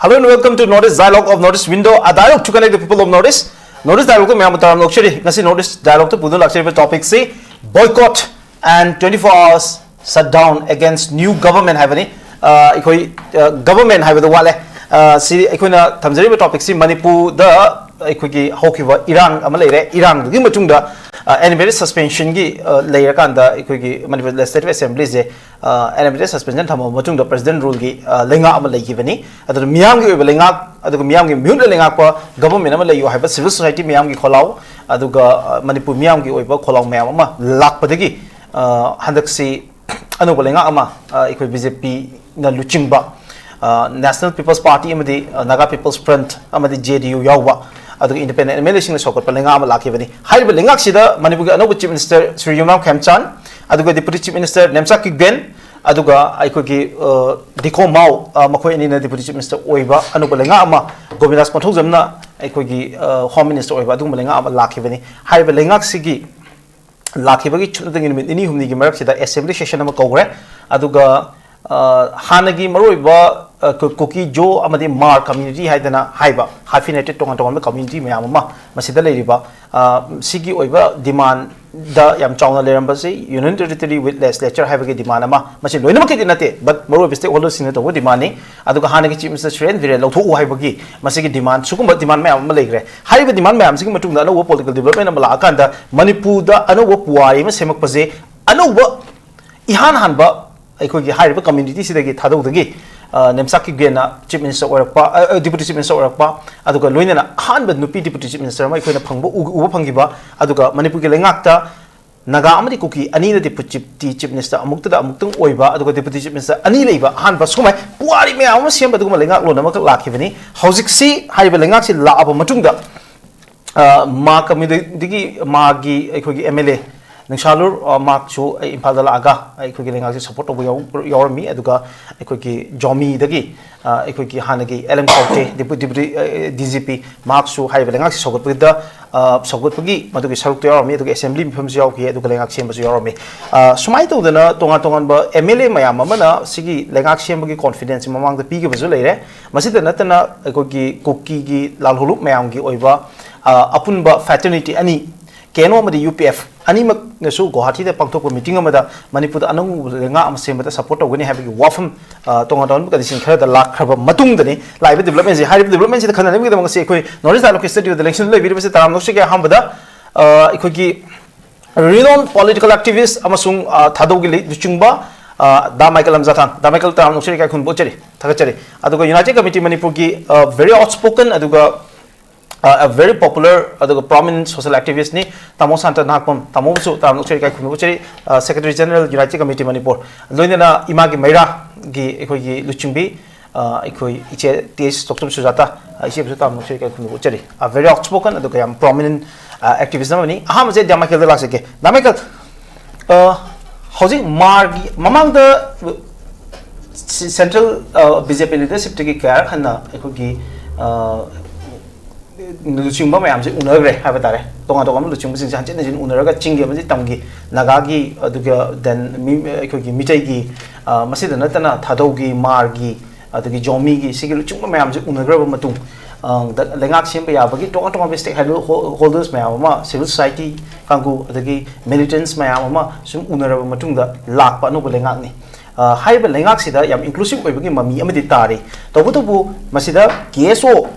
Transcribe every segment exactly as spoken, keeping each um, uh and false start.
Hello and welcome to North East Dialogue of North East Window, a dialogue to connect the people of North East. North East Dialogue ꯃꯌꯥꯝꯕꯨ ꯇꯔꯥꯝꯅ ꯑꯣꯛꯆꯔꯤ꯫ ꯉꯁꯤ North East Dialogue ꯇ ꯄꯨꯗꯨꯅ ꯂꯥꯛꯆꯔꯤꯕ topic ꯁꯤ boycott and twenty-four hours shutdown against new government ꯍꯥꯏꯕꯅꯤ꯫ ꯑ, ꯑꯩꯈꯣꯏ, ꯑ, government ꯍꯥꯏꯕꯗ ꯋꯥꯠꯂꯦ꯫ ꯑ, ꯁꯤ ꯑꯩꯈꯣꯏꯅ ꯊꯝꯖꯔꯤꯕ topic ꯁꯤ ꯃꯅꯤꯄꯨꯔꯗ ꯑꯩꯈꯣꯏꯒꯤ ꯍꯧꯈꯤꯕ ꯏꯔꯥꯡ ꯑꯃ ꯂꯩꯔꯦ꯫ ꯏꯔꯥꯡꯗꯨꯒꯤ ꯃꯇꯨꯡꯗ, ꯑ, animated suspension ꯒꯤ, ꯑ, ꯂꯩꯔꯀꯥꯟꯗ ꯑꯩꯈꯣꯏꯒꯤ ꯃꯅꯤꯄꯨꯔ Legislative Assembly ꯁꯦ, ꯑ, animated suspension ꯊꯝꯃꯕ ꯃꯇꯨꯡꯗ President rule ꯒꯤ, ꯑ, ꯂꯩꯉꯥꯛ ꯑꯃ ꯂꯩꯈꯤꯕꯅꯤ꯫ ꯑꯗꯨꯅ ꯃꯤꯌꯥꯝꯒꯤ ꯑꯣꯏꯕ ꯂꯩꯉꯥꯛ, ꯑꯗꯨꯒ ꯃꯤꯌꯥꯝꯒꯤ ꯃꯤꯍꯨꯠꯅ ꯂꯩꯉꯥꯛꯄ government ꯑꯃ ꯂꯩꯌꯨ ꯍꯥꯏꯕ civil society ꯃꯤꯌꯥꯝꯒꯤ ꯈꯣꯜꯂꯥꯎ, ꯑꯗꯨꯒ, ꯑ, ꯃꯅꯤꯄꯨꯔ ꯃꯤꯌꯥꯝꯒꯤ ꯑꯣꯏꯕ ꯈꯣꯜꯂꯥꯎ ꯃꯌꯥꯝ ꯑꯃ ꯂꯥꯛꯄꯗꯒꯤ, ꯑ, ꯍꯟꯗꯛꯁꯤ ꯑꯅꯧꯕ ꯂꯩꯉꯥꯛ ꯑꯃ, ꯑ, ꯑꯩꯈꯣꯏ BJP ꯅ ꯂꯨꯆꯤꯡꯕ, ꯑ, National People's Party ꯑꯃꯗꯤ, ꯑ, Naga People's Front ꯑꯃꯗꯤ JDU ꯌꯥꯎꯕ, ꯑꯗꯨꯒ independent MLA ꯁꯤꯡꯅ ꯁꯧꯒꯠꯄ ꯂꯩꯉꯥꯛ ꯑꯃ ꯂꯥꯛꯈꯤꯕꯅꯤ꯫ ꯍꯥꯏꯔꯤꯕ ꯂꯩꯉꯥꯛꯁꯤꯗ ꯃꯅꯤꯄꯨꯔꯒꯤ ꯑꯅꯧꯕ Chief Minister ꯁ꯭ꯔꯤ ꯌꯨꯝꯅꯥꯝ ꯈꯦꯝꯆꯥꯟ, ꯑꯗꯨꯒ Deputy Chief Minister ꯅꯦꯝꯆꯥ ꯀꯤꯛꯕꯦꯟ, ꯑꯗꯨꯒ ꯑꯩꯈꯣꯏꯒꯤ, ꯑ, ꯗꯤꯀꯣ ꯃꯥꯎ, ꯑ, ꯃꯈꯣꯏ ꯑꯅꯤꯅ Deputy Chief Minister ꯑꯣꯏꯕ ꯑꯅꯧꯕ ꯂꯩꯉꯥꯛ ꯑꯃ, ꯒꯣꯕꯤꯟꯗꯥꯁ ꯀꯣꯟꯊꯧꯖꯝꯅ ꯑꯩꯈꯣꯏꯒꯤ, ꯑ, Home Minister ꯑꯣꯏꯕ ꯑꯗꯨꯒꯨꯝꯕ ꯂꯩꯉꯥꯛ ꯑꯃ ꯂꯥꯛꯈꯤꯕꯅꯤ꯫ ꯍꯥꯏꯔꯤꯕ ꯂꯩꯉꯥꯛꯁꯤꯒꯤ ꯂꯥꯛꯈꯤꯕꯒꯤ ꯁꯨꯞꯅꯇꯒꯤ ꯅꯨꯃꯤꯠ ꯅꯤꯅꯤ ꯍꯨꯝꯅꯤꯒꯤ ꯃꯔꯛꯁꯤꯗ assembly session ꯑꯃ ꯀꯧꯈ꯭ꯔꯦ꯫ ꯑꯗꯨꯒ, ꯑ, ꯍꯥꯟꯅꯒꯤ ꯃꯔꯨꯑꯣꯏꯕ, ꯑ, ꯀꯨ-, ꯀꯨꯀꯤ, ꯖꯣ ꯑꯃꯗꯤ ꯃꯥꯔ community ꯍꯥꯏꯗꯅ ꯍꯥꯏꯕ hyphenated ꯇꯣꯉꯥꯟ ꯇꯣꯉꯥꯟꯕ community ꯃꯌꯥꯝ ꯑꯃ ꯃꯁꯤꯗ ꯂꯩꯔꯤꯕ, ꯑ, ꯁꯤꯒꯤ ꯑꯣꯏꯕ demand ꯗ ꯌꯥꯝ ꯆꯥꯎꯅ ꯂꯩꯔꯝꯕꯁꯤ Union Territory with Legislature ꯍꯥꯏꯕꯒꯤ demand ꯑꯃ, ꯃꯁꯤ ꯂꯣꯏꯅꯃꯛꯀꯤꯗꯤ ꯅꯠꯇꯦ, but ꯃꯔꯨꯑꯣꯏꯕ stakeholder ꯁꯤꯡꯅ ꯇꯧꯕ demand ꯅꯤ꯫ ꯑꯗꯨꯒ ꯍꯥꯟꯅꯒꯤ Chief Minister ꯁꯨꯔꯦꯟ ꯕꯤꯔꯦꯟ ꯂꯧꯊꯣꯛꯎ ꯍꯥꯏꯕꯒꯤ ꯃꯁꯤꯒꯤ demand, ꯁꯤꯒꯨꯝꯕ demand ꯃꯌꯥꯝ ꯑꯃ ꯂꯩꯈ꯭ꯔꯦ꯫ ꯍꯥꯏꯔꯤꯕ demand ꯃꯌꯥꯝꯁꯤꯒꯤ ꯃꯇꯨꯡꯗ ꯑꯅꯧꯕ political development ꯑꯃ ꯂꯥꯛꯑꯀꯥꯟꯗ ꯃꯅꯤꯄꯨꯔꯗ ꯑꯅꯧꯕ ꯄꯨꯋꯥꯔꯤ ꯑꯃ ꯁꯦꯝꯃꯛꯄꯁꯦ, ꯑꯅꯧꯕ ꯏꯍꯥꯟ ꯍꯥꯟꯕ ꯑꯩꯈꯣꯏꯒꯤ ꯍꯥꯏꯔꯤꯕ community ꯁꯤꯗꯒꯤ ꯊꯥꯗꯧꯗꯒꯤ, ꯑ, ꯅꯦꯝꯆꯥ ꯀꯤꯛꯕꯦꯟꯅ Chief Minister ꯑꯣꯏꯔꯛꯄ, ꯑ, ꯑ, Deputy Chief Minister ꯑꯣꯏꯔꯛꯄ, ꯑꯗꯨꯒ ꯂꯣꯏꯅꯅ ꯑꯍꯥꯟꯕ ꯅꯨꯄꯤ Deputy Chief Minister ꯑꯃ ꯑꯩꯈꯣꯏꯅ ꯐꯪꯕ, ꯎ-, ꯎꯕ ꯐꯪꯈꯤꯕ, ꯑꯗꯨꯒ ꯃꯅꯤꯄꯨꯔꯒꯤ ꯂꯩꯉꯥꯛꯇ ꯅꯥꯒꯥ ꯑꯃꯗꯤ ꯀꯨꯀꯤ ꯑꯅꯤꯅ Deputy Chief, Chief Minister ꯑꯃꯨꯛꯇꯗ ꯑꯃꯨꯛꯇꯪ ꯑꯣꯏꯕ, ꯑꯗꯨꯒ Deputy Chief Minister ꯑꯅꯤ ꯂꯩꯕ, ꯑꯍꯥꯟꯕ ꯁꯨꯃꯥꯏ ꯄꯨꯋꯥꯔꯤ ꯃꯌꯥꯝ ꯑꯃ ꯁꯦꯝꯕ ꯑꯗꯨꯒꯨꯝꯕ ꯂꯩꯉꯥꯛꯂꯣꯟ ꯑꯃꯈꯛ ꯂꯥꯛꯈꯤꯕꯅꯤ꯫ ꯍꯧꯖꯤꯛꯁꯤ ꯍꯥꯏꯔꯤꯕ ꯂꯩꯉꯥꯛꯁꯤ ꯂꯥꯛꯑꯕ ꯃꯇꯨꯡꯗ, ꯑ, ꯃꯥ community ꯗꯒꯤ ꯃꯥꯒꯤ ꯑꯩꯈꯣꯏꯒꯤ MLA ꯅꯨꯡꯁꯥꯂꯨꯔ, ꯑ, ꯃꯍꯥꯛꯁꯨ, ꯑ, ꯏꯝꯐꯥꯜꯗ ꯂꯥꯛꯑꯒ ꯑꯩꯈꯣꯏꯒꯤ ꯂꯩꯉꯥꯛꯁꯤ ꯁꯄꯣꯔꯠ ꯇꯧꯕ ꯌꯥꯎ-, ꯌꯥꯎꯔꯝꯃꯤ꯫ ꯑꯗꯨꯒ ꯑꯩꯈꯣꯏꯒꯤ ꯖꯣꯃꯤꯗꯒꯤ, ꯑ, ꯑꯩꯈꯣꯏꯒꯤ ꯍꯥꯟꯅꯒꯤ ꯑꯦꯜ ꯑꯦꯝ ꯀꯥꯎꯇꯦ, ꯗꯤꯄꯨ-, ꯗꯤꯄꯨꯇꯤ, ꯑ, ꯗꯤ ꯖꯤ ꯄꯤ, ꯃꯍꯥꯛꯁꯨ ꯍꯥꯏꯔꯤꯕ ꯂꯩꯉꯥꯛꯁꯤ ꯁꯧꯒꯠꯄꯗ, ꯑ, ꯁꯧꯒꯠꯄꯒꯤ ꯃꯗꯨꯒꯤ ꯁꯔꯨꯛꯇ ꯌꯥꯎꯔꯝꯃꯤ꯫ ꯑꯗꯨꯒ ꯑꯦꯁꯦꯝꯕ꯭ꯂꯤ ꯃꯤꯐꯝꯁꯨ ꯌꯥꯎꯈꯤ, ꯑꯗꯨꯒ ꯂꯩꯉꯥꯛ ꯁꯦꯝꯕꯁꯨ ꯌꯥꯎꯔꯝꯃꯤ꯫ ꯑ, ꯁꯨꯃꯥꯏꯅ ꯇꯧꯗꯅ ꯇꯣꯉꯥꯟ ꯇꯣꯉꯥꯟꯕ ꯑꯦꯝ ꯑꯦꯜ ꯑꯦ ꯃꯌꯥꯝ ꯑꯃꯅ ꯁꯤꯒꯤ ꯂꯩꯉꯥꯛ ꯁꯦꯝꯕꯒꯤ ꯀꯣꯟꯐꯤꯗꯦꯟꯁꯁꯤ ꯃꯃꯥꯡꯗ ꯄꯤꯈꯤꯕꯁꯨ ꯂꯩꯔꯦ꯫ ꯃꯁꯤꯗ ꯅꯠꯇꯅ ꯑꯩꯈꯣꯏꯒꯤ ꯀꯨꯀꯤꯒꯤ ꯂꯥꯜꯍꯧꯂꯨꯞ ꯃꯌꯥꯝꯒꯤ ꯑꯣꯏꯕ, ꯑ, ꯑꯄꯨꯟꯕ ꯐ꯭ꯔꯦꯇꯔꯅꯤꯇꯤ ꯑꯅꯤ, ꯀꯦ ꯑꯦꯟ ꯑꯣ ꯑꯃꯗꯤ ꯌꯨ ꯄꯤ ꯑꯦꯐ, ꯑꯅꯤꯃꯛꯅꯁꯨ ꯒꯨꯋꯥꯍꯥꯇꯤꯗ ꯄꯥꯡꯊꯣꯛꯄ ꯃꯤꯇꯤꯡ ꯑꯃꯗ ꯃꯅꯤꯄꯨꯔꯗ ꯑꯅꯧꯕ ꯂꯩꯉꯥꯛ ꯑꯃ ꯁꯦꯝꯕꯗ ꯁꯄꯣꯔꯠ ꯇꯧꯒꯅꯤ ꯍꯥꯏꯕꯒꯤ ꯋꯥꯐꯝ, ꯑ, ꯇꯣꯉꯥꯟ ꯇꯣꯉꯥꯟꯕ ꯀꯟꯗꯤꯁꯟ ꯈꯔꯗ ꯂꯥꯛꯈ꯭ꯔꯕ ꯃꯇꯨꯡꯗꯅꯤ ꯂꯥꯛꯏꯕ ꯗꯤꯕꯂꯞꯃꯦꯟꯁꯤ꯫ ꯍꯥꯏꯔꯤꯕ ꯗꯤꯕꯂꯞꯃꯦꯟꯁꯤꯗ ꯈꯟꯅꯅꯕꯒꯤꯗꯃꯛ ꯉꯁꯤ ꯑꯩꯈꯣꯏ ꯅꯣꯔꯠ ꯏꯁ ꯗꯥꯏꯂꯣꯒ ꯏꯟꯁꯇꯤꯇ꯭ꯌꯨꯠꯇ ꯂꯦꯡꯁꯤꯟ ꯂꯩꯕꯤꯔꯤꯕꯁꯤ ꯇꯔꯥꯝꯅ ꯑꯣꯛꯆꯒꯦ꯫ ꯑꯍꯥꯟꯕꯗ, ꯑ, ꯑꯩꯈꯣꯏꯒꯤ renowned political activist ꯑꯃꯁꯨꯡ, ꯑ, ꯊꯥꯗꯧꯒꯤ ꯂꯩ-, ꯂꯨꯆꯤꯡꯕ, ꯑ, ꯗꯥ ꯃꯥꯏꯀꯦꯜ ꯂꯝꯖꯥꯊꯥꯟ, ꯗꯥ ꯃꯥꯏꯀꯦꯜ ꯇꯔꯥꯝꯅ ꯑꯣꯛꯆꯔꯤ ꯏꯀꯥꯏ ꯈꯨꯝꯅꯕ ꯎꯠꯆꯔꯤ, ꯊꯥꯒꯠꯆꯔꯤ꯫ ꯑꯗꯨꯒ United Committee ꯃꯅꯤꯄꯨꯔꯒꯤ, ꯑ, very outspoken ꯑꯗꯨꯒ, ꯑ, a very popular ꯑꯗꯨꯒ prominent social activistꯅꯤ ꯇꯥꯃꯣ ꯁꯥꯟꯇ ꯅꯍꯥꯛꯄꯝ꯫ ꯇꯥꯃꯣꯕꯨꯁꯨ ꯇꯔꯥꯝꯅ ꯑꯣꯛꯆꯔꯤ ꯏꯀꯥꯏ ꯈꯨꯝꯅꯕ ꯎꯠꯆꯔꯤ꯫ ꯑ, Secretary General United Committee Manipur, ꯂꯣꯏꯅꯅ ꯏꯃꯥꯒꯤ ꯃꯩꯔꯥꯒꯤ ꯑꯩꯈꯣꯏꯒꯤ ꯂꯨꯆꯤꯡꯕꯤ, ꯑ, ꯑꯩꯈꯣꯏ ꯏꯆꯦ ꯇꯤ ꯑꯦꯁ ꯗꯣꯛꯇꯔ ꯁꯨꯖꯥꯇꯥ, ꯑ, ꯏꯆꯦꯕꯨꯁꯨ ꯇꯔꯥꯝꯅ ꯑꯣꯛꯆꯔꯤ ꯏꯀꯥꯏ ꯈꯨꯝꯅꯕ ꯎꯠꯆꯔꯤ꯫ ꯑ, very outspoken ꯑꯗꯨꯒ ꯌꯥꯝ prominent, ꯑ, activist ꯑꯃꯅꯤ꯫ ꯑꯍꯥꯟꯕꯁꯦ ꯗꯥ ꯃꯥꯏꯀꯦꯜꯗ ꯂꯥꯛꯆꯒꯦ꯫ ꯗꯥ ꯃꯥꯏꯀꯦꯜ, ꯑ, ꯍꯧꯖꯤꯛ ꯃꯥꯔꯒꯤ ꯃꯃꯥꯡꯗ ꯁꯤ-, ꯁꯦꯟꯇ꯭ꯔꯦꯜ, ꯑ, ꯕꯤ ꯖꯦ ꯄꯤ ꯂꯤꯗꯔꯁꯤꯞꯇꯒꯤ ꯀꯌꯥꯔꯛ ꯍꯟꯅ ꯑꯩꯈꯣꯏꯒꯤ, ꯑ, ꯂꯨꯆꯤꯡꯕ ꯃꯌꯥꯝꯁꯦ ꯎꯅꯈ꯭ꯔꯦ ꯍꯥꯏꯕ ꯇꯥꯔꯦ꯫ ꯇꯣꯉꯥꯟ ꯇꯣꯉꯥꯟꯕ ꯂꯨꯆꯤꯡꯕꯁꯤꯡꯁꯦ ꯍꯟꯖꯤꯟ ꯍꯟꯖꯤꯟ ꯎꯅꯔꯒ ꯆꯤꯡꯒꯤ ꯑꯃꯗꯤ ꯇꯝꯒꯤ, ꯅꯥꯒꯥꯒꯤ, ꯑꯗꯨꯒ then ꯃꯤ-, ꯑꯩꯈꯣꯏꯒꯤ ꯃꯤꯇꯩꯒꯤ, ꯑ, ꯃꯁꯤꯗ ꯅꯠꯇꯅ ꯊꯥꯗꯧꯒꯤ, ꯃꯥꯔꯒꯤ, ꯑꯗꯒꯤ ꯖꯣꯃꯤꯒꯤ, ꯁꯤꯒꯤ ꯂꯨꯆꯤꯡꯕ ꯃꯌꯥꯝꯁꯦ ꯎꯅꯈ꯭ꯔꯕ ꯃꯇꯨꯡ, ꯑ, ꯗ-, ꯂꯩꯉꯥꯛ ꯁꯦꯝꯕ ꯌꯥꯕꯒꯤ ꯇꯣꯉꯥꯟ ꯇꯣꯉꯥꯟꯕ ꯁ꯭ꯇꯦꯛ ꯍꯣꯜꯗꯔꯁ ꯃꯌꯥꯝ ꯑꯃ, ꯁꯤꯚꯤꯜ ꯁꯣꯁꯥꯏꯇꯤ ꯀꯥꯡꯕꯨ, ꯑꯗꯒꯤ ꯃꯤꯂꯤꯇꯦꯟꯠꯁ ꯃꯌꯥꯝ ꯑꯃ ꯁꯨꯝ ꯎꯅꯔꯕ ꯃꯇꯨꯡꯗ ꯂꯥꯛꯄ ꯑꯅꯧꯕ ꯂꯩꯉꯥꯛꯅꯤ꯫ ꯑ, ꯍꯥꯏꯔꯤꯕ ꯂꯩꯉꯥꯛꯁꯤꯗ ꯌꯥꯝ ꯏꯟꯀ꯭ꯂꯨꯁꯤꯞ ꯑꯣꯏꯕꯒꯤ ꯃꯃꯤ ꯑꯃꯗꯤ ꯇꯥꯔꯤ꯫ ꯇꯧꯕꯇꯕꯨ ꯃꯁꯤꯗ ꯀꯦ ꯑꯦꯁ ꯑꯣ,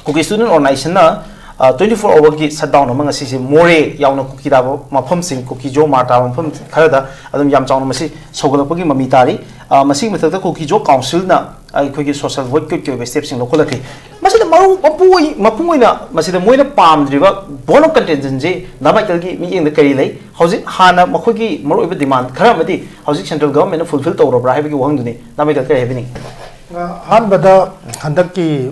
ꯀꯨꯀꯤ ꯁ꯭ꯇꯨꯗꯦꯟꯠ ꯑꯣꯔꯒꯅꯥꯏꯖꯦꯁꯟꯅ, ꯑ, twenty four hourꯒꯤ shutdown ꯑꯃ ꯉꯁꯤꯁꯦ ꯃꯣꯔꯦ ꯌꯥꯎꯅ ꯀꯨꯀꯤ ꯇꯥꯕ ꯃꯐꯝꯁꯤꯡ, ꯀꯨꯀꯤ ꯖꯣ ꯃꯥꯔ ꯇꯥꯕ ꯃꯐꯝ ꯈꯔꯗ ꯑꯗꯨꯝ ꯌꯥꯝ ꯆꯥꯎꯅ ꯃꯁꯤ ꯁꯧꯒꯠꯂꯛꯄꯒꯤ ꯃꯃꯤ ꯇꯥꯔꯤ꯫ ꯑ, ꯃꯁꯤꯒꯤ ꯃꯊꯛꯇ ꯀꯨꯀꯤ ꯖꯣ ꯀꯥꯎꯟꯁꯤꯜꯅ ꯑꯩꯈꯣꯏꯒꯤ ꯁꯣꯁꯤꯌꯦꯜ ꯕꯣꯏꯀꯣꯠꯀꯤ ꯑꯣꯏꯕ ꯁ꯭ꯇꯦꯞꯁꯤꯡ ꯂꯧꯈꯠꯂꯛꯈꯤ꯫ ꯃꯁꯤꯗ ꯃꯔꯨ ꯃꯄꯨ ꯑꯣꯏ-, ꯃꯄꯨꯡ ꯑꯣꯏꯅ ꯃꯁꯤꯗ ꯃꯣꯏꯅ ꯄꯥꯝꯗ꯭ꯔꯤꯕ bone of contentionꯁꯤ ꯗꯥ ꯃꯥꯏꯀꯦꯜꯒꯤ ꯃꯤꯠꯌꯦꯡꯗ ꯀꯔꯤ ꯂꯩ? ꯍꯧꯖꯤꯛ ꯍꯥꯟꯅ ꯃꯈꯣꯏꯒꯤ ꯃꯔꯨꯑꯣꯏꯕ ꯗꯤꯃꯥꯟ ꯈꯔ ꯑꯃꯗꯤ ꯍꯧꯖꯤꯛ ꯁꯦꯟꯇ꯭ꯔꯦꯜ ꯒꯚꯔꯟꯃꯦꯟꯠꯅ ꯐꯨꯜꯐꯤꯜ ꯇꯧꯔꯕ꯭ꯔꯥ ꯍꯥꯏꯕꯒꯤ ꯋꯥꯍꯪꯗꯨꯅꯤ꯫ ꯗꯥ ꯃꯥꯏꯀꯦꯜ ꯀꯔꯤ ꯍꯥꯏꯕꯤꯅꯤꯡꯉꯤ? ꯑꯍꯥꯟꯕꯗ ꯍꯟꯗꯛꯀꯤ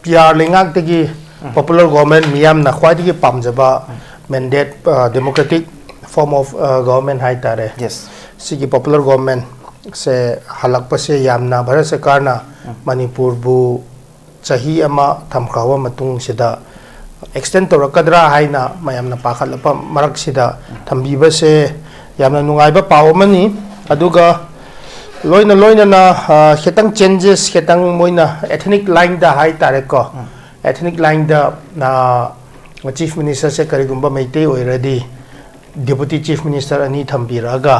ꯄꯤ ꯑꯥꯔ ꯂꯩꯉꯥꯛꯇꯒꯤ ꯄꯣꯄꯨꯂꯔ ꯒꯣꯚꯔꯟꯃꯦꯟꯠ, ꯃꯤꯌꯥꯝꯅ ꯈ꯭ꯋꯥꯏꯗꯒꯤ ꯄꯥꯝꯖꯕ ꯃꯦꯟꯗꯦꯠ, ꯑ, ꯗꯦꯃꯣꯀ꯭ꯔꯦꯇꯤꯛ form of government ꯍꯥꯏꯇꯥꯔꯦ, Yes. ꯁꯤꯒꯤ popular government ꯁꯦ ꯍꯜꯂꯛꯄꯁꯦ ꯌꯥꯝꯅ ꯚꯥꯔꯠ ꯁꯔꯀꯥꯔꯅ ꯃꯅꯤꯄꯨꯔꯕꯨ ꯆꯍꯤ ꯑꯃ ꯊꯝꯈ꯭ꯔꯕ ꯃꯇꯨꯡꯁꯤꯗ extend ꯇꯧꯔꯛꯀꯗ꯭ꯔꯥ ꯍꯥꯏꯅ ꯃꯌꯥꯝꯅ ꯄꯥꯈꯠꯂꯛꯄ ꯃꯔꯛꯁꯤꯗ ꯊꯝꯕꯤꯕꯁꯦ ꯌꯥꯝꯅ ꯅꯨꯡꯉꯥꯏꯕ ꯄꯥꯎ ꯑꯃꯅꯤ꯫ ꯑꯗꯨꯒ ꯂꯣꯏꯅ ꯂꯣꯏꯅꯅ, ꯑ, ꯈꯤꯇꯪ changes, ꯈꯤꯇꯪ ꯃꯣꯏꯅ ethnic line ꯗ ꯍꯥꯏꯇꯥꯔꯦꯀꯣ, ethnic line ꯗ, ꯑ, Chief Minister ꯁꯦ ꯀꯔꯤꯒꯨꯝꯕ ꯃꯩꯇꯩ ꯑꯣꯏꯔꯗꯤ Deputy Chief Minister ꯑꯅꯤ ꯊꯝꯕꯤꯔꯛꯑꯒ,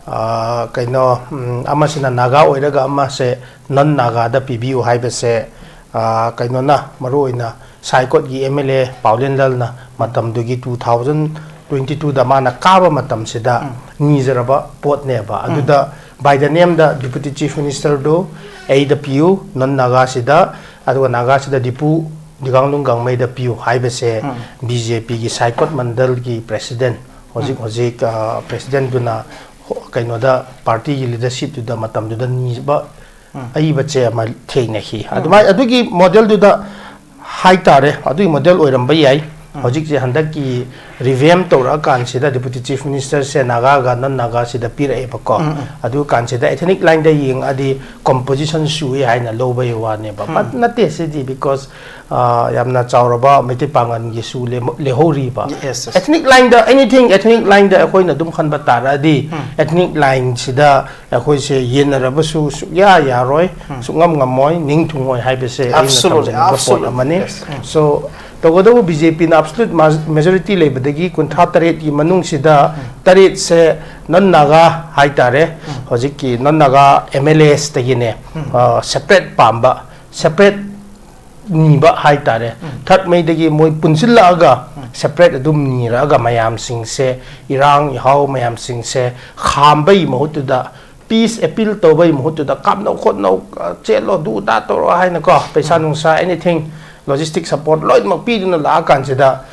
ꯑ, ꯀꯩꯅꯣ, ꯎꯝ, ꯑꯃꯁꯤꯅ ꯅꯥꯒꯥ ꯑꯣꯏꯔꯒ ꯑꯃꯁꯦ non ꯅꯥꯒꯥꯗ ꯄꯤꯕꯤꯌꯨ ꯍꯥꯏꯕꯁꯦ, ꯑ, ꯀꯩꯅꯣꯅ ꯃꯔꯨꯑꯣꯏꯅ ꯁꯥꯏꯀꯣꯠꯀꯤ M L A ꯄꯥꯎꯂꯦꯟ ꯂꯜꯅ ꯃꯇꯝꯗꯨꯒꯤ two thousand twenty two ꯗ ꯃꯥꯅ ꯀꯥꯕ ꯃꯇꯝꯁꯤꯗ ꯅꯤꯖꯔꯕ ꯄꯣꯠꯅꯦꯕ꯫ ꯑꯗꯨꯗ by the name the Deputy Chief Minister ꯗꯨ ꯑꯩꯗ ꯄꯤꯌꯨ, non ꯅꯥꯒꯥꯁꯤꯗ, ꯑꯗꯨꯒ ꯅꯥꯒꯥꯁꯤꯗ ꯗꯤꯄꯨ ꯗꯤꯒꯥꯡꯂꯨꯡ ꯒꯥꯡꯃꯩꯗ ꯄꯤꯌꯨ ꯍꯥꯏꯕꯁꯦ B J P ꯒꯤ ꯁꯥꯏꯀꯣꯠ ꯃꯟꯗꯜꯒꯤ president, ꯍꯧꯖꯤꯛ ꯍꯧꯖꯤꯛ, ꯑ, president ꯗꯨꯅ ꯍꯣ-, ꯀꯩꯅꯣꯗ party ꯒꯤ leadership ꯇꯨꯗ ꯃꯇꯝꯗꯨꯗ ꯅꯤꯕ ꯑꯏꯕ ꯆꯦ ꯑꯃ ꯊꯦꯡꯅꯈꯤ꯫ ꯑꯗꯨꯃꯥꯏ-, ꯑꯗꯨꯒꯤ model ꯗꯨꯗ ꯍꯥꯏꯇꯥꯔꯦ, ꯑꯗꯨꯒꯤ model ꯑꯣꯏꯔꯝꯕ ꯌꯥꯏ꯫ ꯍꯧꯖꯤꯛꯁꯦ ꯍꯟꯗꯛꯀꯤ revamp ꯇꯧꯔꯛꯑꯀꯥꯟꯁꯤꯗ Deputy Chief Minister ꯁꯦ ꯅꯥꯒꯥꯒ non ꯅꯥꯒꯥꯁꯤꯗ ꯄꯤꯔꯛꯑꯦꯕꯀꯣ꯫ ꯑꯗꯨ ꯀꯥꯟꯁꯤꯗ ethnic line ꯗ ꯌꯦꯡꯉꯛꯑꯗꯤ composition ꯁꯨꯏ ꯍꯥꯏꯅ ꯂꯧꯕꯒꯤ ꯋꯥꯅꯦꯕ꯫ But ꯅꯠꯇꯦ ꯁꯤꯗꯤ, because, ꯑ, ꯌꯥꯝꯅ ꯆꯥꯎꯔꯕ ꯃꯩꯇꯩ ꯄꯥꯉꯜꯒꯤꯁꯨ ꯂꯦꯝ-, ꯂꯩꯍꯧꯔꯤꯕ꯫ Yes, yes. Ethnic line ꯗ, anything ethnic line ꯗ ꯑꯩꯈꯣꯏꯅ ꯑꯗꯨꯝ ꯈꯟꯕ ꯇꯥꯔꯛꯑꯗꯤ, ethnic line ꯁꯤꯗ ꯑꯩꯈꯣꯏꯁꯦ ꯌꯦꯟꯅꯔꯕꯁꯨ ꯁꯨꯛꯌꯥ ꯌꯥꯔꯣꯏ, ꯁꯨꯛꯉꯝ ꯉꯝꯃꯣꯏ, ꯅꯤꯡ ꯊꯨꯡꯉꯣꯏ ꯍꯥꯏꯕꯁꯦ ꯑꯩꯅ Absolutely, ꯊꯝꯖꯅꯤꯡꯕ ꯄꯣꯠ absolutely. ꯑꯃꯅꯤ꯫ Yes. So, ꯇꯧꯕꯇꯕꯨ B J P ꯅ absolute ma-, majority ꯂꯩꯕꯗꯒꯤ ꯀꯨꯟꯊ꯭ꯔꯥ ꯇꯔꯦꯠꯀꯤ ꯃꯅꯨꯡꯁꯤꯗ ꯇꯔꯦꯠꯁꯦ non ꯅꯥꯒꯥ ꯍꯥꯏꯇꯥꯔꯦ, ꯍꯧꯖꯤꯛꯀꯤ non Naga M L As ꯇꯒꯤꯅꯦ, ꯑ, separate ꯄꯥꯝꯕ, separate ꯅꯤꯕ ꯍꯥꯏꯇꯥꯔꯦ꯫ Third May ꯗꯒꯤ ꯃꯣꯏ ꯄꯨꯟꯁꯤꯜꯂꯛꯑꯒ separate ꯑꯗꯨꯝ ꯅꯤꯔꯛꯑꯒ ꯃꯌꯥꯝꯁꯤꯡꯁꯦ ꯏꯔꯥꯡ ꯏꯍꯥꯎ ꯃꯌꯥꯝꯁꯤꯡꯁꯦ ꯈꯥꯝꯕꯒꯤ ꯃꯍꯨꯠꯇꯨꯗ, peace appeal ꯇꯧꯕꯒꯤ ꯃꯍꯨꯠꯇꯨꯗ ꯀꯥꯞꯅꯧ ꯈꯣꯠꯅꯧ, ꯑ, ꯆꯦꯜꯂꯣ, ꯗꯨ ꯗꯥ ꯇꯧꯔꯣ ꯍꯥꯏꯅꯀꯣ, ꯄꯩꯁꯥ ꯅꯨꯡꯁꯥ, anything, logistic support ꯂꯣꯏꯅꯃꯛ ꯄꯤꯗꯨꯅ ꯂꯥꯛꯑꯀꯥꯟꯁꯤꯗ,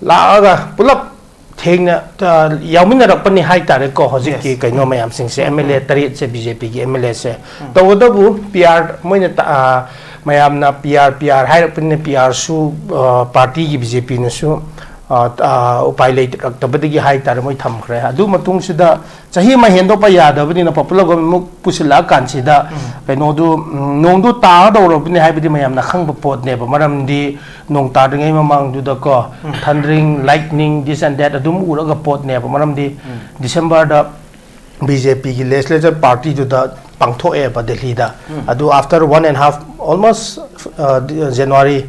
ꯂꯥꯛꯑꯒ ꯄꯨꯂꯞ ꯊꯦꯡꯅ, ꯑ, ꯌꯥꯎꯃꯤꯟꯅꯔꯛꯄꯅꯤ ꯍꯥꯏꯇꯥꯔꯦꯀꯣ꯫ ꯍꯧꯖꯤꯛꯀꯤ Yes. ꯀꯩꯅꯣ ꯃꯌꯥꯝꯁꯤꯡꯁꯦ, M L A ꯇꯔꯦꯠꯁꯦ, B J P ꯒꯤ M L A ꯁꯦ꯫ ꯇꯧꯕꯇꯕꯨ P R ꯃꯣꯏꯅ ꯇ-, ꯑ, ꯃꯌꯥꯝꯅ P R, P R ꯍꯥꯏꯔꯛꯄꯅꯤꯅ, P R ꯁꯨ, ꯑ, party ꯒꯤ B J P ꯅꯁꯨ ꯑ, ꯑ, ꯎꯄꯥꯏ ꯂꯩꯔꯛꯇꯕꯗꯒꯤ ꯍꯥꯏꯇꯥꯔꯦ, ꯃꯣꯏ ꯊꯝꯈ꯭ꯔꯦ꯫ ꯑꯗꯨ ꯃꯇꯨꯡꯁꯤꯗ ꯆꯍꯤ ꯑꯃ ꯍꯦꯟꯗꯣꯛꯄ ꯌꯥꯗꯕꯅꯤꯅ, popular government ꯑꯃꯨꯛ ꯄꯨꯁꯤꯜꯂꯛꯑꯀꯥꯟꯁꯤꯗ, ꯎꯝ꯫ ꯀꯩꯅꯣꯗꯨ, ꯎꯝ, ꯅꯣꯡꯗꯨ ꯇꯥꯒꯗꯧꯔꯕꯅꯤ ꯍꯥꯏꯕꯗꯤ ꯃꯌꯥꯝꯅ ꯈꯪꯕ ꯄꯣꯠꯅꯦꯕ꯫ ꯃꯔꯝꯗꯤ ꯅꯣꯡ ꯇꯥꯗ꯭ꯔꯤꯉꯩ ꯃꯃꯥꯡꯗꯨꯗꯀꯣ, ꯎꯝ꯫ Thundering, lightning, this and that ꯑꯗꯨꯝ ꯎꯔꯒ ꯄꯣꯠꯅꯦꯕ꯫ ꯃꯔꯝꯗꯤ ꯎꯝ꯫ Decemberꯗ BJPꯒꯤ legislature partyꯗꯨꯗ ꯄꯥꯡꯊꯣꯛꯑꯦꯕ ꯗꯦꯜꯂꯤꯗ꯫ ꯎꯝ꯫ ꯑꯗꯨ after one and half, almost, ꯑ, January,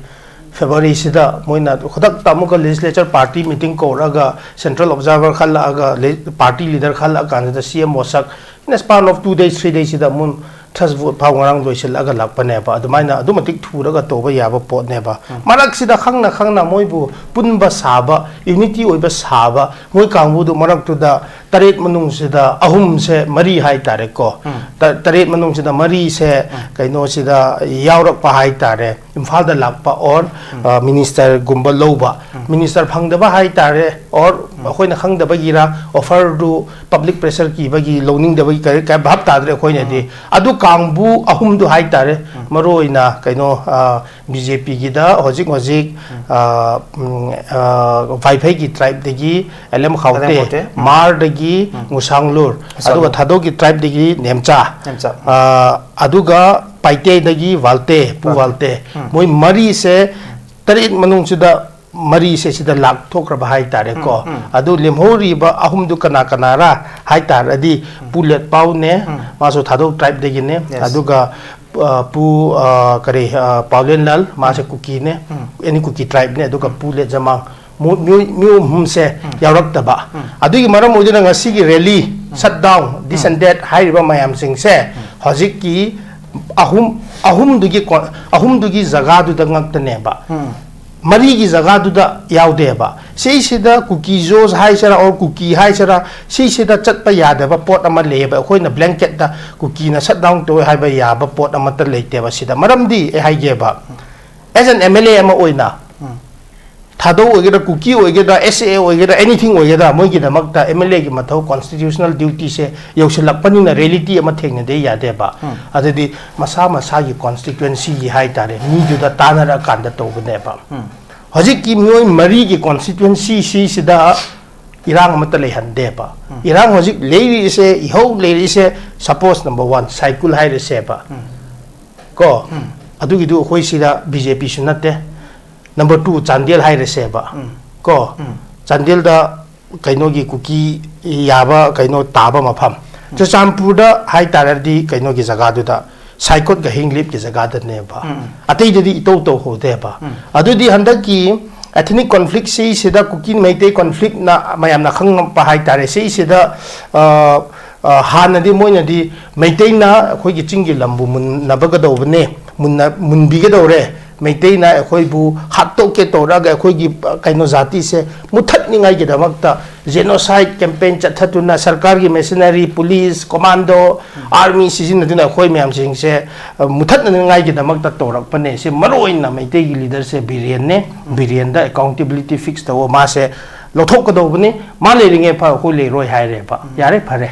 Februaryꯁꯤꯗ ꯃꯣꯏꯅ ꯈꯨꯗꯛꯇ ꯑꯃꯨꯛꯀ legislature party meeting ꯀꯧꯔꯒ, central observer ꯈꯜꯂꯛꯑꯒ, le-, party leader ꯈꯜꯂꯛꯑꯀꯥꯟꯁꯤꯗ CM mosque, in a span of two days, three daysꯁꯤꯗ ꯑꯃꯨꯛ Thursday ꯐꯥꯎ ꯉꯔꯥꯡ ꯂꯣꯏꯁꯤꯜꯂꯒ ꯂꯥꯛꯄꯅꯦꯕ꯫ ꯑꯗꯨꯃꯥꯏꯅ ꯑꯗꯨ ꯃꯇꯤꯛ ꯊꯨꯔꯒ ꯇꯧꯕ ꯌꯥꯕ ꯄꯣꯠꯅꯦꯕ꯫ ꯎꯝ꯫ ꯃꯔꯛꯁꯤꯗ ꯈꯪꯅ ꯈꯪꯅ ꯃꯣꯏꯕꯨ ꯄꯨꯟꯕ ꯁꯥꯕ, unity ꯑꯣꯏꯕ ꯁꯥꯕ, ꯃꯣꯏ ꯀꯥꯡꯕꯨꯗꯨ ꯃꯔꯛꯇꯨꯗ ꯇꯔꯦꯠ ꯃꯅꯨꯡꯁꯤꯗ ꯑꯍꯨꯝꯁꯦ, ꯃꯔꯤ ꯍꯥꯏꯇꯥꯔꯦꯀꯣ꯫ ꯎꯝ꯫ ꯇ-, ꯇꯔꯦꯠ ꯃꯅꯨꯡꯁꯤꯗ ꯃꯔꯤꯁꯦ ꯎꯝ꯫ ꯀꯩꯅꯣꯁꯤꯗ ꯌꯥꯎꯔꯛꯄ ꯍꯥꯏꯇꯥꯔꯦ, ꯏꯝꯐꯥꯜꯗ ꯂꯥꯛꯄ or, ꯎꯝ꯫ ꯑ, ministerꯒꯨꯝꯕ ꯂꯧꯕ꯫ ꯎꯝ꯫ Minister ꯐꯪꯗꯕ ꯍꯥꯏꯇꯥꯔꯦ, or ꯎꯝ꯫ ꯑꯩꯈꯣꯏꯅ ꯈꯪꯗꯕꯒꯤꯔ, offerꯗꯨ public pressure ꯀꯤꯕꯒꯤ ꯂꯧꯅꯤꯡꯗꯕꯒꯤ ꯀꯔꯤ, ꯀꯔꯤ ꯚꯥꯞ ꯇꯥꯗ꯭ꯔꯦ ꯑꯩꯈꯣꯏꯅꯗꯤ꯫ ꯎꯝ꯫ ꯑꯗꯨ ꯀꯥꯡꯕꯨ ꯑꯍꯨꯝꯗꯨ ꯍꯥꯏꯇꯥꯔꯦ, ꯎꯝ꯫ ꯃꯔꯨ ꯑꯣꯏꯅ ꯀꯩꯅꯣ, ꯑ, BJPꯒꯤꯗ ꯍꯧꯖꯤꯛ ꯍꯧꯖꯤꯛ, ꯎꯝ꯫ ꯑ, ꯎꯝ, ꯑ, ꯋꯥꯏꯐꯩꯒꯤ tribeꯗꯒꯤ ꯑꯦꯜ ꯑꯦꯝ ꯈꯥꯎꯇꯦ, ꯑꯦꯜ ꯑꯦꯝ ꯈꯥꯎꯇꯦ, ꯎꯝ꯫ ꯃꯥꯔꯗꯒꯤ ꯎꯝ꯫ ꯉꯨꯁꯥꯡꯂꯨꯔ, ꯉꯨꯁꯥꯡꯂꯨꯔ꯫ ꯑꯗꯨꯒ ꯊꯥꯗꯧꯒꯤ tribeꯗꯒꯤ ꯅꯦꯝꯆꯥ, ꯅꯦꯝꯆꯥ꯫ ꯑ, ꯑꯗꯨꯒ ꯄꯥꯏꯇꯦꯗꯒꯤ ꯋꯥꯜꯇꯦ, ꯄꯨ ꯋꯥꯜꯇꯦ꯫ ꯋꯥꯜꯇꯦ꯫ ꯎꯝ꯫ ꯃꯣꯏ ꯃꯔꯤꯁꯦ ꯇꯔꯦꯠ ꯃꯅꯨꯡꯁꯤꯗ ꯃꯔꯤꯁꯦ ꯁꯤꯗ ꯂꯥꯛꯊꯣꯛꯈ꯭ꯔꯕ ꯍꯥꯏꯇꯥꯔꯦꯀꯣ꯫ ꯎꯝ, ꯎꯝ꯫ ꯑꯗꯨ ꯂꯦꯝꯍꯧꯔꯤꯕ ꯑꯍꯨꯝꯗꯨ ꯀꯅꯥ ꯀꯅꯥꯔꯥ ꯍꯥꯏꯇꯥꯔꯗꯤ, ꯎꯝ꯫ ꯄꯨ ꯂꯦꯠꯄꯥꯎꯅꯦ, ꯎꯝ꯫ ꯃꯥꯁꯨ ꯊꯥꯗꯧ tribeꯗꯒꯤꯅꯦ, Yes꯫ ꯑꯗꯨꯒ, ꯑ, ꯄꯨ, ꯑ, ꯀꯔꯤ, ꯑ, ꯄꯥꯎꯂꯦꯟꯂꯥꯜ, ꯃꯥꯁꯦ ꯎꯝ꯫ ꯀꯨꯀꯤꯅꯦ, ꯎꯝ꯫ ꯑꯦꯅꯤ ꯀꯨꯀꯤ tribeꯅꯦ, ꯑꯗꯨꯒ ꯎꯝ꯫ ꯄꯨ ꯂꯦꯠꯖꯃꯥꯡ, ꯃꯣꯏ, ꯃꯤꯑꯣꯏ, ꯃꯤꯑꯣꯏ ꯑꯍꯨꯝꯁꯦ ꯎꯝ꯫ ꯌꯥꯎꯔꯛꯇꯕ꯫ ꯎꯝ꯫ ꯑꯗꯨꯒꯤ ꯃꯔꯝ ꯑꯣꯏꯗꯨꯅ ꯉꯁꯤꯒꯤ rally, um. Shutdown, this um. And that ꯍꯥꯏꯔꯤꯕ ꯃꯌꯥꯝꯁꯤꯡꯁꯦ ꯎꯝ꯫ ꯍꯧꯖꯤꯛꯀꯤ ꯑꯍꯨꯝ, ꯑꯍꯨꯝꯗꯨꯒꯤ ꯀꯣ-, ꯑꯍꯨꯝꯗꯨꯒꯤ ꯖꯒꯥꯗꯨꯗ ꯉꯛꯇꯅꯦꯕ꯫ ꯎꯝ꯫ ꯃꯔꯤꯒꯤ ꯖꯒꯥꯗꯨꯗ ꯌꯥꯎꯗꯦꯕ꯫ ꯁꯤꯁꯤꯗ ꯀꯨꯀꯤ ꯖꯣꯁ ꯍꯥꯏꯁꯤꯔꯥ, or ꯀꯨꯀꯤ ꯍꯥꯏꯁꯤꯔꯥ, ꯁꯤꯁꯤꯗ ꯆꯠꯄ ꯌꯥꯗꯕ ꯄꯣꯠ ꯑꯃ ꯂꯩꯌꯦꯕ꯫ ꯑꯩꯈꯣꯏꯅ blanketꯇ ꯀꯨꯀꯤꯅ shutdown ꯇꯧꯋꯦ ꯍꯥꯏꯕ ꯌꯥꯕ ꯄꯣꯠ ꯑꯃꯠꯇ ꯂꯩꯇꯦꯕ ꯁꯤꯗ꯫ ꯃꯔꯝꯗꯤ ꯑꯩ ꯍꯥꯏꯒꯦꯕ, as an MLA ꯑꯃ ꯑꯣꯏꯅ, ꯎꯝ꯫ ꯊꯥꯗꯧ ꯑꯣꯏꯒꯦꯔꯥ, ꯀꯨꯀꯤ ꯑꯣꯏꯒꯦꯔꯥ, SAA ꯑꯣꯏꯒꯦꯔꯥ, anything ꯑꯣꯏꯒꯦꯔꯥ, ꯃꯣꯏꯒꯤꯗꯃꯛꯇ MLAꯒꯤ ꯃꯊꯧ, constitutional dutyꯁꯦ ꯌꯧꯁꯤꯜꯂꯛꯄꯅꯤꯅ reality ꯑꯃ ꯊꯦꯡꯅꯗꯦ ꯌꯥꯗꯦꯕ꯫ ꯎꯝ꯫ ꯑꯗꯨꯗꯤ ꯃꯁꯥ ꯃꯁꯥꯒꯤ constituencyꯒꯤ ꯍꯥꯏꯇꯥꯔꯦ, ꯃꯤꯗꯨꯗ ꯇꯥꯟꯅꯔꯛꯑꯀꯥꯟꯗ ꯇꯧꯕꯅꯦꯕ꯫ ꯎꯝ꯫ ꯍꯧꯖꯤꯛꯀꯤ ꯃꯤꯑꯣꯏ ꯃꯔꯤꯒꯤ ꯀꯣꯟꯁꯇꯤꯇ꯭ꯋꯦꯟꯁꯤ ꯁꯤꯁꯤꯗ ꯏꯔꯥꯡ ꯑꯃꯠꯇ ꯂꯩꯍꯟꯗꯦꯕ꯫ ꯏꯔꯥꯡ ꯍꯧꯖꯤꯛ ꯂꯩꯔꯤꯁꯦ, ꯏꯍꯧ ꯂꯩꯔꯤꯁꯦ, ꯁꯄꯣꯁ ꯅꯝꯕꯔ ꯋꯥꯟ ꯁꯥꯏꯀꯨꯜ ꯍꯥꯏꯔꯁꯦꯕ꯫ ꯀꯣ? ꯑꯗꯨꯒꯤꯗꯨ ꯑꯩꯈꯣꯏ ꯁꯤꯗ ꯕꯤ ꯖꯦ ꯄꯤꯁꯨ ꯅꯠꯇꯦ꯫ ꯅꯝꯕꯔ ꯇꯨ ꯆꯥꯟꯗꯦꯜ ꯍꯥꯏꯔꯁꯦꯕ꯫ ꯀꯣ? ꯆꯥꯟꯗꯦꯜꯗ ꯀꯩꯅꯣꯒꯤ ꯀꯨꯀꯤ ꯌꯥꯕ ꯀꯩꯅꯣ ꯇꯥꯕ ꯃꯐꯝ꯫ ꯆꯨꯔꯆꯥꯟꯄꯨꯔꯗ ꯍꯥꯏꯇꯥꯔꯗꯤ ꯀꯩꯅꯣꯒꯤ ꯖꯒꯥꯗꯨꯗ, ꯁꯥꯏꯀꯣꯠꯀ ꯍꯤꯡꯂꯤꯞꯀꯤ ꯖꯒꯥꯗꯅꯦꯕ꯫ ꯑꯇꯩꯗꯗꯤ ꯏꯇꯧ ꯇꯧꯍꯧꯗꯦꯕ꯫ ꯑꯗꯨꯗꯤ ꯍꯟꯗꯛꯀꯤ ethnic conflict ꯁꯤꯁꯤꯗ ꯀꯨꯀꯤ ꯃꯩꯇꯩ conflict ꯅ ꯃꯌꯥꯝꯅ ꯈꯪꯉꯛꯄ ꯍꯥꯏꯇꯥꯔꯦ꯫ ꯁꯤꯁꯤꯗ, ꯑ, ꯑ, ꯍꯥꯟꯅꯗꯤ ꯃꯣꯏꯅꯗꯤ ꯃꯩꯇꯩꯅ ꯑꯩꯈꯣꯏꯒꯤ ꯆꯤꯡꯒꯤ ꯂꯝꯕꯨ ꯃꯨꯟꯅꯕꯒꯗꯧꯕꯅꯦ, ꯃꯨꯟꯅ-, ꯃꯨꯟꯕꯤꯒꯗꯧꯔꯦ, ꯃꯩꯇꯩꯅ ꯑꯩꯈꯣꯏꯕꯨ ꯍꯥꯠꯇꯣꯛꯀꯦ ꯇꯧꯔꯛꯑꯒ ꯑꯩꯈꯣꯏꯒꯤ, ꯑ, ꯀꯩꯅꯣ ꯖꯥꯇꯤꯁꯦ ꯃꯨꯠꯊꯠꯅꯤꯡꯉꯥꯏꯒꯤꯗꯃꯛꯇ genocide campaign ꯆꯠꯊꯗꯨꯅ ꯁꯔꯀꯥꯔꯒꯤ machinery, police, commando, army ꯁꯤꯖꯤꯟꯅꯗꯨꯅ ꯑꯩꯈꯣꯏ ꯃꯌꯥꯝꯁꯤꯡꯁꯦ, ꯑ, ꯃꯨꯠꯊꯠꯅꯅꯤꯡꯉꯥꯏꯒꯤꯗꯃꯛꯇ ꯇꯧꯔꯛꯄꯅꯦ꯫ ꯁꯤ ꯃꯔꯨ ꯑꯣꯏꯅ ꯃꯩꯇꯩꯒꯤ leader ꯁꯦ ꯕꯤꯔꯦꯟꯅꯦ꯫ ꯕꯤꯔꯦꯟꯗ accountability fix ꯇꯧꯑꯣ, ꯃꯥꯁꯦ ꯂꯧꯊꯣꯛꯀꯗꯧꯕꯅꯤ꯫ ꯃꯥ ꯂꯩꯔꯤꯉꯩ ꯐꯥꯎ ꯑꯩꯈꯣꯏ ꯂꯩꯔꯣꯏ ꯍꯥꯏꯔꯦꯕ꯫ ꯌꯥꯔꯦ, ꯐꯔꯦ꯫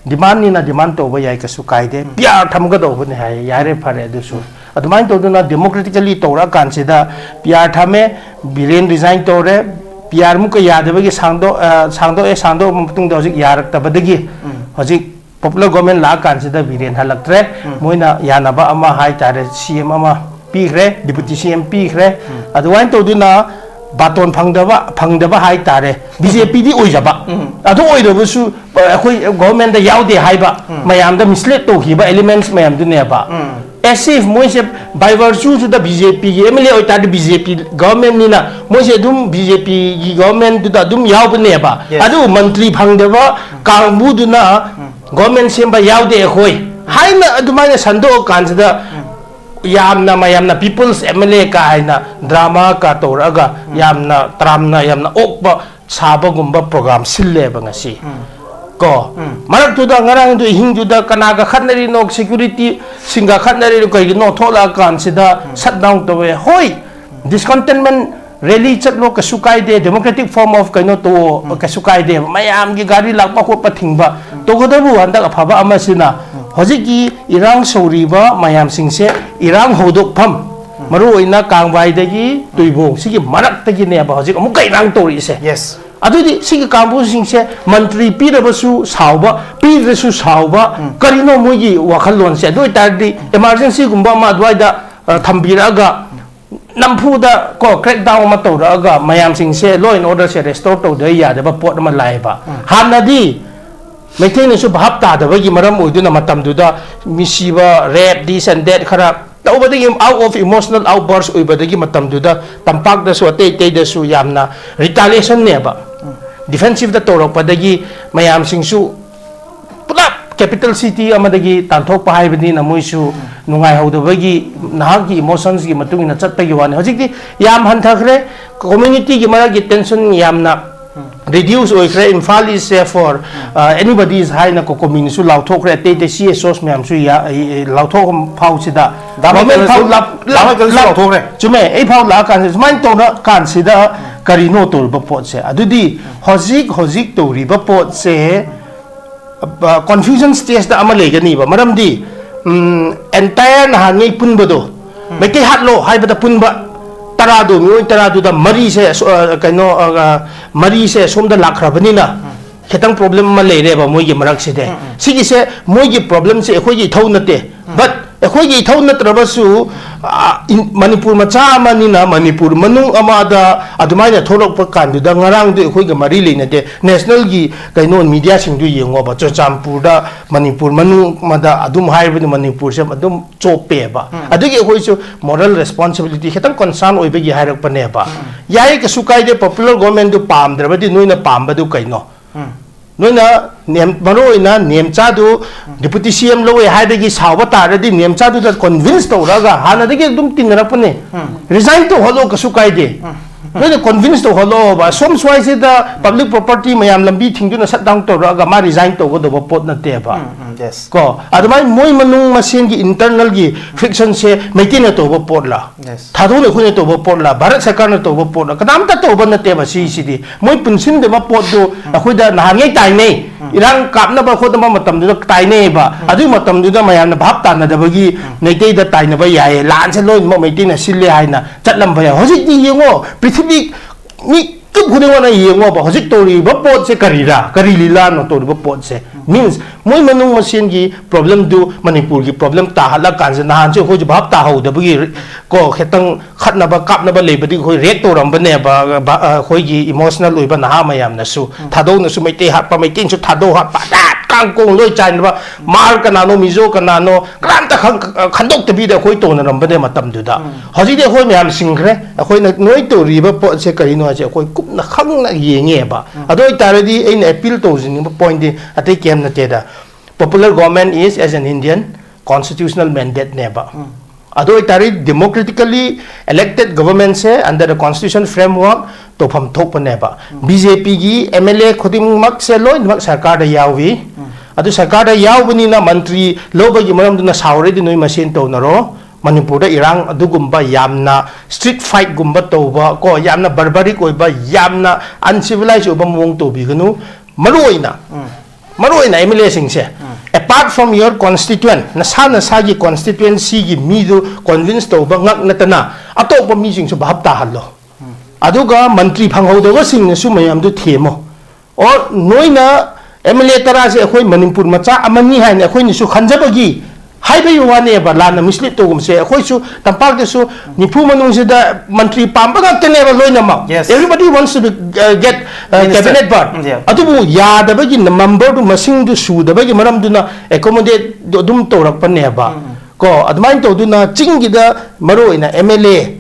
Demand ꯅꯤꯅ demand ꯇꯧꯕ ꯌꯥꯏ, ꯀꯩꯁꯨ ꯀꯥꯏꯗꯦ꯫ P R ꯊꯝꯒꯗꯧꯕꯅꯦ ꯍꯥꯏ, ꯌꯥꯔꯦ, ꯐꯔꯦ ꯑꯗꯨꯁꯨ꯫ ꯑꯗꯨꯃꯥꯏꯅ ꯇꯧꯗꯅ democratically ꯇꯧꯔꯛꯑꯀꯥꯟꯁꯤꯗ P R ꯊꯝꯃꯦ, ꯕꯤꯔꯦꯟ resign ꯇꯧꯔꯦ, P R ꯑꯃꯨꯛꯀ ꯌꯥꯗꯕꯒꯤ ꯁꯥꯡꯗꯣꯛ-, ꯑ, ꯁꯥꯡꯗꯣꯛꯑꯦ, ꯁꯥꯡꯗꯣꯛꯑꯕ ꯃꯇꯨꯡꯗ ꯍꯧꯖꯤꯛ ꯌꯥꯔꯛꯇꯕꯗꯒꯤ ꯍꯧꯖꯤꯛ popular government ꯂꯥꯛꯑꯀꯥꯟꯁꯤꯗ ꯕꯤꯔꯦꯟ ꯍꯜꯂꯛꯇ꯭ꯔꯦ꯫ ꯃꯣꯏꯅ ꯌꯥꯅꯕ ꯑꯃ ꯍꯥꯏꯇꯥꯔꯦ, C M ꯑꯃ ꯄꯤꯈ꯭ꯔꯦ, deputy C M ꯄꯤꯈ꯭ꯔꯦ꯫ ꯑꯗꯨꯃꯥꯏꯅ ꯇꯧꯗꯨꯅ ꯕꯥꯇꯣꯟ ꯐꯪꯗꯕ, ꯐꯪꯗꯕ ꯍꯥꯏꯇꯥꯔꯦ, B J P ꯗꯤ ꯑꯣꯏꯖꯕ꯫ ꯑꯗꯨ ꯑꯣꯏꯔꯕꯁꯨ, ꯑ, ꯑꯩꯈꯣꯏ government ꯇ ꯌꯥꯎꯗꯦ ꯍꯥꯏꯕ ꯃꯌꯥꯝꯗ mislead ꯇꯧꯈꯤꯕ elements ꯃꯌꯥꯝꯗꯨꯅꯦꯕ꯫ As if ꯃꯣꯏꯁꯦ by virtue ꯁꯤꯗ B J P ꯒꯤ M L A ꯑꯣꯏꯇꯥꯔꯗꯤ B J P government ꯅꯤꯅ ꯃꯣꯏꯁꯦ ꯑꯗꯨꯝ B J P ꯒꯤ government ꯇꯨꯗ ꯑꯗꯨꯝ ꯌꯥꯎꯕꯅꯦꯕ꯫ Yes. ꯑꯗꯨꯕꯨ ꯃꯟꯇ꯭ꯔꯤ ꯐꯪꯗꯕ ꯀꯥꯡꯕꯨꯗꯨꯅ government ꯁꯦꯝꯕ ꯌꯥꯎꯗꯦ ꯑꯩꯈꯣꯏ ꯍꯥꯏꯅ ꯑꯗꯨꯃꯥꯏꯅ ꯁꯟꯗꯣꯛꯑꯀꯥꯟꯁꯤꯗ ꯌꯥꯝꯅ ꯃꯌꯥꯝꯅ people's M L A ꯀꯥ ꯍꯥꯏꯅ drama ꯀꯥ ꯇꯧꯔꯛꯑꯒ ꯌꯥꯝꯅ ꯇꯔꯥꯝꯅ ꯌꯥꯝꯅ ꯑꯣꯛꯄ ꯁꯥꯕꯒꯨꯝꯕ program ꯁꯤꯜꯂꯦꯕ ꯉꯁꯤ꯫ ꯀꯣ? ꯃꯔꯛꯇꯨꯗ ꯉꯔꯥꯡꯗꯨ ꯑꯍꯤꯡꯗꯨꯗ ꯀꯅꯥꯒ ꯈꯠꯅꯔꯤꯅꯣ, security ꯁꯤꯡꯒ ꯈꯠꯅꯔꯤꯅꯣ ꯀꯩꯒꯤꯅꯣ ꯊꯣꯛꯂꯛꯑꯀꯥꯟꯁꯤꯗ shutdown ꯇꯧꯋꯦ꯫ ꯍꯣꯏ, discontentment rally ꯆꯠꯂꯣ, ꯀꯩꯁꯨ ꯀꯥꯏꯗꯦ, democratic form of ꯀꯩꯅꯣ ꯇꯧꯑꯣ, ꯀꯩꯁꯨ ꯀꯥꯏꯗꯦꯕ꯫ ꯃꯌꯥꯝꯒꯤ ꯒꯥꯔꯤ ꯂꯥꯛꯄ ꯈꯣꯠꯄ ꯊꯤꯡꯕ ꯇꯧꯒꯗꯕꯨ꯫ ꯍꯟꯗꯛ ꯑꯐꯕ ꯑꯃꯁꯤꯅ ꯍꯧꯖꯤꯛꯀꯤ ꯏꯔꯥꯡ ꯁꯧꯔꯤꯕ ꯃꯌꯥꯝꯁꯤꯡꯁꯦ ꯏꯔꯥꯡ ꯍꯧꯗꯣꯛꯐꯝ ꯃꯔꯨꯑꯣꯏꯅ ꯀꯥꯡꯕꯥꯏꯗꯒꯤ ꯇꯨꯏꯕꯣꯡ ꯁꯤꯒꯤ ꯃꯔꯛꯇꯒꯤꯅꯦꯕ ꯍꯧꯖꯤꯛ ꯑꯃꯨꯛ ꯀꯩꯔꯥꯡ ꯇꯧꯔꯛꯏꯁꯦ꯫ Yes. ꯑꯗꯨꯗꯤ ꯁꯤꯒꯤ ꯀꯥꯡꯕꯨꯁꯤꯡꯁꯦ ꯃꯟꯇ꯭ꯔꯤ ꯄꯤꯔꯕꯁꯨ ꯁꯥꯎꯕ, ꯄꯤꯗ꯭ꯔꯁꯨ ꯁꯥꯎꯕ, ꯀꯔꯤꯅꯣ ꯃꯣꯏꯒꯤ ꯋꯥꯈꯜꯂꯣꯟꯁꯦ? ꯑꯗꯨ ꯑꯣꯏꯇꯥꯔꯗꯤ emergencyꯒꯨꯝꯕ ꯑꯃ ꯑꯗꯨꯋꯥꯏꯗ ꯑ, ꯊꯝꯕꯤꯔꯛꯑꯒ ꯅꯝꯐꯨꯗ ꯀꯣ crackdown ꯑꯃ ꯇꯧꯔꯛꯑꯒ ꯃꯌꯥꯝꯁꯤꯡꯁꯦ law and orderꯁꯦ restore ꯇꯧꯗꯕ ꯌꯥꯗꯕ ꯄꯣꯠ ꯑꯃ ꯂꯥꯛꯑꯦꯕ꯫ ꯍꯥꯟꯅꯗꯤ ꯃꯩꯇꯩꯅꯁꯨ ꯚꯥꯞ ꯇꯥꯗꯕꯒꯤ ꯃꯔꯝ ꯑꯣꯏꯗꯨꯅ ꯃꯇꯝꯗꯨꯗ ꯃꯤꯁꯤꯕ, rape, this and that ꯈꯔ ꯇꯧꯕꯗꯒꯤ out of emotional outburst ꯑꯣꯏꯕꯗꯒꯤ ꯃꯇꯝꯗꯨꯗ ꯇꯝꯄꯥꯛꯇꯁꯨ ꯑꯇꯩ ꯑꯇꯩꯗꯁꯨ ꯌꯥꯝꯅ retaliationꯅꯦꯕ꯫ Defensiveꯇ ꯇꯧꯔꯛꯄꯗꯒꯤ ꯃꯌꯥꯝꯁꯤꯡꯁꯨ ꯄꯨꯂꯞ capital city ꯑꯃꯗꯒꯤ ꯇꯥꯟꯊꯣꯛꯄ ꯍꯥꯏꯕꯅꯤꯅ ꯃꯣꯏꯁꯨ ꯅꯨꯡꯉꯥꯏꯍꯧꯗꯕꯒꯤ ꯅꯍꯥꯛꯀꯤ emotionsꯀꯤ ꯃꯇꯨꯡ ꯏꯟꯅ ꯆꯠꯄꯒꯤ ꯋꯥꯅꯤ꯫ ꯍꯧꯖꯤꯛꯇꯤ ꯌꯥꯝ ꯍꯟꯊꯈ꯭ꯔꯦ꯫ Communityꯒꯤ ꯃꯔꯛꯀꯤ tension ꯌꯥꯝꯅ reduce ꯑꯣꯏꯈ꯭ꯔꯦ꯫ Imphal is safe for anybody is ꯍꯥꯏꯅ COCOMIꯅꯁꯨ ꯂꯥꯎꯊꯣꯛꯈ꯭ꯔꯦ꯫ ꯑꯇꯩ ꯑꯇꯩ CSOs ꯃꯌꯥꯝꯁꯨ ꯂꯥꯎꯊꯣꯛꯐꯝ ꯐꯥꯎꯁꯤꯗ government ꯐꯥꯎ ꯂꯥꯞ- ꯂꯥꯞ- ꯂꯥꯎꯊꯣꯛꯈ꯭ꯔꯦ꯫ ꯆꯨꯝꯃꯦ꯫ ꯑꯩ ꯐꯥꯎ ꯂꯥꯛꯑꯀꯥꯟꯁꯤꯗ ꯁꯨꯃꯥꯏꯅ ꯇꯧꯔ ꯀꯥꯟꯁꯤꯗ ꯀꯔꯤꯅꯣ ꯇꯧꯔꯤꯕ ꯄꯣꯠꯁꯦ? ꯑꯗꯨꯗꯤ ꯍꯧꯖꯤꯛ ꯍꯧꯖꯤꯛ ꯇꯧꯔꯤꯕ ꯄꯣꯠꯁꯦ confusion stageꯇ ꯑꯃ ꯂꯩꯒꯅꯤꯕ꯫ ꯃꯔꯝꯗꯤ entire ꯅꯍꯥꯟꯉꯩ ꯄꯨꯟꯕꯗꯣ ꯃꯩꯇꯩ ꯍꯥꯠꯂꯣ ꯍꯥꯏꯕꯗ ꯄꯨꯟꯕ ꯇꯔꯥꯗꯣ, ꯃꯤꯑꯣꯏ ꯇꯔꯥꯗꯨꯗ ꯃꯔꯤꯁꯦ ꯀꯩꯅꯣ ꯃꯔꯤꯁꯦ ꯁꯣꯝꯗ ꯂꯥꯛꯈ꯭ꯔꯕꯅꯤꯅ ꯈꯤꯇꯪ problem ꯑꯃ ꯂꯩꯔꯦꯕ ꯃꯣꯏꯒꯤ ꯃꯔꯛꯁꯤꯗꯤ꯫ ꯁꯤꯒꯤꯁꯦ ꯃꯣꯏꯒꯤ problemꯁꯦ ꯑꯩꯈꯣꯏꯒꯤ ꯏꯊꯧ ꯅꯠꯇꯦ꯫ But ꯑꯩꯈꯣꯏꯒꯤ ꯏꯊꯧ ꯅꯠꯇ꯭ꯔꯕꯁꯨ ꯃꯅꯤꯄꯨꯔ ꯃꯆꯥ ꯑꯃꯅꯤꯅ ꯃꯅꯤꯄꯨꯔ ꯃꯅꯨꯡ ꯑꯃꯗ ꯑꯗꯨꯃꯥꯏꯅ ꯊꯣꯛꯂꯛꯄ ꯀꯥꯟꯗꯨꯗ ꯉꯔꯥꯡꯗꯤ ꯑꯩꯈꯣꯏꯒ ꯃꯔꯤ ꯂꯩꯅꯗꯦ꯫ Nationalꯒꯤ ꯀꯩꯅꯣ mediaꯁꯤꯡꯗꯨ ꯌꯦꯡꯉꯣꯕ, ꯆꯨꯔꯆꯥꯟꯄꯨꯔꯗ ꯃꯅꯤꯄꯨꯔ ꯃꯅꯨꯡ ꯑꯃꯗ ꯑꯗꯨꯝ ꯍꯥꯏꯔꯕꯗꯤ ꯃꯅꯤꯄꯨꯔꯁꯦ ꯑꯗꯨꯝ ꯆꯣꯞꯄꯦꯕ꯫ ꯑꯗꯨꯒꯤ ꯑꯩꯈꯣꯏꯁꯨ moral responsibility ꯈꯤꯇꯪ concern ꯑꯣꯏꯕꯒꯤ ꯍꯥꯏꯔꯛꯄꯅꯦꯕ꯫ ꯌꯥꯏ, ꯀꯩꯁꯨ ꯀꯥꯏꯗꯦ, popular governmentꯗꯨ ꯄꯥꯝꯗ꯭ꯔꯕꯗꯤ ꯅꯣꯏꯅ ꯄꯥꯝꯕꯗꯨ ꯀꯩꯅꯣ? ꯅꯣꯏꯅ ꯃꯔꯨ ꯑꯣꯏꯅ ꯅꯦꯝꯆꯥꯗꯨ deputy CM ꯂꯧꯋꯦ ꯍꯥꯏꯕꯒꯤ ꯁꯥꯎꯕ ꯇꯥꯔꯗꯤ ꯅꯦꯝꯆꯥꯗꯨꯗ convince ꯇꯧꯔꯛꯑꯒ, ꯍꯥꯟꯅꯗꯒꯤ ꯑꯗꯨꯝ ꯇꯤꯟꯅꯔꯛꯄꯅꯦ, resign ꯇꯧꯍꯜꯂꯣ, ꯀꯩꯁꯨ ꯀꯥꯏꯗꯦ꯫ ꯅꯣꯏꯅ convince ꯇꯧꯍꯜꯂꯣꯕ꯫ ꯁꯣꯝ ꯁ꯭ꯋꯥꯏꯁꯤꯗ public property ꯃꯌꯥꯝ ꯂꯝꯕꯤ ꯊꯤꯡꯗꯨꯅ shutdown ꯇꯧꯔꯛꯑꯒ ꯃꯥ resign ꯇꯧꯒꯗꯧꯕ ꯄꯣꯠ ꯅꯠꯇꯦꯕ꯫ Yes. ꯀꯣ, ꯑꯗꯨꯃꯥꯏꯅ ꯃꯣꯏ ꯃꯅꯨꯡ ꯃꯁꯦꯟꯒꯤ ꯏꯟꯇꯔꯅꯦꯜꯒꯤ ꯐ꯭ꯔꯤꯛꯁꯟꯁꯦ ꯃꯩꯇꯩꯅ ꯇꯧꯕ ꯄꯣꯠꯂꯥ? Yes. ꯊꯥꯗꯣꯛꯅ ꯑꯩꯈꯣꯏꯅ ꯇꯧꯕ ꯄꯣꯠꯂꯥ? ꯚꯥꯔꯠ ꯁꯔꯀꯥꯔꯅ ꯇꯧꯕ ꯄꯣꯠꯂꯥ? ꯀꯅꯥꯝꯇ ꯇꯧꯕ ꯅꯠꯇꯦꯕ ꯁꯤꯁꯤꯗꯤ꯫ ꯃꯣꯏ ꯄꯨꯟꯁꯤꯟꯗꯕ ꯄꯣꯠꯇꯨ ꯑꯩꯈꯣꯏꯗ ꯅꯍꯥꯟꯉꯩ ꯇꯥꯏꯅꯩ꯫ ꯏꯔꯥꯡ ꯀꯥꯞꯅꯕ ꯈꯣꯠꯅꯕ ꯃꯇꯝꯗꯨꯗ ꯇꯥꯏꯅꯩꯌꯦꯕ꯫ ꯑꯗꯨꯒꯤ ꯃꯇꯝꯗꯨꯗ ꯃꯌꯥꯝꯅ ꯚꯥꯞ ꯇꯥꯅꯗꯕꯒꯤ ꯃꯩꯇꯩꯗ ꯇꯥꯏꯅꯕ ꯌꯥꯏꯌꯦ꯫ ꯂꯥꯟꯁꯦ ꯂꯣꯏꯅꯃꯛ ꯃꯩꯇꯩꯅ ꯁꯤꯜꯂꯦ ꯍꯥꯏꯅ ꯆꯠꯂꯝꯕ ꯌꯥꯏ꯫ ꯍꯧꯖꯤꯛꯇꯤ ꯌꯦꯡꯉꯣ, ꯄ꯭ꯔꯤꯊꯤꯕꯤ ꯃꯤꯀꯨꯞ ꯈꯨꯗꯤꯡꯃꯛꯅ ꯌꯦꯡꯉꯣꯕ, ꯍꯧꯖꯤꯛ ꯇꯧꯔꯤꯕ ꯄꯣꯠꯁꯦ ꯀꯔꯤꯔꯥ? ꯀꯔꯤ ꯂꯤꯂꯥꯅꯣ ꯇꯧꯔꯤꯕ ꯄꯣꯠꯁꯦ? Means, ꯃꯣꯏ ꯃꯅꯨꯡ ꯃꯁꯦꯟꯒꯤ ꯄ꯭ꯔꯣꯕ꯭ꯂꯦꯝꯗꯨ ꯃꯅꯤꯄꯨꯔꯒꯤ ꯄ꯭ꯔꯣꯕ꯭ꯂꯦꯝ ꯇꯥꯍꯜꯂꯀꯥꯟꯁꯤꯗ, ꯅꯍꯥꯟꯁꯨ ꯑꯩꯈꯣꯏꯁꯨ ꯚꯥꯞ ꯇꯥꯍꯧꯗꯕꯒꯤ ꯀꯣ, ꯈꯤꯇꯪ ꯈꯠꯅꯕ ꯀꯥꯞꯅꯕ ꯂꯩꯕꯗꯒꯤ ꯑꯩꯈꯣꯏ ꯔꯦꯛ ꯇꯧꯔꯝꯕꯅꯦꯕ, ꯕ-, ꯑ, ꯑꯩꯈꯣꯏꯒꯤ ꯏꯃꯣꯁꯅꯦꯜ ꯑꯣꯏꯕ ꯅꯍꯥ ꯃꯌꯥꯝꯅꯁꯨ꯫ ꯊꯥꯗꯧꯅꯁꯨ ꯃꯩꯇꯩ ꯍꯥꯠꯄ, ꯃꯩꯇꯩꯅꯁꯨ ꯊꯥꯗꯧ ꯍꯥꯠꯄ, ꯗꯥꯠ ꯀꯥꯡ ꯀꯣꯡ ꯂꯣꯏ ꯆꯥꯏꯅꯕ, ꯃꯥꯔ ꯀꯅꯥꯅꯣ, ꯃꯤꯖꯣ ꯀꯅꯥꯅꯣ, ꯀꯅꯥꯝꯇ ꯈꯪ-, ꯈꯟꯗꯣꯛꯇꯕꯤꯗ ꯑꯩꯈꯣꯏ ꯇꯧꯅꯔꯝꯕꯅꯦ ꯃꯇꯝꯗꯨꯗ꯫ ꯍꯧꯖꯤꯛꯇꯤ ꯑꯩꯈꯣꯏ ꯃꯌꯥꯝ ꯁꯤꯡꯈ꯭ꯔꯦ꯫ ꯑꯩꯈꯣꯏꯅ ꯅꯣꯏ ꯇꯧꯔꯤꯕ ꯄꯣꯠꯁꯦ ꯀꯔꯤꯅꯣ ꯍꯥꯏꯁꯦ ꯑꯩꯈꯣꯏ ꯀꯨꯞꯅ ꯈꯪꯅ ꯌꯦꯡꯉꯦꯕ꯫ ꯑꯗꯨ ꯑꯣꯏꯇꯥꯔꯗꯤ ꯑꯩꯅ ꯑꯦꯄꯤꯜ ꯇꯧꯖꯅꯤꯡꯕ ꯄꯣꯏꯟꯗꯤ ꯑꯇꯩ ꯀꯩꯝ ꯅꯠꯇꯦꯗ꯫ Popular government is, as an Indian, constitutional mandate ꯅꯦꯕ꯫ ꯑꯗꯨ ꯑꯣꯏꯇꯥꯔꯗꯤ democratically elected government say under the constitution framework ꯇꯧꯐꯝ ꯊꯣꯛꯄꯅꯦꯕ꯫ ꯕꯤ ꯖꯦ ꯄꯤꯒꯤ ꯑꯦꯝ ꯑꯦꯜ ꯑꯦ ꯈꯨꯗꯤꯡꯃꯛꯁꯦ ꯂꯣꯏꯅꯃꯛ ꯁꯔꯀꯥꯔꯗ ꯌꯥꯎꯏ꯫ ꯑꯗꯨ ꯁꯔꯀꯥꯔꯗ ꯌꯥꯎꯕꯅꯤꯅ ꯃꯟꯇ꯭ꯔꯤ ꯂꯧꯕꯒꯤ ꯃꯔꯝꯗꯨꯅ ꯁꯥꯎꯔꯗꯤ ꯅꯣꯏ ꯃꯁꯦꯟ ꯇꯧꯅꯔꯣ꯫ ꯃꯅꯤꯄꯨꯔꯗ ꯏꯔꯥꯡ ꯑꯗꯨꯒꯨꯝꯕ ꯌꯥꯝꯅ street fight ꯒꯨꯝꯕ ꯇꯧꯕ ꯀꯣ, ꯌꯥꯝꯅ barbaric ꯑꯣꯏꯕ, ꯌꯥꯝꯅ uncivilized ꯑꯣꯏꯕ ꯃꯑꯣꯡ ꯇꯧꯕꯤꯒꯅꯨ꯫ ꯃꯔꯨ ꯑꯣꯏꯅ, ꯃꯔꯨ ꯑꯣꯏꯅ ꯑꯦꯝ ꯑꯦꯜ ꯑꯦꯁꯤꯡꯁꯦ, apart from your constituent, ꯅꯁꯥ ꯅꯁꯥꯒꯤ constituency ꯒꯤ ꯃꯤꯗꯨ convince ꯇꯧꯕ ꯉꯛ ꯅꯠꯇꯅ ꯑꯇꯣꯞꯄ ꯃꯤꯁꯤꯡꯁꯨ ꯚꯥꯞ ꯇꯥꯍꯜꯂꯣ꯫ ꯑꯗꯨꯒ ꯃꯟꯇ꯭ꯔꯤ ꯐꯪꯍꯧꯗꯕꯁꯤꯡꯅꯁꯨ ꯃꯌꯥꯝꯗꯨ ꯊꯦꯝꯃꯣ꯫ ꯑꯣ, ꯅꯣꯏꯅ ꯑꯦꯝ ꯑꯦꯜ ꯑꯦ ꯇꯔꯥꯁꯦ ꯑꯩꯈꯣꯏ ꯃꯅꯤꯄꯨꯔ ꯃꯆꯥ ꯑꯃꯅꯤ ꯍꯥꯏꯅ ꯑꯩꯈꯣꯏꯅꯁꯨ ꯈꯟꯖꯕꯒꯤ ꯍꯥꯏꯕꯒꯤ ꯋꯥꯅꯦꯕ, ꯂꯥꯟꯅ mislead ꯇꯧꯒꯨꯝꯁꯦ꯫ ꯑꯩꯈꯣꯏꯁꯨ ꯇꯝꯄꯥꯛꯇꯁꯨ ꯅꯤꯐꯨ ꯃꯅꯨꯡꯁꯤꯗ ꯃꯟꯇ꯭ꯔꯤ ꯄꯥꯝꯕ ꯉꯥꯛꯇꯅꯦꯕ ꯂꯣꯏꯅꯃꯛ꯫ Yes. Everybody wants to be, uh, get, uh, Minister. Cabinet bar. Yeah. ꯑꯗꯨꯕꯨ ꯌꯥꯗꯕꯒꯤ number ꯗꯨ, ꯃꯁꯤꯡꯗꯨ ꯁꯨꯗꯕꯒꯤ ꯃꯔꯝꯗꯨꯅ accommodate ꯗꯨ ꯑꯗꯨꯝ ꯇꯧꯔꯛꯄꯅꯦꯕ꯫ ꯀꯣ, ꯑꯗꯨꯃꯥꯏꯅ ꯇꯧꯗꯨꯅ ꯆꯤꯡꯒꯤꯗ ꯃꯔꯨ ꯑꯣꯏꯅ ꯑꯦꯝ ꯑꯦꯜ ꯑꯦ,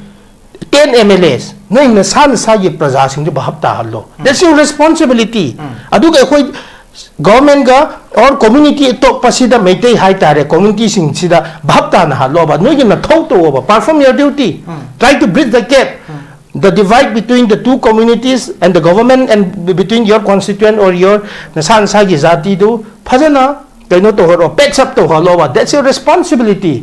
ten M L As, ꯅꯣꯏ ꯅꯁꯥ ꯅꯁꯥꯒꯤ ꯄ꯭ꯔꯖꯥꯁꯤꯡꯗꯨ ꯚꯥꯞ ꯇꯥꯍꯜꯂꯣ꯫ That's your responsibility. ꯑꯗꯨꯒ ꯑꯩꯈꯣꯏ government ꯒ or community ꯑꯇꯣꯞꯄꯁꯤꯗ, ꯃꯩꯇꯩ ꯍꯥꯏꯇꯥꯔꯦ, community ꯁꯤꯡꯁꯤꯗ ꯚꯥꯞ ꯇꯥꯅ ꯍꯥꯠꯂꯣꯕ, ꯅꯣꯏꯒꯤ ꯅꯊꯧ ꯇꯧꯑꯣꯕ, perform your duty, try to bridge the gap, the divide between the two communities and the government and between your constituent or your ꯅꯁꯥ ꯅꯁꯥꯒꯤ ꯖꯥꯇꯤꯗꯨ ꯐꯖꯅ ꯀꯩꯅꯣ ꯇꯧꯍꯜꯂꯣ, ꯄꯦꯛꯁ ꯑꯞ ꯇꯧꯍꯜꯂꯣꯕ, that's your responsibility.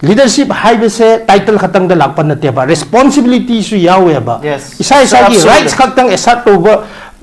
Leadership ꯍꯥꯏꯕꯁꯦ ꯇꯥꯏꯇꯜ ꯈꯛꯇꯪꯗ ꯂꯥꯛꯄ ꯅꯠꯇꯦꯕ, ꯔꯦꯁꯄꯣꯟꯁꯤꯕꯤꯂꯤꯇꯤꯁꯨ ꯌꯥꯎꯋꯦꯕ. Yes. ꯏꯁꯥ ꯏꯁꯥꯒꯤ Absolutely. ꯔꯥꯏꯠꯁ ꯈꯛꯇꯪ ꯑꯦꯁꯥꯔꯠ ꯇꯧꯕ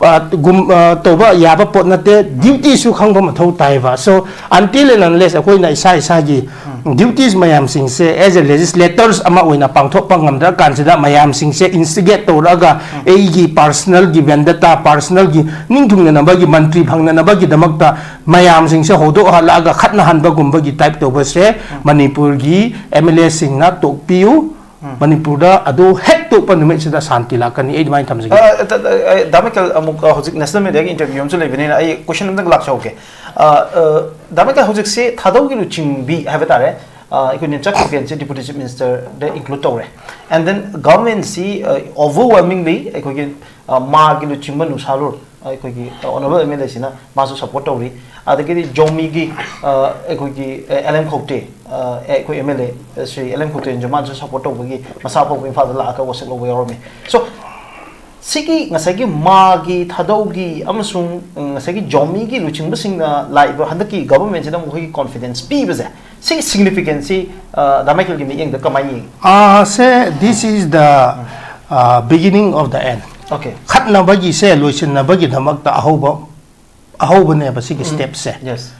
ꯑ, ꯒꯨꯝ ꯑ, ꯇꯧꯕ ꯌꯥꯕ ꯄꯣꯠ ꯅꯠꯇꯦ, ꯗ꯭ꯌꯨꯇꯤꯁꯨ ꯈꯪꯕ ꯃꯊꯧ ꯇꯥꯏꯕ꯫ So until and unless ꯑꯩꯈꯣꯏꯅ ꯏꯁꯥ ꯏꯁꯥꯒꯤ ꯗ꯭ꯌꯨꯇꯤꯁ ꯃꯌꯥꯝꯁꯤꯡꯁꯦ as a legislators ꯑꯃ ꯑꯣꯏꯅ ꯄꯥꯡꯊꯣꯛꯄ ꯉꯝꯗ꯭ꯔꯀꯥꯟꯁꯤꯗ, ꯃꯌꯥꯝꯁꯤꯡꯁꯦ ꯏꯟꯁꯇꯤꯒꯦꯠ ꯇꯧꯔꯛꯑꯒ ꯑꯩꯒꯤ ꯄꯥꯔꯁꯅꯦꯜꯒꯤ ꯚꯦꯟꯗꯇꯥ, ꯄꯥꯔꯁꯅꯦꯜꯒꯤ ꯅꯤꯡꯊꯨꯡꯅꯅꯕꯒꯤ, ꯃꯟꯇ꯭ꯔꯤ ꯐꯪꯅꯅꯕꯒꯤꯗꯃꯛꯇ ꯃꯌꯥꯝꯁꯤꯡꯁꯦ ꯍꯧꯗꯣꯛꯍꯜꯂꯛꯑꯒ ꯈꯠꯅꯍꯟꯕꯒꯨꯝꯕꯒꯤ ꯇꯥꯏꯞ ꯇꯧꯕꯁꯦ ꯃꯅꯤꯄꯨꯔꯒꯤ ꯑꯦꯝ ꯑꯦꯜ ꯑꯦꯁꯤꯡꯅ ꯇꯣꯛꯄꯤꯌꯨ꯫ ꯃꯅꯤꯄꯨꯔꯗ ꯑꯗꯨ ꯍꯦꯛ ꯇꯣꯛꯄ ꯅꯨꯃꯤꯠꯁꯤꯗ ꯁꯥꯟꯇꯤ ꯂꯥꯛꯀꯅꯤ, ꯑꯩ ꯑꯗꯨꯃꯥꯏꯅ ꯊꯝꯖꯒꯦ꯫ ꯑ, ꯗꯥ ꯃꯥꯏꯀꯦꯜ, ꯑꯃꯨꯛ, ꯑ, ꯍꯧꯖꯤꯛ ꯅꯦꯁꯅꯦꯜ ꯃꯦꯗꯤꯌꯥꯒꯤ ꯏꯟꯇꯔꯚ꯭ꯌꯨ ꯑꯃꯁꯨ ꯂꯩꯕꯅꯤꯅ ꯑꯩ ꯀꯣꯏꯁꯟ ꯑꯝꯇꯪ ꯂꯥꯛꯆꯍꯧꯒꯦ꯫ ꯑ, ꯑ, ꯗꯥ ꯃꯥꯏꯀꯦꯜ, ꯍꯧꯖꯤꯛꯁꯦ ꯊꯥꯗꯧꯒꯤ ꯂꯨꯆꯤꯡꯕꯤ ꯍꯥꯏꯕ ꯇꯥꯔꯦ, ꯑ, ꯑꯩꯈꯣꯏ ꯅꯦꯝꯆꯥ ꯀꯤꯞꯒꯦꯟꯁꯦ ꯗꯤꯄꯨꯇꯤ ꯆꯤꯐ ꯃꯤꯅꯤꯁꯇꯔꯗ ꯏꯟꯀ꯭ꯂꯨꯗ ꯇꯧꯔꯦ꯫ ꯑꯦꯟ ꯗꯦꯟ ꯒꯚꯔꯟꯃꯦꯟꯁꯤ ꯑꯣꯚꯔꯋꯦꯜꯃꯤꯡꯂꯤ ꯑꯩꯈꯣꯏꯒꯤ, ꯑ, ꯃꯥꯒꯤ ꯂꯨꯆꯤꯡꯕ ꯅꯨꯡꯁꯥꯂꯨꯔ, ꯑꯩꯈꯣꯏꯒꯤ ꯑꯣꯅꯔꯦꯕꯜ ꯑꯦꯝ ꯑꯦꯜ ꯑꯦꯁꯤꯅ ꯃꯥꯁꯨ ꯁꯞꯄꯣꯔꯠ ꯇꯧꯔꯤ꯫ ꯑꯗꯒꯤꯗꯤ ꯖꯣꯃꯤꯒꯤ, ꯑ, ꯑꯩꯈꯣꯏꯒꯤ, ꯑ, ꯑꯦꯜ ꯑꯦꯝ ꯈꯧꯇꯦ, ꯑ, ꯑꯩꯈꯣꯏ M L A three L M ꯈꯧꯇꯦꯅꯁꯨ ꯃꯥꯅꯁꯨ ꯁꯞꯄꯣꯔꯠ ꯇꯧꯕꯒꯤ ꯃꯁꯥ ꯐꯥꯎꯕ ꯏꯝꯐꯥꯜꯗ ꯂꯥꯛꯑꯒ ꯋꯥꯁꯛ ꯂꯧꯕ ꯌꯥꯎꯔꯝꯃꯤ꯫ ꯁꯣ ꯁꯤꯒꯤ ꯉꯁꯥꯏꯒꯤ ꯃꯥꯒꯤ, ꯊꯥꯗꯧꯒꯤ ꯑꯃꯁꯨꯡ, ꯎꯝ, ꯉꯁꯥꯏꯒꯤ ꯖꯣꯃꯤꯒꯤ ꯂꯨꯆꯤꯡꯕꯁꯤꯡꯅ ꯂꯥꯛꯏꯕ ꯍꯟꯗꯛꯀꯤ ꯒꯚꯔꯟꯃꯦꯟꯁꯤꯗ ꯃꯈꯣꯏꯒꯤ ꯀꯣꯟꯐꯤꯗꯦꯟꯁ ꯄꯤꯕꯁꯦ, ꯁꯤꯒꯤ ꯁꯤꯒꯅꯤꯐꯤꯀꯦꯟꯁꯁꯤ, ꯑ, ꯗꯥ ꯃꯥꯏꯀꯦꯜꯒꯤ ꯃꯤꯠꯌꯦꯡꯗ ꯀꯃꯥꯏꯅ ꯌꯦꯡꯉꯤ? ꯑꯥ, ꯁꯦ, this is the beginning of the end. Okay. ꯈꯠꯅꯕꯒꯤꯁꯦ ꯂꯣꯏꯁꯤꯟꯅꯕꯒꯤꯗꯃꯛꯇ ꯑꯍꯧꯕ ꯑꯍꯧꯕꯅꯦꯕ ꯁꯤꯒꯤ ꯁ꯭ꯇꯦꯞꯁꯦ꯫ ꯌꯦꯁ꯫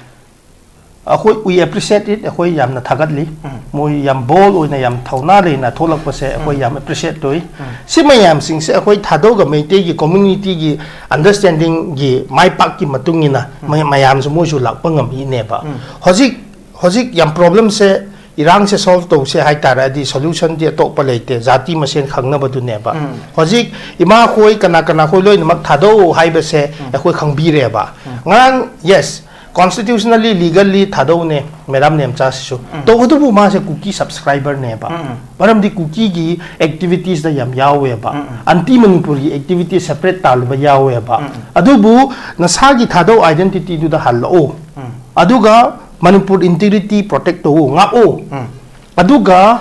ꯑꯩꯈꯣꯏ, we appreciate it, ꯑꯩꯈꯣꯏ ꯌꯥꯝꯅ ꯊꯥꯒꯠꯂꯤ꯫ ꯃꯣꯏ ꯌꯥꯝ ꯕꯣꯜ ꯑꯣꯏꯅ, ꯌꯥꯝ ꯊꯧꯅꯥ ꯂꯩꯅ ꯊꯣꯛꯂꯛꯄꯁꯦ ꯑꯩꯈꯣꯏ ꯌꯥꯝ ꯑꯦꯄ꯭ꯔꯤꯁꯤꯌꯦꯠ ꯇꯧꯏ꯫ ꯁꯤ ꯃꯌꯥꯝꯁꯤꯡꯁꯦ ꯑꯩꯈꯣꯏ ꯊꯥꯗꯧꯒ ꯃꯩꯇꯩꯒꯤ ꯀꯝꯃ꯭ꯌꯨꯅꯤꯇꯤꯒꯤ ꯑꯟꯗꯔꯁ꯭ꯇꯦꯟꯗꯤꯡꯒꯤ ꯃꯥꯏ ꯄꯥꯛꯀꯤ ꯃꯇꯨꯡ ꯏꯟꯅ ꯃ-, ꯃꯌꯥꯝꯁꯨ ꯃꯣꯏꯁꯨ ꯂꯥꯛꯄ ꯉꯝꯃꯤꯅꯦꯕ꯫ ꯍꯧꯖꯤꯛ, ꯍꯧꯖꯤꯛ ꯌꯥꯝ ꯄ꯭ꯔꯣꯕ꯭ꯂꯦꯝꯁꯦ, ꯏꯔꯥꯡꯁꯦ ꯁꯣꯜꯕ ꯇꯧꯁꯦ ꯍꯥꯏꯇꯥꯔꯗꯤ ꯁꯣꯂꯨꯁꯟꯗꯤ ꯑꯇꯣꯞꯄ ꯂꯩꯇꯦ, ꯖꯥꯇꯤ ꯃꯁꯦꯟ ꯈꯪꯅꯕꯗꯨꯅꯦꯕ꯫ ꯍꯧꯖꯤꯛ ꯏꯃꯥꯈꯣꯏ ꯀꯅꯥ ꯀꯅꯥꯈꯣꯏ ꯂꯣꯏꯅꯃꯛ ꯊꯥꯗꯧ ꯍꯥꯏꯕꯁꯦ ꯑꯩꯈꯣꯏ ꯈꯪꯕꯤꯔꯦꯕ꯫ ꯉꯔꯥꯡ, ꯌꯦꯁ, ꯀꯣꯟꯁꯇꯤꯇ꯭ꯌꯨꯁꯅꯦꯜꯂꯤ, ꯂꯤꯒꯜꯂꯤ ꯊꯥꯗꯧꯅꯦ ꯃꯦꯗꯥꯝ ꯅꯦꯝꯆꯥꯁꯤꯁꯨ꯫ ꯇꯧꯕꯇꯕꯨ ꯃꯥꯁꯦ ꯀꯨꯀꯤ ꯁꯕꯁꯀ꯭ꯔꯥꯏꯕꯔꯅꯦꯕ꯫ ꯃꯔꯝꯗꯤ ꯀꯨꯀꯤꯒꯤ ꯑꯦꯛꯇꯤꯚꯤꯇꯤꯁꯇ ꯌꯥꯝ ꯌꯥꯎꯋꯦꯕ꯫ ꯑꯟꯇꯤ ꯃꯅꯤꯄꯨꯔꯒꯤ ꯑꯦꯛꯇꯤꯚꯤꯇꯤ ꯁꯦꯄꯔꯦꯠ ꯇꯥꯜꯂꯕ ꯌꯥꯎꯋꯦꯕ꯫ ꯑꯗꯨꯕꯨ ꯅꯁꯥꯒꯤ ꯊꯥꯗꯧ ꯑꯥꯏꯗꯦꯟꯇꯤꯇꯤꯗꯨꯗ ꯍꯜꯂꯛꯑꯣ꯫ ꯑꯗꯨꯒ ꯃꯅꯤꯄꯨꯔ ꯏꯟꯇꯤꯒ꯭ꯔꯤꯇꯤ ꯄ꯭ꯔꯣꯇꯦꯛ ꯇꯧꯑꯣ, ꯉꯥꯛꯑꯣ꯫ ꯑꯗꯨꯒ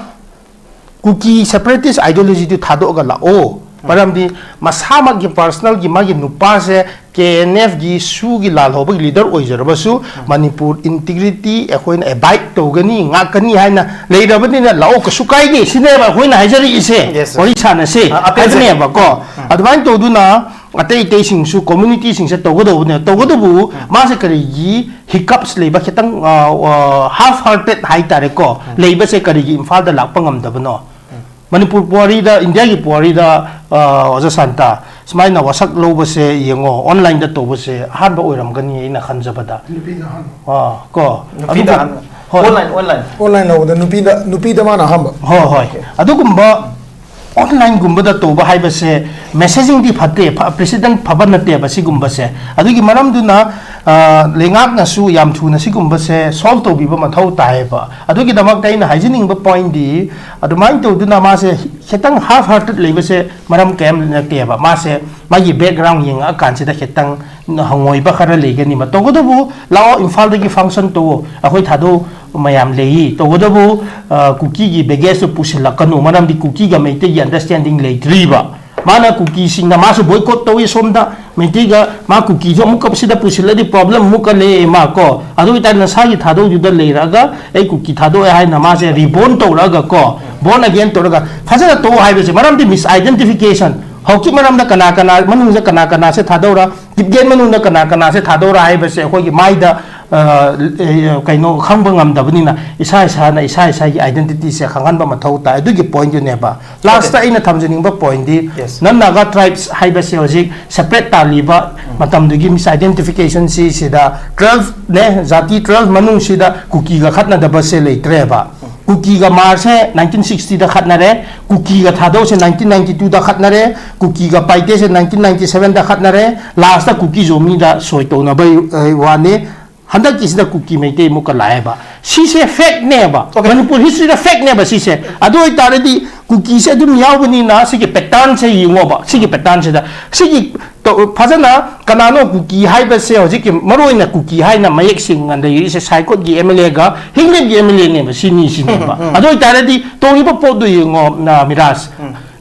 ꯀꯨꯀꯤ ꯁꯦꯄꯔꯦꯇꯤꯁ ꯑꯥꯏꯗꯤꯌꯣꯂꯣꯖꯤꯗꯨ ꯊꯥꯗꯣꯛꯑꯒ ꯂꯥꯛꯑꯣ꯫ ꯃꯔꯝꯗꯤ ꯃꯁꯥꯃꯛꯀꯤ personalꯒꯤ ꯃꯥꯒꯤ ꯅꯨꯄꯥꯁꯦ ꯀꯦ ꯑꯦꯟ ꯑꯦꯐꯀꯤ ꯁꯨꯒꯤ ꯂꯥꯜꯍꯧꯕꯒꯤ leader ꯑꯣꯏꯖꯔꯕꯁꯨ, ꯃꯅꯤꯄꯨꯔ integrity ꯑꯩꯈꯣꯏꯅ abide ꯇꯧꯒꯅꯤ, ꯉꯥꯛꯀꯅꯤ ꯍꯥꯏꯅ ꯂꯩꯔꯕꯅꯤꯅ ꯂꯥꯛꯑꯣ, ꯀꯩꯁꯨ ꯀꯥꯏꯗꯦ, ꯁꯤꯅꯦꯕ ꯑꯩꯈꯣꯏꯅ ꯍꯥꯏꯖꯔꯛꯏꯁꯦ꯫ Yes, sir. ꯋꯥꯔꯤ ꯁꯥꯟꯅꯁꯦ ꯑ, appealꯁꯦ꯫ ꯍꯥꯏꯕꯅꯦꯕꯀꯣ꯫ ꯑꯗꯨꯃꯥꯏꯅ ꯇꯧꯗꯨꯅ ꯑꯇꯩ ꯑꯇꯩꯁꯤꯡꯁꯨ communityꯁꯤꯡꯁꯦ ꯇꯧꯒꯗꯧꯕꯅꯦ꯫ ꯇꯧꯒꯗꯧꯕ ꯃꯥꯁꯦ ꯀꯔꯤꯒꯤ hiccups ꯂꯩꯕ, ꯈꯤꯇꯪ, ꯑ, ꯑ, half hearted ꯍꯥꯏꯇꯥꯔꯦꯀꯣ, ꯂꯩꯕꯁꯦ ꯀꯔꯤꯒꯤ ꯏꯝꯐꯥꯜꯗ ꯂꯥꯛꯄ ꯉꯝꯗꯕꯅꯣ? ꯃꯅꯤꯄꯨꯔ ꯄꯨꯋꯥꯔꯤꯗ, ꯏꯟꯗꯤꯌꯥꯒꯤ ꯄꯨꯋꯥꯔꯤꯗ, ꯑ, ꯑꯣꯖꯥ ꯁꯥꯟꯇ, ꯁꯨꯃꯥꯏꯅ ꯋꯥꯁꯛ ꯂꯧꯕꯁꯦ ꯌꯦꯡꯉꯣ, onlineꯗ ꯇꯧꯕꯁꯦ ꯑꯍꯥꯟꯕ ꯑꯣꯏꯔꯝꯒꯅꯤ ꯑꯩꯅ ꯈꯟꯖꯕꯗ꯫ ꯅꯨꯄꯤꯅ ꯑꯍꯥꯟꯕ꯫ ꯑ, ꯀꯣ꯫ ꯅꯨꯄꯤꯗ ꯑꯗꯨꯒ, ꯑꯍꯥꯟꯕ꯫ ꯍꯣꯏ꯫ Online, online꯫ Online ꯂꯧꯕꯗ ꯅꯨꯄꯤꯗ, ꯅꯨꯄꯤꯗ ꯃꯥꯅ ꯑꯍꯥꯟꯕ꯫ ꯍꯣꯏ, ꯍꯣꯏ꯫ ꯑꯗꯨꯒꯨꯝꯕ onlineꯒꯨꯝꯕꯗ ꯇꯧꯕ ꯍꯥꯏꯕꯁꯦ messagingꯗꯤ ꯐꯠꯇꯦ, ꯐ-, precedent ꯐꯕ ꯅꯠꯇꯦꯕ ꯁꯤꯒꯨꯝꯕꯁꯦ꯫ ꯑꯗꯨꯒꯤ ꯃꯔꯝꯗꯨꯅ, ꯑ, ꯂꯩꯉꯥꯛꯅꯁꯨ ꯌꯥꯝ ꯊꯨꯅ ꯁꯤꯒꯨꯝꯕꯁꯦ solve ꯇꯧꯕꯤꯕ ꯃꯊꯧ ꯇꯥꯏꯌꯦꯕ꯫ ꯑꯗꯨꯒꯤꯗꯃꯛꯇ ꯑꯩꯅ ꯍꯥꯏꯖꯅꯤꯡꯕ pointꯗꯤ, ꯑꯗꯨꯃꯥꯏꯅ ꯇꯧꯗꯨꯅ ꯃꯥꯁꯦ ꯈꯤꯇꯪ half hearted ꯂꯩꯕꯁꯦ ꯃꯔꯝ ꯀꯌꯥꯝ ꯅꯠꯇꯦꯕ꯫ ꯃꯥꯁꯦ ꯃꯥꯒꯤ background ꯌꯦꯡꯉꯛꯑꯀꯥꯟꯁꯤꯗ ꯈꯤꯇꯪ ꯍꯪꯉꯣꯏꯕ ꯈꯔ ꯂꯩꯒꯅꯤꯕ꯫ ꯇꯧꯒꯗꯕꯨ ꯂꯥꯛꯑꯣ, ꯏꯝꯐꯥꯜꯗꯒꯤ function ꯇꯧꯑꯣ, ꯑꯩꯈꯣꯏ ꯊꯥꯗꯧ ꯃꯌꯥꯝ ꯂꯩꯌꯦ꯫ ꯇꯧꯒꯗꯕꯨ, ꯑ, ꯀꯨꯀꯤꯒꯤ baggageꯇꯨ ꯄꯨꯁꯤꯜꯂꯛꯀꯅꯨ, ꯃꯔꯝꯗꯤ ꯀꯨꯀꯤꯒ ꯃꯩꯇꯩꯒꯤ understanding ꯂꯩꯇ꯭ꯔꯤꯕ꯫ ꯃꯥꯅ ꯀꯨꯀꯤꯁꯤꯡꯅ ꯃꯥꯁꯨ boycott ꯇꯧꯏ ꯁꯣꯝꯗ, ꯃꯩꯇꯩꯒ ꯃꯥ ꯀꯨꯀꯤꯁꯨ ꯑꯃꯨꯛꯀ ꯁꯤꯗ ꯄꯨꯁꯤꯜꯂꯗꯤ problem ꯑꯃꯨꯛꯀ ꯂꯩ ꯃꯥ ꯀꯣ꯫ ꯑꯗꯨ ꯑꯣꯏꯇꯥꯔꯗꯤ ꯅꯁꯥꯒꯤ ꯊꯥꯗꯧꯗꯨꯗ ꯂꯩꯔꯛꯑꯒ ꯑꯩ ꯀꯨꯀꯤ ꯊꯥꯗꯣꯛꯑꯦ ꯍꯥꯏꯅ ꯃꯥꯁꯦ reborn ꯇꯧꯔꯛꯑꯒ ꯀꯣ, born again ꯇꯧꯔꯒ ꯐꯖꯅ ꯇꯧ ꯍꯥꯏꯕꯁꯦ, ꯃꯔꯝꯗꯤ misidentification꯫ ꯍꯧꯖꯤꯛ ꯃꯔꯝꯗ ꯀꯅꯥ ꯀꯅꯥ ꯃꯅꯨꯡꯗ ꯀꯅꯥ ꯀꯅꯥꯁꯦ ꯊꯥꯗꯧꯔ, ꯀꯤꯞꯒꯦꯟ ꯃꯅꯨꯡꯗ ꯀꯅꯥ ꯀꯅꯥꯁꯦ ꯊꯥꯗꯧꯔ ꯍꯥꯏꯕꯁꯦ ꯑꯩꯈꯣꯏꯒꯤ ꯃꯥꯏꯗ, ꯑ, ꯑ, ꯀꯩꯅꯣ ꯈꯪꯕ ꯉꯝꯗꯕꯅꯤꯅ ꯏꯁꯥ ꯏꯁꯥꯅ ꯏꯁꯥ ꯏꯁꯥꯒꯤ identityꯁꯦ ꯈꯪꯍꯟꯕ ꯃꯊꯧ ꯇꯥꯏ꯫ ꯑꯗꯨꯒꯤ pointꯗꯨꯅꯦꯕ꯫ Lastꯇ ꯑꯩꯅ ꯊꯝꯖꯅꯤꯡꯕ pointꯗꯤ, Yes. non-Naga tribes ꯍꯥꯏꯕꯁꯦ ꯍꯧꯖꯤꯛ separate ꯇꯥꯜꯂꯤꯕ ꯃꯇꯝꯗꯨꯒꯤ misidentificationꯁꯤ ꯁꯤꯗ twelveꯅꯦ, ꯖꯥꯇꯤ twelve ꯃꯅꯨꯡꯁꯤꯗ ꯀꯨꯀꯤꯒ ꯈꯠꯅꯗꯕꯁꯦ ꯂꯩꯇ꯭ꯔꯦꯕ꯫ ꯀꯨꯀꯤꯒ ꯃꯥꯔꯁꯦ nineteen sixtyꯗ ꯈꯠꯅꯔꯦ, ꯀꯨꯀꯤꯒ ꯊꯥꯗꯧꯁꯦ nineteen ninety-twoꯗ ꯈꯠꯅꯔꯦ, ꯀꯨꯀꯤꯒ ꯄꯥꯏꯇꯦꯁꯦ nineteen ninety-sevenꯗ ꯈꯠꯅꯔꯦ, lastꯇ ꯀꯨꯀꯤ ꯖꯣꯃꯤꯗ ꯁꯣꯏ ꯇꯧꯅꯕꯩ, ꯑ, ꯋꯥꯅꯤ꯫ ꯍꯟꯗꯛꯀꯤꯁꯤꯗ ꯀꯨꯀꯤ ꯃꯩꯇꯩ ꯑꯃꯨꯛꯀ ꯂꯥꯛꯑꯦꯕ꯫ ꯁꯤꯁꯦ fakeꯅꯦꯕ꯫ Okay. ꯃꯅꯤꯄꯨꯔ historyꯗ fakeꯅꯦꯕ ꯁꯤꯁꯦ꯫ ꯑꯗꯨ ꯑꯣꯏꯇꯥꯔꯗꯤ ꯀꯨꯀꯤꯁꯦ ꯑꯗꯨꯝ ꯌꯥꯎꯕꯅꯤꯅ ꯁꯤꯒꯤ patternꯁꯦ ꯌꯦꯡꯉꯣꯕ꯫ ꯁꯤꯒꯤ patternꯁꯤꯗ ꯁꯤꯒꯤ ꯇꯧ-, ꯐꯖꯅ ꯀꯅꯥꯅꯣ ꯀꯨꯀꯤ ꯍꯥꯏꯕꯁꯦ ꯍꯧꯖꯤꯛꯀꯤ ꯃꯔꯨꯑꯣꯏꯅ ꯀꯨꯀꯤ ꯍꯥꯏꯅ ꯃꯌꯦꯛ ꯁꯦꯡꯅ ꯂꯩꯔꯤꯁꯦ ꯁꯥꯏꯀꯣꯠꯀꯤ M L Aꯒ ꯍꯤꯡꯂꯦꯞꯀꯤ M L Aꯅꯦꯕ, ꯁꯤꯅꯤꯁꯤꯅꯦꯕ꯫ ꯑꯗꯨ ꯑꯣꯏꯇꯥꯔꯗꯤ ꯇꯧꯔꯤꯕ ꯄꯣꯠꯇꯨ ꯌꯦꯡꯉꯣ, ꯅ, ꯃꯤꯔꯥꯖ꯫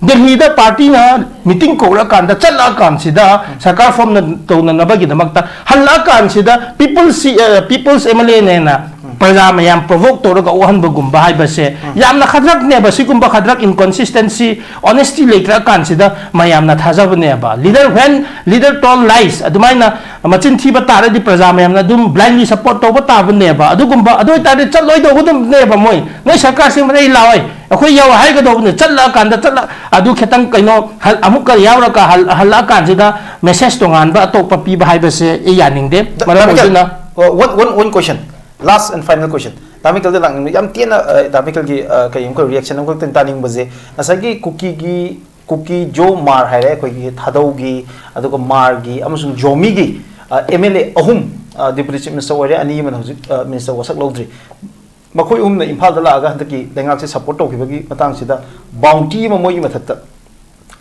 ꯗꯦꯜꯂꯤꯗ ꯄꯥꯔꯇꯤꯅ ꯃꯤꯇꯤꯡ ꯀꯧꯔꯛꯑꯀꯥꯟꯗ, ꯆꯠꯂꯛꯑꯀꯥꯟꯁꯤꯗ ꯁꯔꯀꯥꯔ ꯐꯣꯝ ꯇꯧꯅꯅꯕꯒꯤꯗꯃꯛꯇ ꯍꯜꯂꯛꯑꯀꯥꯟꯁꯤꯗ ꯄꯤꯄꯜꯁ ꯄꯤꯄꯜꯁ ꯑꯦꯝ ꯑꯦꯜ ꯑꯦꯅꯦꯅ ꯄ꯭ꯔꯖꯥ ꯃꯌꯥꯝ ꯄ꯭ꯔꯣꯚꯣꯛ ꯇꯧꯔꯒ ꯑꯣꯛꯍꯟꯕꯒꯨꯝꯕ ꯍꯥꯏꯕꯁꯦ ꯌꯥꯝꯅ ꯈꯗ꯭ꯔꯛꯅꯦꯕ꯫ ꯁꯤꯒꯨꯝꯕ ꯈꯗ꯭ꯔꯛ, ꯏꯟꯀꯣꯟꯁꯤꯁꯇꯦꯟꯁꯤ, ꯑꯣꯅꯦꯁꯇꯤ ꯂꯩꯇ꯭ꯔꯀꯥꯟꯁꯤꯗ ꯃꯌꯥꯝꯅ ꯊꯥꯖꯕꯅꯦꯕ꯫ Leader, when leader told lies, ꯑꯗꯨꯃꯥꯏꯅ ꯃꯆꯤꯟ ꯊꯤꯕ ꯇꯥꯔꯗꯤ ꯄ꯭ꯔꯖꯥ ꯃꯌꯥꯝꯅ ꯑꯗꯨꯝ blindly support ꯇꯧꯕ ꯇꯥꯕꯅꯦꯕ꯫ ꯑꯗꯨꯒꯨꯝꯕ, ꯑꯗꯨ ꯑꯣꯏꯇꯥꯔꯗꯤ ꯆꯠꯂꯣꯏꯗꯧꯕꯅꯦꯕ꯫ ꯃꯣꯏ, "ꯅꯣꯏ ꯁꯔꯀꯥꯔ ꯁꯦꯝꯕꯗ ꯑꯩ ꯂꯥꯛꯑꯣꯏ, ꯑꯩꯈꯣꯏ ꯌꯥꯎ" ꯍꯥꯏꯒꯗꯧꯕꯅꯦ꯫ ꯆꯠꯂꯛꯑꯀꯥꯟꯗ ꯆꯠꯂ ꯑꯗꯨ ꯈꯤꯇꯪ ꯀꯩꯅꯣ ꯍꯜ-, ꯑꯃꯨꯛꯀ ꯌꯥꯎꯔꯒ ꯍꯜ-, ꯍꯜꯂꯛꯑꯀꯥꯟꯁꯤꯗ ꯃꯦꯁꯦꯖ ꯇꯣꯉꯥꯟꯕ ꯑꯇꯣꯞꯄ ꯄꯤꯕ ꯍꯥꯏꯕꯁꯦ ꯑꯩ ꯌꯥꯅꯤꯡꯗꯦ꯫ ꯃꯔꯝ ꯑꯣꯏꯗꯨꯅ ꯗꯥ ꯃꯤꯀꯦꯜ, uh, one, one, one question, last and final question. ꯗꯥ ꯃꯤꯀꯦꯜꯗ ꯂꯥꯛꯅꯤꯡꯕ ꯌꯥꯝ ꯇꯦꯟꯅ, uh, ꯗꯥ ꯃꯤꯀꯦꯜꯒꯤ, uh, ꯀꯩ ꯑꯃꯈꯛ reaction ꯑꯃꯈꯛꯇꯪ ꯇꯥꯅꯤꯡꯕꯁꯦ, ꯉꯁꯥꯏꯒꯤ ꯀꯨꯀꯤꯒꯤ, ꯀꯨꯀꯤ ꯖꯣ ꯃꯥꯔ ꯍꯥꯏꯔꯦ, ꯑꯩꯈꯣꯏꯒꯤ ꯊꯥꯗꯧꯒꯤ, ꯑꯗꯨꯒ ꯃꯥꯔꯒꯤ ꯑꯃꯁꯨꯡ ꯖꯣꯃꯤꯒꯤ, uh, ꯑꯦꯝ ꯑꯦꯜ ꯑꯦ ꯑꯍꯨꯝ, uh, deputy chief minister ꯑꯣꯏꯔꯦ, ꯑꯅꯤ ꯑꯃꯅ ꯍꯧꯖꯤꯛ, uh, minister ꯋꯥꯁꯛ ꯂꯧꯗ꯭ꯔꯤ꯫ ꯃꯈꯣꯏ ꯑꯍꯨꯝꯅ ꯏꯝꯐꯥꯜꯗ ꯂꯥꯛꯑꯒ ꯍꯟꯗꯛꯀꯤ ꯂꯩꯉꯥꯛꯁꯦ support ꯇꯧꯈꯤꯕꯒꯤ ꯃꯇꯥꯡꯁꯤꯗ bounty ꯑꯃ ꯃꯣꯏꯒꯤ ꯃꯊꯛꯇ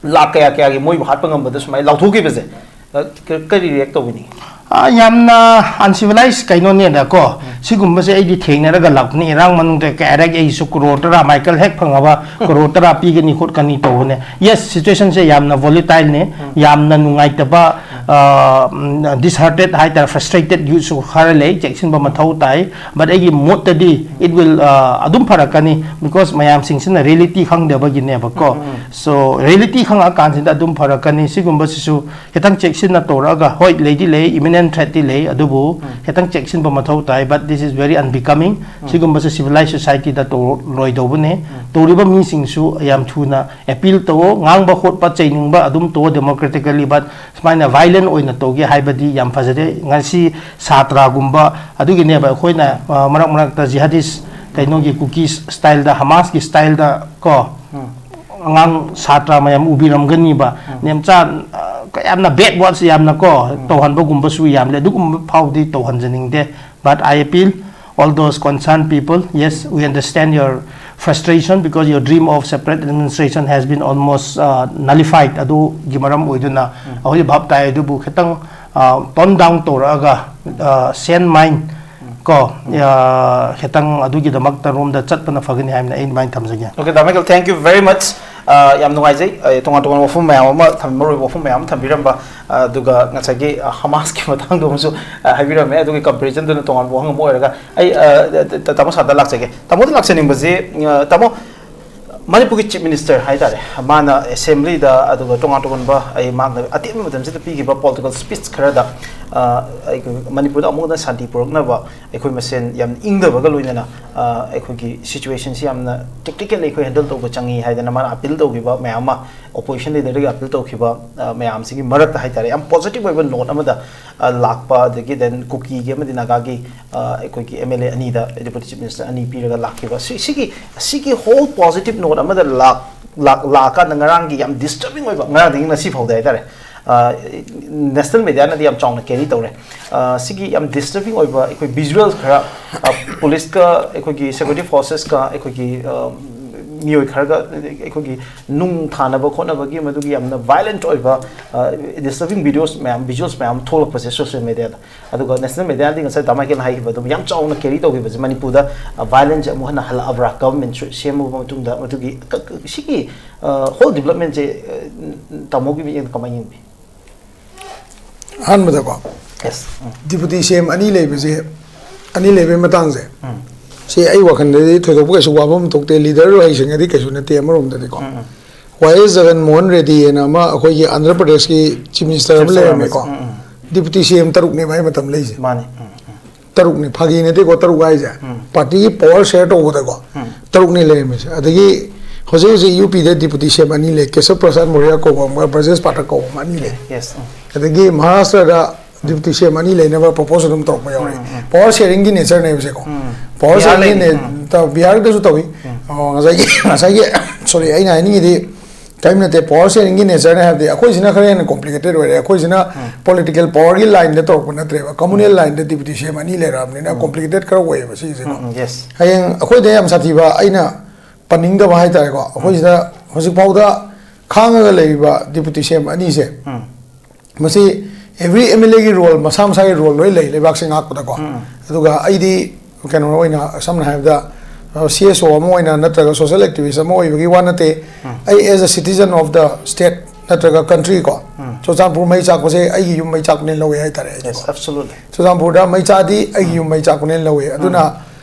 ꯂꯥꯛ ꯀꯌꯥ ꯀꯌꯥꯒꯤ ꯃꯣꯏꯕꯨ ꯍꯥꯠꯄ ꯉꯝꯕꯗ ꯁꯨꯃꯥꯏꯅ ꯂꯥꯎꯊꯣꯛꯈꯤꯕꯁꯦ, ꯑ, ꯀ-, ꯀꯔꯤ react ꯇꯧꯕꯤꯅꯤꯡꯉꯤ? ꯑ, ꯌꯥꯝꯅ uncivilized ꯀꯩꯅꯣꯅꯦꯗꯀꯣ꯫ ꯁꯤꯒꯨꯝꯕꯁꯦ ꯑꯩꯗꯤ ꯊꯦꯡꯅꯔꯒ ꯂꯥꯛꯄꯅꯤ꯫ ꯏꯔꯥꯡ ꯃꯅꯨꯡꯗ ꯀꯌꯥꯔꯛ ꯑꯩꯁꯨ ꯀ꯭ꯔꯣꯔ ꯇꯔꯥ, ꯃꯥꯏꯀꯦꯜ ꯍꯦꯛ ꯐꯪꯉꯕ ꯀ꯭ꯔꯣꯔ ꯇꯔꯥ ꯄꯤꯒꯅꯤ ꯈꯣꯠꯀꯅꯤ ꯇꯧꯕꯅꯦ꯫ Yes, situationꯁꯦ ꯌꯥꯝꯅ volatileꯅꯦ, ꯌꯥꯝꯅ ꯅꯨꯡꯉꯥꯏꯇꯕ, ꯑ, disheartened ꯍꯥꯏꯇꯥꯔꯦ, frustrated youthꯁꯨ ꯈꯔ ꯂꯩ, ꯆꯦꯛꯁꯤꯟꯕ ꯃꯊꯧ ꯇꯥꯏ꯫ But ꯑꯩꯒꯤ ꯃꯣꯠꯇꯗꯤ it will, ꯑ, ꯑꯗꯨꯝ ꯐꯔꯛꯀꯅꯤ, because ꯃꯌꯥꯝꯁꯤꯡꯁꯤꯅ reality ꯈꯪꯗꯕꯒꯤꯅꯦꯕꯀꯣ꯫ So reality ꯈꯪꯉꯛꯑꯀꯥꯟꯁꯤꯗ ꯑꯗꯨꯝ ꯐꯔꯛꯀꯅꯤ꯫ ꯁꯤꯒꯨꯝꯕꯁꯤꯁꯨ ꯈꯤꯇꯪ ꯆꯦꯛꯁꯤꯟꯅ ꯇꯧꯔꯛꯑꯒ, ꯍꯣꯏ, ꯂꯩꯗꯤ ꯂꯩ, imminent threatꯇꯤ ꯂꯩ, ꯑꯗꯨꯕꯨ ꯈꯤꯇꯪ ꯆꯦꯛꯁꯤꯟꯕ ꯃꯊꯧ ꯇꯥꯏ꯫ But this is very unbecoming. ꯁꯤꯒꯨꯝꯕꯁꯦ civilized societyꯗ ꯇꯧꯔꯣꯏꯗꯧꯕꯅꯦ꯫ ꯇꯧꯔꯤꯕ ꯃꯤꯁꯤꯡꯁꯨ ꯌꯥꯝ ꯊꯨꯅ appeal ꯇꯧꯋꯣ, ꯉꯥꯡꯕ ꯈꯣꯠꯄ ꯆꯩꯅꯤꯡꯕ ꯑꯗꯨꯝ ꯇꯧꯋꯣ democratically, but ꯁꯨꯃꯥꯏꯅ violent ꯑꯣꯏꯅ ꯇꯧꯒꯦ ꯍꯥꯏꯕꯗꯤ ꯌꯥꯝ ꯐꯖꯗꯦ꯫ ꯉꯁꯤ ꯁꯥꯇ꯭ꯔꯒꯨꯝꯕ ꯑꯗꯨꯒꯤꯅꯦꯕ ꯑꯩꯈꯣꯏꯅ, ꯑ, ꯃꯔꯛ ꯃꯔꯛꯇ jihadist ꯀꯩꯅꯣꯒꯤ ꯀꯨꯀꯤꯁ ꯁ꯭ꯇꯥꯏꯜꯗ, ꯍꯃꯥꯁꯀꯤ ꯁ꯭ꯇꯥꯏꯜꯗ ꯀꯣ, ꯑꯉꯥꯡ ꯁꯥꯇ꯭ꯔ ꯃꯌꯥꯝ ꯎꯕꯤꯔꯝꯒꯅꯤꯕ, ꯅꯦꯝꯆꯥ, ꯑ, ꯌꯥꯝꯅ bad words ꯌꯥꯝꯅ ꯀꯣ ꯇꯧꯍꯟꯕꯒꯨꯝꯕꯁꯨ ꯌꯥꯝ ꯂꯩ꯫ ꯑꯗꯨꯒꯨꯝꯕ ꯐꯥꯎꯗꯤ ꯇꯧꯍꯟꯖꯅꯤꯡꯗꯦ꯫ But I appeal all those concerned people, yes, we understand your frustration because your dream of separate administration has been almost, uh, nullified. ꯑꯗꯨꯒꯤ ꯃꯔꯝ ꯑꯣꯏꯗꯨꯅ ꯑꯩꯈꯣꯏ ꯚꯥꯞ ꯇꯥꯏ꯫ ꯑꯗꯨꯕꯨ ꯈꯤꯇꯪ, ꯑ, tone down ꯇꯧꯔꯛꯑꯒ, ꯑ, sane mind ꯀꯣ, ꯑ, ꯈꯤꯇꯪ ꯑꯗꯨꯒꯤꯗꯃꯛꯇ ꯔꯣꯝꯗ ꯆꯠꯄꯅ ꯐꯒꯅꯤ ꯍꯥꯏꯅ ꯑꯩ ꯑꯗꯨꯃꯥꯏꯅ ꯊꯝꯖꯒꯦ꯫ Okay, the Michael, thank you very much. ꯑ, ꯌꯥꯝ ꯅꯨꯡꯉꯥꯏꯖꯩ꯫ ꯑ, ꯇꯣꯉꯥꯟ ꯇꯣꯉꯥꯟꯕ ꯋꯥꯐꯝ ꯃꯌꯥꯝ ꯑꯃ ꯊꯝ-, ꯃꯔꯨꯑꯣꯏꯕ ꯋꯥꯐꯝ ꯃꯌꯥꯝ ꯑꯃ ꯊꯝꯕꯤꯔꯝꯕ, ꯑ, ꯑꯗꯨꯒ ꯉꯁꯥꯏꯒꯤ, ꯑ, ꯍꯃꯥꯁꯀꯤ ꯃꯇꯥꯡꯗꯣ ꯑꯃꯁꯨ, ꯑ, ꯍꯥꯏꯕꯤꯔꯝꯃꯦ꯫ ꯑꯗꯨꯒꯤ comparisonꯗꯨꯅ ꯇꯣꯉꯥꯟꯕ ꯋꯥꯍꯪ ꯑꯃ ꯑꯣꯏꯔꯒ, ꯑꯩ, ꯑ, ꯇ-, ꯇ-, ꯇꯥꯃꯣ ꯁꯥꯔꯗ ꯂꯥꯛꯆꯒꯦ꯫ ꯇꯥꯃꯣꯗ ꯂꯥꯛꯆꯅꯤꯡꯕꯁꯤ, ꯑ, ꯇꯥꯃꯣ, ꯃꯅꯤꯄꯨꯔꯒꯤ Chief Minister ꯍꯥꯏ ꯇꯥꯔꯦ, ꯃꯥꯅ Assemblyꯗ ꯑꯗꯨꯒ ꯇꯣꯉꯥꯟ ꯇꯣꯉꯥꯟꯕ ꯑꯩ ꯃꯍꯥꯛꯅ ꯑꯇꯦꯟꯕ ꯃꯇꯝꯁꯤꯗ ꯄꯤꯈꯤꯕ political speech ꯈꯔꯗ, ꯑ, ꯑꯩꯈꯣꯏ ꯃꯅꯤꯄꯨꯔꯗ ꯑꯃꯨꯛ ꯍꯟꯅ ꯁꯥꯟꯇꯤ ꯄꯨꯔꯛꯅꯕ ꯑꯩꯈꯣꯏ ꯃꯁꯦꯟ ꯌꯥꯝ ꯏꯪꯗꯕꯒ ꯂꯣꯏꯅꯅ, ꯑ, ꯑꯩꯈꯣꯏꯒꯤ situationꯁꯤ ꯌꯥꯝꯅ tactically ꯑꯩꯈꯣꯏ handle ꯇꯧꯕ ꯆꯪꯉꯤ ꯍꯥꯏꯗꯅ ꯃꯥꯅ appeal ꯇꯧꯈꯤꯕ ꯃꯌꯥꯝ ꯑꯃ, opposition leaderꯗꯒꯤ appeal ꯇꯧꯈꯤꯕ, ꯑ, ꯃꯌꯥꯝꯁꯤꯒꯤ ꯃꯔꯛꯇ ꯍꯥꯏ ꯇꯥꯔꯦ, ꯌꯥꯝ positive ꯑꯣꯏꯕ note ꯑꯃꯗ, ꯑ, ꯂꯥꯛꯄ, ꯑꯗꯒꯤ then ꯀꯨꯀꯤꯒꯤ ꯑꯃꯗꯤ ꯅꯥꯒꯥꯒꯤ, ꯑ, ꯑꯩꯈꯣꯏꯒꯤ MLA ꯑꯅꯤꯗ Deputy Chief Minister ꯑꯅꯤ ꯄꯤꯔꯒ ꯂꯥꯛꯈꯤꯕ꯫ ꯁꯤ-, ꯁꯤꯒꯤ, ꯁꯤꯒꯤ whole positive note ꯑꯃꯗ ꯂꯥꯛ-, ꯂꯥꯛ-, ꯂꯥꯛꯑꯀꯥꯟꯗ ꯉꯔꯥꯡꯒꯤ ꯌꯥꯝ disturbing ꯑꯣꯏꯕ, ꯉꯔꯥꯡꯗꯒꯤ ꯉꯁꯤ ꯐꯥꯎꯗ ꯍꯥꯏ ꯇꯥꯔꯦ, ꯑ, national mediaꯅꯗꯤ ꯌꯥꯝ ꯆꯥꯎꯅ carry ꯇꯧꯔꯦ꯫ ꯑ, ꯁꯤꯒꯤ ꯌꯥꯝ disturbing ꯑꯣꯏꯕ ꯑꯩꯈꯣꯏ visuals ꯈꯔ, ꯑ, policeꯀ ꯑꯩꯈꯣꯏꯒꯤ security forcesꯀ ꯑꯩꯈꯣꯏꯒꯤ, ꯑ, ꯃꯤꯑꯣꯏ ꯈꯔꯒ ꯑꯩꯈꯣꯏꯒꯤ ꯅꯨꯡ ꯊꯥꯅꯕ ꯈꯣꯠꯅꯕꯒꯤ ꯃꯗꯨꯒꯤ ꯌꯥꯝꯅ violent ꯑꯣꯏꯕ, ꯑ, disturbing videos ꯃꯌꯥꯝ, visuals ꯃꯌꯥꯝ ꯊꯣꯛꯂꯛꯄꯁꯦ social mediaꯗ꯫ ꯑꯗꯨꯒ national mediaꯗꯤ ꯉꯁꯥꯏ ꯗꯥ ꯃꯥꯏꯀꯦꯜꯅ ꯍꯥꯏꯈꯤꯕ ꯑꯗꯨꯝ ꯌꯥꯝ ꯆꯥꯎꯅ carry ꯇꯧꯈꯤꯕꯁꯦ ꯃꯅꯤꯄꯨꯔꯗ, ꯑ, violence ꯑꯃꯨꯛ ꯍꯟꯅ ꯍꯜꯂꯛꯑꯕ꯭ꯔꯥ government ꯁꯦꯝꯃꯕ ꯃꯇꯨꯡꯗ? ꯃꯗꯨꯒꯤ ꯀ-, ꯀ-, ꯁꯤꯒꯤ, ꯑ, whole developmentꯁꯦ, ꯑ, ꯇꯥꯃꯣꯒꯤ ꯃꯤꯠꯌꯦꯡꯗ ꯀꯃꯥꯏꯅ ꯌꯦꯡꯕꯤ? ꯑꯍꯥꯟꯕꯗꯀꯣ, Yes. ꯎꯝ꯫ Deputy CM ꯑꯅꯤ ꯂꯩꯕꯁꯦ, ꯑꯅꯤ ꯂꯩꯕꯒꯤ ꯃꯇꯥꯡꯁꯦ, ꯎꯝ꯫ ꯁꯤ ꯑꯩ ꯋꯥꯈꯜꯗꯗꯤ ꯊꯣꯏꯗꯣꯛꯄ ꯀꯩꯁꯨ ꯋꯥꯐꯝ ꯊꯣꯛꯇꯦ꯫ Leader ꯍꯩꯁꯤꯡꯉꯗꯤ ꯀꯩꯁꯨ ꯅꯠꯇꯦ ꯑꯃꯔꯣꯝꯗꯗꯤꯀꯣ꯫ ꯎꯝ, ꯎꯝ꯫ ꯋꯥꯏ ꯑꯦꯁ ꯖꯒꯟ ꯃꯣꯍꯟ ꯔꯦꯗ꯭ꯗꯤ ꯍꯥꯏꯅ ꯑꯃ ꯑꯩꯈꯣꯏꯒꯤ ꯑꯥꯟꯙ꯭ꯔ ꯄ꯭ꯔꯗꯦꯁꯀꯤ Chief Minister ꯑꯃ Chief Minister ꯂꯩꯔꯝꯃꯦꯀꯣ꯫ ꯑꯃ, ꯎꯝ, ꯎꯝ꯫ Deputy CM ꯇꯔꯨꯛꯅꯦꯕ ꯑꯩ ꯃꯇꯝ ꯂꯩꯁꯦ꯫ ꯃꯥꯅꯤ꯫ ꯎꯝ, ꯎꯝ꯫ ꯇꯔꯨꯛꯅꯤ, ꯐꯥꯒꯤ ꯅꯠꯇꯦꯀꯣ, ꯇꯔꯨꯛ ꯍꯥꯏꯁꯦ꯫ ꯎꯝ꯫ Partyꯒꯤ power share ꯇꯧꯕꯗꯀꯣ, ꯎꯝ꯫ ꯇꯔꯨꯛꯅꯤ ꯂꯩꯔꯝꯃꯤꯁꯦ꯫ ꯑꯗꯒꯤ ꯍꯧꯖꯤꯛ ꯍꯧꯖꯤꯛ UPꯗ Deputy CM ꯑꯅꯤ ꯂꯩ, ꯀꯦꯁꯕ ꯄ꯭ꯔꯁꯥꯗ ꯃꯧꯔꯤꯌꯥ ꯀꯧꯕ ꯑꯃꯒ ꯕ꯭ꯔꯖꯦꯁ ꯄꯥꯊꯛ ꯀꯧꯕ ꯑꯃ, ꯑꯅꯤ ꯂꯩ꯫ Yes, ꯎꯝ꯫ ꯑꯗꯒꯤ ꯃꯍꯥꯔꯥꯁꯇ꯭ꯔꯗ Deputy CM ꯑꯅꯤ ꯂꯩꯅꯕ propose ꯑꯗꯨꯝ ꯇꯧꯔꯛꯄ ꯌꯥꯎꯔꯦ꯫ ꯎꯝ, ꯎꯝ꯫ Power sharingꯒꯤ natureꯅꯦꯕꯁꯦ꯫ ꯎꯝ꯫ Power ꯕꯤꯍꯥꯔ sharingꯒꯤ ꯂꯩꯔꯤ꯫ ꯅꯦ-, ꯎꯝ꯫ ꯇ-, ꯕꯤꯍꯥꯔꯗꯁꯨ ꯇꯧꯏ꯫ ꯎꯝ꯫ ꯑꯣ, ꯉꯁꯥꯏꯒꯤ, ꯉꯁꯥꯏꯒꯤ, sorry, ꯑꯩꯅ ꯍꯥꯏꯅꯤꯡꯉꯤꯗꯤ ꯀꯔꯤꯝ ꯅꯠꯇꯦ, power sharingꯒꯤ natureꯅꯦ ꯍꯥꯏꯕꯗꯤ ꯑꯩꯈꯣꯏꯁꯤꯅ ꯈꯔ ꯍꯦꯟꯅ complicated ꯑꯣꯏꯔꯦ꯫ ꯑꯩꯈꯣꯏꯁꯤꯅ ꯎꯝ꯫ Political powerꯒꯤ lineꯗ ꯇꯧꯔꯛꯄ ꯅꯠꯇ꯭ꯔꯦꯕ, communal ꯎꯝ꯫ Lineꯗ Deputy CM ꯑꯅꯤ ꯂꯩꯔꯛꯑꯕꯅꯤꯅ ꯎꯝ꯫ Complicated ꯈꯔ ꯑꯣꯏꯌꯦꯕ ꯁꯤꯒꯤꯁꯦꯀꯣ꯫ ꯎꯝ, ꯎꯝ, yes꯫ ꯍꯌꯦꯡ ꯑꯩꯈꯣꯏꯗ ꯌꯥꯝ ꯁꯥꯊꯤꯕ ꯑꯩꯅ ꯄꯟꯅꯤꯡꯗꯕ ꯍꯥꯏꯇꯥꯔꯦꯀꯣ, ꯎꯝ꯫ ꯑꯩꯈꯣꯏꯁꯤꯗ ꯍꯧꯖꯤꯛꯐꯥꯎꯗ ꯈꯥꯡꯉꯒ ꯂꯩꯔꯤꯕ Deputy CM ꯑꯅꯤꯁꯦ, ꯎꯝ꯫ ꯃꯁꯤ every MLAꯒꯤ role, ꯃꯁꯥ ꯃꯁꯥꯒꯤ role ꯂꯣꯏ ꯂꯩ ꯂꯩꯕꯥꯛꯁꯦ ꯉꯥꯛꯄꯗꯀꯣ꯫ ꯎꯝ꯫ ꯑꯗꯨꯒ ꯑꯩꯗꯤ ꯀꯩꯅꯣ ꯑꯣꯏꯅ, ꯁꯝꯅ ꯍꯥꯏꯔꯕꯗ, ꯁꯤ ꯑꯦꯁ ꯑꯣ ꯑꯃ ꯑꯣꯏꯅ ꯅꯠꯇ꯭ꯔꯒ ꯁꯣꯁꯤꯌꯦꯜ ꯑꯦꯛꯇꯤꯚꯤꯁ ꯑꯃ ꯑꯣꯏꯕꯒꯤ ꯋꯥ ꯅꯠꯇꯦ꯫ ꯑꯩ as a citizen of the state ꯅꯠꯇ꯭ꯔꯒ ꯀꯟꯇ꯭ꯔꯤ ꯀꯣ, ꯆꯨꯔꯆꯥꯟꯄꯨꯔ ꯃꯩ ꯆꯥꯛꯄꯁꯦ ꯑꯩꯒꯤ ꯌꯨꯝ ꯃꯩ ꯆꯥꯛꯄꯅꯦꯅ ꯂꯧꯋꯦ ꯍꯥꯏꯇꯥꯔꯦ ꯑꯩꯗꯤꯀꯣ꯫ Absolutely. ꯆꯨꯔꯆꯥꯟꯄꯨꯔꯗ ꯃꯩ ꯆꯥꯗꯤ ꯑꯩꯒꯤ ꯌꯨꯝ ꯃꯩ ꯆꯥꯛꯄꯅꯦꯅ ꯂꯧꯋꯦ꯫ ꯑꯗꯨꯅ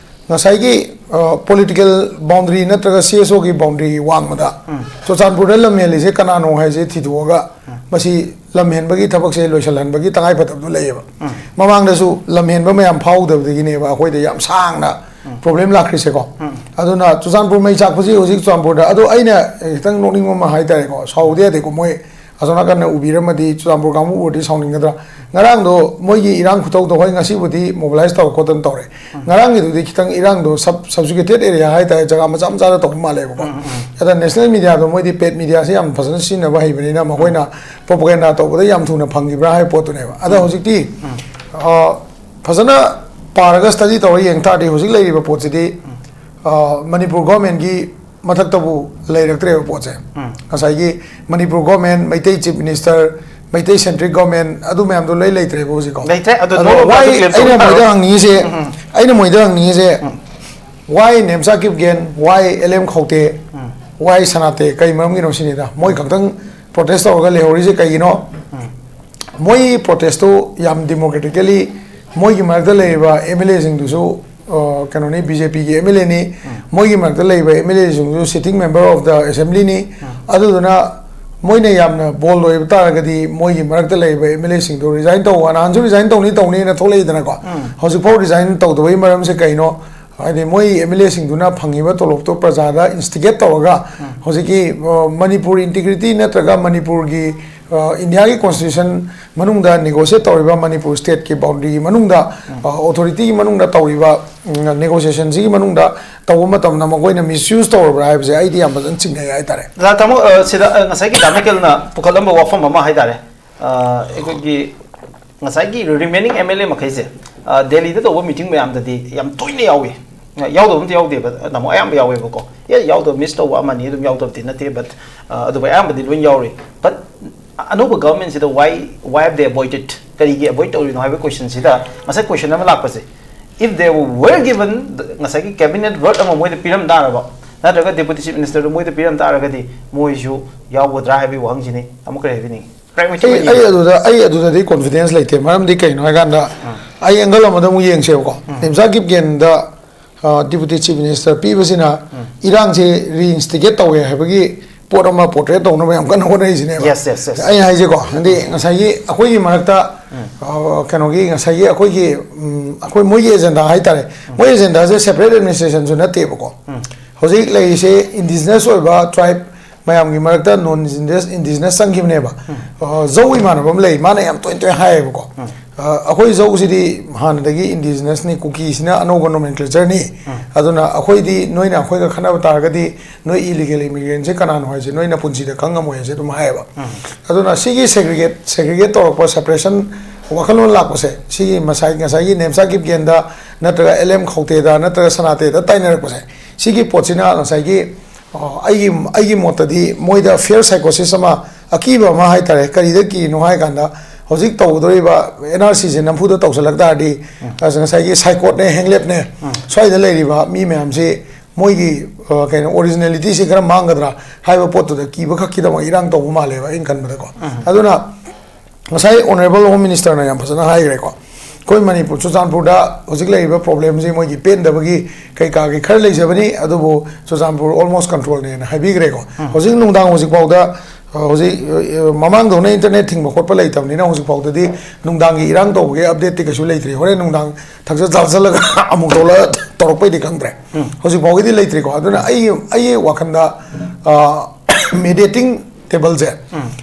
ꯉꯁꯥꯏꯒꯤ ꯄꯣꯂꯤꯇꯤꯀꯦꯜ ꯕꯥꯎꯟꯗꯔꯤ ꯅꯠꯇ꯭ꯔꯒ ꯁꯤ ꯑꯦꯁ ꯑꯣꯒꯤ ꯕꯥꯎꯟꯗꯔꯤ ꯋꯥꯡꯃꯗ ꯆꯨꯔꯆꯥꯟꯄꯨꯔꯗ ꯂꯝ ꯍꯦꯜꯂꯤꯁꯦ ꯀꯅꯥꯅꯣ ꯍꯥꯏꯁꯦ ꯊꯤꯗꯣꯛꯑꯒ ꯃꯁꯤ ꯂꯝ ꯍꯦꯟꯕꯒꯤ ꯊꯕꯛꯁꯦ ꯂꯣꯏꯁꯤꯜꯍꯟꯕꯒꯤ ꯇꯉꯥꯏꯐꯗꯕꯗꯨ ꯂꯩꯌꯦꯕ꯫ ꯃꯃꯥꯡꯗꯁꯨ ꯂꯝ ꯍꯦꯟꯕ ꯃꯌꯥꯝ ꯐꯥꯎꯗꯕꯗꯒꯤꯅꯦꯕ ꯑꯩꯈꯣꯏꯗ ꯌꯥꯝ ꯁꯥꯡꯅ ꯄ꯭ꯔꯣꯕ꯭ꯂꯦꯝ ꯂꯥꯛꯈ꯭ꯔꯤꯁꯦꯀꯣ꯫ ꯑꯗꯨꯅ ꯆꯨꯔꯆꯥꯟꯄꯨꯔ ꯃꯩ ꯆꯥꯛꯄꯁꯤ ꯍꯧꯖꯤꯛ ꯆꯨꯔꯆꯥꯟꯄꯨꯔꯗ, ꯑꯗꯣ ꯑꯩꯅ ꯈꯤꯇꯪ ꯅꯣꯛꯅꯤꯡꯕ ꯑꯃ ꯍꯥꯏꯇꯥꯔꯦꯀꯣ, ꯁꯥꯎꯗ ꯌꯥꯗꯦꯀꯣ, ꯃꯣꯏ ꯑꯁꯣꯝ ꯅꯥꯀꯟꯅ ꯎꯕꯤꯔꯝꯃꯗꯤ ꯆꯨꯔꯆꯥꯟꯄꯨꯔ ꯀꯥꯡꯕꯨ ꯎꯔꯗꯤ ꯁꯥꯎꯅꯤꯡꯒꯗ꯭ꯔꯥ꯫ ꯉꯔꯥꯡꯗꯣ ꯃꯣꯏꯒꯤ ꯏꯔꯥꯡ ꯈꯨꯇꯧꯗꯣ ꯍꯣꯏ ꯉꯁꯤꯕꯨꯗꯤ ꯃꯣꯕꯤꯂꯥꯏꯁ ꯇꯧꯔ ꯈꯣꯠꯇꯅ ꯇꯧꯔꯦ꯫ ꯉꯔꯥꯡꯒꯤꯗꯨꯗꯤ ꯈꯤꯇꯪ ꯏꯔꯥꯡꯗꯣ ꯁꯕ ꯁꯕꯖꯨꯒꯦꯇꯦꯠ ꯑꯦꯔꯤꯌꯥ ꯍꯥꯏꯇꯥꯔꯦ, ꯖꯒꯥ ꯃꯆꯥ ꯃꯆꯥꯗ ꯇꯧꯕ ꯃꯥꯜꯂꯦꯕꯀꯣ꯫ ꯑꯗ ꯅꯦꯁꯅꯦꯜ ꯃꯤꯗꯤꯌꯥꯗꯣ ꯃꯣꯏꯗꯤ ꯄꯦꯠ ꯃꯤꯗꯤꯌꯥꯁꯦ ꯌꯥꯝ ꯐꯖꯅ ꯁꯤꯖꯤꯟꯅꯕ ꯍꯩꯕꯅꯤꯅ ꯃꯈꯣꯏꯅ ꯄ꯭ꯔꯣꯄꯒꯦꯟꯗꯥ ꯇꯧꯕꯗ ꯌꯥꯝ ꯊꯨꯅ ꯐꯪꯈꯤꯕ꯭ꯔꯥ ꯍꯥꯏꯕ ꯄꯣꯠꯇꯨꯅꯦꯕ꯫ ꯑꯗ ꯍꯧꯖꯤꯛꯇꯤ ꯑ, ꯐꯖꯅ ꯄꯥꯔꯒ ꯁ꯭ꯇꯗꯤ ꯇꯧꯔ ꯌꯦꯡ ꯇꯥꯔꯗꯤ ꯍꯧꯖꯤꯛ ꯂꯩꯔꯤꯕ ꯄꯣꯠꯁꯤꯗꯤ ꯑ, ꯃꯅꯤꯄꯨꯔ ꯒꯣꯔꯃꯦꯟꯒꯤ ꯃꯊꯛꯇꯕꯨ ꯂꯩꯔꯛꯇ꯭ꯔꯦꯕ ꯄꯣꯠꯁꯦ꯫ ꯉꯁꯥꯏꯒꯤ Manipur government, Meitei chief minister, Meitei centric government, ꯑꯗꯨ ꯃꯌꯥꯝꯗꯣ ꯂꯣꯏ ꯂꯩꯇ꯭ꯔꯦꯕ ꯍꯧꯖꯤꯛꯀꯣ꯫ ꯂꯩꯇ꯭ꯔꯦ꯫ ꯑꯗꯣ ꯑꯗꯣ ꯅꯣꯡꯃ why ꯄꯥꯏꯕ claim ꯑꯩꯅ ꯇꯧꯕ ꯃꯣꯏꯗ ꯇꯥꯔꯣ? ꯍꯪꯅꯤꯡꯉꯤꯁꯦ, ꯑꯩꯅ ꯃꯣꯏꯗ ꯍꯪꯅꯤꯡꯉꯤꯁꯦ, why ꯅꯦꯝꯆꯥ ꯀꯤꯞꯒꯦꯟ, why ꯑꯦꯜ ꯑꯦꯝ ꯈꯧꯇꯦ, why ꯁꯅꯥꯇꯦ, ꯀꯩ ꯃꯔꯝꯒꯤꯅꯣ ꯁꯤꯅꯤꯗ꯫ ꯃꯣꯏ ꯈꯛꯇꯪ ꯄ꯭ꯔꯣꯇꯦꯁ ꯇꯧꯔꯒ ꯂꯩꯍꯧꯔꯤꯁꯦ ꯀꯩꯒꯤꯅꯣ? ꯃꯣꯏ ꯄ꯭ꯔꯣꯇꯦꯁꯇꯨ ꯌꯥꯝ ꯗꯤꯃꯣꯀ꯭ꯔꯦꯇꯤꯀꯦꯂꯤ ꯃꯣꯏꯒꯤ ꯃꯔꯛꯇ ꯂꯩꯔꯤꯕ ꯑꯦꯝ ꯑꯦꯜ ꯑꯦꯁꯤꯡꯗꯨꯁꯨ, ꯑ, ꯀꯩꯅꯣꯅꯤ, ꯕꯤ ꯖꯦ ꯄꯤꯒꯤ ꯑꯦꯝ ꯑꯦꯜ ꯑꯦꯅꯤ꯫ ꯃꯣꯏꯒꯤ ꯃꯔꯛꯇ ꯂꯩꯔꯤꯕ ꯑꯦꯝ ꯑꯦꯜ ꯑꯦꯁꯤꯡꯗꯨꯁꯨ ꯁꯤꯇꯤꯡ ꯃꯦꯝꯕꯔ ꯑꯣꯐ ꯗ ꯑꯦꯁꯦꯝꯕ꯭ꯂꯤꯅꯤ꯫ ꯑꯗꯨꯗꯨꯅ ꯃꯣꯏꯅ ꯌꯥꯝꯅ ꯕꯣꯜ ꯑꯣꯏꯕ ꯇꯥꯔꯒꯗꯤ ꯃꯣꯏꯒꯤ ꯃꯔꯛꯇ ꯂꯩꯔꯤꯕ ꯑꯦꯝ ꯑꯦꯜ ꯑꯦꯁꯤꯡꯗꯨ ꯔꯤꯖꯥꯏꯟ ꯇꯧ, ꯅꯍꯥꯟꯁꯨ ꯔꯤꯖꯥꯏꯟ ꯇꯧꯅꯤ ꯇꯧꯅꯤꯅ ꯊꯣꯛꯂꯛꯏꯗꯅꯀꯣ꯫ ꯍꯧꯖꯤꯛꯐꯥꯎ ꯔꯤꯖꯥꯏꯟ ꯇꯧꯗꯕꯒꯤ ꯃꯔꯝꯁꯦ ꯀꯩꯅꯣ? ꯍꯥꯏꯗꯤ ꯃꯣꯏ ꯑꯦꯝ ꯑꯦꯜ ꯑꯦꯁꯤꯡꯗꯨꯅ ꯐꯪꯉꯤꯕ ꯇꯣꯂꯣꯞꯇꯣ ꯄ꯭ꯔꯖꯥꯗ ꯏꯟꯁꯇꯤꯒꯦꯠ ꯇꯧꯔꯒ ꯍꯧꯖꯤꯛꯀꯤ, ꯑ, ꯃꯅꯤꯄꯨꯔ ꯏꯟꯇꯤꯒ꯭ꯔꯤꯇꯤ ꯅꯠꯇ꯭ꯔꯒ ꯃꯅꯤꯄꯨꯔꯒꯤ, ꯑ, ꯏꯟꯗꯤꯌꯥꯒꯤ ꯀꯣꯟꯁꯇꯤꯇ꯭ꯌꯨꯁꯟ ꯃꯅꯨꯡꯗ ꯅꯦꯒꯣꯁꯤꯌꯦꯠ ꯇꯧꯔꯤꯕ, ꯃꯅꯤꯄꯨꯔ ꯁ꯭ꯇꯦꯠꯀꯤ ꯕꯥꯎꯟꯗꯔꯤꯒꯤ ꯃꯅꯨꯡꯗ, ꯑ, ꯑꯣꯊꯣꯔꯤꯇꯤꯒꯤ ꯃꯅꯨꯡꯗ ꯇꯧꯔꯤꯕ, ꯎꯝ, ꯅꯦꯒꯣꯁꯤꯌꯦꯁꯟꯁꯤꯒꯤ ꯃꯅꯨꯡꯗ ꯇꯧꯕ ꯃꯇꯝꯗ ꯃꯈꯣꯏꯅ ꯃꯤꯁꯌꯨꯁ ꯇꯧꯔꯕ꯭ꯔꯥ ꯍꯥꯏꯕꯁꯦ ꯑꯩꯗꯤ ꯌꯥꯝ ꯐꯖꯅ ꯆꯤꯡꯅꯩ ꯍꯥꯏꯇꯥꯔꯦ꯫ ꯇꯥꯃꯣ, ꯑ, ꯁꯤꯗ, ꯑ, ꯉꯁꯥꯏꯒꯤ ꯗꯥ ꯃꯥꯏꯀꯦꯜꯅ ꯄꯨꯈꯠꯂꯝꯕ ꯋꯥꯐꯝ ꯑꯃ ꯍꯥꯏꯇꯥꯔꯦ, ꯑ, ꯑꯩꯈꯣꯏꯒꯤ ꯉꯁꯥꯏꯒꯤ ꯔꯤꯃꯦꯅꯤꯡ ꯑꯦꯝ ꯑꯦꯜ ꯑꯦ ꯃꯈꯩꯁꯦ, ꯑ, ꯗꯦꯜꯂꯤꯗ ꯇꯧꯕ ꯃꯤꯇꯤꯡ ꯃꯌꯥꯝꯗꯗꯤ ꯌꯥꯝ ꯇꯣꯏꯅ ꯌꯥꯎꯏ꯫ ꯑ, ꯌꯥꯎꯗꯕ ꯑꯝꯇ ꯌꯥꯎꯗꯦꯕ, ꯇꯥꯃꯣ, ꯑꯌꯥꯝꯕ ꯌꯥꯎꯋꯦꯕꯀꯣ꯫ ꯑꯦ, ꯌꯥꯎꯗꯕ, ꯃꯤꯁ ꯇꯧꯕ ꯑꯃꯅꯤ ꯑꯗꯨꯝ ꯌꯥꯎꯗꯕꯗꯤ ꯅꯠꯇꯦ, ꯕꯠ, ꯑ, ꯑꯗꯨꯕꯨ ꯑꯌꯥꯝꯕꯗꯤ ꯂꯣꯏ ꯌꯥꯎꯔꯤ꯫ ꯕꯠ ꯑꯅꯧꯕ ꯒꯚꯔꯟꯃꯦꯟꯁꯤꯗ why, why have they avoided? ꯀꯔꯤꯒꯤ ꯑꯦꯚꯣꯏꯗ ꯇꯧꯔꯤꯅꯣ ꯍꯥꯏꯕ ꯀꯣꯏꯁꯟꯁꯤꯗ ꯉꯁꯥꯏ ꯀꯣꯏꯁꯟ ꯑꯃ ꯂꯥꯛꯄꯁꯦ, If they were given the, ꯉꯁꯥꯏꯒꯤ cabinet work ꯑꯃ ꯃꯣꯏꯗ ꯄꯤꯔꯝ ꯇꯥꯔꯕ, ꯅꯠꯇ꯭ꯔꯒ deputy chief ministerꯗꯨ ꯃꯣꯏꯗ ꯄꯤꯔꯝ ꯇꯥꯔꯒꯗꯤ ꯃꯣꯏꯁꯨ ꯌꯥꯎꯒꯗ꯭ꯔꯥ ꯍꯥꯏꯕꯒꯤ ꯋꯥꯍꯪꯁꯤꯅꯤ ꯑꯃꯨꯛꯀ ꯍꯥꯏꯕꯤꯅꯤꯡꯉꯤ꯫ Prime Minister ꯑꯩ ꯑꯣꯏꯅ ꯑꯩ ꯑꯗꯨꯗ ꯑꯩ ꯑꯗꯨꯗꯗꯤ confidence ꯂꯩꯇꯦ꯫ ꯃꯔꯝꯗꯤ ꯀꯩꯅꯣ ꯍꯥꯏꯀꯥꯟꯗ, ꯑꯩ angle ꯑꯃꯗ ꯑꯃꯨꯛ ꯌꯦꯡꯁꯦꯕꯀꯣ꯫ ꯅꯦꯝꯆꯥ ꯀꯤꯞꯒꯦꯟꯗ, ꯑ, deputy chief minister ꯄꯤꯕꯁꯤꯅ ꯏꯔꯥꯡꯁꯦ reinstigate ꯇꯧꯋꯦ ꯍꯥꯏꯕꯒꯤ ꯄꯣꯠ ꯑꯃ portray ꯇꯧꯅꯕ ꯌꯥꯝ ꯀꯟꯅ ꯍꯣꯠꯅꯔꯤꯁꯤꯅꯦꯕ꯫ Yes, yes, yes. ꯑꯩꯅ ꯍꯥꯏꯁꯦꯀꯣ, ꯍꯥꯏꯗꯤ ꯉꯁꯥꯏꯒꯤ ꯑꯩꯈꯣꯏꯒꯤ ꯃꯔꯛꯇ, ꯑ, ꯀꯩꯅꯣꯒꯤ ꯉꯁꯥꯏꯒꯤ ꯑꯩꯈꯣꯏꯒꯤ, ꯎꯝ, ꯑꯩꯈꯣꯏ ꯃꯣꯏꯒꯤ agenda ꯍꯥꯏꯇꯥꯔꯦ꯫ ꯃꯣꯏ agendaꯁꯦ separate administrationꯁꯨ ꯅꯠꯇꯦꯕꯀꯣ꯫ ꯍꯧꯖꯤꯛ ꯂꯩꯔꯤꯁꯦ indigenous ꯑꯣꯏꯕ tribe ꯃꯌꯥꯝꯒꯤ ꯃꯔꯛꯇ non indigenous, indigenous ꯆꯪꯈꯤꯕꯅꯦꯕ꯫ ꯑ, ꯖꯧ ꯏꯃꯥꯟꯅꯕ ꯑꯃ ꯂꯩ, ꯃꯥꯅ ꯌꯥꯝ ꯇꯣꯏ ꯇꯣꯏꯅ ꯍꯥꯏꯌꯦꯕꯀꯣ꯫ ꯑ, ꯑꯩꯈꯣꯏ ꯖꯧꯁꯤꯗꯤ ꯍꯥꯟꯅꯗꯒꯤ indigenousꯅꯤ, ꯀꯨꯀꯤꯁꯤꯅ ꯑꯅꯧꯕ nomenclatureꯅꯤ꯫ ꯑꯗꯨꯅ ꯑꯩꯈꯣꯏꯗꯤ ꯅꯣꯏꯅ ꯑꯩꯈꯣꯏꯒ ꯈꯠꯅꯕ ꯇꯥꯔꯒꯗꯤ ꯅꯣꯏ illegal immigrantꯁꯦ ꯀꯅꯥꯅꯣ ꯍꯥꯏꯁꯦ ꯅꯣꯏ ꯅꯄꯨꯟꯁꯤꯗ ꯈꯪꯉꯝꯃꯣꯏ ꯍꯥꯏꯁꯦ ꯑꯗꯨꯝ ꯍꯥꯏꯌꯦꯕ꯫ ꯑꯗꯨꯅ ꯁꯤꯒꯤ segregate, segregate ꯇꯧꯔꯛꯄ, separation ꯋꯥꯈꯜꯂꯣꯟ ꯂꯥꯛꯄꯁꯦ, ꯁꯤꯒꯤ ꯉꯁꯥꯏ, ꯉꯁꯥꯏꯒꯤ ꯅꯦꯝꯆꯥ ꯀꯤꯞꯒꯦꯟꯗ ꯅꯠꯇ꯭ꯔꯒ ꯑꯦꯜ ꯑꯦꯝ ꯈꯧꯇꯦꯗ ꯅꯠꯇ꯭ꯔꯒ ꯁꯅꯥꯇꯦꯗ ꯇꯥꯏꯅꯔꯛꯄꯁꯦ, ꯁꯤꯒꯤ ꯄꯣꯠꯁꯤꯅ ꯉꯁꯥꯏꯒꯤ, ꯑ, ꯑꯩꯒꯤ, ꯑꯩꯒꯤ ꯃꯣꯠꯇꯗꯤ ꯃꯣꯏꯗ fear psychosis ꯑꯃ, ꯑꯀꯤꯕ ꯑꯃ ꯍꯥꯏꯇꯥꯔꯦ꯫ ꯀꯔꯤꯗ ꯀꯤꯔꯤꯅꯣ ꯍꯥꯏ ꯀꯥꯟꯗ, ꯍꯧꯖꯤꯛ ꯇꯧꯒꯗꯧꯔꯤꯕ ꯑꯦꯟ ꯑꯥꯔ ꯁꯤꯁꯦ ꯅꯝꯐꯨꯗ ꯇꯧꯁꯤꯜꯂꯛ ꯇꯥꯔꯗꯤ, ꯑ, ꯉꯁꯥꯏꯒꯤ ꯁꯥꯏꯀꯣꯠꯅꯦ, ꯍꯦꯡꯂꯦꯞꯅꯦ, ꯁ꯭ꯋꯥꯏꯗ ꯂꯩꯔꯤꯕ ꯃꯤ ꯃꯌꯥꯝꯁꯤ ꯃꯣꯏꯒꯤ, ꯑ, ꯀꯩꯅꯣ, originalityꯁꯤ ꯈꯔ ꯃꯥꯡꯒꯗ꯭ꯔꯥ ꯍꯥꯏꯕ ꯄꯣꯠꯇꯨꯗ ꯀꯤꯕ ꯈꯛꯀꯤꯗꯃꯛ ꯏꯔꯥꯡ ꯇꯧꯕ ꯃꯥꯜꯂꯦꯕ ꯑꯩꯅ ꯈꯟꯕꯗꯀꯣ꯫ ꯑꯗꯨꯅ ꯉꯁꯥꯏ honourable home ministerꯅ ꯌꯥꯝ ꯐꯖꯅ ꯍꯥꯏꯈ꯭ꯔꯦꯀꯣ꯫ ꯑꯩꯈꯣꯏ ꯃꯅꯤꯄꯨꯔ, ꯆꯨꯔꯆꯥꯟꯄꯨꯔꯗ ꯍꯧꯖꯤꯛ ꯂꯩꯔꯤꯕ problemꯁꯤ ꯃꯣꯏꯒꯤ ꯄꯦꯟꯗꯕꯒꯤ ꯀꯩꯀꯥꯒꯤ ꯈꯔ ꯂꯩꯖꯕꯅꯤ, ꯑꯗꯨꯕꯨ ꯆꯨꯔꯆꯥꯟꯄꯨꯔ almost controlꯅꯦꯅ ꯍꯥꯏꯕꯤꯈ꯭ꯔꯦꯀꯣ꯫ ꯍꯧꯖꯤꯛ ꯅꯨꯡꯗꯥꯡ ꯍꯧꯖꯤꯛ ꯐꯥꯎꯗ, ꯑ, ꯍꯧꯖꯤꯛ, ꯑ, ꯃꯃꯥꯡꯗꯧꯅ internet ꯊꯤꯡꯕ ꯈꯣꯠꯄ ꯂꯩꯇꯕꯅꯤꯅ ꯍꯧꯖꯤꯛ ꯐꯥꯎꯗꯗꯤ ꯅꯨꯡꯗꯥꯡꯒꯤ ꯏꯔꯥꯡ ꯇꯧꯕꯒꯤ updateꯇꯤ ꯀꯩꯁꯨ ꯂꯩꯇ꯭ꯔꯤ꯫ ꯍꯣꯔꯦꯟ ꯅꯨꯡꯗꯥꯡ ꯊꯛꯆ ꯆꯥꯁꯤꯜꯂꯒ ꯑꯃꯨꯛ ꯊꯣꯛꯂꯛ-, ꯇꯧꯔꯛꯄꯩꯗꯤ ꯈꯪꯗ꯭ꯔꯦ꯫ ꯍꯧꯖꯤꯛ ꯐꯥꯎꯒꯤꯗꯤ ꯂꯩꯇ꯭ꯔꯤꯀꯣ꯫ ꯑꯗꯨꯅ ꯑꯩ, ꯑꯩꯒꯤ ꯋꯥꯈꯜꯗ, ꯑ, mediating tableꯁꯦ,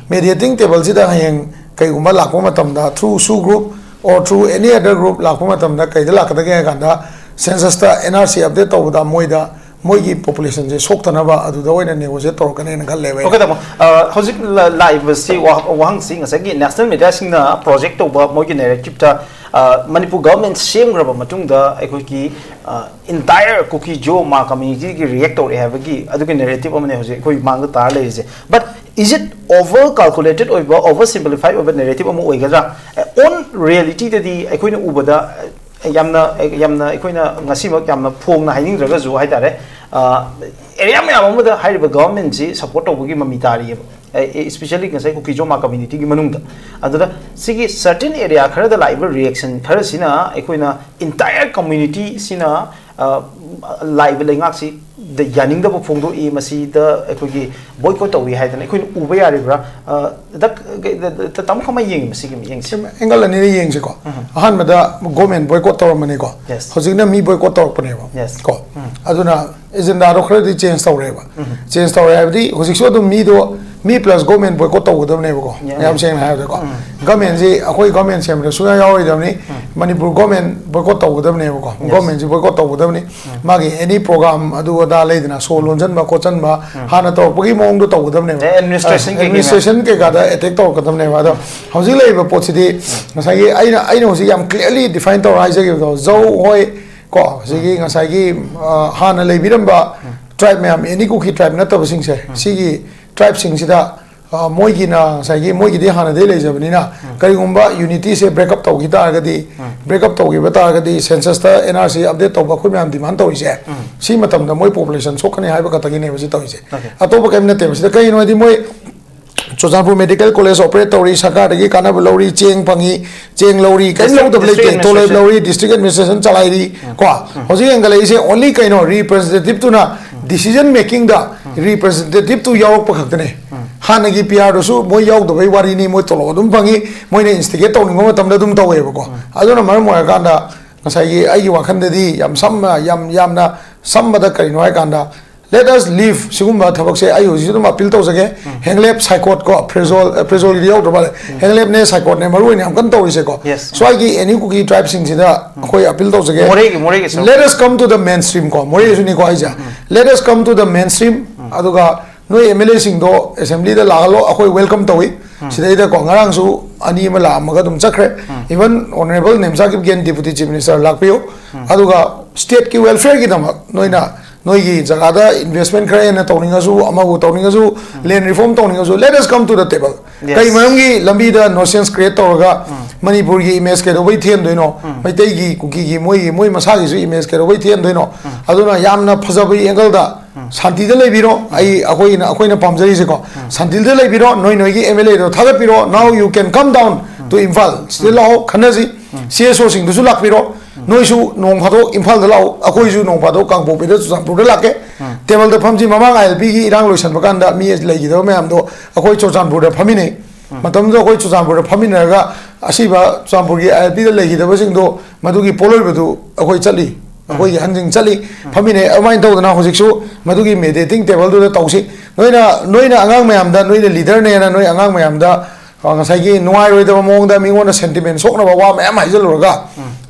mediating tableꯁꯤꯗ ꯍꯌꯦꯡ ꯀꯩꯒꯨꯝꯕ ꯂꯥꯛꯄ ꯃꯇꯝꯗ through SoO group or through any other group ꯂꯥꯛꯄ ꯃꯇꯝꯗ ꯀꯩꯗ ꯂꯥꯛꯀꯗꯒꯦ ꯍꯥꯏ ꯀꯥꯟꯗ, censusꯇ ꯑꯦꯟ ꯑꯥꯔ ꯁꯤ update ꯇꯧꯕꯗ ꯃꯣꯏꯗ ꯃꯣꯏꯒꯤ populationꯁꯦ ꯁꯣꯛꯇꯅꯕ ꯑꯗꯨꯗ ꯑꯣꯏꯅ negotiate ꯇꯧꯔꯛꯀꯅꯦꯅ ꯈꯜꯂꯦꯕ ꯑꯩꯅ꯫ Okay, ꯇꯥꯃꯣ꯫ ꯑ, ꯍꯧꯖꯤꯛ ꯂ-, ꯂꯥꯛꯏꯕꯁꯤ ꯋꯥ-, ꯋꯥꯍꯪꯁꯤ ꯉꯁꯥꯏꯒꯤ national mediaꯁꯤꯡꯅ project ꯇꯧꯕ ꯃꯣꯏꯒꯤ narrativeꯇ, ꯑ, ꯃꯅꯤꯄꯨꯔ government ꯁꯦꯝꯈ꯭ꯔꯕ ꯃꯇꯨꯡꯗ ꯑꯩꯈꯣꯏꯒꯤ, ꯑ, entire ꯀꯨꯀꯤ ꯖꯣ ꯃꯥ communityꯒꯤ react ꯇꯧꯔꯛꯑꯦ ꯍꯥꯏꯕꯒꯤ ꯑꯗꯨꯒꯤ narrative ꯑꯃꯅꯦ ꯍꯧꯖꯤꯛ ꯑꯩꯈꯣꯏ ꯃꯥꯡꯗ ꯇꯥꯔ ꯂꯩꯔꯤꯁꯦ꯫ But is it over calculated ꯑꯣꯏꯕ, over simplified ꯑꯣꯏꯕ narrative ꯑꯃ ꯑꯣꯏꯒꯗ꯭ꯔꯥ? On realityꯗꯗꯤ ꯑꯩꯈꯣꯏꯅ ꯎꯕꯗ, ꯑ, ꯌꯥꯝꯅ ꯌꯥꯝꯅ ꯑꯩꯈꯣꯏꯅ ꯉꯁꯤꯃꯛ ꯌꯥꯝꯅ ꯐꯣꯡꯅ ꯍꯥꯏꯅꯤꯡꯗ꯭ꯔꯒꯁꯨ ꯍꯥꯏꯇꯥꯔꯦ, ꯑꯦꯔꯤꯌꯥ ꯃꯌꯥꯝ ꯑꯃꯗ ꯍꯥꯏꯔꯤꯕ ꯒꯚꯔꯟꯃꯦꯟꯁꯤ ꯁꯄꯣꯔꯠ ꯇꯧꯕꯒꯤ ꯃꯃꯤ ꯇꯥꯔꯤꯑꯕ, especially ꯉꯁꯥꯏ ꯀꯨꯀꯤ ꯖꯣꯃꯥ ꯀꯝꯃ꯭ꯌꯨꯅꯤꯇꯤꯒꯤ ꯃꯅꯨꯡꯗ꯫ ꯑꯗꯨꯗ ꯁꯤꯒꯤ ꯁꯔꯇꯤꯟ ꯑꯦꯔꯤꯌꯥ ꯈꯔꯗ ꯂꯥꯛꯏꯕ ꯔꯤꯌꯦꯛꯁꯟ ꯈꯔꯁꯤꯅ ꯑꯩꯈꯣꯏꯅ ꯏꯟꯇꯥꯌꯔ ꯀꯝꯃ꯭ꯌꯨꯅꯤꯇꯤꯁꯤꯅ ꯂꯥꯛꯏꯕ ꯂꯩꯉꯥꯛꯁꯤꯗ ꯌꯥꯅꯤꯡꯗꯕ ꯐꯣꯡꯗꯣꯛꯏ, ꯃꯁꯤꯗ ꯑꯩꯈꯣꯏꯒꯤ ꯕꯣꯏꯀꯣꯠ ꯇꯧꯏ ꯍꯥꯏꯗꯅ ꯑꯩꯈꯣꯏꯅ ꯎꯕ ꯌꯥꯔꯤꯕ꯭ꯔꯥ? ꯇꯥꯃꯣ ꯀꯃꯥꯏꯅ ꯌꯦꯡꯉꯤ ꯃꯁꯤꯒꯤ ꯃꯤꯠꯌꯦꯡꯁꯦ? ꯑꯦꯡꯒꯜ ꯑꯅꯤꯗ ꯌꯦꯡꯁꯤꯀꯣ꯫ ꯑꯍꯥꯟꯕꯗ ꯒꯣꯔꯃꯦꯟ ꯕꯣꯏꯀꯣꯠ ꯇꯧꯔꯝꯕꯅꯤꯀꯣ꯫ Yes. ꯍꯧꯖꯤꯛꯅ ꯃꯤ ꯕꯣꯏꯀꯣꯠ ꯇꯧꯔꯛꯄꯅꯦꯕ꯫ Yes. ꯀꯣ ꯑꯗꯨꯅ ꯑꯦꯖꯦꯟꯗꯥꯗꯣ ꯈꯔꯗꯤ ꯆꯦꯟꯖ ꯇꯧꯔꯦꯕ꯫ ꯆꯦꯟꯖ ꯇꯧꯔꯦ ꯍꯥꯏꯕꯗꯤ ꯍꯧꯖꯤꯛꯁꯨ ꯑꯗꯨꯝ ꯃꯤꯗꯣ ꯃꯤ ꯄ꯭ꯂꯁ ꯒꯣꯔꯃꯦꯟ ꯕꯣꯏꯀꯣꯠ ꯇꯧꯒꯗꯕꯅꯦꯕꯀꯣ꯫ Yeah. ꯌꯥꯝ ꯁꯦꯡꯅ ꯍꯥꯏꯔꯕꯗꯀꯣ ꯒꯣꯔꯃꯦꯟꯁꯤ ꯑꯩꯈꯣꯏ ꯒꯣꯔꯃꯦꯟ ꯁꯦꯝꯕꯗ ꯁꯨꯡꯌꯥ ꯌꯥꯎꯔꯣꯏꯗꯕꯅꯤ꯫ ꯃꯅꯤꯄꯨꯔ ꯒꯣꯔꯃꯦꯟ ꯕꯣꯏꯀꯣꯠ ꯇꯧꯒꯗꯕꯅꯦꯕꯀꯣ꯫ Yes. ꯒꯣꯔꯃꯦꯟꯁꯤ ꯕꯣꯏꯀꯣꯠ ꯇꯧꯒꯗꯕꯅꯤ꯫ ꯃꯥꯒꯤ ꯑꯦꯅꯤ ꯄ꯭ꯔꯣꯒ꯭ꯔꯥꯝ ꯑꯗꯨ ꯑꯗꯥ ꯂꯩꯗꯅ ꯁꯣ ꯂꯣꯟꯁꯤꯟꯕ ꯈꯣꯠꯆꯟꯕ ꯍꯥꯟꯅ ꯇꯧꯔꯛꯄꯒꯤ ꯃꯑꯣꯡꯗꯣ ꯇꯧꯒꯗꯕꯅꯦꯕ꯫ ꯑꯦ, administration ꯀꯩꯀꯩ ꯑꯦꯗꯃꯤꯅꯤꯁꯇ꯭ꯔꯦꯁꯟ ꯀꯩꯀꯥꯗ ꯑꯦꯇꯦꯛ ꯇꯧꯔꯛꯀꯗꯕꯅꯦꯕ꯫ ꯑꯗꯣ ꯍꯧꯖꯤꯛ ꯂꯩꯔꯤꯕ ꯄꯣꯠꯁꯤꯗꯤ ꯉꯁꯥꯏꯒꯤ ꯑꯩꯅ ꯑꯩꯅ ꯍꯧꯖꯤꯛ ꯌꯥꯝ ꯀ꯭ꯂꯤꯌꯥꯔꯂꯤ ꯗꯤꯐꯥꯏꯟ ꯇꯧꯔ ꯍꯥꯏꯖꯈꯤꯕꯗꯣ ꯖꯧ ꯍꯣꯏ ꯀꯣ ꯍꯧꯖꯤꯛꯀꯤ ꯉꯁꯥꯏꯒꯤ ꯑ, ꯍꯥꯟꯅ ꯂꯩꯕꯤꯔꯝꯕ ꯇ꯭ꯔꯥꯏꯕ ꯃꯌꯥꯝ ꯑꯦꯅꯤ ꯀꯨꯀꯤ ꯇ꯭ꯔꯥꯏꯕ ꯅꯠꯇꯕꯁꯤꯡꯁꯦ ꯁꯤꯒꯤ ꯇ꯭ꯔꯥꯏꯕꯁꯤꯡꯁꯤꯗ ꯑ, ꯃꯣꯏꯒꯤꯅ ꯉꯁꯥꯏꯒꯤ ꯃꯣꯏꯒꯤꯗꯤ ꯍꯥꯟꯅꯗꯒꯤ ꯂꯩꯖꯕꯅꯤꯅ ꯀꯔꯤꯒꯨꯝꯕ ꯌꯨꯅꯤꯇꯤꯁꯦ ꯕ꯭ꯔꯦꯛ ꯑꯞ ꯇꯧꯈꯤ ꯇꯥꯔꯒꯗꯤ ꯕ꯭ꯔꯦꯛ ꯑꯞ ꯇꯧꯈꯤꯕ ꯇꯥꯔꯒꯗꯤ ꯁꯦꯟꯁꯁꯇ ꯑꯦꯟ ꯑꯥꯔ ꯁꯤ ꯑꯞꯗꯦꯠ ꯇꯧꯕ ꯑꯩꯈꯣꯏ ꯃꯌꯥꯝ ꯗꯤꯃꯥꯟ ꯇꯧꯔꯤꯁꯦ ꯁꯤ ꯃꯇꯝꯗ ꯃꯣꯏ ꯄꯣꯄꯨꯂꯦꯁꯟ ꯁꯣꯛꯀꯅꯤ ꯍꯥꯏꯕ ꯈꯛꯇꯒꯤꯅꯦꯕ ꯁꯤ ꯇꯧꯔꯤꯁꯦ꯫ Okay. ꯑꯇꯣꯞꯄ ꯀꯔꯤꯝ ꯅꯠꯇꯦꯕ ꯁꯤꯗ꯫ ꯀꯩꯒꯤꯅꯣ ꯍꯥꯏꯗꯤ ꯃꯣꯏ ꯆꯨꯔꯆꯥꯟꯄꯨꯔ ꯃꯦꯗꯤꯀꯦꯜ ꯀꯣꯂꯦꯖ ꯑꯣꯄꯔꯦꯠ ꯇꯧꯔꯤ, ꯁꯔꯀꯥꯔꯗꯒꯤ ꯀꯥꯟꯅꯕ ꯂꯧꯔꯤ, ꯆꯦꯡ ꯐꯪꯉꯤ, ꯆꯦꯡ ꯂꯧꯔꯤ, ꯀꯔꯤꯝ District- ꯂꯧꯗꯕ ꯂꯩꯇꯦ꯫ district ꯇꯣꯂꯣꯞ administration. ꯂꯧꯔꯤ, ꯗꯤꯁꯇ꯭ꯔꯤꯛ ꯑꯦꯗꯃꯤꯅꯤꯁꯇ꯭ꯔꯦꯁꯟ ꯆꯂꯥꯏꯔꯤ꯫ ꯀꯣ ꯍꯧꯖꯤꯛ ꯍꯦꯟꯒꯠꯂꯛꯏꯁꯦ ꯑꯣꯟꯂꯤ ꯀꯩꯅꯣ ꯔꯤꯄ꯭ꯔꯖꯦꯟꯇꯦꯇꯤꯞꯇꯨꯅ ꯗꯤꯁꯤꯖꯟ ꯃꯦꯀꯤꯡꯗ ꯔꯤꯄ꯭ꯔꯖꯦꯟꯇꯦꯇꯤꯞꯇꯨ ꯌꯥꯎꯔꯛꯄ ꯈꯛꯇꯅꯦ꯫ ꯍꯥꯟꯅꯒꯤ ꯄꯤ ꯑꯥꯔꯗꯨꯁꯨ ꯃꯣꯏ ꯌꯥꯎꯗꯕꯩ ꯋꯥꯔꯤꯅꯤ, ꯃꯣꯏ ꯇꯣꯂꯣꯞ ꯑꯗꯨꯝ ꯐꯪꯉꯤ, ꯃꯣꯏꯅ ꯏꯟꯁꯇꯤꯒꯦꯠ ꯇꯧꯅꯤꯡꯕ ꯃꯇꯝꯗ ꯑꯗꯨꯝ ꯇꯧꯋꯦꯕꯀꯣ꯫ ꯑꯗꯨꯅ ꯃꯔꯝ ꯑꯣꯏꯔꯀꯥꯟꯗ ꯉꯁꯥꯏꯒꯤ ꯑꯩꯒꯤ ꯋꯥꯈꯜꯗꯗꯤ ꯌꯥꯝ ꯁꯝꯅ ꯌꯥꯝ ꯌꯥꯝꯅ ꯁꯝꯕꯗ ꯀꯔꯤꯅꯣ ꯍꯥꯏꯀꯥꯟꯗ let us leave ꯁꯤꯒꯨꯝꯕ ꯊꯕꯛꯁꯦ ꯑꯩ ꯍꯧꯖꯤꯛꯁꯨ ꯑꯗꯨꯝ ꯑꯄꯤꯜ ꯇꯧꯖꯒꯦ꯫ ꯍꯦꯡꯂꯦꯞ, ꯁꯥꯏꯀꯣꯠ ꯀꯣ ꯐ꯭ꯔꯦꯖꯣꯜ ꯑ, ꯐ꯭ꯔꯦꯖꯣꯜꯒꯤꯗꯤ ꯌꯥꯎꯗ꯭ꯔ ꯃꯥꯜꯂꯦ꯫ ꯍꯦꯡꯂꯦꯞꯅꯦ ꯁꯥꯏꯀꯣꯠꯅꯦ ꯃꯔꯨ ꯑꯣꯏꯅ ꯌꯥꯝ ꯀꯟꯅ ꯇꯧꯔꯤꯁꯦꯀꯣ꯫ Yes. ꯁ꯭ꯋꯥꯏꯒꯤ ꯑꯦꯅꯤ ꯀꯨꯀꯤ ꯇ꯭ꯔꯥꯏꯕꯁꯤꯡꯁꯤꯗ ꯑꯩꯈꯣꯏ ꯑꯄꯤꯜ ꯇꯧꯖꯒꯦ꯫ ꯃꯣꯔꯦꯒꯤ- ꯃꯣꯔꯦꯒꯤꯁꯨ. Let us come to the mainstream ꯀꯣ ꯃꯣꯔꯦꯁꯨꯅꯤꯀꯣ ꯑꯩꯁꯦ꯫ Let us come to the mainstream ꯑꯗꯨꯒ ꯅꯣꯏ ꯑꯦꯝ ꯑꯦꯜ ꯑꯦꯁꯤꯡꯗꯣ ꯑꯦꯁꯦꯝꯕ꯭ꯂꯤꯗ ꯂꯥꯛꯍꯜꯂꯣ, ꯑꯩꯈꯣꯏ ꯋꯦꯜꯀꯝ ꯇꯧꯏ꯫ ꯁꯤꯗꯩꯗꯀꯣ ꯉꯔꯥꯡꯁꯨ ꯑꯅꯤ ꯑꯃ ꯂꯥꯛꯑꯝꯃꯒ ꯑꯗꯨꯝ ꯆꯠꯈ꯭ꯔꯦ꯫ Even Honourable Nemcha Kipgen Deputy Chief Minister ꯂꯥꯛꯄꯤꯌꯨ꯫ ꯑꯗꯨꯒ ꯁ꯭ꯇꯦꯠꯀꯤ ꯋꯦꯜꯐꯤꯌꯔꯒꯤꯗꯃꯛ ꯅꯣꯏꯅ ꯅꯣꯏꯒꯤ ꯖꯒꯥꯗ investment ꯈꯔ ꯍꯦꯟꯅ ꯇꯧꯅꯤꯡꯉꯁꯨ, ꯑꯃꯕꯨ ꯇꯧꯅꯤꯡꯉꯁꯨ, land reform ꯇꯧꯅꯤꯡꯉꯁꯨ, let us come to the table. Yes. ꯀꯩ ꯃꯔꯝꯒꯤ ꯂꯝꯕꯤꯗ nuisance create ꯇꯧꯔꯒ ꯃꯅꯤꯄꯨꯔꯒꯤ image ꯀꯩꯗꯧꯕꯩ ꯊꯤꯍꯟꯗꯣꯏꯅꯣ? ꯃꯩꯇꯩꯒꯤ, ꯀꯨꯀꯤꯒꯤ, ꯃꯣꯏꯒꯤ, ꯃꯣꯏ ꯃꯁꯥꯒꯤꯁꯨ image ꯀꯩꯗꯧꯕꯩ ꯊꯤꯍꯟꯗꯣꯏꯅꯣ? ꯑꯗꯨꯅ ꯌꯥꯝꯅ ꯐꯖꯕꯒꯤ angle ꯗ ꯁꯥꯟꯇꯤꯗ ꯂꯩꯕꯤꯔꯣ꯫ ꯑꯩ, ꯑꯩꯈꯣꯏꯅ, ꯑꯩꯈꯣꯏꯅ ꯄꯥꯝꯖꯔꯤꯁꯦꯀꯣ, ꯁꯥꯟꯇꯤꯗ ꯂꯩꯕꯤꯔꯣ, ꯅꯣꯏ ꯅꯣꯏꯒꯤ MLA ꯗꯣ ꯊꯥꯒꯠꯄꯤꯔꯣ, now you can come down to Imphal, ꯁꯤꯗ ꯂꯥꯛꯑꯣ, ꯈꯟꯅꯁꯤ꯫ CSO ꯁꯤꯡꯗꯨꯁꯨ ꯂꯥꯛꯄꯤꯔꯣ, ꯅꯣꯏꯁꯨ ꯅꯣꯡ ꯐꯥꯗꯣꯛ ꯏꯝꯐꯥꯜꯗ ꯂꯥꯛꯑꯣ, ꯑꯩꯈꯣꯏꯁꯨ ꯅꯣꯡ ꯐꯥꯗꯣꯛ ꯀꯥꯡꯄꯣꯛꯄꯤꯗ, ꯆꯨꯔꯆꯥꯟꯄꯨꯔꯗ ꯂꯥꯛꯀꯦ꯫ Table ꯗ ꯐꯝꯁꯤ꯫ ꯃꯃꯥꯡ ILP ꯒꯤ ꯏꯔꯥꯡ ꯂꯣꯏꯁꯟꯕ ꯀꯥꯟꯗ ꯃꯤ ꯂꯩꯈꯤꯗꯕ ꯃꯌꯥꯝꯗꯣ ꯑꯩꯈꯣꯏ ꯆꯨꯔꯆꯥꯟꯄꯨꯔꯗ ꯐꯝꯃꯤꯟꯅꯩ꯫ ꯃꯇꯝꯗꯨꯗ ꯑꯩꯈꯣꯏ ꯆꯨꯔꯆꯥꯟꯄꯨꯔꯗ ꯐꯝꯃꯤꯟꯅꯔꯒ ꯑꯁꯤꯕ ꯆꯨꯔꯆꯥꯟꯄꯨꯔꯒꯤ ILP ꯗ ꯂꯩꯈꯤꯗꯕꯁꯤꯡꯗꯣ, ꯃꯗꯨꯒꯤ ꯄꯣꯠꯂꯣꯏꯕꯗꯨ ꯑꯩꯈꯣꯏ ꯆꯠꯂꯤ, ꯑꯩꯈꯣꯏꯒꯤ ꯑꯍꯟꯁꯤꯡ ꯆꯠꯂꯤ, ꯐꯝꯃꯤꯟꯅꯩ꯫ ꯑꯗꯨꯃꯥꯏꯅ ꯇꯧꯗꯅ ꯍꯧꯖꯤꯛꯁꯨ ꯃꯗꯨꯒꯤ mediating table ꯗꯨꯗ ꯇꯧꯁꯤ꯫ ꯅꯣꯏꯅ, ꯅꯣꯏꯅ ꯑꯉꯥꯡ ꯃꯌꯥꯝꯗ, ꯅꯣꯏꯅ leader ꯅꯦꯅ ꯅꯣꯏ ꯑꯉꯥꯡ ꯃꯌꯥꯝꯗ, ꯑ, ꯉꯁꯥꯏꯒꯤ ꯅꯨꯡꯉꯥꯏꯔꯣꯏꯗꯕ ꯃꯑꯣꯡꯗ ꯃꯤꯉꯣꯟꯗ sentiment ꯁꯣꯛꯅꯕ ꯋꯥ ꯃꯌꯥꯝ ꯍꯥꯏꯖꯜꯂꯨꯔꯒ,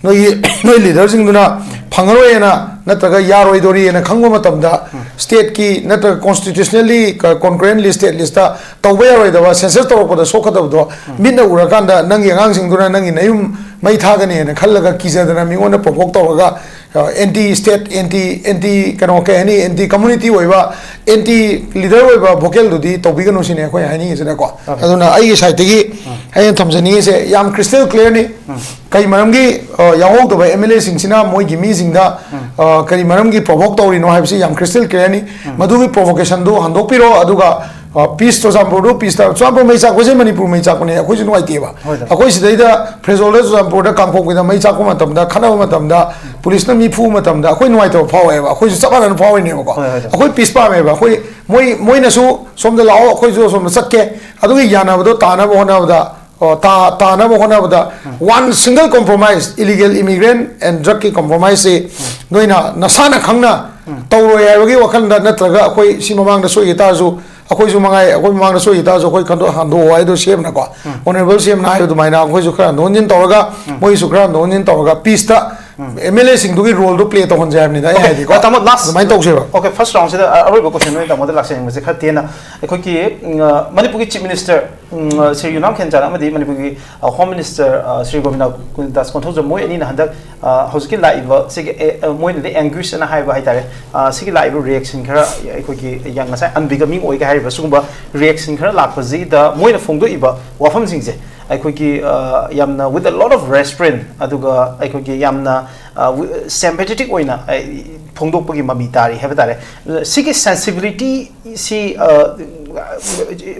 ꯅꯣꯏꯒꯤ, ꯅꯣꯏ leader ꯁꯤꯡꯗꯨꯅ ꯐꯪꯉꯔꯣꯏꯅ ꯅꯠꯇ꯭ꯔꯒ ꯌꯥꯔꯣꯏꯗꯣꯔꯤꯅ ꯈꯪꯕ ꯃꯇꯝꯗ, state ꯀꯤ ꯅꯠꯇ꯭ꯔꯒ constitutionally ꯀ-, concurrently state list ꯇ ꯇꯧꯕ ꯌꯥꯔꯣꯏꯗꯕ, census ꯇꯧꯔꯛꯄꯗ ꯁꯣꯛꯀꯗꯕꯗꯣ ꯃꯤꯠꯅ ꯎꯔꯀꯥꯟꯗ ꯅꯪꯒꯤ ꯑꯉꯥꯡꯁꯤꯡꯗꯨꯅ ꯅꯪꯒꯤ ꯅꯌꯨꯝ ꯃꯩ ꯊꯥꯒꯅꯤꯅ ꯈꯜꯂꯒ ꯀꯤꯖꯗꯅ ꯃꯤꯉꯣꯟꯗ provoke ꯇꯧꯔꯒ, ꯑ, anti state, anti, anti ꯀꯩꯅꯣ, ꯀꯩ ꯍꯥꯏꯅꯤ, anti community ꯑꯣꯏꯕ, anti leader ꯑꯣꯏꯕ vocal ꯗꯨꯗꯤ ꯇꯧꯕꯤꯒꯅꯨ ꯁꯤꯅꯤ ꯑꯩꯈꯣꯏꯅ ꯍꯥꯏꯅꯤꯡꯉꯤꯁꯤꯅꯀꯣ꯫ ꯑꯗꯨꯅ ꯑꯩꯒꯤ side ꯇꯒꯤ ꯑꯩꯅ ꯊꯝꯖꯅꯤꯡꯉꯤꯁꯦ ꯌꯥꯝ crystal clear ꯅꯤ꯫ ꯀꯩ ꯃꯔꯝꯒꯤ, ꯑ, ꯌꯥꯎꯍꯧꯗꯕ MLA ꯁꯤꯡꯁꯤꯅ ꯃꯣꯏꯒꯤ ꯃꯤꯁꯤꯡꯗ, ꯑ, ꯀꯔꯤ ꯃꯔꯝꯒꯤ provoke ꯇꯧꯔꯤꯅꯣ ꯍꯥꯏꯕꯁꯤ ꯌꯥꯝ crystal clear ꯅꯤ꯫ ꯃꯗꯨꯒꯤ provocation ꯗꯨ ꯍꯟꯗꯣꯛꯄꯤꯔꯣ, ꯑꯗꯨꯒ, ꯑ, peace ꯆꯨꯔꯆꯥꯟꯄꯨꯔꯗꯨ peace ꯇ, ꯆꯨꯔꯆꯥꯟꯄꯨꯔ ꯃꯩ ꯆꯥꯛꯄꯁꯦ ꯃꯅꯤꯄꯨꯔ ꯃꯩ ꯆꯥꯛꯄꯅꯦ, ꯑꯩꯈꯣꯏꯁꯨ ꯅꯨꯡꯉꯥꯏꯇꯦꯕ꯫ ꯍꯣꯏ, ꯁꯥꯔ꯫ ꯑꯩꯈꯣꯏ ꯁꯤꯗꯩꯗ ꯐ꯭ꯔꯦꯖꯣꯜꯗ, ꯆꯨꯔꯆꯥꯟꯄꯨꯔꯗ, ꯀꯥꯡꯄꯣꯛꯄꯤꯗ ꯃꯩ ꯆꯥꯛꯄ ꯃꯇꯝꯗ, ꯈꯠꯅꯕ ꯃꯇꯝꯗ, ꯄꯨꯂꯤꯁꯅ ꯃꯤ ꯐꯨꯕ ꯃꯇꯝꯗ ꯑꯩꯈꯣꯏ ꯅꯨꯡꯉꯥꯏꯇꯕ ꯐꯥꯎꯋꯦꯕ꯫ ꯑꯩꯈꯣꯏꯁꯨ ꯆꯞ ꯃꯥꯟꯅꯅ ꯐꯥꯎꯔꯤꯅꯦꯕꯀꯣ꯫ ꯍꯣꯏ, ꯍꯣꯏ, ꯁꯥꯔ꯫ ꯑꯩꯈꯣꯏ peace ꯄꯥꯝꯃꯦꯕ꯫ ꯑꯩꯈꯣꯏ, ꯃꯣꯏ, ꯃꯣꯏꯅꯁꯨ ꯁꯣꯝꯗ ꯂꯥꯛꯑꯣ, ꯑꯩꯈꯣꯏꯁꯨ ꯁꯣꯝꯗ ꯆꯠꯀꯦ꯫ ꯑꯗꯨꯒꯤ ꯌꯥꯅꯕꯗꯣ ꯇꯥꯅꯕ ꯍꯣꯠꯅꯕꯗ, ꯑꯣ, ꯇꯥ-, ꯇꯥꯅꯕ ꯍꯣꯠꯅꯕꯗ one single compromise, illegal immigrant and drug ꯀꯤ compromise ꯁꯤ ꯅꯣꯏꯅ ꯅꯁꯥꯅ ꯈꯪꯅ ꯇꯧꯔꯣꯏ ꯍꯥꯏꯕꯒꯤ ꯋꯥꯈꯜꯗ, ꯅꯠꯇ꯭ꯔꯒ ꯑꯩꯈꯣꯏ ꯁꯤ ꯃꯃꯥꯡꯗ ꯁꯣꯏꯈꯤ ꯇꯥꯔꯁꯨ, ꯑꯩꯈꯣꯏꯁꯨ ꯃꯉꯥꯏ, ꯑꯩꯈꯣꯏ ꯃꯃꯥꯡꯗ ꯁꯣꯏꯈꯤ ꯇꯥꯔꯁꯨ ꯑꯩꯈꯣꯏ ꯈꯟꯗꯣꯛ ꯍꯟꯗꯣꯛꯑꯣ ꯍꯥꯏꯗꯣ CM ꯅꯀꯣ, Honourable CM ꯅ ꯍꯥꯏꯕ ꯑꯗꯨꯃꯥꯏꯅ ꯑꯩꯈꯣꯏꯁꯨ ꯈꯔ ꯍꯟꯗꯣꯛ ꯍꯟꯖꯤꯟ ꯇꯧꯔꯒ, ꯃꯣꯏꯁꯨ ꯈꯔ ꯍꯟꯗꯣꯛ ꯍꯟꯖꯤꯟ ꯇꯧꯔꯒ peace ꯇ ꯑꯦꯝ ꯑꯦꯜ ꯑꯦꯁꯤꯡꯗꯨꯒꯤ ꯔꯣꯜꯗꯣ ꯄ꯭ꯂꯦ ꯇꯧꯍꯟꯁꯦ ꯍꯥꯏꯕꯅꯤꯗ ꯑꯩ ꯍꯥꯏꯗꯤꯀꯣ꯫ ꯇꯥꯃꯣ, ꯂꯥꯁ ꯑꯗꯨꯃꯥꯏꯅ ꯇꯧꯁꯦꯕ꯫ ꯑꯣꯀꯦ, ꯐꯥꯔꯁ ꯔꯥꯎꯟꯁꯤꯗ ꯑ, ꯑꯔꯣꯏꯕ ꯀꯣꯏꯁꯟ ꯑꯣꯏꯅ ꯇꯥꯃꯣꯗ ꯂꯥꯛꯆꯅꯤꯡꯕꯁꯦ ꯈꯔ ꯇꯦꯟꯅ, ꯑꯩꯈꯣꯏꯒꯤ ꯎꯝ, ꯑ, ꯃꯅꯤꯄꯨꯔꯒꯤ ꯆꯤꯐ ꯃꯤꯅꯤꯁꯇꯔ ꯎꯝ, ꯑ, ꯁ꯭ꯔꯤ ꯌꯨꯅꯥꯝ ꯈꯦꯟꯆꯥꯟ ꯑꯃꯗꯤ ꯃꯅꯤꯄꯨꯔꯒꯤ ꯑ, ꯍꯣꯝ ꯃꯤꯅꯤꯁꯇꯔ ꯑ, ꯁ꯭ꯔꯤ ꯒꯣꯕꯤꯟꯗ ꯗꯥꯁ ꯀꯣꯟꯊꯧꯖꯝ, ꯃꯣꯏ ꯑꯅꯤꯅ ꯍꯟꯗꯛ ꯑ, ꯍꯧꯖꯤꯛꯀꯤ ꯂꯥꯛꯏꯕ ꯁꯤꯒꯤ ꯑꯦ, ꯑ, ꯃꯣꯏꯅꯗꯤ ꯑꯦꯡꯒ꯭ꯋꯤꯁ ꯑꯅ ꯍꯥꯏꯕ ꯍꯥꯏꯇꯥꯔꯦ, ꯑ, ꯁꯤꯒꯤ ꯂꯥꯛꯏꯕ ꯔꯤꯌꯦꯛꯁꯟ ꯈꯔ, ꯑꯩꯈꯣꯏꯒꯤ ꯌꯥꯝ ꯉꯁꯥꯏ ꯑꯟꯕꯤꯒꯃꯤꯡ ꯑꯣꯏꯒꯦ ꯍꯥꯏꯔꯤꯕ ꯁꯤꯒꯨꯝꯕ ꯔꯤꯌꯦꯛꯁꯟ ꯈꯔ ꯂꯥꯛꯄꯁꯤꯗ ꯃꯣꯏꯅ ꯐꯣꯡꯗꯣꯛꯏꯕ ꯋꯥꯐꯝꯁꯤꯡꯁꯦ ꯑꯩꯈꯣꯏꯒꯤ ꯑ, ꯌꯥꯝꯅ with a lot of restraint, ꯑꯗꯨꯒ ꯑꯩꯈꯣꯏꯒꯤ ꯌꯥꯝꯅ ꯁꯦꯝꯄꯦꯊꯦꯇꯤꯛ ꯑꯣꯏꯅ ꯑ, ꯐꯣꯡꯗꯣꯛꯄꯒꯤ ꯃꯃꯤ ꯇꯥꯔꯤ ꯍꯥꯏꯕ ꯇꯥꯔꯦ꯫ ꯁꯤꯒꯤ ꯁꯦꯟꯁꯤꯕꯤꯂꯤꯇꯤ ꯁꯤ,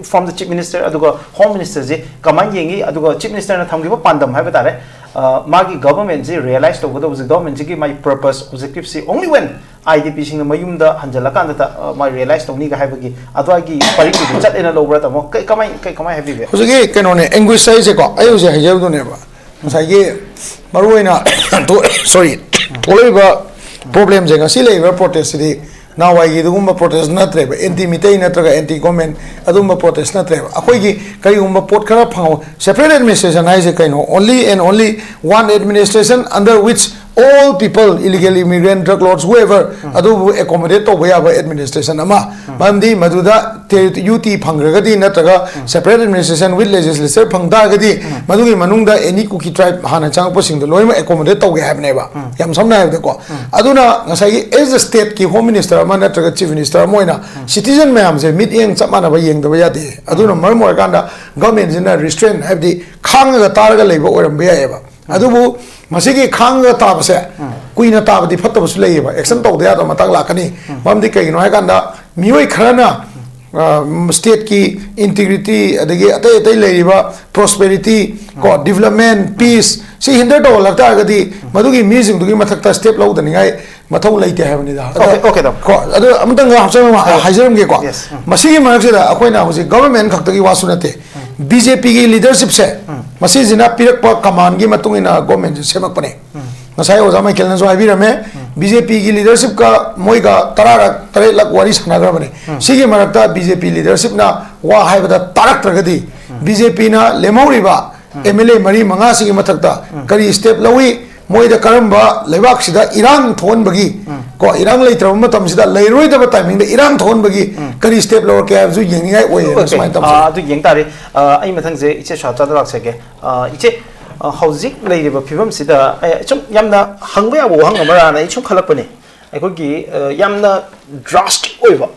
from the chief minister ꯑꯗꯨꯒ ꯍꯣꯝ ꯃꯤꯅꯤꯁꯇꯔꯁꯤ ꯀꯃꯥꯏꯅ ꯌꯦꯡꯉꯤ, ꯑꯗꯨꯒ ꯆꯤꯐ ꯃꯤꯅꯤꯁꯇꯔꯅ ꯊꯝꯈꯤꯕ ꯄꯥꯟꯗꯝ ꯍꯥꯏꯕ ꯇꯥꯔꯦ, ꯑ, ꯃꯥꯒꯤ ꯒꯚꯔꯟꯃꯦꯟꯁꯤ ꯔꯤꯌꯦꯂꯥꯏꯁ ꯇꯧꯒꯗꯧꯕꯁꯤ, ꯒꯚꯔꯟꯃꯦꯟꯁꯤꯒꯤ ꯃꯥꯒꯤ ꯄꯔꯄꯁ, ꯑꯣꯕꯖꯦꯛꯇꯤꯞꯁꯤ only when ꯑꯥꯏ ꯗꯤ ꯄꯤꯁꯤꯡꯅ ꯃꯌꯨꯝꯗ ꯍꯟꯖꯜꯂꯀꯥꯟꯗ ꯃꯥ ꯔꯤꯌꯦꯂꯥꯏꯁ ꯇꯧꯅꯤꯒ ꯍꯥꯏꯕꯒꯤ ꯑꯗꯨꯋꯥꯏꯒꯤ ꯄꯔꯤꯡꯗꯨꯗꯤ ꯆꯠꯂꯦꯅ ꯂꯧꯕ꯭ꯔꯥ, ꯇꯥꯃꯣ? ꯀꯩ-, ꯀꯃꯥꯏ-, ꯀꯩ-, ꯀꯃꯥꯏ ꯍꯥꯏꯕꯤꯕ? ꯍꯧꯖꯤꯛꯀꯤ ꯀꯩꯅꯣꯅꯦ, ꯑꯦꯡꯒ꯭ꯋꯤꯁ ꯍꯥꯏꯁꯦꯀꯣ, ꯑꯩ ꯍꯧꯖꯤꯛ ꯍꯥꯏꯖꯕꯗꯨꯅꯦꯕ, ꯉꯁꯥꯏꯒꯤ ꯃꯔꯨꯑꯣꯏꯅ ꯁꯣꯔꯤ, ꯊꯣꯛꯂꯛꯏꯕ ꯄ꯭ꯔꯣꯕ꯭ꯂꯦꯝꯁꯦ, ꯉꯁꯤ ꯂꯩꯔꯤꯕ ꯄ꯭ꯔꯣꯇꯦꯁꯁꯤꯗꯤ ꯅꯍꯥꯟꯋꯥꯏꯒꯤ ꯑꯗꯨꯒꯨꯝꯕ ꯄ꯭ꯔꯣꯇꯦꯁ ꯅꯠꯇ꯭ꯔꯦꯕ, ꯑꯦꯟꯇꯤ ꯃꯤꯇꯩ ꯅꯠꯇ꯭ꯔꯒ ꯑꯦꯟꯇꯤ ꯒꯣꯔꯃꯦꯟ ꯑꯗꯨꯒꯨꯝꯕ ꯄ꯭ꯔꯣꯇꯦꯁ ꯅꯠꯇ꯭ꯔꯦꯕ꯫ ꯑꯩꯈꯣꯏꯒꯤ ꯀꯔꯤꯒꯨꯝꯕ ꯄꯣꯠ ꯈꯔ ꯐꯪꯍꯧ, separate administration ꯍꯥꯏꯁꯦ ꯀꯩꯅꯣ? Only and only one administration under which all people, illegal immigrant, drug lords, whoever, ꯑꯗꯨꯕꯨ ꯑꯦꯀꯣꯃꯣꯗꯦꯠ ꯇꯧꯕ ꯌꯥꯕ ꯑꯦꯗꯃꯤꯅꯤꯁꯇ꯭ꯔꯦꯁꯟ ꯑꯃ꯫ ꯃꯔꯝꯗꯤ ꯃꯗꯨꯗ ꯇꯦ-, ꯌꯨ ꯇꯤ ꯐꯪꯈ꯭ꯔꯒꯗꯤ ꯅꯠꯇ꯭ꯔꯒ separate administration with legislature ꯐꯪ ꯇꯥꯔꯒꯗꯤ ꯃꯗꯨꯒꯤ ꯃꯅꯨꯡꯗ ꯑꯦꯅꯤ ꯀꯨꯀꯤ ꯇ꯭ꯔꯥꯏꯕ ꯍꯥꯟꯅ ꯆꯪꯉꯛꯄꯁꯤꯡꯗꯣ ꯂꯣꯏꯅꯃꯛ ꯑꯦꯀꯣꯃꯣꯗꯦꯠ ꯇꯧꯒꯦ ꯍꯥꯏꯕꯅꯦꯕ, ꯌꯥꯝ ꯁꯝꯅ ꯍꯥꯏꯔꯕꯗꯀꯣ꯫ ꯑꯗꯨꯅ ꯉꯁꯥꯏꯒꯤ as a stateꯀꯤ ꯍꯣꯝ ꯃꯤꯅꯤꯁꯇꯔ ꯑꯃ ꯅꯠꯇ꯭ꯔꯒ ꯆꯤꯐ ꯃꯤꯅꯤꯁꯇꯔ ꯑꯃ ꯑꯣꯏꯅ ꯁꯤꯇꯤꯖꯟ ꯃꯌꯥꯝꯁꯦ ꯃꯤꯠꯌꯦꯡ ꯆꯞ ꯃꯥꯟꯅꯕ ꯌꯦꯡꯗꯕ ꯌꯥꯗꯦ꯫ ꯑꯗꯨꯅ ꯃꯔꯝ ꯑꯣꯏꯔꯀꯥꯟꯗ ꯒꯚꯔꯟꯃꯦꯟꯁꯤꯅ ꯔꯤꯁꯇ꯭ꯔꯦꯟ, ꯍꯥꯏꯕꯗꯤ ꯈꯥꯡꯉꯒ ꯇꯥꯔꯒ ꯂꯩꯕ ꯑꯣꯏꯔꯝꯕ ꯌꯥꯏꯑꯕ꯫ ꯑꯗꯨꯕꯨ ꯃꯁꯤꯒꯤ ꯈꯥꯡꯉꯒ ꯇꯥꯕꯁꯦ ꯀꯨꯏꯅ ꯇꯥꯕꯗꯤ ꯐꯠꯇꯕꯁꯨ ꯂꯩꯌꯦꯕ, ꯑꯦꯛꯁꯟ ꯇꯧꯗ ꯌꯥꯗꯕ ꯃꯇꯥꯡ ꯂꯥꯛꯀꯅꯤ꯫ ꯃꯔꯝꯗꯤ ꯀꯩꯒꯤꯅꯣ ꯍꯥꯏꯀꯥꯟꯗ ꯃꯤꯑꯣꯏ ꯈꯔꯅ ꯁ꯭ꯇꯦꯠꯀꯤ ꯏꯟꯇꯤꯒ꯭ꯔꯤꯇꯤ ꯑꯗꯒꯤ ꯑꯇꯩ ꯑꯇꯩ ꯂꯩꯔꯤꯕ ꯄ꯭ꯔꯣꯁꯄꯦꯔꯤꯇꯤ, ꯀꯣ, ꯗꯤꯕꯂꯞꯃꯦꯟ, ꯄꯤꯁ ꯁꯤ ꯍꯤꯟꯗꯔ ꯇꯧꯍꯜꯂꯛ ꯇꯥꯔꯒꯗꯤ ꯃꯗꯨꯒꯤ ꯃꯤꯁꯤꯡꯗꯨꯒꯤ ꯃꯊꯛꯇ ꯁ꯭ꯇꯦꯞ ꯂꯧꯗꯅꯤꯡꯉꯥꯏ ꯃꯊꯧ ꯂꯩꯇꯦ ꯍꯥꯏꯕꯅꯤꯗ꯫ ꯑꯗ, Okay, okay, ꯇꯥꯃꯣ꯫ ꯀꯣ, ꯑꯗꯨ ꯑꯃꯇꯪꯒ ꯍꯥꯞꯆꯔꯝꯃ-, ꯍꯥꯏꯌꯣ꯫ ꯍꯥꯏꯖꯔꯝꯒꯦꯀꯣ꯫ Yes, ꯎꯝ꯫ ꯃꯁꯤꯒꯤ ꯃꯔꯛꯁꯤꯗ ꯑꯩꯈꯣꯏꯅ ꯍꯧꯖꯤꯛ ꯒꯚꯔꯟꯃꯦꯟ ꯈꯛꯇꯒꯤ ꯋꯥꯁꯨ ꯅꯠꯇꯦ, ꯕꯤ ꯖꯦ ꯄꯤꯒꯤ ꯂꯤꯗꯔꯁꯤꯞꯁꯦ, ꯃꯁꯤꯁꯤꯅ ꯄꯤꯔꯛꯄ ꯀꯃꯥꯟꯒꯤ ꯃꯇꯨꯡ ꯏꯟꯅ ꯒꯣꯔꯃꯦꯟꯁꯦ ꯁꯦꯝꯃꯛꯄꯅꯦ꯫ ꯉꯁꯥꯏ ꯑꯣꯖꯥ ꯃꯥꯏꯀꯦꯜꯅꯁꯨ ꯍꯥꯏꯕꯤꯔꯝꯃꯦ, ꯕꯤ ꯖꯦ ꯄꯤꯒꯤ ꯂꯤꯗꯔꯁꯤꯞꯀ ꯃꯣꯏꯒ ꯇꯔꯥꯔꯛ ꯇꯔꯦꯠꯂꯛ ꯋꯥꯔꯤ ꯁꯥꯟꯅꯈ꯭ꯔꯕꯅꯦ꯫ ꯁꯤꯒꯤ ꯃꯔꯛꯇ ꯕꯤ ꯖꯦ ꯄꯤ ꯂꯤꯗꯔꯁꯤꯞꯅ ꯋꯥ ꯍꯥꯏꯕꯗ ꯇꯥꯔꯛꯇ꯭ꯔꯒꯗꯤ, ꯕꯤ ꯖꯦ ꯄꯤꯅ ꯂꯦꯝꯍꯧꯔꯤꯕ ꯑꯦꯝ ꯑꯦꯜ ꯑꯦ ꯃꯔꯤ ꯃꯉꯥꯁꯤꯒꯤ ꯃꯊꯛꯇ ꯀꯔꯤ ꯁ꯭ꯇꯦꯞ ꯂꯧꯏ, ꯃꯣꯏꯗ ꯀꯔꯝꯕ ꯂꯩꯕꯥꯛꯁꯤꯗ ꯏꯔꯥꯡ ꯊꯣꯛꯍꯟꯕꯒꯤ, ꯀꯣ, ꯏꯔꯥꯡ ꯂꯩꯇ꯭ꯔꯕ ꯃꯇꯝꯁꯤꯗ ꯂꯩꯔꯣꯏꯗꯕ timingꯗ ꯏꯔꯥꯡ ꯊꯣꯛꯍꯟꯕꯒꯤ ꯀꯔꯤ step ꯂꯧꯔꯛꯀꯦ ꯍꯥꯏꯕꯁꯨ ꯌꯦꯡꯅꯤꯡꯉꯥꯏ ꯑꯣꯏꯌꯦꯅ꯫ Okay. ꯁꯨꯃꯥꯏꯅ ꯇꯧꯖꯩ꯫ ꯑꯥ, ꯑꯗꯨ ꯌꯦꯡ ꯇꯥꯔꯦ꯫ ꯑꯥ, ꯑꯩ ꯃꯊꯪꯁꯦ ꯏꯆꯦ ꯁꯣꯍꯥꯕꯆꯥꯗ ꯂꯥꯛꯆꯒꯦ꯫ ꯑꯥ, ꯏꯆꯦ, ꯑꯥ, ꯍꯧꯖꯤꯛ ꯂꯩꯔꯤꯕ ꯐꯤꯕꯝꯁꯤꯗ ꯑꯩ ꯁꯨꯝ ꯌꯥꯝꯅ ꯍꯪꯕ ꯌꯥꯕ ꯋꯥꯍꯪ ꯑꯃꯔꯥꯅ ꯑꯩ ꯁꯨꯝ ꯈꯜꯂꯛꯄꯅꯦ꯫ ꯑꯩꯈꯣꯏꯒꯤ, ꯑꯥ, ꯌꯥꯝꯅ drastic ꯑꯣꯏꯕ,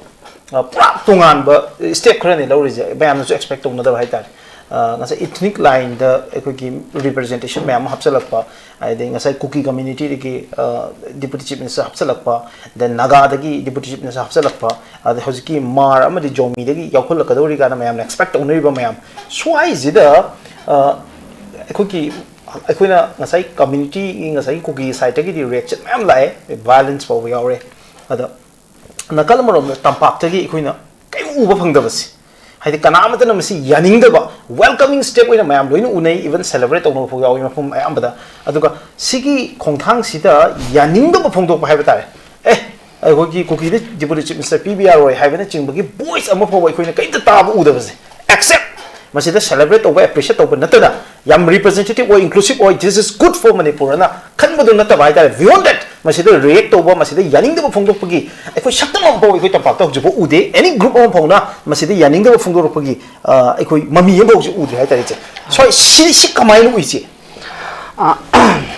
ꯑꯥ, ꯄꯨꯔꯥ ꯇꯣꯉꯥꯟꯕ step ꯈꯔꯅꯤ ꯂꯧꯔꯤꯁꯦ, ꯃꯌꯥꯝꯅꯁꯨ expect ꯇꯧꯅꯗꯕ ꯍꯥꯏꯇꯥꯔꯦ꯫ ꯑꯥ, ꯉꯁꯥꯏ ethnic lineꯗ ꯑꯩꯈꯣꯏꯒꯤ representation ꯃꯌꯥꯝ ꯑꯃ ꯍꯥꯞꯆꯤꯜꯂꯛꯄ, ꯑꯗꯩ ꯉꯁꯥꯏ ꯀꯨꯀꯤ communityꯗꯒꯤ, ꯑꯥ, Deputy Chief Minister ꯍꯥꯞꯆꯤꯜꯂꯛꯄ, then ꯅꯥꯒꯥꯗꯒꯤ Deputy Chief Minister ꯍꯥꯞꯆꯤꯜꯂꯛꯄ, ꯑꯗꯩ ꯍꯧꯖꯤꯛꯀꯤ ꯃꯥꯔ ꯑꯃꯗꯤ ꯖꯣꯃꯤꯗꯒꯤ ꯌꯥꯎꯈꯠꯂꯛꯀꯗꯧꯔꯤ ꯀꯥꯏꯅ ꯃꯌꯥꯝꯅ expect ꯇꯧꯅꯔꯤꯕ ꯃꯌꯥꯝ ꯁ꯭ꯋꯥꯏꯁꯤꯗ, ꯑꯥ, ꯑꯩꯈꯣꯏꯒꯤ, ꯑꯩꯈꯣꯏꯅ ꯉꯁꯥꯏ communityꯒꯤ, ꯉꯁꯥꯏꯒꯤ ꯀꯨꯀꯤ sideꯇꯒꯤꯗꯤ reaction ꯃꯌꯥꯝ ꯂꯥꯛꯑꯦ, violence ꯐꯥꯎꯕ ꯌꯥꯎꯔꯦ꯫ ꯑꯗꯣ ꯅꯥꯀꯜ ꯑꯃꯔꯣꯝꯗ ꯇꯝꯄꯥꯛꯇꯒꯤ ꯑꯩꯈꯣꯏꯅ ꯀꯔꯤꯝ ꯎꯕ ꯐꯪꯗꯕꯁꯤ, ꯍꯥꯏꯗꯤ ꯀꯅꯥ ꯑꯃꯠꯇꯅ ꯃꯁꯤ ꯌꯥꯅꯤꯡꯗꯕ, welcoming step ꯑꯣꯏꯅ ꯃꯌꯥꯝ ꯂꯣꯏꯅ ꯎꯅꯩ, even celebrate ꯇꯧꯅꯕ ꯐꯥꯎ ꯌꯥꯎꯏ ꯃꯐꯝ ꯑꯌꯥꯝꯕꯗ꯫ ꯑꯗꯨꯒ ꯁꯤꯒꯤ ꯈꯣꯡꯊꯥꯡꯁꯤꯗ ꯌꯥꯅꯤꯡꯗꯕ ꯐꯣꯡꯗꯣꯛꯄ ꯍꯥꯏꯕ ꯇꯥꯔꯦ, ꯑꯦ, ꯑꯩꯈꯣꯏꯒꯤ ꯀꯨꯀꯤꯗ Deputy Chief Minister ꯄꯤꯕ ꯌꯥꯔꯣꯏ ꯍꯥꯏꯕꯅꯆꯤꯡꯕꯒꯤ voice ꯑꯃ ꯐꯥꯎꯕ ꯑꯩꯈꯣꯏꯅ ꯀꯔꯤꯝꯇ ꯇꯥꯕ ꯎꯗꯕꯁꯦ, except ꯃꯁꯤꯗ celebrate ꯇꯧꯕ, appreciate ꯇꯧꯕ ꯅꯠꯇꯅ, ꯌꯥꯝ representative ꯑꯣꯏ, inclusive ꯑꯣꯏ, this is good for Manipur ꯑꯅ ꯈꯟꯕꯗꯨ ꯅꯠꯇꯕ ꯍꯥꯏꯇꯥꯔꯦ, beyond that ꯃꯁꯤꯗ react ꯇꯧꯕ, ꯃꯁꯤꯗ ꯌꯥꯅꯤꯡꯗꯕ ꯐꯣꯡꯗꯣꯛꯄꯒꯤ ꯑꯩꯈꯣꯏ ꯁꯛꯇꯝ ꯑꯃ ꯐꯥꯎ ꯑꯩꯈꯣꯏ ꯇꯝꯄꯥꯛꯇ ꯍꯧꯖꯤꯛꯐꯥꯎ ꯎꯗꯦ꯫ Any group ꯑꯃ ꯐꯥꯎꯅ ꯃꯁꯤꯗ ꯌꯥꯅꯤꯡꯗꯕ ꯐꯣꯡꯗꯣꯔꯛꯄꯒꯤ, ꯑ, ꯑꯩꯈꯣꯏ ꯃꯃꯤ ꯑꯃꯐꯥꯎꯁꯨ ꯎꯗ꯭ꯔꯤ ꯍꯥꯏꯇꯥꯔꯦ, ꯏꯆꯦ꯫ ꯁꯣꯏ, ꯁꯤ, ꯁꯤ ꯀꯃꯥꯏꯅ ꯎꯏ, ꯏꯆꯦ? ꯑ,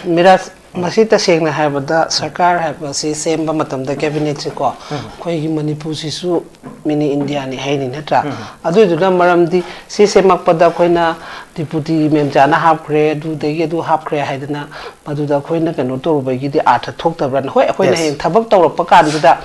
ꯃꯤꯔꯥꯖ, ꯃꯁꯤ ꯇꯁꯦꯡꯅ ꯍꯥꯏꯔꯕꯗ ꯁꯔꯀꯥꯔ ꯍꯥꯏꯕꯁꯤ ꯁꯦꯝꯕ ꯃꯇꯝꯗ cabinetꯁꯦꯀꯣ, ꯑꯩꯈꯣꯏꯒꯤ ꯃꯅꯤꯄꯨꯔꯁꯤꯁꯨ mini Indiaꯅꯤ ꯍꯥꯏꯅꯤ, ꯅꯠꯇ꯭ꯔꯥ? ꯑꯗꯨꯏꯗꯨꯅ ꯃꯔꯝꯗꯤ ꯁꯤ ꯁꯦꯝꯃꯛꯄꯗ ꯑꯩꯈꯣꯏꯅ Deputy ꯃꯦꯝꯆꯥꯅ ꯍꯥꯞꯈ꯭ꯔꯦ, ꯑꯗꯨꯗꯒꯤ ꯑꯗꯨ ꯍꯥꯞꯈ꯭ꯔꯦ ꯍꯥꯏꯗꯅ ꯃꯗꯨꯗ ꯑꯩꯈꯣꯏꯅ ꯀꯩꯅꯣ ꯇꯧꯔꯨꯕꯒꯤꯗꯤ ꯑꯥꯔꯊ ꯊꯣꯛꯇꯕ꯭ꯔꯅ? ꯍꯣꯏ, ꯑꯩꯈꯣꯏꯅ Yes. ꯍꯌꯦꯡ ꯊꯕꯛ ꯇꯧꯔꯛꯄ ꯀꯥꯟꯗꯨꯗ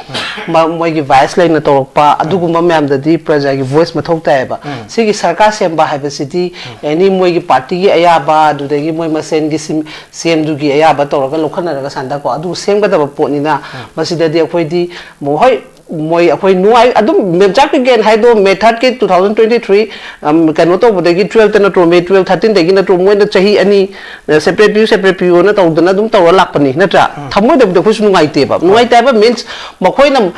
ꯃ-, ꯃꯣꯏꯒꯤ voice ꯂꯩꯅ ꯇꯧꯔꯛꯄ ꯑꯗꯨꯒꯨꯝꯕ ꯃꯌꯥꯝꯗꯗꯤ ꯄ꯭ꯔꯖꯥꯒꯤ voice ꯃꯊꯧ ꯇꯥꯏꯌꯦꯕ꯫ ꯁꯤꯒꯤ ꯁꯔꯀꯥꯔ ꯁꯦꯝꯕ ꯍꯥꯏꯕꯁꯤꯗꯤ ꯑꯦꯅꯤ ꯃꯣꯏꯒꯤ partyꯒꯤ ꯑꯌꯥꯕ, ꯑꯗꯨꯗꯒꯤ ꯃꯣꯏ ꯃꯁꯦꯟꯒꯤ ꯁꯤꯝ-, CMꯗꯨꯒꯤ ꯑꯌꯥꯕ ꯇꯧꯔꯒ ꯂꯧꯈꯠꯅꯔꯒ ꯁꯥꯟꯗꯀꯣ, ꯑꯗꯨ ꯁꯦꯝꯒꯗꯕ ꯄꯣꯠꯅꯤꯅ ꯃꯁꯤꯗꯗꯤ ꯑꯩꯈꯣꯏꯗꯤ ꯃꯣ-, ꯍꯣꯏ, ꯃꯣꯏ ꯑꯩꯈꯣꯏ ꯅꯨꯡꯉꯥꯏ ꯑꯗꯨꯝ ꯃꯦꯝꯆꯥꯛꯀꯤ ꯒꯦꯟ ꯍꯥꯏꯗꯣ May thirdꯀꯤ two thousand twenty three, ꯑꯝ, ꯀꯩꯅꯣ ꯇꯧꯕꯗꯒꯤ twelveꯇ ꯅꯠꯇ꯭ꯔꯣ, May twelve thirteenꯗꯒꯤ ꯅꯠꯇ꯭ꯔꯣ, ꯃꯣꯏꯅ ꯆꯍꯤ ꯑꯅꯤ, ꯑ, separate ꯄꯤꯌꯨ, separate ꯄꯤꯌꯨꯅ ꯇꯧꯗꯅ ꯑꯗꯨꯝ ꯇꯧꯔ ꯂꯥꯛꯄꯅꯤ, ꯅꯠꯇ꯭ꯔꯥ? ꯊꯃꯣꯏꯗꯕꯨꯗꯤ ꯑꯩꯈꯣꯏꯁꯨ ꯅꯨꯡꯉꯥꯏꯇꯦꯕ꯫ ꯅꯨꯡꯉꯥꯏꯇꯦ ꯍꯥꯏꯕ means ꯃꯈꯣꯏꯅ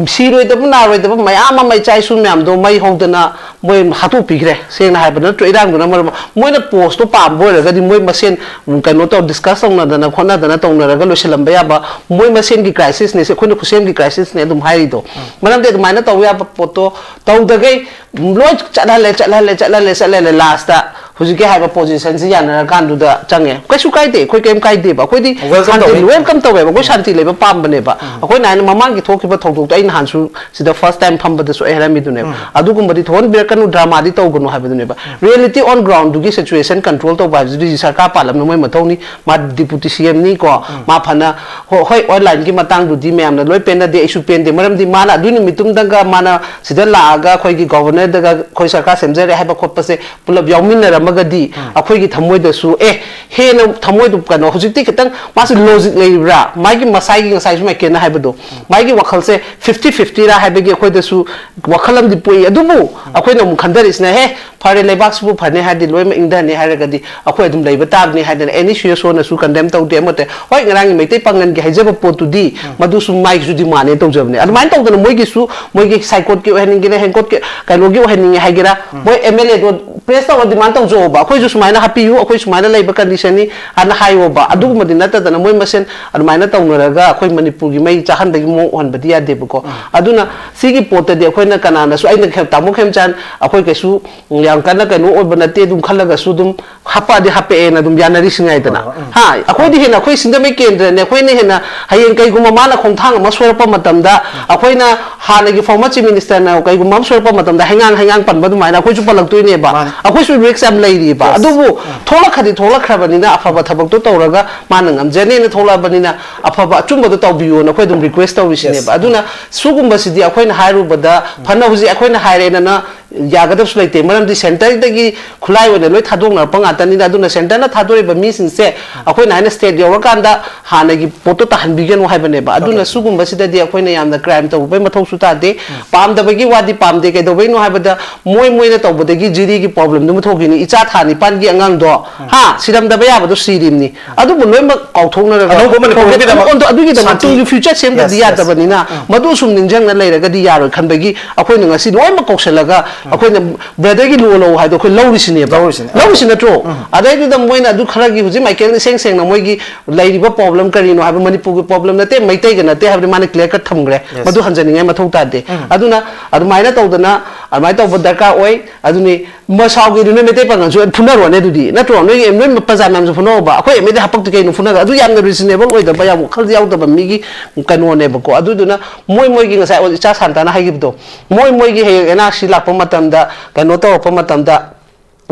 ꯁꯤꯔꯣꯏꯗꯕ ꯅꯥꯔꯣꯏꯗꯕ ꯃꯌꯥꯝ ꯑꯃ, ꯏꯆꯥ ꯏꯁꯨ ꯃꯌꯥꯝꯗꯣ ꯃꯩ ꯍꯧꯗꯅ ꯃꯣꯏ ꯍꯥꯠꯇꯣꯛꯄꯤꯈ꯭ꯔꯦ, ꯁꯦꯡꯅ ꯍꯥꯏꯕ ꯅꯠꯇ꯭ꯔꯣ? ꯏꯔꯥꯡꯗꯨꯅ ꯃꯔꯝ, ꯃꯣꯏꯅ ꯄꯣꯁꯇꯣ ꯄꯥꯝꯕ ꯑꯣꯏꯔꯒꯗꯤ ꯃꯣꯏ ꯃꯁꯦꯟ, ꯎꯝ, ꯀꯩꯅꯣ ꯇꯧ, ꯗꯤꯁꯀꯁ ꯇꯧꯅꯗꯅ ꯈꯣꯠꯅꯗꯅ ꯇꯧꯅꯔꯒ ꯂꯣꯏꯁꯤꯜꯂꯝꯕ ꯌꯥꯕ, ꯃꯣꯏ ꯃꯁꯦꯟꯒꯤ ꯀ꯭ꯔꯥꯏꯁꯤꯁꯅꯦ ꯁꯤ, ꯑꯩꯈꯣꯏꯅ ꯈꯨꯠꯁꯦꯝꯒꯤ ꯀ꯭ꯔꯥꯏꯁꯤꯁꯅꯦ ꯑꯗꯨꯝ ꯍꯥꯏꯔꯤꯗꯣ꯫ ꯃꯔꯝꯗꯤ ꯑꯗꯨꯃꯥꯏꯅ ꯇꯧꯕ ꯌꯥꯕ ꯄꯣꯠꯇꯣ ꯇꯧꯗꯈꯩ ꯂꯣꯏ ꯆꯠꯍꯜꯂꯦ, ꯆꯠꯍꯜꯂꯦ, ꯆꯠꯍꯜꯂꯦ, ꯆꯠꯍꯜꯂꯦ, ꯂꯥꯁꯇ ꯍꯧꯖꯤꯛꯀꯤ ꯍꯥꯏꯕ ꯄꯣꯖꯤꯁꯟꯁꯤ ꯌꯥꯅꯔꯀꯥꯟꯗꯨꯗ ꯆꯪꯉꯦ꯫ ꯀꯩꯁꯨ ꯀꯥꯏꯗꯦ, ꯑꯩꯈꯣꯏ ꯀꯩꯝ ꯀꯥꯏꯗꯦꯕ, ꯑꯩꯈꯣꯏꯗꯤ ꯋꯦꯜꯀꯝ ꯁꯥꯟꯇꯤ, ꯇꯧꯋꯦ꯫ ꯋꯦꯜꯀꯝ ꯇꯧꯋꯦꯕ, ꯑꯩꯈꯣꯏ ꯁꯥꯟꯇꯤ ꯂꯩꯕ ꯄꯥꯝꯕꯅꯦꯕ꯫ ꯑꯩꯈꯣꯏꯅ ꯍꯥꯏꯅ ꯃꯃꯥꯡꯒꯤ ꯊꯣꯛꯈꯤꯕ ꯊꯧꯗꯣꯛꯇꯣ ꯑꯩ ꯅꯍꯥꯟꯁꯨ ꯁꯤꯗ ꯐꯥꯔꯁ ꯇꯥꯏꯝ ꯐꯝꯕꯗꯁꯨ ꯑꯩ ꯍꯥꯏꯔꯝꯃꯤꯗꯨꯅꯦꯕ꯫ ꯑꯗꯨꯒꯨꯝꯕꯗꯤ ꯊꯣꯛꯍꯟꯕꯤꯔꯛꯀꯅꯨ, ꯗ꯭ꯔꯃꯥꯗꯤ ꯇꯧꯒꯅꯨ ꯍꯥꯏꯕꯗꯨꯅꯦꯕ꯫ ꯔꯤꯌꯦꯂꯤꯇꯤ ꯑꯣꯟ ꯒ꯭ꯔꯥꯎꯟꯗꯨꯒꯤ ꯁꯤꯆꯨꯋꯦꯁꯟ ꯀꯟꯇ꯭ꯔꯣꯜ ꯇꯧꯕ ꯍꯥꯏꯕꯁꯤꯗꯤ ꯁꯔꯀꯥꯔ ꯄꯥꯜꯂꯝꯅ ꯃꯣꯏ ꯃꯊꯧꯅꯤ꯫ ꯃꯥ ꯗꯤꯄꯨꯇꯤ ꯁꯤ ꯑꯦꯝꯅꯤ ꯀꯣ, ꯃꯥ ꯐꯅ, ꯍꯣ-, ꯍꯣꯏ, ꯑꯣꯟꯂꯥꯏꯟꯒꯤ ꯃꯇꯥꯡꯗꯨꯗꯤ ꯃꯌꯥꯝꯅ ꯂꯣꯏ ꯄꯦꯟꯅꯗꯦ, ꯑꯩꯁꯨ ꯄꯦꯟꯗꯦ꯫ ꯃꯔꯝꯗꯤ ꯃꯥꯅ ꯑꯗꯨꯏ ꯅꯨꯃꯤꯠꯇꯨꯝꯗꯪꯒ ꯃꯥꯅ ꯁꯤꯗ ꯂꯥꯛꯑꯒ ꯑꯩꯈꯣꯏꯒꯤ ꯒꯣꯚꯔꯅꯔꯗꯒ ꯑꯩꯈꯣꯏ ꯁꯔꯀꯥꯔ ꯁꯦꯝꯖꯔꯦ ꯍꯥꯏꯕ ꯈꯣꯠꯄꯁꯦ ꯄꯨꯂꯞ ꯌꯥꯎꯃꯤꯟꯅꯔꯝꯃꯒꯗꯤ ꯑꯩꯈꯣꯏꯒꯤ ꯊꯃꯣꯏꯗꯁꯨ, ꯑꯦ, ꯍꯦꯟꯅ ꯊꯃꯣꯏꯗꯨ ꯀꯩꯅꯣ, ꯍꯧꯖꯤꯛꯇꯤ ꯈꯤꯇꯪ ꯃꯥꯁꯤ ꯂꯣꯖꯤꯛ ꯂꯩꯕ꯭ꯔꯥ, ꯃꯥꯒꯤ ꯃꯁꯥꯒꯤ ꯉꯁꯥꯏꯁꯨ ꯃꯥꯏꯀꯦꯟꯅ ꯍꯥꯏꯕꯗꯣ, ꯃꯥꯒꯤ ꯋꯥꯈꯜꯁꯦ ꯐꯤꯐꯇꯤ ꯐꯤꯐꯇꯤꯔꯥ ꯍꯥꯏꯕꯒꯤ ꯑꯩꯈꯣꯏꯗꯁꯨ ꯋꯥꯈꯜ ꯑꯃꯗꯤ ꯄꯣꯛꯏ꯫ ꯑꯗꯨꯕꯨ ꯑꯩꯈꯣꯏꯅ ꯑꯃꯨꯛ ꯈꯟꯊꯔꯤꯁꯤꯅ, ꯍꯦ, ꯐꯔꯦ, ꯂꯩꯕꯥꯛꯁꯤꯕꯨ ꯐꯅꯤ ꯍꯥꯏꯔꯗꯤ ꯂꯣꯏꯅꯃꯛ ꯏꯪꯊꯅꯤ ꯍꯥꯏꯔꯒꯗꯤ ꯑꯩꯈꯣꯏ ꯑꯗꯨꯝ ꯂꯩꯕ ꯇꯥꯕꯅꯤ ꯍꯥꯏꯗꯅ ꯑꯦꯅꯤ ꯁꯤ ꯑꯦꯁ ꯑꯣꯅꯁꯨ ꯀꯟꯗꯦꯝ ꯇꯧꯗꯦ, ꯑꯃꯠꯇ꯫ ꯍꯣꯏ, ꯉꯔꯥꯡꯒꯤ ꯃꯩꯇꯩ ꯄꯥꯉꯜꯒꯤ ꯍꯥꯏꯖꯕ ꯄꯣꯠꯇꯨꯗꯤ ꯃꯗꯨꯁꯨ ꯃꯥꯒꯤꯁꯨ ꯗꯤꯃꯥꯟꯅꯦ ꯇꯧꯖꯕꯅꯦ꯫ ꯑꯗꯨꯃꯥꯏꯅ ꯇꯧꯗꯅ ꯃꯣꯏꯒꯤꯁꯨ, ꯃꯣꯏꯒꯤ ꯁꯥꯏꯀꯣꯠꯀꯤ ꯑꯣꯏꯍꯟꯅꯤꯡꯒꯦꯔꯥ, ꯍꯦꯟꯀꯣꯠꯀꯤ ꯀꯩꯅꯣꯒꯤ ꯑꯣꯏꯍꯟꯅꯤꯡꯉꯦ ꯍꯥꯏꯒꯦꯔꯥ, ꯃꯣꯏ ꯑꯦꯝ ꯑꯦꯜ ꯑꯦꯗꯣ ꯄ꯭ꯔꯦꯁ ꯇꯧꯔ ꯗꯤꯃꯥꯟ ꯇꯧꯖꯧꯕ, ꯑꯩꯈꯣꯏꯁꯨ ꯁꯨꯃꯥꯏꯅ ꯍꯥꯞꯄꯤꯌꯨ, ꯑꯩꯈꯣꯏ ꯁꯨꯃꯥꯏꯅ ꯂꯩꯕ ꯀꯟꯗꯤꯁꯟꯅꯤ ꯍꯥꯏꯅ ꯍꯥꯏꯌꯣꯕ꯫ ꯑꯗꯨꯒꯨꯝꯕꯗꯤ ꯅꯠꯇꯗꯅ ꯃꯣꯏ ꯃꯁꯦꯟ ꯑꯗꯨꯃꯥꯏꯅ ꯇꯧꯅꯔꯒ ꯑꯩꯈꯣꯏ ꯃꯅꯤꯄꯨꯔꯒꯤ ꯃꯩ ꯆꯥꯍꯟꯕꯒꯤ ꯃꯑꯣꯡ ꯎꯍꯟꯕꯗꯤ ꯌꯥꯗꯦꯕꯀꯣ꯫ ꯑꯗꯨꯅ ꯁꯤꯒꯤ ꯄꯣꯠꯇꯗꯤ ꯑꯩꯈꯣꯏꯅ ꯀꯅꯥꯅꯁꯨ, ꯑꯩꯅ ꯈꯦ-, ꯇꯥꯃꯣ ꯈꯦꯝꯆꯥꯟ, ꯑꯩꯈꯣꯏ ꯀꯩꯁꯨ ꯌꯥꯝ ꯀꯟꯅ ꯀꯩꯅꯣ ꯑꯣꯏꯕ ꯅꯠꯇꯦ ꯑꯗꯨꯝ ꯈꯜꯂꯒꯁꯨ ꯑꯗꯨꯝ ꯍꯥꯞꯄꯛꯑꯗꯤ ꯍꯥꯞꯄꯛꯑꯦꯅ ꯑꯗꯨꯝ ꯌꯥꯅꯔꯤꯁꯤ ꯉꯥꯏꯗꯅ꯫ ꯍꯣꯏ, ꯍꯣꯏ, ꯎꯝ꯫ ꯍꯥ, ꯑꯩꯈꯣꯏꯗꯤ ꯍꯦꯟꯅ, ꯑꯩꯈꯣꯏ ꯁꯤꯡꯖꯃꯩ ꯀꯦꯟꯗ꯭ꯔꯅꯦ, ꯑꯩꯈꯣꯏꯅ ꯍꯦꯟꯅ ꯍꯌꯦꯡ ꯀꯩꯒꯨꯝꯕ ꯃꯥꯅ ꯈꯣꯡꯊꯥꯡ ꯑꯃ ꯁꯣꯏꯔꯛꯄ ꯃꯇꯝꯗ, ꯑꯩꯈꯣꯏꯅ ꯍꯥꯟꯅꯒꯤ ꯐꯣꯔꯃꯔ ꯆꯤꯐ ꯃꯤꯅꯤꯁꯇꯔꯅ ꯀꯩꯒꯨꯝꯕ ꯑꯃ ꯁꯣꯏꯔꯛꯄ ꯃꯇꯝꯗ ꯍꯩꯉꯥꯡ ꯍꯩꯉꯥꯡ ꯄꯟꯕ ꯑꯗꯨꯃꯥꯏꯅ ꯑꯩꯈꯣꯏꯁꯨ ꯄꯜꯂꯛꯇꯣꯏꯅꯦꯕ꯫ ꯃꯥꯅꯦ꯫ ꯑꯩꯈꯣꯏꯁꯨ ꯔꯤꯛꯁ ꯌꯥꯝ ꯂꯩꯔꯤꯕ꯫ Yes. ꯑꯗꯨꯕꯨ ꯎꯝ꯫ ꯊꯣꯛꯂꯛꯈ꯭ꯔꯗꯤ ꯊꯣꯛꯂꯛꯈ꯭ꯔꯕꯅꯤꯅ ꯑꯐꯕ ꯊꯕꯛꯇꯣ ꯇꯧꯔꯒ ꯃꯥꯅ ꯉꯝꯖꯅꯦꯅ ꯊꯣꯛꯂꯛꯑꯕꯅꯤꯅ ꯑꯐꯕ ꯑꯆꯨꯝꯕꯗꯣ ꯇꯧꯕꯤꯌꯣꯅ ꯑꯩꯈꯣꯏ ꯑꯗꯨꯝ ꯔꯤꯀ꯭ꯋꯦꯁ ꯇꯧꯔꯤꯁꯤꯅꯦꯕ꯫ Yes. ꯑꯗꯨꯅ ꯁꯤꯒꯨꯝꯕꯁꯤꯗꯤ ꯑꯩꯈꯣꯏꯅ ꯍꯥꯏꯔꯨꯕꯗ ꯐꯅ ꯍꯧꯖꯤꯛ ꯑꯩꯈꯣꯏꯅ ꯍꯥꯏꯔꯦꯅ ꯌꯥꯒꯗꯕꯁꯨ ꯂꯩꯇꯦ꯫ ꯃꯔꯝꯗꯤ ꯁꯦꯟꯇꯔꯗꯒꯤ ꯈꯨꯠꯂꯥꯏ ꯑꯣꯏꯅ ꯂꯣꯏ ꯊꯥꯗꯣꯛꯅꯔꯛꯄ ꯉꯥꯛꯇꯅꯤꯅ, ꯑꯗꯨꯅ ꯁꯦꯟꯇꯔꯅ ꯊꯥꯗꯣꯔꯛꯏꯕ ꯃꯤꯁꯤꯡꯁꯦ ꯑꯩꯈꯣꯏꯅ ꯍꯥꯏꯅ ꯁ꯭ꯇꯦꯠ ꯌꯧꯔꯀꯥꯟꯗ ꯍꯥꯟꯅꯒꯤ ꯄꯣꯠꯇꯣ ꯇꯥꯍꯟꯕꯤꯒꯅꯨ ꯍꯥꯏꯕꯅꯦꯕ꯫ ꯑꯗꯨꯅ Okay. ꯁꯤꯒꯨꯝꯕꯁꯤꯗꯗꯤ ꯑꯩꯈꯣꯏꯅ ꯌꯥꯝꯅ ꯀ꯭ꯔꯥꯏꯝ ꯇꯧꯕꯩ ꯃꯊꯧꯁꯨ ꯇꯥꯗꯦ꯫ ꯄꯥꯝꯗꯕꯒꯤ ꯋꯥꯗꯤ ꯄꯥꯝꯗꯦ꯫ ꯀꯩꯗꯧꯕꯩꯅꯣ ꯍꯥꯏꯕꯗ ꯃꯣꯏ ꯃꯣꯏꯅ ꯇꯧꯕꯗꯒꯤ ꯖꯤꯔꯤꯒꯤ ꯄ꯭ꯔꯣꯕ꯭ꯂꯦꯝꯗꯨꯃ ꯊꯣꯛꯈꯤꯅꯤ꯫ ꯏꯆꯥ ꯊꯥ ꯅꯤꯄꯥꯟꯒꯤ ꯑꯉꯥꯡꯗꯣ, ꯍꯥ, ꯁꯤꯔꯝꯗꯕ ꯌꯥꯕꯗꯣ ꯁꯤꯔꯤꯝꯅꯤ꯫ ꯑꯗꯨꯕꯨ ꯂꯣꯏꯅꯃꯛ ꯀꯥꯎꯊꯣꯛꯅꯔꯒ ꯑꯅꯧꯕ ꯃꯅꯤꯄꯨꯔ forget ꯑꯃꯒꯤꯗꯃꯛ ꯑꯣꯟꯊꯣꯛ-, ꯑꯗꯨꯒꯤꯗꯃꯛ ꯁꯥꯟꯇꯤ꯫ ꯇꯨꯡꯒꯤ future ꯁꯦꯝꯗꯕꯗꯤ Yes, yes. ꯌꯥꯗꯕꯅꯤꯅ ꯎꯝ꯫ ꯃꯗꯨ ꯁꯨꯝ ꯅꯤꯡꯁꯤꯡꯅ ꯂꯩꯔꯒꯗꯤ ꯌꯥꯔꯣꯏ ꯈꯟꯕꯒꯤ ꯑꯩꯈꯣꯏꯅ ꯉꯁꯤ ꯂꯣꯏꯅꯃꯛ ꯀꯧꯁꯜꯂꯒ ꯑꯩꯈꯣꯏꯅ ꯕ꯭ꯔꯗꯔꯒꯤ ꯂꯣ ꯂꯧ ꯍꯥꯏꯗꯣ ꯑꯩꯈꯣꯏ ꯂꯧꯔꯤꯁꯤꯅꯦꯕ꯫ ꯂꯧꯔꯤꯁꯤꯅꯦ꯫ ꯂꯧꯔꯤꯁꯤ ꯅꯠꯇ꯭ꯔꯣ? ꯎꯝ꯫ ꯑꯗꯩꯗꯨꯗ ꯃꯣꯏꯅ ꯑꯗꯨ ꯈꯔꯒꯤ ꯍꯧꯖꯤꯛ ꯃꯥꯏꯀꯦꯜꯅ ꯏꯁꯦꯡ ꯁꯦꯡꯅ ꯃꯣꯏꯒꯤ ꯂꯩꯔꯤꯕ ꯄ꯭ꯔꯣꯕ꯭ꯂꯦꯝ ꯀꯔꯤꯅꯣ ꯍꯥꯏꯕ, ꯃꯅꯤꯄꯨꯔꯒꯤ ꯄ꯭ꯔꯣꯕ꯭ꯂꯦꯝ ꯅꯠꯇꯦ, ꯃꯩꯇꯩꯒ ꯅꯠꯇꯦ ꯍꯥꯏꯕꯗꯤ ꯃꯥꯅ ꯀ꯭ꯂꯤꯌꯥꯔ ꯀꯠ ꯊꯝꯈ꯭ꯔꯦ꯫ Yes. ꯃꯗꯨ ꯍꯟꯖꯅꯤꯡꯉꯥꯏ ꯃꯊꯧ ꯇꯥꯗꯦ꯫ ꯎꯝ꯫ ꯑꯗꯨꯅ ꯑꯗꯨꯃꯥꯏꯅ ꯇꯧꯗꯅ ꯑꯗꯨꯃꯥꯏꯅ ꯇꯧꯕ ꯗꯔꯀꯥꯔ ꯑꯣꯏ꯫ ꯑꯗꯨꯅꯤ ꯃꯁꯥꯎꯒꯤꯗꯨ ꯅꯣꯏ ꯃꯩꯇꯩ ꯄꯥꯉꯜꯁꯨ ꯐꯨꯅꯔꯣꯅꯦ ꯑꯗꯨꯗꯤ, ꯅꯠꯇ꯭ꯔꯣ? ꯅꯣꯏ ꯅꯣꯏ ꯄ꯭ꯔꯖꯥ ꯃꯌꯥꯝꯁꯨ ꯐꯨꯅꯧꯕ, ꯑꯩꯈꯣꯏ ꯑꯦꯝ ꯑꯦꯗ ꯍꯥꯄꯛꯇꯤ ꯀꯩꯅꯣ ꯐꯨꯅꯒ? ꯑꯗꯨ ꯌꯥꯝꯅ ꯔꯤꯖꯅꯦꯕꯜ ꯑꯣꯏꯗꯕ, ꯌꯥꯝ ꯋꯥꯈꯜ ꯌꯥꯎꯗꯕ ꯃꯤꯒꯤ ꯀꯩꯅꯣꯅꯦꯕꯀꯣ꯫ ꯑꯗꯨꯗꯨꯅ ꯃꯣꯏ ꯃꯣꯏꯒꯤ ꯉꯁꯥꯏ ꯏꯆꯥ ꯁꯥꯟꯇꯥꯅ ꯍꯥꯏꯈꯤꯕꯗꯣ, ꯃꯣꯏ ꯃꯣꯏꯒꯤ ꯍꯌꯦꯡ ꯑꯦꯟ ꯑꯥꯔ ꯁꯤ ꯂꯥꯛꯄ ꯃꯇꯝꯗ, ꯀꯩꯅꯣ ꯇꯧꯔꯛꯄ ꯃꯇꯝꯗ,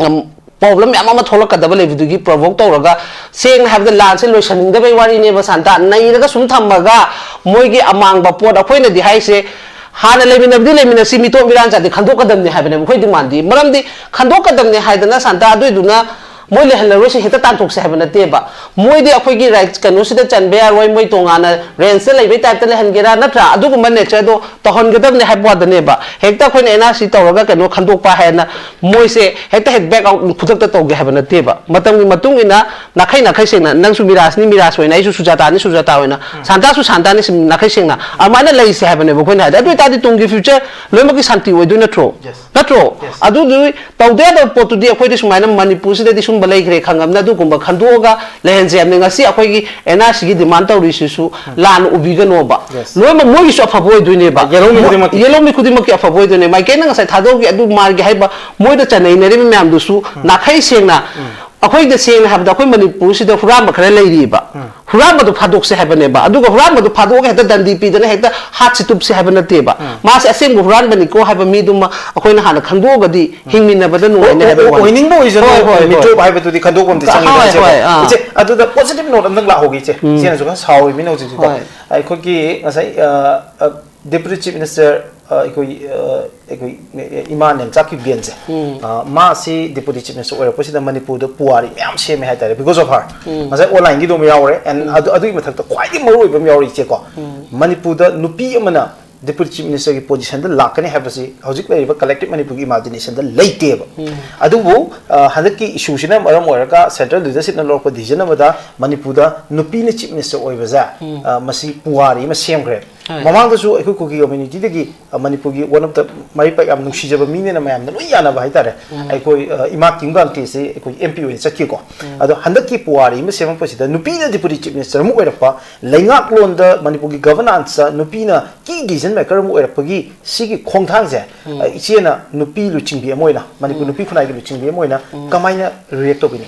ꯄ꯭ꯔꯣꯕ꯭ꯂꯦꯝ ꯃꯌꯥꯝ ꯑꯃ ꯊꯣꯛꯂꯛꯀꯗꯕ ꯂꯩꯕꯗꯨꯒꯤ ꯄ꯭ꯔꯣꯚꯣꯛ ꯇꯧꯔꯒ, ꯁꯦꯡꯅ ꯍꯥꯏꯕꯗ ꯂꯥꯟꯁꯦ ꯂꯣꯏꯁꯟꯅꯤꯡꯗꯕꯩ ꯋꯥꯔꯤꯅꯦꯕ ꯁꯥꯟꯇꯥ꯫ ꯅꯩꯔꯒ ꯁꯨꯝ ꯊꯝꯃꯒ ꯃꯣꯏꯒꯤ ꯑꯃꯥꯡꯕ ꯄꯣꯠ, ꯑꯩꯈꯣꯏꯅꯗꯤ ꯍꯥꯏꯁꯦ ꯍꯥꯟꯅ ꯂꯩꯃꯤꯟꯅꯕꯗꯤ ꯂꯩꯃꯤꯟꯅꯁꯤ, ꯃꯤꯇꯣꯠ ꯃꯤꯔꯥꯟ ꯆꯥꯗꯤ ꯈꯟꯗꯣꯛꯀꯗꯕꯅꯤ ꯍꯥꯏꯕꯅꯦꯕ ꯑꯩꯈꯣꯏ ꯗꯤꯃꯥꯟꯗꯤ꯫ ꯃꯔꯝꯗꯤ ꯈꯟꯗꯣꯛꯀꯗꯕꯅꯤ ꯍꯥꯏꯗꯅ ꯁꯥꯟꯇꯥ, ꯑꯗꯨꯏꯗꯨꯅ ꯃꯣꯏ ꯂꯩꯍꯜꯂꯔꯣꯏꯁꯤ, ꯍꯦꯛꯇ ꯇꯥꯟꯊꯣꯛꯁꯦ ꯍꯥꯏꯕ ꯅꯠꯇꯦꯕ꯫ ꯃꯣꯏꯗꯤ ꯑꯩꯈꯣꯏꯒꯤ ꯔꯥꯏꯠ ꯀꯩꯅꯣꯁꯤꯗ ꯆꯟꯕ ꯌꯥꯔꯣꯏ, ꯃꯣꯏ ꯇꯣꯉꯥꯟꯅ ꯔꯦꯟꯖꯇ ꯂꯩꯕꯩ ꯇꯥꯏꯞꯇ ꯂꯩꯍꯟꯒꯦꯔꯥ, ꯅꯠꯇ꯭ꯔꯥ? ꯑꯗꯨꯒꯨꯝꯕ ꯅꯦꯆꯔꯗꯣ ꯇꯧꯍꯟꯒꯗꯕꯅꯦ ꯍꯥꯏꯕ ꯋꯥꯗꯅꯦꯕ꯫ ꯍꯦꯛꯇ ꯑꯩꯈꯣꯏꯅ ꯑꯦꯟ ꯑꯥꯔ ꯁꯤ ꯇꯧꯔꯒ ꯀꯩꯅꯣ ꯈꯟꯗꯣꯛꯄ ꯍꯥꯏꯅ ꯃꯣꯏꯁꯦ ꯍꯦꯛꯇ ꯍꯦꯛ ꯕꯦꯛ ꯑꯥꯎꯠ ꯈꯨꯗꯛꯇ ꯇꯧꯒꯦ ꯍꯥꯏꯕ ꯅꯠꯇꯦꯕ꯫ ꯃꯇꯝꯒꯤ ꯃꯇꯨꯡ ꯏꯟꯅ ꯅꯥꯈꯩ ꯅꯥꯈꯩ ꯁꯦꯡꯅ, ꯅꯪꯁꯨ ꯃꯤꯔꯥꯖꯅꯤ ꯃꯤꯔꯥꯖ ꯑꯣꯏꯅ, ꯑꯩꯁꯨ ꯁꯨꯖꯥꯇꯥꯅꯤ ꯁꯨꯖꯥꯇꯥ ꯑꯣꯏꯅ, ꯁꯥꯟꯇꯥꯁꯨ ꯁꯥꯟꯇꯥꯅꯤ, ꯁꯤ ꯅꯥꯈꯩ ꯁꯦꯡꯅ ꯑꯗꯨꯃꯥꯏꯅ ꯂꯩꯁꯦ ꯍꯥꯏꯕꯅꯦꯕ ꯑꯩꯈꯣꯏꯅ ꯍꯥꯏꯗꯤ꯫ ꯑꯗꯨ ꯑꯣꯏꯇꯥꯔꯗꯤ ꯇꯨꯡꯒꯤ ꯐ꯭ꯌꯨꯆꯔ ꯂꯣꯏꯅꯃꯛꯀꯤ ꯁꯥꯟꯇꯤ ꯑꯣꯏꯗꯣꯏ ꯅꯠꯇ꯭ꯔꯣ? Yes. ꯅꯠꯇ꯭ꯔꯣ? Yes. ꯑꯗꯨꯗꯨ ꯇꯧꯗ ꯌꯥꯗꯕ ꯄꯣꯠꯇꯨꯗꯤ ꯑꯩꯈꯣꯏꯗꯤ ꯁꯨꯃꯥꯏꯅ ꯃꯅꯤꯄꯨꯔꯁꯤꯗꯗꯤ ꯁꯨꯝꯕ ꯂꯩꯈ꯭ꯔꯦ ꯈꯪꯉꯕꯅꯤꯅ ꯑꯗꯨꯒꯨꯝꯕ ꯈꯟꯗꯣꯛꯑꯒ ꯂꯩꯍꯟꯁꯦ ꯍꯥꯏꯕꯅꯤ꯫ ꯉꯁꯤ ꯑꯩꯈꯣꯏꯒꯤ ꯑꯦꯟ ꯑꯥꯔ ꯁꯤꯒꯤ ꯗꯤꯃꯥꯟ ꯇꯧꯔꯤꯁꯤꯁꯨ ꯂꯥꯟꯅ ꯎꯕꯤꯒꯅꯣꯕ꯫ Yes. ꯂꯣꯏꯅꯃꯛ ꯃꯣꯏꯒꯤꯁꯨ ꯑꯐꯕ ꯑꯣꯏꯗꯣꯏꯅꯦꯕ꯫ ꯌꯦꯜꯍꯧꯃꯤ ꯈꯨꯗꯤꯡꯃꯛꯀꯤ꯫ ꯌꯦꯜꯍꯧꯃꯤ ꯈꯨꯗꯤꯡꯃꯛꯀꯤ ꯑꯐꯕ ꯑꯣꯏꯗꯣꯏꯅꯦ꯫ ꯃꯥꯏꯀꯩꯅ ꯉꯁꯥꯏ ꯊꯥꯗꯣꯛꯈꯤ ꯑꯗꯨ ꯃꯥꯒꯤ ꯍꯥꯏꯕ ꯃꯣꯏꯗ ꯆꯅꯩꯅꯔꯤꯕ ꯃꯌꯥꯝꯗꯨꯁꯨ ꯅꯥꯈꯩ ꯁꯦꯡꯅ, ꯑꯩꯈꯣꯏꯗ ꯁꯦꯡꯅ ꯍꯥꯏꯕꯗ ꯑꯩꯈꯣꯏ ꯃꯅꯤꯄꯨꯔꯁꯤꯗ ꯍꯨꯔꯥꯟꯕ ꯈꯔ ꯂꯩꯔꯤꯕ꯫ ꯍꯨꯔꯥꯟꯕꯗꯣ ꯐꯥꯗꯣꯛꯁꯦ ꯍꯥꯏꯕꯅꯦꯕ꯫ ꯑꯗꯨꯒ ꯍꯨꯔꯥꯟꯕꯗꯣ ꯐꯥꯗꯣꯛꯑꯒ ꯍꯦꯛꯇ ꯗꯟꯗꯤ ꯄꯤꯗꯅ ꯍꯦꯛꯇ ꯍꯥꯠꯁꯤ ꯇꯨꯞꯁꯤ ꯍꯥꯏꯕ ꯅꯠꯇꯦꯕ꯫ ꯃꯥꯁꯦ ꯑꯁꯦꯡꯕ ꯍꯨꯔꯥꯟꯕꯅꯤꯀꯣ ꯍꯥꯏꯕ ꯃꯤꯗꯨꯃ ꯑꯩꯈꯣꯏꯅ ꯍꯥꯟꯅ ꯈꯪꯗꯣꯛꯑꯒꯗꯤ ꯍꯤꯡꯃꯤꯟꯅꯕꯗ ꯅꯨꯡꯉꯥꯏꯅꯤ ꯍꯥꯏꯕ ꯋꯥꯅꯤ꯫ ꯑꯣꯏꯅꯤꯡꯕ ꯑꯣꯏꯖꯅꯨ, ꯍꯣꯏ, ꯍꯣꯏ, ꯍꯣꯏ꯫ ꯃꯤꯇꯣꯞ ꯍꯥꯏꯕꯗꯨꯗꯤ ꯈꯟꯗꯣꯛꯄ ꯑꯃꯗꯤ ꯆꯪꯉꯤꯗꯅ, ꯍꯣꯏ, ꯏꯆꯦꯀꯣ꯫ ꯍꯣꯏ, ꯑꯥ꯫ ꯏꯆꯦ, ꯑꯗꯨꯗ ꯄꯣꯖꯤꯇꯤꯚ ꯅꯣꯠ ꯑꯝꯇꯪ ꯂꯥꯛꯍꯧꯒꯦ, ꯏꯆꯦ꯫ ꯎꯝ꯫ ꯏꯆꯦꯅꯁꯨ ꯈꯔ ꯁꯥꯎꯔꯤꯕꯅꯤꯅ ꯍꯧꯖꯤꯛꯁꯤꯀꯣ꯫ ꯍꯣꯏ꯫ ꯑꯩꯈꯣꯏꯒꯤ ꯉꯁꯥꯏ, ꯑ, ꯑ, ꯗꯦꯄ꯭ꯌꯨꯇꯤ ꯆꯤꯐ ꯃꯤꯅꯤꯁꯇꯔ, ꯑ, ꯑꯩꯈꯣꯏ, ꯑ, ꯑꯩꯈꯣꯏ, ꯑ, ꯏꯃꯥ ꯅꯦꯝꯆꯥꯛꯀꯤ ꯕꯦꯟꯁꯦ, ꯑ, ꯃꯥꯁꯤ ꯗꯦꯄ꯭ꯌꯨꯇꯤ ꯆꯤꯐ ꯃꯤꯅꯤꯁꯇꯔ ꯑꯣꯏꯔꯛꯄꯁꯤꯗ ꯃꯅꯤꯄꯨꯔꯗ ꯄꯨꯋꯥꯔꯤ ꯃꯌꯥꯝ ꯁꯦꯝꯃꯦ ꯍꯥꯏꯇꯥꯔꯦ, because of her꯫ ꯉꯁꯥꯏ ꯑꯣꯟꯂꯥꯏꯟꯒꯤꯗꯣ ꯑꯃ ꯌꯥꯎꯔꯦ, and ꯑꯗꯨ, ꯑꯗꯨꯒꯤ ꯃꯊꯛꯇ ꯈ꯭ꯋꯥꯏꯗꯒꯤ ꯃꯔꯨ ꯑꯣꯏꯕ ꯑꯃ ꯌꯥꯎꯔꯤ, ꯏꯆꯦꯀꯣ꯫ ꯃꯅꯤꯄꯨꯔꯗ ꯅꯨꯄꯤ ꯑꯃꯅ ꯗꯦꯄ꯭ꯌꯨꯇꯤ ꯆꯤꯐ ꯃꯤꯅꯤꯁꯇꯔꯒꯤ ꯄꯣꯖꯤꯁꯟꯗ ꯂꯥꯛꯀꯅꯤ ꯍꯥꯏꯕꯁꯤ ꯍꯧꯖꯤꯛ ꯂꯩꯔꯤꯕ ꯀꯂꯦꯛꯇꯤꯚ ꯃꯅꯤꯄꯨꯔꯒꯤ ꯏꯃꯥꯖꯤꯅꯦꯁꯟꯗ ꯂꯩꯇꯦꯕ꯫ ꯑꯗꯨꯕꯨ, ꯑ, ꯍꯟꯗꯛꯀꯤ ꯏꯁꯨꯁꯤꯅ ꯃꯔꯝ ꯑꯣꯏꯔꯒ ꯁꯦꯟꯇ꯭ꯔꯦꯜ ꯂꯤꯗꯔꯁꯤꯞꯅ ꯂꯧꯔꯛꯄ ꯗꯤꯁꯤꯖꯟ ꯑꯃꯗ ꯃꯅꯤꯄꯨꯔꯗ ꯅꯨꯄꯤꯅ ꯆꯤꯐ ꯃꯤꯅꯤꯁꯇꯔ ꯑꯣꯏꯕꯁꯦ, ꯑ, ꯃꯁꯤ ꯄꯨꯋꯥꯔꯤ ꯑꯃ ꯁꯦꯝꯈ꯭ꯔꯦ꯫ ꯍꯣꯏ꯫ ꯃꯃꯥꯡꯗꯁꯨ ꯑꯩꯈꯣꯏ ꯀꯨꯀꯤ ꯀꯝꯃ꯭ꯌꯨꯅꯤꯇꯤꯗꯒꯤ, ꯑ, ꯃꯅꯤꯄꯨꯔꯒꯤ one of the ꯃꯔꯤꯄꯥꯛ ꯌꯥꯝ ꯅꯨꯡꯁꯤꯖꯕ ꯃꯤꯅꯦꯅ ꯃꯌꯥꯝꯅ ꯂꯣꯏ ꯌꯥꯅꯕ ꯍꯥꯏꯇꯥꯔꯦ꯫ ꯎꯝ꯫ ꯑꯩꯈꯣꯏ, ꯑ, ꯏꯃꯥ ꯀꯤꯝ ꯀꯥꯟꯇꯦꯁꯦ ꯑꯩꯈꯣꯏ M P ꯑꯣꯏꯅ ꯆꯠꯈꯤꯀꯣ꯫ ꯎꯝ꯫ ꯑꯗꯣ ꯍꯟꯗꯛꯀꯤ ꯄꯨꯋꯥꯔꯤ ꯑꯃ ꯁꯦꯝꯃꯛꯄꯁꯤꯗ ꯅꯨꯄꯤꯅ Deputy Chief Minister ꯑꯃ ꯑꯣꯏꯔꯛꯄ, ꯂꯩꯉꯥꯛꯂꯣꯟꯗ ꯃꯅꯤꯄꯨꯔꯒꯤ governance ꯅꯨꯄꯤꯅ key decision maker ꯑꯃ ꯑꯣꯏꯔꯛꯄꯒꯤ ꯁꯤꯒꯤ ꯈꯣꯡꯊꯥꯡꯁꯦ, ꯎꯝ꯫ ꯑ, ꯏꯆꯦꯅ ꯅꯨꯄꯤ ꯂꯨꯆꯤꯡꯕꯤ ꯑꯃ ꯑꯣꯏꯅ, ꯃꯅꯤꯄꯨꯔ ꯎꯝ꯫ ꯅꯨꯄꯤ ꯈꯨꯟꯅꯥꯏꯒꯤ ꯂꯨꯆꯤꯡꯕꯤ ꯑꯃ ꯑꯣꯏꯅ ꯎꯝ꯫ ꯀꯃꯥꯏꯅ react ꯇꯧꯕꯤꯅꯤ?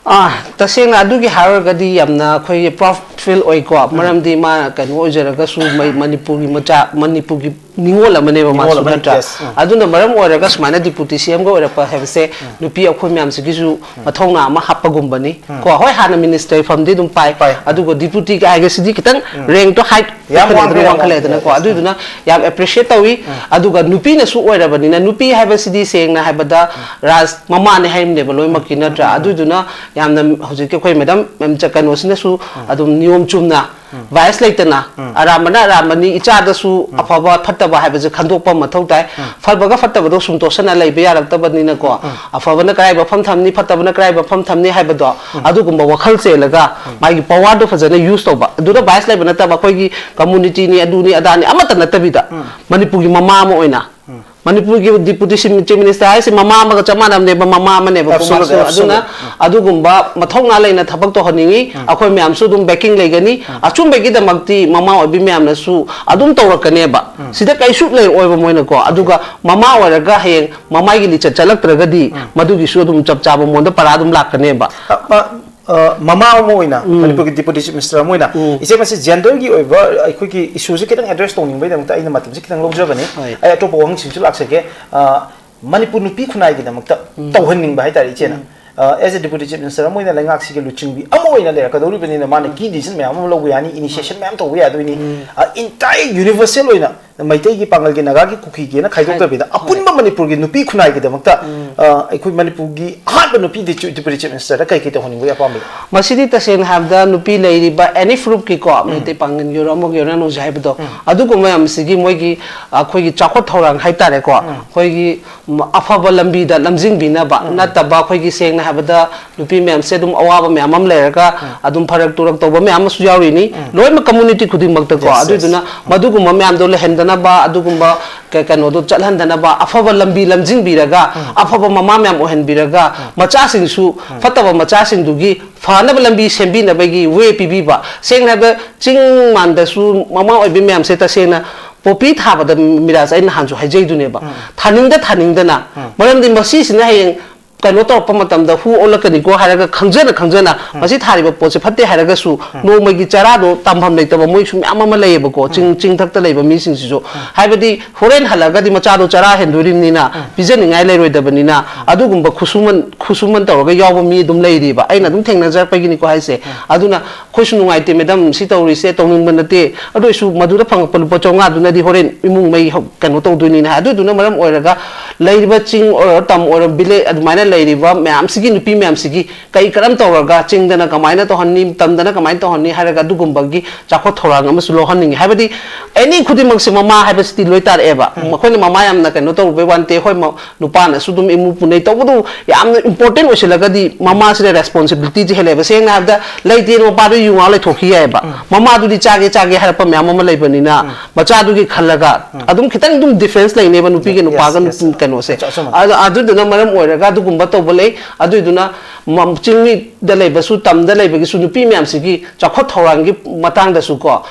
ꯑꯥ, ꯇꯁꯦꯡꯅ ꯑꯗꯨꯒꯤ ꯍꯥꯏꯔꯨꯔꯒꯗꯤ ꯌꯥꯝꯅ ꯑꯩꯈꯣꯏꯒꯤ proud feel ꯑꯣꯏꯀꯣ꯫ ꯎꯝ꯫ ꯃꯔꯝꯗꯤ ꯃꯥ ꯀꯩꯅꯣ ꯑꯣꯏꯖꯔꯒꯁꯨ ꯃꯩ-, ꯃꯅꯤꯄꯨꯔꯒꯤ ꯃꯆꯥ, ꯃꯅꯤꯄꯨꯔꯒꯤ ꯅꯤꯉꯣꯜ ꯑꯃꯅꯦꯕ ꯃꯥꯁꯨ, ꯅꯤꯉꯣꯜ ꯑꯃꯅꯤ, ꯅꯠꯇ꯭ꯔꯥ? Yes, ꯎꯝ꯫ ꯑꯗꯨꯅ ꯃꯔꯝ ꯑꯣꯏꯔꯒ ꯁꯨꯃꯥꯏꯅ Deputy C M ꯒ ꯑꯣꯏꯔꯛꯄ ꯍꯥꯏꯕꯁꯦ ꯎꯝ꯫ ꯅꯨꯄꯤ ꯑꯩꯈꯣꯏ ꯃꯌꯥꯝꯁꯤꯒꯤꯁꯨ ꯎꯝ꯫ ꯃꯊꯧꯅꯥ ꯑꯃ ꯍꯥꯞꯄꯒꯨꯝꯕꯅꯤ꯫ ꯎꯝ꯫ ꯀꯣ, ꯍꯣꯏ, ꯍꯥꯟꯅ minister ꯐꯝꯗꯤ ꯑꯗꯨꯝ ꯄꯥꯏ, ꯄꯥꯏ꯫ ꯑꯗꯨꯒ deputy ꯒ ꯍꯥꯏꯒꯁꯤꯗꯤ ꯈꯤꯇꯪ ꯎꯝ꯫ Rank ꯇꯣ high ꯌꯥꯝ ꯈꯜꯂꯦꯗꯅ, ꯋꯥꯡꯈ꯭ꯔꯦ, ꯌꯥꯝ ꯋꯥꯡꯈꯠꯂꯦꯗꯅꯀꯣ꯫ ꯋꯥꯡꯈ꯭ꯔꯦ꯫ Yes, ꯎꯝ꯫ ꯑꯗꯨꯏꯗꯨꯅ ꯌꯥꯝ appreciate ꯇꯧꯏ꯫ ꯎꯝ꯫ ꯑꯗꯨꯒ ꯅꯨꯄꯤꯅꯁꯨ ꯑꯣꯏꯔꯕꯅꯤꯅ, ꯅꯨꯄꯤ ꯍꯥꯏꯕꯁꯤꯗꯤ ꯁꯦꯡꯅ ꯍꯥꯏꯕꯗ ꯎꯝ꯫ ꯔꯥꯖ ꯃꯃꯥꯅꯦ ꯍꯥꯏꯔꯤꯕꯅꯦꯕ ꯂꯣꯏꯅꯃꯛꯀꯤ, ꯎꯝ꯫ ꯅꯠꯇ꯭ꯔꯥ? ꯎꯝ꯫ ꯑꯗꯨꯏꯗꯨꯅ ꯌꯥꯝꯅ ꯍꯧꯖꯤꯛꯀꯤ ꯑꯩꯈꯣꯏ madam, ꯃꯦꯝ ꯆ-, ꯀꯩꯅꯣꯁꯤꯅꯁꯨ ꯎꯝ꯫ ꯑꯗꯨꯝ ꯅꯤꯌꯣꯝ ꯆꯨꯝꯅ ꯎꯝ꯫ Bias ꯂꯩꯇꯅ ꯎꯝ꯫ ꯑꯔꯥꯟꯕꯅ ꯑꯔꯥꯟꯕꯅꯤ, ꯏꯆꯥꯗꯁꯨ ꯎꯝ꯫ ꯑꯐꯕ ꯐꯠꯇꯕ ꯍꯥꯏꯕꯁꯦ ꯈꯟꯗꯣꯛꯄ ꯃꯊꯧ ꯇꯥꯏ꯫ ꯎꯝ꯫ ꯐꯕꯒ ꯐꯠꯇꯕꯗꯣ ꯁꯨꯝ ꯇꯣꯠꯁꯟꯅ ꯂꯩꯕ ꯌꯥꯔꯛꯇꯕꯅꯤꯅꯀꯣ, ꯎꯝ꯫ ꯑꯐꯕꯅ ꯀꯔꯥꯏ ꯃꯐꯝ ꯊꯝꯅꯤ, ꯐꯠꯇꯕꯅ ꯀꯔꯥꯏ ꯃꯐꯝ ꯊꯝꯅꯤ ꯍꯥꯏꯕꯗꯣ, ꯎꯝ꯫ ꯑꯗꯨꯒꯨꯝꯕ ꯋꯥꯈꯜ ꯆꯦꯜꯂꯒ ꯎꯝ꯫ ꯃꯥꯒꯤ power ꯗꯣ ꯐꯖꯅ use ꯇꯧꯕ꯫ ꯑꯗꯨꯗ bias ꯂꯩꯕ ꯅꯠꯇꯕ, ꯑꯩꯈꯣꯏꯒꯤ community ꯅꯤ, ꯑꯗꯨꯅꯤ, ꯑꯗꯥꯅꯤ ꯑꯃꯠꯇ ꯅꯠꯇꯕꯤꯗ, ꯎꯝ꯫ ꯃꯅꯤꯄꯨꯔꯒꯤ ꯃꯃꯥ ꯑꯃ ꯑꯣꯏꯅ, ꯎꯝ꯫ ꯃꯅꯤꯄꯨꯔꯒꯤ Deputy Chief Minister ꯍꯥꯏꯁꯦ ꯃꯃꯥ ꯑꯃꯒ ꯆꯞ ꯃꯥꯟꯅꯕꯅꯦꯕ, ꯃꯃꯥ ꯑꯃꯅꯦꯕꯀꯣ, absolutely, ꯃꯥꯁꯨ꯫ ꯑꯗꯨꯅ absolutely꯫ ꯎꯝ꯫ ꯑꯗꯨꯒꯨꯝꯕ ꯃꯊꯧꯅꯥ ꯂꯩꯅ ꯊꯕꯛ ꯇꯧꯍꯟꯅꯤꯡꯉꯤ꯫ ꯎꯝ꯫ ꯑꯩꯈꯣꯏ ꯃꯌꯥꯝꯁꯨ ꯑꯗꯨꯝ backing ꯂꯩꯒꯅꯤ꯫ ꯎꯝ꯫ ꯑꯆꯨꯝꯕꯒꯤꯗꯃꯛꯇꯤ ꯃꯃꯥ ꯑꯣꯏꯕꯤ ꯃꯌꯥꯝꯅꯁꯨ ꯑꯗꯨꯝ ꯇꯧꯔꯛꯀꯅꯦꯕ꯫ ꯎꯝ꯫ ꯁꯤꯗ ꯀꯩꯁꯨ ꯂꯩꯔꯛꯑꯣꯏꯕ ꯃꯣꯏꯅꯀꯣ꯫ ꯑꯗꯨꯒ ꯃꯃꯥ ꯑꯣꯏꯔꯒ ꯍꯌꯦꯡ ꯃꯃꯥꯏꯒꯤ ꯂꯤꯆꯠ ꯆꯠꯂꯛꯇ꯭ꯔꯒꯗꯤ ꯎꯝ꯫ ꯃꯗꯨꯒꯤꯁꯨ ꯑꯗꯨꯝ ꯆꯞ ꯆꯥꯕ ꯃꯉꯣꯟꯗ ꯄꯔꯥ ꯑꯗꯨꯝ ꯂꯥꯛꯀꯅꯦꯕ꯫ ꯑ, ꯑ, ꯑ, ꯃꯃꯥ ꯑꯃ ꯑꯣꯏꯅ, ꯎꯝ꯫ ꯃꯅꯤꯄꯨꯔꯒꯤ Deputy Chief Minister ꯑꯃ ꯑꯣꯏꯅ, ꯎꯝ꯫ ꯏꯆꯦ, ꯃꯁꯤ gender ꯒꯤ ꯑꯣꯏꯕ ꯑꯩꯈꯣꯏꯒꯤ issue ꯁꯦ ꯈꯤꯇꯪ address ꯇꯧꯅꯤꯡꯕꯒꯤꯗꯃꯛꯇ ꯑꯩꯅ ꯃꯇꯝꯁꯦ ꯈꯤꯇꯪ ꯂꯧꯖꯕꯅꯤ꯫ ꯍꯣꯏ꯫ ꯑꯩ ꯑꯇꯣꯞꯄ ꯋꯥꯍꯪꯁꯤꯡꯁꯨ ꯂꯥꯛꯆꯒꯦ꯫ ꯑ, ꯃꯅꯤꯄꯨꯔ ꯅꯨꯄꯤ ꯈꯨꯟꯅꯥꯏꯒꯤꯗꯃꯛꯇ ꯎꯝ꯫ ꯇꯧꯍꯟꯅꯤꯡꯕ ꯍꯥꯏꯇꯥꯔꯦ, ꯏꯆꯦꯅ꯫ ꯎꯝ꯫ ꯑ, as a Deputy Chief Minister ꯑꯃ ꯑꯣꯏꯅ ꯂꯩꯉꯥꯛꯁꯤꯒꯤ ꯂꯨꯆꯤꯡꯕꯤ ꯑꯃ ꯑꯣꯏꯅ ꯂꯩꯔꯛꯀꯗꯧꯔꯤꯕꯅꯤꯅ ꯃꯥꯅ ꯎꯝ꯫ Key decision ꯃꯌꯥꯝ ꯑꯃ ꯂꯧꯕ ꯌꯥꯅꯤ, initiation ꯃꯌꯥꯝ ꯇꯧꯕ ꯌꯥꯗꯣꯏꯅꯤ꯫ ꯎꯝ꯫ ꯑ, entire universal ꯑꯣꯏꯅ ꯃꯩꯇꯩꯒꯤ, ꯄꯥꯉꯜꯒꯤ, ꯅꯥꯒꯥꯒꯤ, ꯀꯨꯀꯤꯒꯤꯅ ꯈꯥꯏꯗꯣꯛꯇꯕꯤꯗ ꯍꯣꯏ꯫ ꯑꯄꯨꯟꯕ ꯃꯅꯤꯄꯨꯔꯒꯤ ꯅꯨꯄꯤ ꯈꯨꯟꯅꯥꯏꯒꯤꯗꯃꯛꯇ, ꯑ, ꯑꯩꯈꯣꯏ ꯃꯅꯤꯄꯨꯔꯒꯤ ꯑꯍꯥꯟꯕ ꯅꯨꯄꯤ ꯗꯤꯄ꯭ꯌꯨ-, ꯗꯤꯄ꯭ꯌꯨꯇꯤ ꯆꯤꯐ ꯃꯤꯅꯤꯁꯇꯔꯗ ꯀꯩ ꯀꯩ ꯇꯧꯍꯟꯅꯤꯡꯕꯒꯤ ꯑꯄꯥꯝꯕ ꯂꯩ? ꯃꯁꯤꯗꯤ ꯇꯁꯦꯡꯅ ꯍꯥꯏꯔꯕꯗ ꯅꯨꯄꯤ ꯂꯩꯔꯤꯕ ꯑꯦꯅꯤ ꯐꯨꯔꯨꯞꯀꯤꯀꯣ, ꯃꯩꯇꯩ ꯄꯥꯡꯒꯜꯒꯤ ꯑꯣꯏꯔꯣ ꯑꯃꯒꯤ ꯑꯣꯏꯔꯣ, ꯅꯪ ꯍꯧꯖꯤꯛ ꯍꯥꯏꯕꯗꯣ, ꯑꯗꯨꯒꯨꯝꯕ ꯃꯌꯥꯝꯁꯤꯒꯤ ꯃꯣꯏꯒꯤ, ꯑ, ꯑꯩꯈꯣꯏꯒꯤ ꯆꯥꯎꯈꯠ ꯊꯧꯔꯥꯡ ꯍꯥꯏꯇꯥꯔꯦꯀꯣ, ꯑꯩꯈꯣꯏꯒꯤ, ꯎꯝ, ꯑꯐꯕ ꯂꯝꯕꯤꯗ ꯂꯝꯖꯤꯡꯕꯤꯅꯕ ꯅꯠꯇꯕ, ꯑꯩꯈꯣꯏꯒꯤ ꯁꯦꯡꯅ ꯍꯥꯏꯕꯗ ꯅꯨꯄꯤ ꯃꯌꯥꯝꯁꯦ ꯑꯗꯨꯝ ꯑꯋꯥꯕ ꯃꯌꯥꯝ ꯑꯃ ꯂꯩꯔꯒ ꯑꯗꯨꯝ ꯐꯔꯛ ꯇꯨꯔꯛ ꯇꯧꯕ ꯃꯌꯥꯝ ꯑꯃꯁꯨ ꯌꯥꯎꯔꯤꯅꯤ, ꯂꯣꯏꯅꯃꯛ ꯀꯝꯃꯨꯅꯤꯇꯤ ꯈꯨꯗꯤꯡꯃꯛꯇꯀꯣ꯫ Yes, yes. ꯑꯗꯨꯏꯗꯨꯅ ꯃꯗꯨꯒꯨꯝꯕ ꯃꯌꯥꯝꯗꯣ ꯂꯩꯍꯟꯗꯅꯕ, ꯑꯗꯨꯒꯨꯝꯕ ꯀ-, ꯀꯩꯅꯣꯗꯣ ꯆꯠꯍꯟꯗꯅꯕ ꯑꯐꯕ ꯂꯝꯕꯤ ꯂꯝꯖꯤꯡꯕꯤꯔꯒ, ꯑꯐꯕ ꯃꯃꯥ ꯃꯌꯥꯝ ꯑꯣꯏꯍꯟꯕꯤꯔꯒ, ꯃꯆꯥꯁꯤꯡꯁꯨ ꯐꯠꯇꯕ ꯃꯆꯥꯁꯤꯡꯗꯨꯒꯤ ꯐꯅꯕ ꯂꯝꯕꯤ ꯁꯦꯝꯕꯤꯅꯕꯒꯤ ꯋꯦ ꯄꯤꯕꯤꯕ꯫ ꯁꯦꯡꯅ ꯍꯥꯏꯕꯗ ꯆꯤꯡ ꯃꯥꯟꯗꯁꯨ ꯃꯃꯥ ꯑꯣꯏꯕꯤ ꯃꯌꯥꯝꯁꯦ ꯇꯁꯦꯡꯅ ꯄꯣꯄꯤ ꯊꯥꯕꯗ, ꯃꯤꯔꯥꯖ, ꯑꯩ ꯅꯍꯥꯟꯁꯨ ꯍꯥꯏꯖꯩꯗꯨꯅꯦꯕ, ꯊꯥꯅꯤꯡꯗ ꯊꯥꯅꯤꯡꯗꯅ, ꯃꯔꯝꯗꯤ ꯃꯁꯤꯁꯤꯅ ꯍꯌꯦꯡ ꯀꯩꯅꯣ ꯇꯧꯔꯛꯄ ꯃꯇꯝꯗ ꯍꯨ ꯑꯣꯜꯂꯛꯀꯅꯤꯀꯣ ꯍꯥꯏꯔꯒ ꯈꯪꯖꯅ ꯈꯪꯖꯅ ꯃꯁꯤ ꯊꯥꯔꯤꯕ ꯄꯣꯠꯁꯦ ꯐꯠꯇꯦ ꯍꯥꯏꯔꯒꯁꯨ ꯅꯣꯡꯃꯒꯤ ꯆꯔꯥꯗꯣ ꯇꯝꯐꯝ ꯂꯩꯇꯕ ꯃꯣꯏꯁꯨ ꯃꯌꯥꯝ ꯑꯃ ꯂꯩꯌꯦꯕꯀꯣ, ꯆꯤꯡ, ꯆꯤꯡꯊꯛꯇ ꯂꯩꯕ ꯃꯤꯁꯤꯡꯁꯤꯁꯨ꯫ ꯍꯥꯏꯕꯗꯤ ꯍꯣꯔꯦꯟ ꯍꯜꯂꯛꯑꯒꯗꯤ ꯃꯆꯥꯗꯣ ꯆꯔꯥ ꯍꯦꯟꯗꯣꯔꯤꯕꯅꯤꯅ ꯄꯤꯖꯅꯤꯡꯉꯥꯏ ꯂꯩꯔꯣꯏꯗꯕꯅꯤꯅ ꯑꯗꯨꯒꯨꯝꯕ ꯈꯨꯠꯁꯨꯃꯟ, ꯈꯨꯠꯁꯨꯃꯟ ꯇꯧꯔꯒ ꯌꯥꯎꯕ ꯃꯤ ꯑꯗꯨꯝ ꯂꯩꯔꯤꯕ꯫ ꯑꯩꯅ ꯑꯗꯨꯝ ꯊꯦꯡꯅꯖꯔꯛꯄꯒꯤꯅꯤꯀꯣ ꯍꯥꯏꯁꯦ꯫ ꯑꯗꯨꯅ ꯑꯩꯈꯣꯏꯁꯨ ꯅꯨꯡꯉꯥꯏꯇꯦ, ꯃꯦꯗꯥꯝ, ꯁꯤ ꯇꯧꯔꯤꯁꯦ ꯇꯧꯅꯤꯡꯕ ꯅꯠꯇꯦ, ꯑꯗꯨ ꯑꯣꯏꯁꯨ ꯃꯗꯨꯗ ꯐꯪꯉꯛꯄ ꯂꯨꯄꯥ ꯆꯥꯝꯃꯉꯥꯗꯨꯅꯗꯤ ꯍꯣꯔꯦꯟ ꯏꯃꯨꯡ ꯃꯩ ꯍꯧ-, ꯀꯩꯅꯣ ꯇꯧꯗꯣꯏꯅꯤꯅ ꯍꯥꯏ꯫ ꯑꯗꯨꯗꯨꯅ ꯃꯔꯝ ꯑꯣꯏꯔꯒ ꯂꯩꯔꯤꯕ ꯆꯤꯡ ꯑꯣꯏꯔꯣ, ꯇꯝ ꯑꯣꯏꯔꯣ, ꯚꯤꯂꯦꯖ ꯑꯗꯨꯃꯥꯏꯅ ꯂꯩꯔꯤꯕ ꯃꯌꯥꯝꯁꯤꯒꯤ ꯅꯨꯄꯤ ꯃꯌꯥꯝꯁꯤꯒꯤ ꯀꯩ ꯀꯔꯝ ꯇꯧꯔꯒ ꯆꯤꯡꯗꯅ ꯀꯃꯥꯏꯅ ꯇꯧꯍꯟꯅꯤ, ꯇꯝꯗꯅ ꯀꯃꯥꯏꯅ ꯇꯧꯍꯟꯅꯤ ꯍꯥꯏꯔꯒ ꯑꯗꯨꯒꯨꯝꯕꯒꯤ ꯆꯥꯎꯈꯠ ꯊꯧꯔꯥꯡ ꯑꯃꯁꯨ ꯂꯧꯍꯟꯅꯤꯡꯉꯤ꯫ ꯍꯥꯏꯕꯗꯤ ꯑꯦꯅꯤ ꯈꯨꯗꯤꯡꯃꯛꯁꯦ ꯃꯃꯥ ꯍꯥꯏꯕꯁꯤꯗꯤ ꯂꯣꯏ ꯇꯥꯔꯛꯑꯦꯕ꯫ ꯃꯈꯣꯏꯅ ꯃꯃꯥ ꯌꯥꯝꯅ ꯀꯩꯅꯣ ꯇꯧꯔꯨꯕꯩ ꯋꯥ ꯅꯠꯇꯦ꯫ ꯍꯣꯏ, ꯃ-, ꯅꯨꯄꯥꯅꯁꯨ ꯑꯗꯨꯝ ꯏꯃꯨꯡ ꯄꯨꯅꯩ, ꯇꯧꯕꯇꯕꯨ ꯌꯥꯝꯅ ꯏꯝꯄꯣꯔꯇꯦꯟ ꯑꯣꯏꯁꯤꯜꯂꯒꯗꯤ ꯃꯃꯥꯁꯤꯅ ꯔꯦꯁꯄꯣꯟꯁꯤꯕꯤꯂꯤꯇꯤꯁꯦ ꯍꯦꯜꯂꯦꯕ꯫ ꯁꯦꯡꯅ ꯍꯥꯏꯔꯕꯗ ꯂꯩꯇꯦꯅ ꯃꯄꯥꯗꯣ ꯌꯨ ꯉꯥꯎ ꯂꯩꯊꯣꯛꯈꯤ ꯌꯥꯏꯑꯕ꯫ ꯃꯃꯥꯗꯨꯗꯤ ꯆꯥꯒꯦ ꯆꯥꯒꯦ ꯍꯥꯏꯔꯛꯄ ꯃꯌꯥꯝ ꯑꯃ ꯂꯩꯕꯅꯤꯅ ꯃꯆꯥꯗꯨꯒꯤ ꯈꯜꯂꯒ ꯑꯗꯨꯝ ꯈꯤꯇꯪ ꯑꯗꯨꯝ ꯗꯤꯐ꯭ꯔꯦꯟꯁ ꯂꯩꯅꯦꯕ ꯅꯨꯄꯤꯒ ꯅꯨꯄꯥꯒ ꯀꯩꯅꯣꯁꯦ꯫ ꯑꯗ-, ꯑꯗꯨꯗꯨꯅ ꯃꯔꯝ ꯑꯣꯏꯔꯒ ꯑꯗꯨꯒꯨꯝꯕ ꯇꯧꯕ ꯂꯩ꯫ ꯑꯗꯨꯏꯗꯨꯅ ꯃ-, ꯆꯤꯡꯃꯤꯗ ꯂꯩꯕꯁꯨ ꯇꯝꯗ ꯂꯩꯕꯒꯤꯁꯨ ꯅꯨꯄꯤ ꯃꯌꯥꯝꯁꯤꯒꯤ ꯆꯥꯎꯈꯠ ꯊꯧꯔꯥꯡꯒꯤ ꯃꯇꯥꯡꯗꯁꯨ ꯀꯣ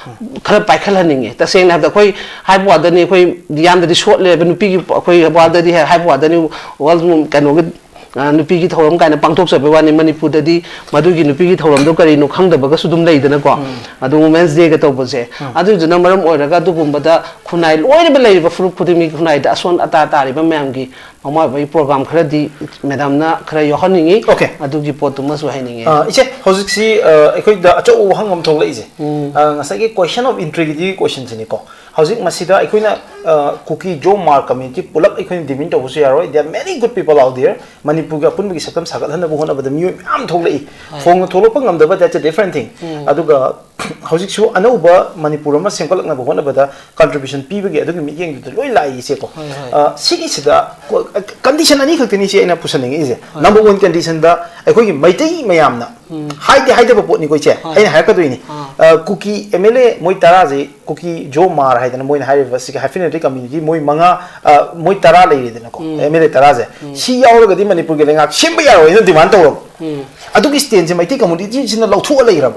ꯈꯔ ꯄꯥꯏꯈꯠꯍꯟꯅꯤꯡꯉꯦ꯫ ꯇꯁꯦꯡꯅ ꯍꯥꯏꯕꯗ ꯑꯩꯈꯣꯏ ꯍꯥꯏꯕ ꯋꯥꯗꯅꯤ, ꯑꯩꯈꯣꯏ ꯌꯥꯝꯅꯗꯤ ꯁꯣꯠꯂꯦꯕ ꯅꯨꯄꯤꯒꯤ, ꯑꯩꯈꯣꯏ ꯋꯥꯗꯗꯤ ꯍꯥꯏ-, ꯍꯥꯏꯕ ꯋꯥꯗꯅꯤ, ꯋꯥꯔꯜ ꯀꯩꯅꯣꯒꯤ, ꯑ, ꯅꯨꯄꯤꯒꯤ ꯊꯧꯔꯝ ꯀꯥꯏꯅ ꯄꯥꯡꯊꯣꯛꯆꯕꯩ ꯋꯥꯅꯤ꯫ ꯃꯅꯤꯄꯨꯔꯗꯗꯤ ꯃꯗꯨꯒꯤ ꯅꯨꯄꯤꯒꯤ ꯊꯧꯔꯝꯗꯣ ꯀꯔꯤꯅꯣ ꯈꯪꯗꯕꯒꯁꯨ ꯑꯗꯨꯝ ꯂꯩꯗꯅꯀꯣ꯫ ꯑꯗꯣ ꯋꯨꯃꯦꯟꯁ ꯗꯦꯒ ꯇꯧꯕꯁꯦ꯫ ꯑꯗꯨꯗꯨꯅ ꯃꯔꯝ ꯑꯣꯏꯔꯒ ꯑꯗꯨꯒꯨꯝꯕꯗ ꯈꯨꯟꯅꯥꯏ ꯂꯣꯏꯅꯃꯛ ꯂꯩꯔꯤꯕ ꯐꯨꯔꯨꯞ ꯈꯨꯗꯤꯡꯃꯛꯀꯤ ꯈꯨꯟꯅꯥꯏꯗ ꯑꯁꯣꯟ ꯑꯇꯥ ꯇꯥꯔꯤꯕ ꯃꯌꯥꯝꯒꯤ ꯃꯃꯥ ꯑꯣꯏꯕꯒꯤ ꯄ꯭ꯔꯣꯒ꯭ꯔꯥꯝ ꯈꯔꯗꯤ ꯃꯦꯗꯥꯝꯅ ꯈꯔ ꯌꯥꯎꯍꯟꯅꯤꯡꯉꯤ꯫ ꯑꯣꯀꯦ꯫ ꯑꯗꯨꯒꯤ ꯄꯣꯠꯇꯨꯃꯁꯨ ꯍꯥꯏꯅꯤꯡꯉꯦ꯫ ꯑ, ꯏꯆꯦ, ꯍꯧꯖꯤꯛꯁꯤ, ꯑ, ꯑꯩꯈꯣꯏꯗ ꯑꯆꯧꯕ ꯋꯥꯍꯪ ꯑꯃ ꯊꯣꯛꯂꯛꯏꯁꯦ꯫ ꯑ, ꯉꯁꯥꯏꯒꯤ question of intrigue ꯒꯤ question ꯁꯤꯅꯤꯀꯣ꯫ ꯍꯧꯖꯤꯛ ꯃꯁꯤꯗ ꯑꯩꯈꯣꯏꯅ ꯀꯨꯀꯤ ꯖꯣ ꯃꯥꯔ ꯀꯝꯃ꯭ꯌꯨꯅꯤꯇꯤ ꯄꯨꯂꯞ ꯑꯩꯈꯣꯏꯅ ꯗꯤꯃꯤꯟ ꯇꯧꯕꯁꯨ ꯌꯥꯔꯣꯏ꯫ There are many good people out there꯫ ꯃꯅꯤꯄꯨꯔꯒꯤ ꯑꯄꯨꯟꯕꯒꯤ ꯁꯛꯇꯝ ꯁꯥꯒꯠꯍꯟꯅꯕ ꯍꯣꯠꯅꯕꯗ ꯃꯤꯑꯣꯏ ꯃꯌꯥꯝ ꯊꯣꯛꯂꯛꯏ꯫ ꯐꯣꯡꯅ ꯊꯣꯛꯂꯛꯄ ꯉꯝꯗꯕ, that's a different thing꯫ ꯑꯗꯨꯒ ꯍꯧꯖꯤꯛꯁꯨ ꯑꯅꯧꯕ ꯃꯅꯤꯄꯨꯔ ꯑꯃ ꯁꯦꯝꯒꯠꯂꯛꯅꯕ ꯍꯣꯠꯅꯕꯗ ꯀꯟꯇ꯭ꯔꯤꯕ꯭ꯌꯨꯁꯟ ꯄꯤꯕꯒꯤ ꯑꯗꯨꯒꯤ ꯃꯤꯠꯌꯦꯡꯗꯨꯗ ꯂꯣꯏ ꯂꯥꯛꯏ ꯏꯆꯦꯀꯣ꯫ ꯁꯤꯒꯤꯁꯤꯗ ꯀꯟꯗꯤꯁꯟ ꯑꯅꯤꯈꯛꯇꯅꯤ ꯏꯆꯦ ꯑꯩꯅ ꯄꯨꯁꯟꯅꯤꯡꯉꯛꯏꯁꯦ꯫ Number one ꯀꯟꯗꯤꯁꯟꯗ ꯑꯩꯈꯣꯏꯒꯤ ꯃꯩꯇꯩ ꯃꯌꯥꯝꯅ ꯍꯥꯏꯗꯤ ꯍꯥꯏꯗꯕ ꯄꯣꯠꯅꯤꯀꯣ ꯏꯆꯦ, ꯑꯩꯅ ꯍꯥꯏꯔꯛꯀꯗꯣꯏꯅꯤ꯫ ꯀꯨꯀꯤ ꯑꯦꯝ ꯑꯦꯜ ꯑꯦ ꯃꯣꯏ ꯇꯔꯥꯁꯦ ꯀꯨꯀꯤ ꯖꯣ ꯃꯥꯔ ꯍꯥꯏꯗꯅ ꯃꯣꯏꯅ ꯍꯥꯏꯔꯤꯕ ꯁꯤꯒꯤ ꯍꯥꯏꯐꯤꯅꯦꯇ꯭ꯔꯤ ꯀꯝꯃ꯭ꯌꯨꯅꯤꯇꯤ ꯃꯣꯏ ꯃꯉꯥ, ꯑ, ꯃꯣꯏ ꯇꯔꯥ ꯂꯩꯔꯦꯗꯅꯀꯣ, ꯑꯦꯝ ꯑꯦꯜ ꯑꯦ ꯇꯔꯥꯁꯦ꯫ ꯁꯤ ꯌꯥꯎꯔꯒꯗꯤ ꯃꯅꯤꯄꯨꯔꯒꯤ ꯂꯩꯉꯥꯛ ꯁꯦꯝꯕ ꯌꯥꯔꯣꯏꯅ ꯗꯤꯃꯥꯟ ꯇꯧꯔꯕ꯫ ꯑꯗꯨꯒꯤ ꯁ꯭ꯇꯦꯟꯁꯦ ꯃꯩꯇꯩ ꯀꯝꯃ꯭ꯌꯨꯅꯤꯇꯤꯁꯤꯅ ꯂꯧꯊꯣꯛꯑ ꯂꯩꯈ꯭ꯔꯕ꯫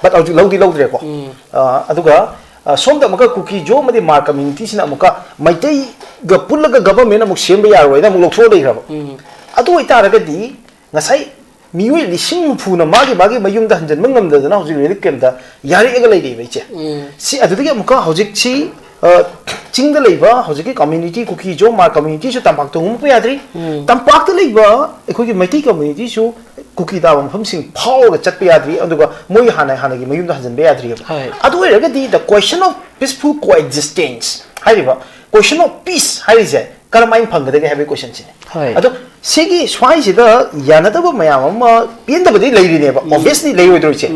But ꯍꯧꯖꯤꯛ ꯂꯧꯗꯤ ꯂꯧꯗ꯭ꯔꯦꯀꯣ꯫ ꯑ, ꯑꯗꯨꯒ, ꯑ, ꯁꯣꯝꯗ ꯑꯃꯨꯛꯀ ꯀꯨꯀꯤ ꯖꯣ ꯑꯃꯗꯤ ꯃꯥꯔ ꯀꯝꯃ꯭ꯌꯨꯅꯤꯇꯤꯁꯤꯅ ꯑꯃꯨꯛꯀ ꯃꯩꯇꯩꯒ ꯄꯨꯜꯂꯒ ꯒꯕꯔꯃꯦꯟ ꯑꯃꯨꯛ ꯁꯦꯝꯕ ꯌꯥꯔꯣꯏꯅ ꯑꯃꯨꯛ ꯂꯧꯊꯣꯛꯑ ꯂꯩꯈ꯭ꯔꯕ꯫ ꯑꯗꯨ ꯑꯣꯏꯇꯥꯔꯒꯗꯤ ꯉꯁꯥꯏ ꯃꯤꯑꯣꯏ ꯂꯤꯁꯤꯡ ꯍꯨꯝꯐꯨꯅ ꯃꯥꯒꯤ ꯃꯥꯒꯤ ꯃꯌꯨꯝꯗ ꯍꯟꯖꯤꯟꯕ ꯉꯝꯗꯗꯅ ꯍꯧꯖꯤꯛ ꯔꯤꯂꯤꯐ ꯀꯦꯝꯞꯇ ꯌꯥꯔꯛꯑꯒ ꯂꯩꯔꯤꯕ ꯏꯆꯦ꯫ ꯁꯤ ꯑꯗꯨꯗꯒꯤ ꯑꯃꯨꯛꯀ ꯍꯧꯖꯤꯛꯁꯤ, ꯑ, ꯆꯤꯡꯗ ꯂꯩꯕ ꯍꯧꯖꯤꯛꯀꯤ ꯀꯝꯃ꯭ꯌꯨꯅꯤꯇꯤ, ꯀꯨꯀꯤ ꯖꯣ ꯃꯥꯔ ꯀꯝꯃ꯭ꯌꯨꯅꯤꯇꯤꯁꯨ ꯇꯝꯄꯥꯛꯇ ꯍꯣꯡꯗꯣꯛꯄ ꯌꯥꯗ꯭ꯔꯤ꯫ ꯇꯝꯄꯥꯛꯇ ꯂꯩꯕ ꯑꯩꯈꯣꯏꯒꯤ ꯃꯩꯇꯩ ꯀꯝꯃ꯭ꯌꯨꯅꯤꯇꯤꯁꯨ ꯀꯨꯀꯤ ꯇꯥꯕ ꯃꯐꯝꯁꯤꯡ ꯐꯥꯎꯔꯒ ꯆꯠꯄ ꯌꯥꯗ꯭ꯔꯤ꯫ ꯑꯗꯨꯒ ꯃꯣꯏ ꯍꯥꯟꯅ ꯍꯥꯟꯅꯒꯤ ꯃꯌꯨꯝꯗ ꯍꯟꯖꯤꯟꯕ ꯌꯥꯗ꯭ꯔꯤꯑꯕ꯫ ꯑꯗꯨ ꯑꯣꯏꯔꯒꯗꯤ the question of peaceful coexistence ꯍꯥꯏꯔꯤꯕ question of peace ꯍꯥꯏꯔꯤꯁꯦ ꯀꯔꯝꯍꯥꯏꯅ ꯐꯪꯒꯗꯒꯦ ꯍꯥꯏꯕꯒꯤ ꯀꯣꯏꯁꯟꯁꯤꯅꯤ꯫ ꯑꯗꯣ ꯁꯤꯒꯤ ꯁ꯭ꯋꯥꯏꯁꯤꯗ ꯌꯥꯅꯗꯕ ꯃꯌꯥꯝ ꯑꯃ, ꯄꯦꯟꯗꯕꯗꯤ ꯂꯩꯔꯤꯅꯦꯕ, obviously ꯂꯩꯔꯣꯏꯗ꯭ꯔꯣ ꯏꯆꯦ?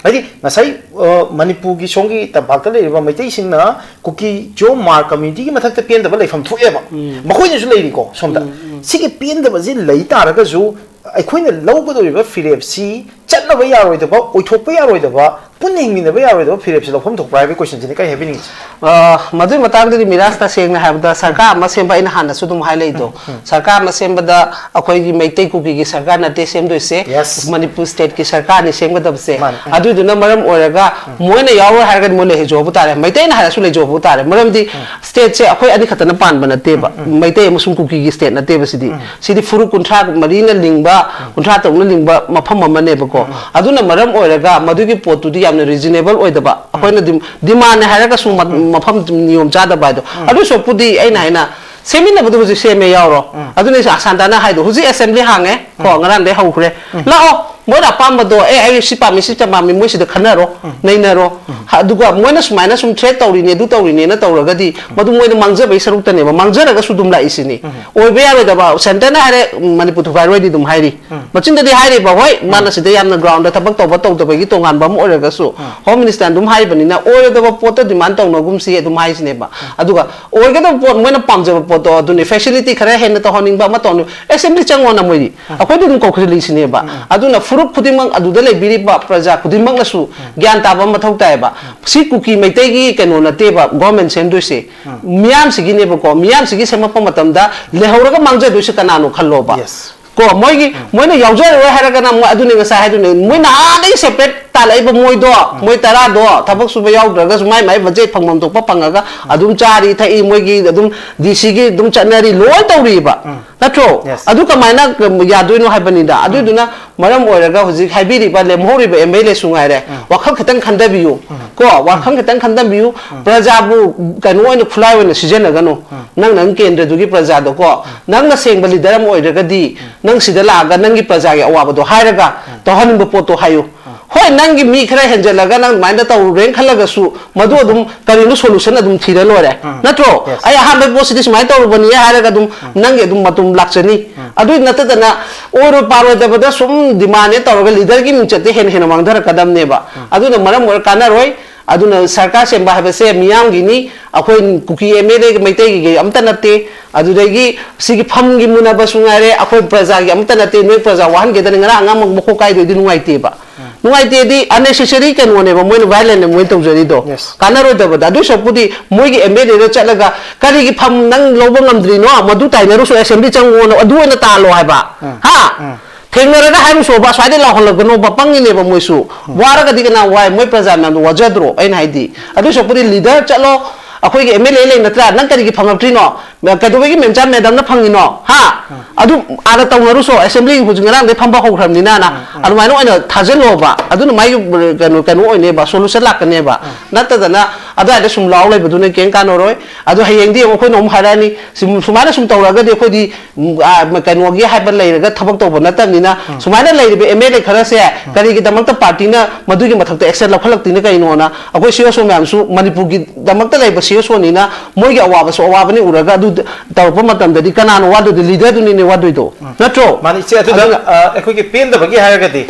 ꯍꯥꯏꯗꯤ ꯉꯁꯥꯏ, ꯑ, ꯃꯅꯤꯄꯨꯔꯒꯤ ꯁꯣꯝꯒꯤ ꯇꯝꯄꯥꯛꯇ ꯂꯩꯔꯤꯕ ꯃꯩꯇꯩꯁꯤꯡꯅ ꯀꯨꯀꯤ ꯖꯣ ꯃꯥꯔ ꯀꯝꯃ꯭ꯌꯨꯅꯤꯇꯤꯒꯤ ꯃꯊꯛꯇ ꯄꯦꯟꯗꯕ ꯂꯩꯐꯝ ꯊꯣꯛꯑꯦꯕ꯫ ꯃꯈꯣꯏꯅꯁꯨ ꯂꯩꯔꯤꯀꯣ ꯁꯣꯝꯗ꯫ ꯁꯤꯒꯤ ꯄꯦꯟꯗꯕꯁꯤ ꯂꯩ ꯇꯥꯔꯒꯁꯨ ꯑꯩꯈꯣꯏꯅ ꯂꯧꯒꯗꯧꯔꯤꯕ ꯐꯤꯔꯦꯞꯁꯤ ꯆꯠꯅꯕ ꯌꯥꯔꯣꯏꯗꯕ, ꯑꯣꯏꯊꯣꯛꯄ ꯌꯥꯔꯣꯏꯗꯕ, ꯄꯨꯟꯅ ꯍꯤꯡꯃꯤꯟꯅꯕ ꯌꯥꯔꯣꯏꯗꯕ ꯐꯤꯔꯦꯞꯁꯤ ꯂꯧꯐꯝ ꯊꯣꯛꯄ꯭ꯔꯥ ꯍꯥꯏꯕꯒꯤ ꯀꯣꯏꯁꯟꯁꯤꯅꯤ ꯀꯔꯤ ꯍꯥꯏꯕꯤꯅꯤꯡꯉꯤꯁꯦ? ꯑ, ꯃꯗꯨꯒꯤ ꯃꯇꯥꯡꯗꯗꯤ ꯃꯤꯔꯥꯖ, ꯇꯁꯦꯡꯅ ꯍꯥꯏꯕꯗ ꯁꯔꯀꯥꯔ ꯑꯃ ꯁꯦꯝꯕ, ꯑꯩꯅ ꯍꯥꯟꯅꯁꯨ ꯑꯗꯨꯝ ꯍꯥꯏ ꯂꯩꯗꯣ, ꯁꯔꯀꯥꯔ ꯑꯃ ꯁꯦꯝꯕꯗ ꯑꯩꯈꯣꯏꯒꯤ ꯃꯩꯇꯩ ꯀꯨꯀꯤꯒꯤ ꯁꯔꯀꯥꯔ ꯅꯠꯇꯦ ꯁꯦꯝꯗꯣꯏꯁꯦ, ꯃꯅꯤꯄꯨꯔ ꯁ꯭ꯇꯦꯠꯀꯤ ꯁꯔꯀꯥꯔꯅꯤ ꯁꯦꯝꯒꯗꯕꯁꯦ꯫ ꯑꯗꯨꯏꯗꯨꯅ ꯃꯔꯝ ꯑꯣꯏꯔꯒ ꯃꯣꯏꯅ ꯌꯥꯎꯔꯣꯏ ꯍꯥꯏꯔꯒꯗꯤ ꯃꯣꯏ ꯂꯩꯍꯧꯕ ꯇꯥꯔꯦ, ꯃꯩꯇꯩꯅ ꯍꯥꯏꯔꯁꯨ ꯂꯩꯍꯧꯕ ꯇꯥꯔꯦ꯫ ꯃꯔꯝꯗꯤ ꯁ꯭ꯇꯦꯠꯁꯦ ꯑꯩꯈꯣꯏ ꯑꯅꯤꯈꯛꯇꯅ ꯄꯥꯟꯕ ꯅꯠꯇꯦꯕ, ꯃꯩꯇꯩ ꯑꯃꯁꯨꯡ ꯀꯨꯀꯤꯒꯤ ꯁ꯭ꯇꯦꯠ ꯅꯠꯇꯦꯕ ꯁꯤꯗꯤ꯫ ꯁꯤꯗꯤ ꯐꯨꯔꯨꯞ ꯀꯨꯟꯊ꯭ꯔꯥ ꯃꯔꯤꯅ ꯂꯤꯡꯕ, ꯀꯨꯟꯊ꯭ꯔꯥ ꯇꯔꯨꯛꯅ ꯂꯤꯡꯕ ꯃꯐꯝ ꯑꯃꯅꯦꯕꯀꯣ꯫ ꯑꯗꯨꯅ ꯃꯔꯝ ꯑꯣꯏꯔꯒ ꯃꯗꯨꯒꯤ ꯄꯣꯠꯇꯨꯗꯤ ꯌꯥꯝꯅ ꯔꯤꯖꯅꯦꯕꯜ ꯑꯣꯏꯗꯕ, ꯑꯩꯈꯣꯏꯅ ꯗꯤꯝ-, ꯗꯤꯃꯥꯟꯅꯦ ꯍꯥꯏꯔꯒꯁꯨ ꯃ-, ꯃꯐꯝ ꯅꯤꯌꯣꯝ ꯆꯥꯗꯕ ꯍꯥꯏꯗꯣ꯫ ꯑꯗꯨ ꯁꯔꯨꯛꯄꯨꯗꯤ ꯑꯩꯅ ꯍꯥꯏꯅ ꯁꯦꯝꯃꯤꯟꯅꯕꯗꯨ ꯍꯧꯖꯤꯛ ꯁꯦꯝꯃꯦ ꯌꯥꯎꯔꯣ꯫ ꯑꯗꯨꯅ ꯑꯩꯁꯨ ꯑꯁꯥꯟꯇꯥꯅ ꯍꯥꯏꯗꯣ, ꯍꯧꯖꯤꯛ ꯑꯦꯁꯦꯝꯕ꯭ꯂꯤ ꯍꯥꯡꯉꯦ ꯀꯣ, ꯉꯔꯥꯡꯗꯩ ꯍꯧꯈ꯭ꯔꯦ, ꯂꯥꯛꯑꯣ꯫ ꯃꯣꯏꯅ ꯑꯄꯥꯝꯕꯗꯣ, "ꯑꯦ, ꯑꯩ ꯁꯤ ꯄꯥꯝꯃꯤ, ꯁꯤ ꯄꯥꯝꯃꯤ", ꯃꯣꯏ ꯁꯤꯗ ꯈꯟꯅꯔꯣ, ꯎꯝ꯫ ꯅꯩꯅꯔꯣ꯫ ꯎꯝ꯫ ꯍ-, ꯑꯗꯨꯒ ꯃꯣꯏꯅ ꯁꯨꯃꯥꯏꯅ ꯁꯨꯝ threat ꯇꯧꯔꯤꯅꯦ, ꯑꯗꯨ ꯇꯧꯔꯤꯅꯦꯅ ꯇꯧꯔꯒꯗꯤ, ꯎꯝ꯫ ꯃꯗꯨ ꯃꯣꯏꯅ ꯃꯥꯡꯖꯕꯒꯤ ꯁꯔꯨꯛꯇꯅꯦꯕ, ꯃꯥꯡꯖꯔꯒꯁꯨ ꯑꯗꯨꯝ ꯂꯥꯛꯏꯁꯤꯅꯤ꯫ ꯎꯝ꯫ ꯑꯣꯏꯕ ꯌꯥꯔꯣꯏꯗꯕ, centreꯅ ꯍꯥꯏꯔꯦ, "ꯎꯝ, ꯃꯅꯤꯄꯨꯔ ꯊꯨꯒꯥꯏꯔꯣꯏꯗꯤ" ꯑꯗꯨꯝ ꯍꯥꯏꯔꯤ꯫ ꯎꯝ꯫ ꯃꯆꯤꯟꯗꯗꯤ ꯍꯥꯏꯔꯤꯕ, ꯍꯣꯏ, ꯎꯝ꯫ ꯃꯥꯅ ꯁꯤꯗ ꯌꯥꯝꯅ groundꯗ ꯊꯕꯛ ꯇꯧꯕ ꯇꯧꯗꯕꯒꯤ ꯇꯣꯉꯥꯟꯕ ꯑꯃ ꯑꯣꯏꯔꯒꯁꯨ, ꯎꯝ꯫ Home Ministerꯅ ꯑꯗꯨꯝ ꯍꯥꯏꯔꯤꯕꯅꯤꯅ, ꯑꯣꯏꯔꯣꯏꯗꯕ ꯄꯣꯠꯇ demand ꯇꯧꯅꯒꯨꯝꯁꯤ ꯑꯗꯨꯝ ꯍꯥꯏꯁꯤꯅꯦꯕ꯫ ꯎꯝ꯫ ꯑꯗꯨꯒ ꯑꯣꯏꯒꯗꯕ ꯄꯣꯠ, ꯃꯣꯏꯅ ꯄꯥꯝꯖꯕ ꯄꯣꯠꯇꯣ, ꯑꯗꯨꯅꯤ, facility ꯈꯔ ꯍꯦꯟꯅ ꯇꯧꯍꯟꯅꯤꯡꯕ ꯑꯃ ꯇꯧꯍꯟꯅꯤꯡꯕ, assembly ꯆꯪꯉꯣꯅ ꯃꯣꯏꯗꯤ꯫ ꯎꯝ꯫ ꯑꯩꯈꯣꯏꯗꯤ ꯑꯗꯨꯝ ꯀꯧꯈꯠꯂꯤꯁꯤꯅꯦꯕ꯫ ꯎꯝ, ꯎꯝ꯫ ꯑꯗꯨꯅ ꯐꯨꯔꯨꯞ ꯈꯨꯗꯤꯡꯃꯛ, ꯑꯗꯨꯗ ꯂꯩꯕꯤꯔꯤꯕ ꯄ꯭ꯔꯖꯥ ꯈꯨꯗꯤꯡꯃꯛꯅꯁꯨ ꯎꯝ꯫ ꯒ꯭ꯌꯥꯟ ꯇꯥꯕ ꯃꯊꯧ ꯇꯥꯏꯌꯦꯕ꯫ ꯎꯝ꯫ ꯁꯤ ꯀꯨꯀꯤ ꯃꯩꯇꯩꯒꯤ ꯀꯩꯅꯣ ꯅꯠꯇꯦꯕ, government ꯁꯦꯝꯗꯣꯏꯁꯦ꯫ ꯎꯝ꯫ ꯃꯤꯌꯥꯝꯁꯤꯒꯤꯅꯦꯕꯀꯣ, ꯃꯤꯌꯥꯝꯁꯤꯒꯤ ꯁꯦꯝꯃꯛꯄ ꯃꯇꯝꯗ ꯂꯩꯍꯧꯔꯒ ꯃꯥꯡꯖꯗꯣꯏꯁꯦ ꯀꯅꯥꯅꯣ ꯈꯜꯂꯣꯕ꯫ Yes꯫ ꯀꯣ, ꯃꯣꯏꯒꯤ, ꯎꯝ꯫ ꯃꯣꯏꯅ ꯌꯥꯎꯖꯔꯔꯣꯏ ꯍꯥꯏꯔꯒꯅ, ꯃꯣꯏ ꯑꯗꯨꯅꯦ ꯉꯁꯥꯏ ꯍꯥꯏꯗꯨꯅꯦ, ꯃꯣꯏ ꯅꯍꯥꯟꯗꯒꯤ separate ꯇꯥꯜꯂꯛꯏꯕ ꯃꯣꯏꯗꯣ, ꯎꯝ꯫ ꯃꯣꯏ ꯇꯔꯥꯗꯣ ꯊꯕꯛ ꯁꯨꯕ ꯌꯥꯎꯗ꯭ꯔꯒꯁꯨ ꯃꯥꯏ ꯃꯥꯏ budget ꯐꯪꯐꯝ ꯊꯣꯛꯄ ꯐꯪꯉꯒ ꯎꯝ꯫ ꯑꯗꯨꯝ ꯆꯥꯔꯤ ꯊꯛꯏ, ꯃꯣꯏꯒꯤ ꯑꯗꯨꯝ DCꯒꯤ ꯑꯗꯨꯝ ꯆꯠꯅꯔꯤ, ꯂꯣꯏ ꯇꯧꯔꯤꯕ꯫ ꯎꯝ꯫ ꯅꯠꯇ꯭ꯔꯣ? Yes꯫ ꯑꯗꯨ ꯀꯃꯥꯏꯅ ꯌꯥꯗꯣꯏꯅꯣ ꯍꯥꯏꯕꯅꯤꯗ꯫ ꯎꯝ꯫ ꯑꯗꯨꯏꯗꯨꯅ ꯃꯔꯝ ꯑꯣꯏꯔꯒ ꯍꯧꯖꯤꯛ ꯍꯥꯏꯕꯤꯔꯤꯕ ꯂꯦꯝꯍꯧꯔꯤꯕ MLAꯁꯨ ꯉꯥꯏꯔꯦ, ꯎꯝ꯫ ꯋꯥꯈꯜ ꯈꯤꯇꯪ ꯈꯟꯊꯕꯤꯌꯨ꯫ ꯎꯝ꯫ ꯀꯣ, ꯋꯥꯈꯜ ꯎꯝ꯫ ꯈꯤꯇꯪ ꯈꯟꯊꯕꯤꯌꯨ꯫ ꯎꯝ꯫ ꯄ꯭ꯔꯖꯥꯕꯨ ꯀꯩꯅꯣ ꯑꯣꯏꯅ, ꯈꯨꯠꯂꯥꯏ ꯑꯣꯏꯅ ꯁꯤꯖꯤꯟꯅꯒꯅꯨ꯫ ꯎꯝ꯫ ꯅꯪ, ꯅꯪ ꯀꯦꯟꯗ꯭ꯔꯗꯨꯒꯤ ꯄ꯭ꯔꯖꯥꯗꯣ ꯀꯣ, ꯎꯝ꯫ ꯅꯪꯅ ꯁꯦꯡꯕ leader ꯑꯃ ꯑꯣꯏꯔꯒꯗꯤ, ꯎꯝ꯫ ꯅꯪ ꯁꯤꯗ ꯂꯥꯛꯑꯒ ꯅꯪꯒꯤ ꯄ꯭ꯔꯖꯥꯒꯤ ꯑꯋꯥꯕꯗꯣ ꯍꯥꯏꯔꯒ ꯎꯝ꯫ ꯇꯧꯍꯟꯅꯤꯡꯕ ꯄꯣꯠꯇꯣ ꯍꯥꯏꯌꯨ꯫ ꯎꯝ꯫ ꯍꯣꯏ, ꯅꯪꯒꯤ ꯃꯤ ꯈꯔ ꯍꯦꯟꯖꯜꯂꯒ ꯅꯪ ꯑꯗꯨꯃꯥꯏꯅ ꯇꯧꯔꯨꯔꯦꯅ ꯈꯜꯂꯒꯁꯨ, ꯃꯗꯨ ꯑꯗꯨꯝ ꯀꯔꯤꯅꯣ solution ꯑꯗꯨꯝ ꯊꯤꯔ ꯂꯣꯏꯔꯦ꯫ ꯎꯝ꯫ ꯅꯠꯇ꯭ꯔꯣ? Yes꯫ ꯑꯩ ꯑꯍꯥꯟꯕ ꯄꯣꯠꯁꯤꯗꯤ ꯁꯨꯃꯥꯏꯅ ꯇꯧꯔꯨꯕꯅꯤ ꯍꯥꯏꯔꯒ ꯑꯗꯨꯝ ꯎꯝ꯫ ꯅꯪꯒꯤ ꯑꯗꯨꯝ ꯃꯇꯨꯡ ꯂꯥꯛꯆꯅꯤ꯫ ꯎꯝ꯫ ꯑꯗꯨ ꯅꯠꯇꯗꯅ ꯑꯣꯏꯔꯣꯏ ꯄꯥꯔꯣꯏꯗꯕꯗ ꯁꯨꯝ demandꯅꯦ ꯇꯧꯔꯒ leaderꯒꯤ ꯃꯤꯡꯆꯠꯇ ꯍꯦꯟꯅ ꯍꯦꯟꯅ ꯃꯥꯡꯊꯔꯛꯀꯗꯕꯅꯦꯕ꯫ ꯎꯝ꯫ ꯑꯗꯨꯅ ꯃꯔꯝ ꯑꯣꯏꯔ ꯀꯥꯟꯅꯔꯣꯏ꯫ ꯑꯗꯨꯅ ꯁꯔꯀꯥꯔ ꯁꯦꯝꯕ ꯍꯥꯏꯕꯁꯦ ꯃꯤꯌꯥꯝꯒꯤꯅꯤ, ꯑꯩꯈꯣꯏ ꯀꯨꯀꯤ MLA ꯃꯩꯇꯩꯒꯤ ꯑꯝꯇ ꯅꯠꯇꯦ꯫ ꯑꯗꯨꯗꯒꯤ ꯁꯤꯒꯤ ꯐꯝꯒꯤ ꯃꯨꯟꯅꯕꯁꯨ ꯉꯥꯏꯔꯦ, ꯑꯩꯈꯣꯏ ꯄ꯭ꯔꯖꯥꯒꯤ ꯑꯝꯇ ꯅꯠꯇꯦ꯫ ꯅꯣꯏ ꯄ꯭ꯔꯖꯥ ꯋꯥꯍꯟꯒꯦꯗꯅ ꯉꯔꯥꯡ ꯑꯉꯥꯡ ꯃꯈꯣꯛ ꯀꯥꯏꯗꯣꯏꯗꯤ ꯅꯨꯡꯉꯥꯏꯇꯦꯕ꯫ ꯎꯝ꯫ ꯅꯨꯡꯉꯥꯏꯇꯦꯗꯤ unnecessary ꯀꯩꯅꯣꯅꯦꯕ, ꯃꯣꯏꯅ violence ꯃꯣꯏꯅ ꯇꯧꯖꯔꯤꯗꯣ꯫ Yes꯫ ꯀꯥꯟꯅꯔꯣꯏꯗꯕꯗ꯫ ꯑꯗꯨꯏ ꯁꯔꯨꯛꯄꯨꯗꯤ ꯃꯣꯏꯒꯤ MLAꯗ ꯆꯠꯂꯒ, "ꯀꯔꯤꯒꯤ ꯐꯝ ꯅꯪ ꯂꯧꯕ ꯉꯝꯗ꯭ꯔꯤꯅꯣ? ꯃꯗꯨ ꯇꯥꯏꯅꯔꯨꯁꯨ, assembly ꯆꯪꯉꯣꯅ ꯑꯗꯨ ꯑꯣꯏꯅ ꯇꯥꯜꯂꯣ" ꯍꯥꯏꯕ꯫ ꯎꯝ꯫ ꯍꯥ? ꯎꯝ꯫ ꯊꯦꯡꯅꯔꯒ ꯍꯥꯏꯔꯨꯁꯣꯕ, ꯑꯁ꯭ꯋꯥꯏꯗ ꯂꯥꯎꯍꯜꯂꯒꯅꯣꯕ, ꯄꯪꯉꯤꯅꯦꯕ ꯃꯣꯏꯁꯨ꯫ ꯎꯝ꯫ ꯋꯥꯔꯒꯗꯤ ꯀꯅꯥ ꯋꯥꯏ? ꯃꯣꯏ ꯄ꯭ꯔꯖꯥ ꯃꯌꯥꯝꯗꯣ ꯋꯥꯖꯗ꯭ꯔꯣ? ꯑꯩꯅ ꯍꯥꯏꯗꯤ, ꯑꯗꯨꯏ ꯁꯔꯨꯛꯄꯨꯗꯤ leader ꯆꯠꯂꯣ, ꯑꯩꯈꯣꯏꯒꯤ MLA ꯂꯩ ꯅꯠꯇ꯭ꯔꯥ? ꯅꯪ ꯀꯔꯤꯒꯤ ꯐꯪꯉꯛꯇ꯭ꯔꯤꯅꯣ? ꯀꯩꯗꯧꯕꯒꯤ ꯃꯦꯝꯆꯥ madamꯅ ꯐꯪꯉꯤꯅꯣ? ꯍꯥ? ꯎꯝ꯫ ꯑꯗꯨ ꯑꯥꯗ ꯇꯧꯅꯔꯨꯁꯣ, assembly ꯍꯧꯖꯤꯛ ꯉꯔꯥꯡꯗꯩ ꯐꯝꯕ ꯍꯧꯈ꯭ꯔꯕꯅꯤꯅꯅ, ꯎꯝ, ꯎꯝ꯫ ꯑꯗꯨꯃꯥꯏꯅ ꯑꯣꯏꯅ ꯊꯥꯖꯤꯜꯂꯣꯕ꯫ ꯑꯗꯨꯅ ꯃꯥꯒꯤ, ꯀꯩꯅꯣ, ꯀꯩꯅꯣ ꯑꯣꯏꯅꯦꯕ, solution ꯂꯥꯛꯀꯅꯦꯕ꯫ ꯎꯝ꯫ ꯅꯠꯇꯗꯅ ꯑꯗꯨꯋꯥꯏꯗ ꯁꯨꯝ ꯂꯥꯎ ꯂꯩꯕꯗꯨꯅ ꯀꯩꯝ ꯀꯥꯟꯅꯔꯣꯏ꯫ ꯑꯗꯨ ꯍꯌꯦꯡꯗꯤ ꯑꯃꯨꯛ ꯑꯩꯈꯣꯏꯅ ꯑꯃꯨꯛ ꯍꯥꯏꯔꯛꯑꯅꯤ, ꯁꯨꯝ-, ꯁꯨꯃꯥꯏꯅ ꯁꯨꯝ ꯇꯧꯔꯒꯗꯤ ꯑꯩꯈꯣꯏꯗꯤ, ꯎꯝ, ꯑ, ꯀꯩꯅꯣꯒꯤ ꯍꯥꯏꯕ ꯂꯩꯔꯒ ꯊꯕꯛ ꯇꯧꯕ ꯅꯠꯇꯕꯅꯤꯅ, ꯎꯝ꯫ ꯁꯨꯃꯥꯏꯅ ꯂꯩꯔꯤꯕ ꯑꯦꯝ ꯑꯦꯜ ꯑꯦ ꯈꯔꯁꯦ ꯎꯝ꯫ ꯀꯔꯤꯒꯤꯗꯃꯛꯇ ꯄꯥꯔꯇꯤꯅ ꯃꯗꯨꯒꯤ ꯃꯊꯛꯇ ꯑꯦꯛꯁꯟ ꯂꯧꯈꯠꯂꯛꯇꯣꯏꯅꯣ ꯀꯩꯅꯣꯅ ꯑꯩꯈꯣꯏ ꯁꯤ ꯑꯦꯁ ꯑꯣ ꯃꯌꯥꯝꯁꯨ ꯃꯅꯤꯄꯨꯔꯒꯤꯗꯃꯛꯇ ꯂꯩꯕ ꯁꯤ ꯑꯦꯁ ꯑꯣꯅꯤꯅ ꯃꯣꯏꯒꯤ ꯑꯋꯥꯕꯁꯨ ꯑꯋꯥꯕꯅꯤ ꯎꯔꯒ ꯑꯗꯨ ꯇꯧꯔꯛꯄ ꯃꯇꯝꯗꯗꯤ ꯀꯅꯥꯅ ꯋꯥꯗꯣꯏꯗꯣ? ꯂꯤꯗꯔꯗꯨꯅꯤꯅꯦ ꯋꯥꯗꯣꯏꯗꯣ, ꯎꯝ꯫ ꯅꯠꯇ꯭ꯔꯣ? ꯃꯥꯅꯤ, ꯏꯆꯦ, ꯑꯗꯨꯗ, ꯑꯗꯨꯅ ꯑ, ꯑꯩꯈꯣꯏꯒꯤ ꯄꯦꯟꯗꯕꯒꯤ ꯍꯥꯏꯔꯒꯗꯤ,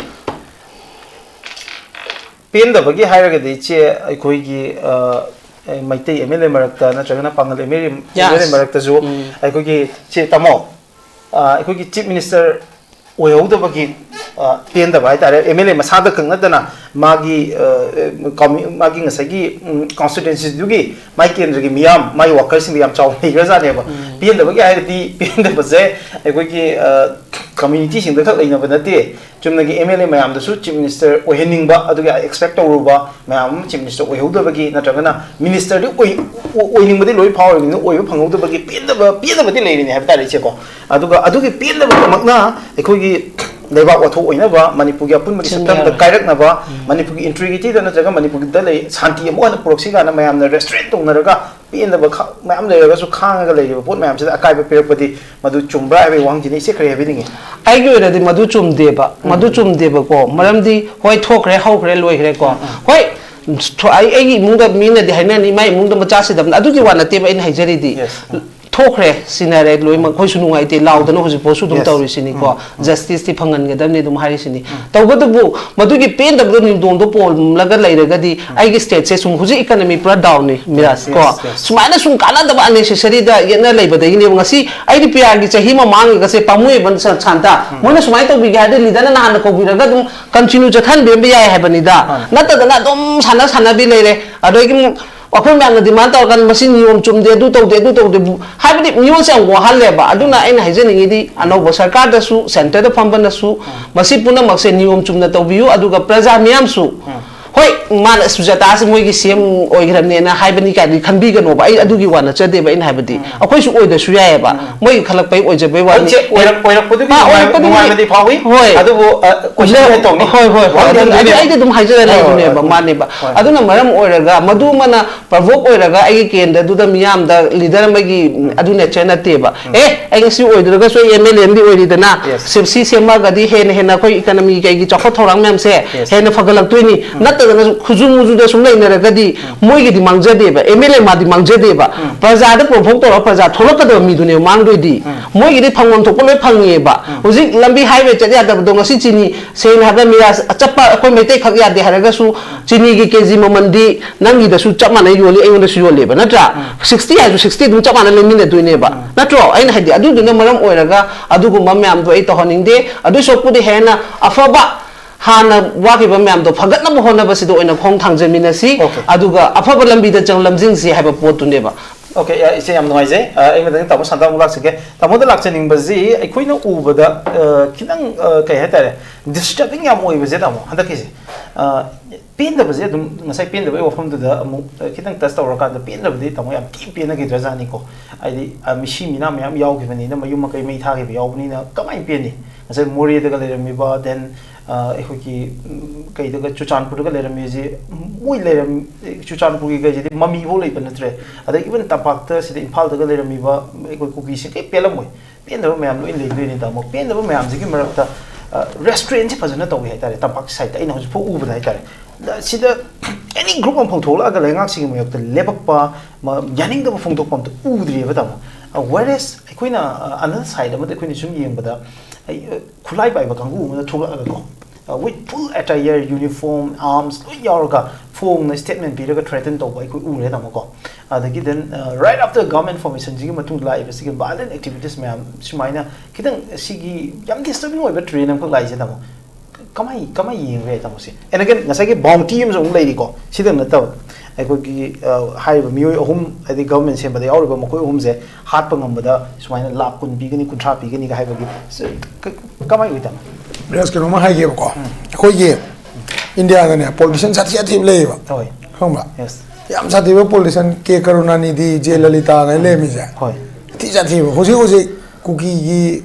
ꯄꯦꯟꯗꯕꯒꯤ ꯍꯥꯏꯔꯒꯗꯤ, ꯏꯆꯦ, ꯑꯩꯈꯣꯏꯒꯤ, ꯑ, ꯑꯦ, ꯃꯩꯇꯩ ꯑꯦꯝ ꯑꯦꯜ ꯑꯦ ꯃꯔꯛꯇ ꯅꯠꯇ꯭ꯔꯒꯅ ꯄꯥꯉꯜ M L A, M L A ꯌꯥꯁ꯫ ꯃꯔꯛꯇꯁꯨ ꯎꯝ꯫ ꯑꯩꯈꯣꯏꯒꯤ, ꯆꯦ, ꯇꯥꯃꯣ, ꯑ, ꯑꯩꯈꯣꯏꯒꯤ ꯆꯤꯐ ꯃꯤꯅꯤꯁꯇꯔ ꯑꯣꯏꯍꯧꯗꯕꯒꯤ, ꯑ, ꯄꯦꯟꯗꯕ ꯍꯥꯏꯇꯥꯔꯦ, ꯑꯦꯝ ꯑꯦꯜ ꯑꯦ ꯃꯁꯥꯗ ꯈꯛ ꯅꯠꯇꯅ ꯃꯥꯒꯤ, ꯑ, ꯑ, ꯀꯝꯃ꯭ꯌꯨ-, ꯃꯥꯒꯤ ꯉꯁꯥꯏꯒꯤ, ꯎꯝ, ꯀꯟꯁꯇꯤꯇ꯭ꯋꯦꯟꯁꯤꯗꯨꯒꯤ ꯃꯥꯒꯤ ꯀꯦꯟꯗ꯭ꯔꯒꯤ ꯃꯤꯌꯥꯝ, ꯃꯥꯒꯤ ꯋꯥꯀꯔꯁꯤꯡꯗ ꯌꯥꯝ ꯆꯥꯎꯅ ꯂꯩꯈ꯭ꯔꯖꯥꯠꯅꯦꯕ꯫ ꯎꯝ꯫ ꯄꯦꯟꯗꯕꯒꯤ ꯍꯥꯏꯔꯗꯤ, ꯄꯦꯟꯗꯕꯁꯦ ꯑꯩꯈꯣꯏꯒꯤ, ꯑ, ꯀꯝꯃ꯭ꯌꯨꯅꯤꯇꯤꯁꯤꯡꯗ ꯈꯛ ꯂꯩꯅꯕ ꯅꯠꯇꯦ, ꯆꯨꯝꯅꯒꯤ ꯑꯦꯝ ꯑꯦꯜ ꯑꯦ ꯃꯌꯥꯝꯗꯁꯨ ꯆꯤꯐ ꯃꯤꯅꯤꯁꯇꯔ ꯑꯣꯏꯍꯟꯅꯤꯡꯕ, ꯑꯗꯨꯒꯤ ꯑꯦꯛꯁꯄꯦꯛ ꯇꯧꯔꯨꯕ ꯃꯌꯥꯝ ꯑꯃ ꯆꯤꯐ ꯃꯤꯅꯤꯁꯇꯔ ꯑꯣꯏꯍꯧꯗꯕꯒꯤ, ꯅꯠꯇ꯭ꯔꯒꯅ ꯃꯤꯅꯤꯁꯇꯔꯗꯤ ꯑꯣꯏ-, ꯑꯣ-, ꯑꯣꯏꯅꯤꯡꯕꯗꯤ ꯂꯣꯏ ꯐꯥꯎꯔꯤꯕꯅꯤꯅ ꯑꯣꯏꯕ ꯐꯪꯍꯧꯗꯕꯒꯤ ꯄꯦꯟꯗꯕ, ꯄꯦꯟꯗꯕꯗꯤ ꯂꯩꯔꯤꯅꯤ ꯍꯥꯏꯕ ꯇꯥꯔꯦ, ꯏꯆꯦꯀꯣ꯫ ꯑꯗꯨꯒ ꯑꯗꯨꯒꯤ ꯄꯦꯟꯗꯕꯗꯃꯛꯅ ꯑꯩꯈꯣꯏꯒꯤ ꯂꯩꯕꯥꯛ ꯋꯥꯊꯣꯛ ꯑꯣꯏꯅꯕ, ꯃꯅꯤꯄꯨꯔꯒꯤ ꯑꯄꯨꯟꯕꯒꯤ ꯁꯤꯟꯕ ꯁꯛꯇꯝꯗ ꯌꯥꯔꯣꯏ꯫ ꯀꯥꯏꯔꯛꯅꯕ, ꯎꯝ꯫ ꯃꯅꯤꯄꯨꯔꯒꯤ ꯏꯟꯇ꯭ꯔꯤꯒ꯭ꯔꯤꯇꯤꯗ ꯅꯠꯇ꯭ꯔꯒ ꯃꯅꯤꯄꯨꯔꯗ ꯂꯩ ꯁꯥꯟꯇꯤ ꯑꯃꯨꯛ ꯍꯟꯅ ꯄꯨꯔꯛꯁꯤ ꯀꯥꯏꯅ ꯃꯌꯥꯝꯅ ꯔꯦꯁꯇ꯭ꯔꯦꯟ ꯇꯧꯅꯔꯒ ꯄꯦꯟꯗꯕ ꯈ-, ꯃꯌꯥꯝ ꯂꯩꯔꯒꯁꯨ ꯈꯥꯡꯉꯒ ꯂꯩꯔꯤꯕ ꯄꯣꯠ ꯃꯌꯥꯝꯁꯤꯗ ꯑꯀꯥꯏꯕ ꯄꯤꯔꯛꯄꯗꯤ ꯃꯗꯨ ꯆꯨꯝꯕ꯭ꯔꯥ ꯍꯥꯏꯕꯒꯤ ꯋꯥꯍꯪꯁꯤꯅꯤ꯫ ꯏꯆꯦ ꯀꯔꯤ ꯍꯥꯏꯕꯤꯅꯤꯡꯉꯤ? ꯑꯩꯒꯤ ꯑꯣꯏꯅꯗꯤ ꯃꯗꯨ ꯆꯨꯝꯗꯦꯕ, ꯎꯝ꯫ ꯃꯗꯨ ꯆꯨꯝꯗꯦꯕꯀꯣ꯫ ꯃꯔꯝꯗꯤ ꯍꯣꯏ, ꯊꯣꯛꯈ꯭ꯔꯦ, ꯍꯧꯈ꯭ꯔꯦ, ꯂꯣꯏꯈ꯭ꯔꯦꯀꯣ꯫ ꯎꯝ, ꯎꯝ꯫ ꯍꯣꯏ, ꯊꯣ-, ꯑꯩ, ꯑꯩꯒꯤ ꯏꯃꯨꯡꯗ ꯃꯤꯅꯗꯤ ꯍꯥꯏꯅꯔꯅꯤ, "ꯃꯥꯏ ꯏꯃꯨꯡꯗ ꯃꯆꯥ ꯁꯤꯗꯕꯅ", ꯑꯗꯨꯒꯤ ꯋꯥ ꯅꯠꯇꯦꯕ ꯑꯩꯅ ꯍꯥꯏꯖꯔꯤꯗꯤ꯫ Yes. ꯎꯝ꯫ ꯊꯣꯛꯈ꯭ꯔꯦ, ꯁꯤꯅꯔꯦ, ꯂꯣꯏꯅꯃꯛ ꯑꯩꯈꯣꯏꯁꯨ ꯅꯨꯡꯉꯥꯏꯇꯦ ꯂꯥꯎꯗꯅ ꯍꯧꯖꯤꯛꯐꯥꯎꯁꯨ ꯑꯗꯨꯝ Yes. ꯇꯧꯔꯤꯁꯤꯅꯤꯀꯣ꯫ ꯎꯝ, ꯎꯝ꯫ ꯖꯁꯇꯤꯁꯇꯤ ꯐꯪꯍꯟꯒꯗꯕꯅꯤ ꯑꯗꯨꯝ ꯍꯥꯏꯔꯤꯁꯤꯅꯤ꯫ ꯎꯝ꯫ ꯇꯧꯕꯇꯕꯨ ꯃꯗꯨꯒꯤ ꯄꯦꯟꯗꯕꯗꯣ ꯅꯤꯡꯗꯣꯡꯗꯣ ꯄꯣꯝꯂꯒ ꯂꯩꯔꯒꯗꯤ ꯎꯝ꯫ ꯑꯩꯒꯤ ꯁ꯭ꯇꯦꯠꯁꯦ ꯁꯨꯝ ꯍꯧꯖꯤꯛ ꯏꯀꯅꯃꯤ ꯄꯨꯔꯥ ꯗꯥꯎꯟꯅꯤ, ꯃꯤꯔꯥꯖ, ꯀꯣ꯫ Yes, yes. ꯁꯨꯃꯥꯏꯅ ꯁꯨꯝ ꯀꯥꯟꯅꯗꯕ ꯑꯟꯅꯦꯁꯦꯁꯔꯤꯗ ꯌꯦꯠꯅ ꯂꯩꯕꯗꯒꯤꯅꯦꯕ ꯉꯁꯤ ꯑꯩꯗꯤ ꯄꯤ ꯑꯥꯔꯒꯤ ꯆꯍꯤ ꯑꯃ ꯃꯥꯡꯉꯤꯒꯁꯦ ꯄꯥꯝꯃꯨꯏꯕ ꯁ-, ꯁꯥꯟꯇ꯫ ꯎꯝ꯫ ꯃꯣꯏꯅ ꯁꯨꯃꯥꯏꯅ ꯇꯧꯕꯤꯒꯦ ꯍꯥꯏꯔꯗꯤ ꯂꯤꯗꯔꯅ ꯅꯍꯥꯟꯅ ꯀꯧꯕꯤꯔꯒ ꯑꯗꯨꯝ ꯀꯟꯇꯤꯅ꯭ꯌꯨ ꯆꯠꯊꯍꯟꯕꯤꯔꯝꯕ ꯌꯥꯏ ꯍꯥꯏꯕꯅꯤꯗ꯫ ꯃꯥꯅꯤ꯫ ꯅꯠꯇꯗꯅ ꯑꯗꯨꯝ ꯁꯥꯟꯅ ꯁꯥꯟꯅꯕꯤ ꯂꯩꯔꯦ꯫ ꯑꯗꯒꯤ ꯑꯃꯨꯛ ꯑꯩꯈꯣꯏ ꯃꯌꯥꯝꯅ ꯗꯤꯃꯥꯟ ꯇꯧꯔꯀꯥꯟꯗ ꯃꯁꯤ ꯅꯤꯌꯣꯝ ꯆꯨꯝꯗꯦ, ꯑꯗꯨ ꯇꯧꯗꯦ, ꯑꯗꯨ ꯇꯧꯗꯦ ꯕꯨ-, ꯍꯥꯏꯕꯗꯤ ꯃꯤꯑꯣꯏꯁꯦ ꯌꯥꯝ ꯋꯥꯍꯜꯂꯦꯕ꯫ ꯑꯗꯨꯅ ꯑꯩꯅ ꯍꯥꯏꯖꯅꯤꯡꯉꯤꯗꯤ ꯑꯅꯧꯕ ꯁꯔꯀꯥꯔꯗꯁꯨ, ꯁꯦꯟꯇꯔꯗ ꯐꯝꯕꯅꯁꯨ ꯃꯁꯤ ꯄꯨꯝꯅꯃꯛꯁꯦ ꯅꯤꯌꯣꯝ ꯆꯨꯝꯅ ꯇꯧꯕꯤꯌꯨ, ꯑꯗꯨꯒ ꯄ꯭ꯔꯖꯥ ꯃꯤꯌꯥꯝꯁꯨ ꯍꯣꯏ, ꯃꯥꯅ ꯁꯨꯖꯥꯇꯥꯁꯦ ꯃꯣꯏꯒꯤ ꯁꯤ ꯑꯦꯝ ꯑꯣꯏꯈ꯭ꯔꯕꯅꯦꯅ ꯍꯥꯏꯕꯅꯤ ꯀꯥꯏꯗꯤ ꯈꯟꯕꯤꯒꯅꯣꯕ꯫ ꯑꯩ ꯑꯗꯨꯒꯤ ꯋꯥ ꯅꯠꯆꯗꯦꯕ꯫ ꯑꯩꯅ ꯍꯥꯏꯕꯗꯤ ꯑꯩꯈꯣꯏꯁꯨ ꯑꯣꯏꯗ꯭ꯔꯁꯨ ꯌꯥꯏꯑꯕ, ꯃꯣꯏꯒꯤ ꯈꯜꯂꯛꯄꯩ ꯑꯣꯏꯖꯕꯩ ꯋꯥꯅꯤ꯫ ꯍꯣꯏ, ꯆꯦ, ꯑꯣꯏꯔꯛ- ꯑꯣꯏꯔꯛꯄꯗꯨꯒꯤ ꯑꯥ, ꯅꯨꯡꯉꯥꯏ- ꯑꯣꯏꯔꯛꯄꯗꯨꯒꯤ- ꯅꯨꯡꯉꯥꯏꯕꯗꯤ ꯐꯥꯎꯏ꯫ ꯍꯣꯏ꯫ ꯑꯗꯨꯕꯨ, ꯑ, question ꯂꯦ- ꯍꯦꯛ ꯇꯧꯅꯤ꯫ ꯍꯣꯏ, ꯍꯣꯏ, ꯍꯣꯏ꯫ ꯋꯥꯍꯪꯗꯤ ꯑꯗꯨꯅ- ꯑꯗꯨ ꯍꯪꯗꯣꯏꯅꯦ꯫ ꯑꯩꯗꯤ ꯑꯗꯨꯝ ꯍꯥꯏꯖꯔ ꯍꯣꯏ, ꯍꯣꯏ, ꯂꯩꯕꯅꯦꯕ, ꯍꯣꯏ꯫ ꯃꯥꯅꯦꯕ꯫ ꯍꯣꯏ꯫ ꯑꯗꯨꯅ ꯃꯔꯝ ꯑꯣꯏꯔꯒ ꯃꯗꯨꯃꯅ provoke ꯑꯣꯏꯔꯒ ꯑꯩꯒꯤ ꯀꯦꯟꯗ꯭ꯔꯗꯨꯗ ꯃꯤꯌꯥꯝꯗ leader ꯑꯃꯒꯤ, ꯎꯝ, ꯑꯗꯨ nature ꯅꯠꯇꯦꯕ꯫ ꯑꯦ, ꯑꯩ ꯉꯁꯤ ꯑꯣꯏꯗ꯭ꯔꯒꯁꯨ ꯑꯩ M L A ꯑꯃꯗꯤ ꯑꯣꯏꯔꯤꯗꯅ, Yes. ꯁꯤ ꯁꯦꯝꯃꯒꯗꯤ ꯍꯦꯟꯅ ꯍꯦꯟꯅ ꯑꯩꯈꯣꯏ economy ꯀꯩꯒꯤ ꯆꯥꯎꯈꯠ ꯊꯧꯔꯥꯡ ꯃꯌꯥꯝꯁꯦ Yes. ꯍꯦꯟꯅ ꯐꯒꯠꯂꯛꯇꯣꯏꯅꯤ꯫ ꯅꯠꯇꯗꯅ ꯈꯨꯖꯨ ꯃꯨꯖꯨꯗ ꯁꯨꯝ ꯂꯩꯅꯔꯒꯗꯤ ꯃꯣꯏꯒꯤꯗꯤ ꯃꯥꯡꯖꯗꯦꯕ, M L A ꯃꯥꯗꯤ ꯃꯥꯡꯖꯗꯦꯕ꯫ ꯄ꯭ꯔꯖꯥꯗ provoke ꯇꯧꯔꯒ ꯄ꯭ꯔꯖꯥ ꯊꯣꯛꯂꯛꯀꯗꯕ ꯃꯤꯗꯨꯅꯦꯕ ꯃꯥꯡꯗꯣꯏꯗꯤ꯫ ꯃꯣꯏꯒꯤꯗꯤ ꯐꯪꯐꯝ ꯊꯣꯛꯄ ꯂꯣꯏ ꯐꯪꯉꯦꯕ꯫ ꯍꯧꯖꯤꯛ ꯂꯝꯕꯤ highway ꯆꯠ ꯌꯥꯗꯕꯗꯣ ꯉꯁꯤ ꯆꯤꯅꯤ, ꯁꯦꯡꯅ ꯍꯥꯏꯕꯗ ꯃꯤꯔꯥ ꯆꯠꯄ ꯑꯩꯈꯣꯏ ꯃꯩꯇꯩ ꯈꯛ ꯌꯥꯗꯦ ꯍꯥꯏꯔꯒꯁꯨ ꯆꯤꯅꯤꯒꯤ ꯀꯦꯖꯤ ꯃꯃꯜꯗꯤ ꯅꯪꯒꯤꯗꯁꯨ ꯆꯞ ꯃꯥꯟꯅꯩ ꯌꯣꯜꯂꯤ, ꯑꯩꯉꯣꯟꯗꯁꯨ ꯌꯣꯜꯂꯦꯕ, ꯅꯠꯇ꯭ꯔꯥ? Sixty ꯍꯥꯏꯔꯁꯨ sixty ꯑꯗꯨꯝ ꯆꯞ ꯃꯥꯟꯅ ꯂꯩꯃꯤꯟꯅꯗꯣꯏꯅꯦꯕ, ꯅꯠꯇ꯭ꯔꯣ? ꯑꯩꯅ ꯍꯥꯏꯗꯤ ꯑꯗꯨꯗꯨꯅ ꯃꯔꯝ ꯑꯣꯏꯔꯒ ꯑꯗꯨꯒꯨꯝꯕ ꯃꯌꯥꯝꯗꯣ ꯑꯩ ꯇꯧꯍꯟꯅꯤꯡꯗꯦ꯫ ꯑꯗꯨꯏ ꯁꯔꯨꯛꯄꯨꯗꯤ ꯍꯦꯟꯅ ꯑꯐꯕ, ꯍꯥꯟꯅ ꯋꯥꯈꯤꯕ ꯃꯌꯥꯝꯗꯣ ꯐꯒꯠꯅꯕ ꯍꯣꯠꯅꯕꯁꯤꯗ ꯑꯣꯏꯅ ꯈꯣꯡ ꯊꯥꯡꯖꯃꯤꯟꯅꯁꯤ, Okay. ꯑꯗꯨꯒ ꯑꯐꯕ ꯂꯝꯕꯤꯗ ꯆꯪ ꯂꯝꯖꯤꯡꯁꯤ ꯍꯥꯏꯕ ꯄꯣꯠꯇꯨꯅꯦꯕ꯫ Okay, ꯑ, ꯏꯆꯦ, ꯌꯥꯝ ꯅꯨꯡꯉꯥꯏꯖꯩ꯫ ꯑ, ꯑꯩ ꯃꯊꯪ ꯇꯥꯃꯣ ꯁꯥꯟꯇ ꯑꯃꯨꯛ ꯂꯥꯛꯆꯒꯦ꯫ ꯇꯥꯃꯣꯗ ꯂꯥꯛꯆꯅꯤꯡꯕꯁꯤ, ꯑꯩꯈꯣꯏꯅ ꯎꯕꯗ, ꯑ, ꯈꯤꯇꯪ, ꯑ, ꯀꯩ ꯍꯥꯏꯇꯥꯔꯦ, disturbing ꯌꯥꯝ ꯑꯣꯏꯕꯁꯦ, ꯇꯥꯃꯣ, ꯍꯟꯗꯛꯀꯤꯁꯦ, ꯑ, ꯄꯦꯟꯗꯕꯁꯦ ꯑꯗꯨꯝ, ꯉꯁꯥꯏ ꯄꯦꯟꯗꯕꯒꯤ ꯋꯥꯐꯝꯗꯨꯗ ꯑꯃꯨꯛ, ꯑ, ꯈꯤꯇꯪ touch ꯇꯧꯔꯀꯥꯟꯗ, ꯄꯦꯟꯗꯕꯗꯤ ꯇꯥꯃꯣ ꯌꯥꯝ ꯊꯤ ꯄꯦꯟꯅꯈꯤꯗ꯭ꯔꯖꯥꯠꯅꯤꯀꯣ꯫ ꯍꯥꯏꯗꯤ, ꯑ, ꯃꯤꯁꯤ ꯃꯤꯅꯥ ꯃꯌꯥꯝ ꯌꯥꯎꯈꯤꯕꯅꯤꯅ, ꯃꯌꯨꯝ ꯃꯀꯩ ꯃꯩ ꯊꯥꯈꯤꯕ ꯌꯥꯎꯕꯅꯤꯅ ꯀꯃꯥꯏꯅ ꯄꯦꯟꯅꯤ? ꯉꯁꯥꯏ ꯃꯣꯔꯦꯗꯒ ꯂꯩꯔꯝꯃꯤꯕ, then ꯑ, ꯑꯩꯈꯣꯏꯒꯤ, ꯎꯝ, ꯀꯩꯗꯒ, ꯆꯨꯔꯆꯥꯟꯄꯨꯔꯗꯒ ꯂꯩꯔꯝꯃꯤꯁꯦ, ꯃꯣꯏ ꯂꯩꯔꯝ-, ꯆꯨꯔꯆꯥꯟꯄꯨꯔꯒꯤ ꯀꯩꯁꯤꯗꯤ ꯃꯃꯤꯐꯥꯎ ꯂꯩꯕ ꯅꯠꯇ꯭ꯔꯦ꯫ ꯑꯗꯩ even ꯇꯝꯄꯥꯛꯇ, ꯁꯤꯗ ꯏꯝꯐꯥꯜꯗꯒ ꯂꯩꯔꯝꯃꯤꯕ ꯑꯩꯈꯣꯏ ꯀꯨꯀꯤꯁꯤꯡ ꯀꯩ ꯄꯦꯜꯂꯝꯃꯣꯏ꯫ ꯄꯦꯟꯗꯕ ꯃꯌꯥꯝ ꯂꯣꯏ ꯂꯩꯗꯣꯏꯅꯦ, ꯇꯥꯃꯣ꯫ ꯄꯦꯟꯗꯕ ꯃꯌꯥꯝꯁꯤꯒꯤ ꯃꯔꯛꯇ, ꯑ, restraintꯁꯤ ꯐꯖꯅ ꯇꯧꯏ ꯍꯥꯏꯇꯥꯔꯦ, ꯇꯝꯄꯥꯛ sideꯇ ꯑꯩꯅ ꯍꯧꯖꯤꯛꯐꯥꯎ ꯎꯕꯗ ꯍꯥꯏꯇꯥꯔꯦ꯫ ꯁꯤꯗ any group ꯑꯃꯐꯥꯎ ꯊꯣꯛꯂꯛꯑꯒ ꯂꯩꯉꯥꯛꯁꯤꯡꯒꯤ ꯃꯥꯌꯣꯛꯇ ꯂꯦꯞꯄꯛꯄ, ꯃ-, ꯌꯥꯅꯤꯡꯗꯕ ꯐꯣꯡꯗꯣꯛꯄ ꯑꯝꯇ ꯎꯗ꯭ꯔꯤꯑꯕ, ꯇꯥꯃꯣ꯫ ꯑ, whereas ꯑꯩꯈꯣꯏꯅ, ꯑ, another side ꯑꯃꯗ ꯑꯩꯈꯣꯏꯅ ꯁꯨꯝ ꯌꯦꯡꯕꯗ, ꯑꯩ, ꯑ, ꯈꯨꯠꯂꯥꯏ ꯄꯥꯏꯕ ꯀꯥꯡꯕꯨ ꯑꯃꯅ ꯊꯣꯛꯂꯛꯑꯒꯀꯣ, ꯑ, with full attire, uniform, arms ꯂꯣꯏ ꯌꯥꯎꯔꯒ ꯐꯣꯡꯅ statement ꯄꯤꯔꯒ threaten ꯇꯧꯕ ꯑꯩꯈꯣꯏ ꯎꯔꯦ, ꯇꯥꯃꯣꯀꯣ꯫ ꯑꯗꯒꯤ then, ꯑ, right after government formationꯁꯤꯒꯤ ꯃꯇꯨꯡꯗ ꯂꯥꯛꯏꯕ ꯁꯤꯒꯤ violent activities ꯃꯌꯥꯝ ꯁꯨꯃꯥꯏꯅ ꯈꯤꯇꯪ ꯁꯤꯒꯤ ꯌꯥꯝ disturbing ꯑꯣꯏꯕ trend ꯑꯃꯈꯛ ꯂꯥꯛꯏꯁꯦ, ꯇꯥꯃꯣ꯫ ꯀꯃꯥꯏ, ꯀꯃꯥꯏ ꯌꯦꯡꯕ ꯌꯥꯏ, ꯇꯥꯃꯣꯁꯦ? And again, ꯉꯁꯥꯏꯒꯤ bounty ꯑꯃꯁꯨ ꯑꯃꯨꯛ ꯂꯩꯔꯤꯀꯣ, ꯁꯤꯗꯪ ꯅꯠꯇꯕ꯫ ꯑꯩꯈꯣꯏꯒꯤ, ꯑ, ꯍꯥꯏꯔꯤꯕ ꯃꯤꯑꯣꯏ ꯑꯍꯨꯝ, ꯍꯥꯏꯗꯤ government ꯁꯦꯝꯕꯗ ꯌꯥꯎꯔꯤꯕ ꯃꯈꯣꯏ ꯑꯍꯨꯝꯁꯦ ꯍꯥꯠꯄ ꯉꯝꯕꯗ ꯁꯨꯃꯥꯏꯅ ꯂꯥꯈ ꯀꯨꯟ ꯄꯤꯒꯅꯤ, ꯀꯨꯟꯊ꯭ꯔꯥ ꯄꯤꯒꯅꯤꯒ ꯍꯥꯏꯕꯒꯤ, ꯁ-, ꯀ-, ꯀꯃꯥꯏ ꯑꯣꯏ, ꯇꯥꯃꯣ? ꯕ꯭ꯔꯦꯁ, ꯀꯩꯅꯣꯝꯃ ꯍꯥꯏꯒꯦꯕꯀꯣ꯫ ꯑꯩꯈꯣꯏꯒꯤ ꯏꯟꯗꯤꯌꯥꯗꯅꯦ ꯄꯣꯂꯤꯇꯤꯁꯤꯌꯥꯟ ꯁꯥꯊꯤ ꯁꯥꯊꯤꯕ ꯂꯩꯌꯦꯕ꯫ ꯍꯣꯏ꯫ ꯈꯪꯕ꯭ꯔꯥ? Yes. ꯌꯥꯝ ꯁꯥꯊꯤꯕ ꯄꯣꯂꯤꯇꯤꯁꯤꯌꯥꯟ ꯀꯦ ꯀꯔꯨꯅꯥꯅꯤꯙꯤ, ꯖꯦ ꯂꯂꯤꯇꯥꯒ ꯂꯩꯔꯝꯃꯤꯁꯦ꯫ ꯍꯣꯏ꯫ ꯊꯤ ꯁꯥꯊꯤꯕ꯫ ꯍꯧꯖꯤꯛ ꯍꯧꯖꯤꯛ ꯀꯨꯀꯤꯒꯤ,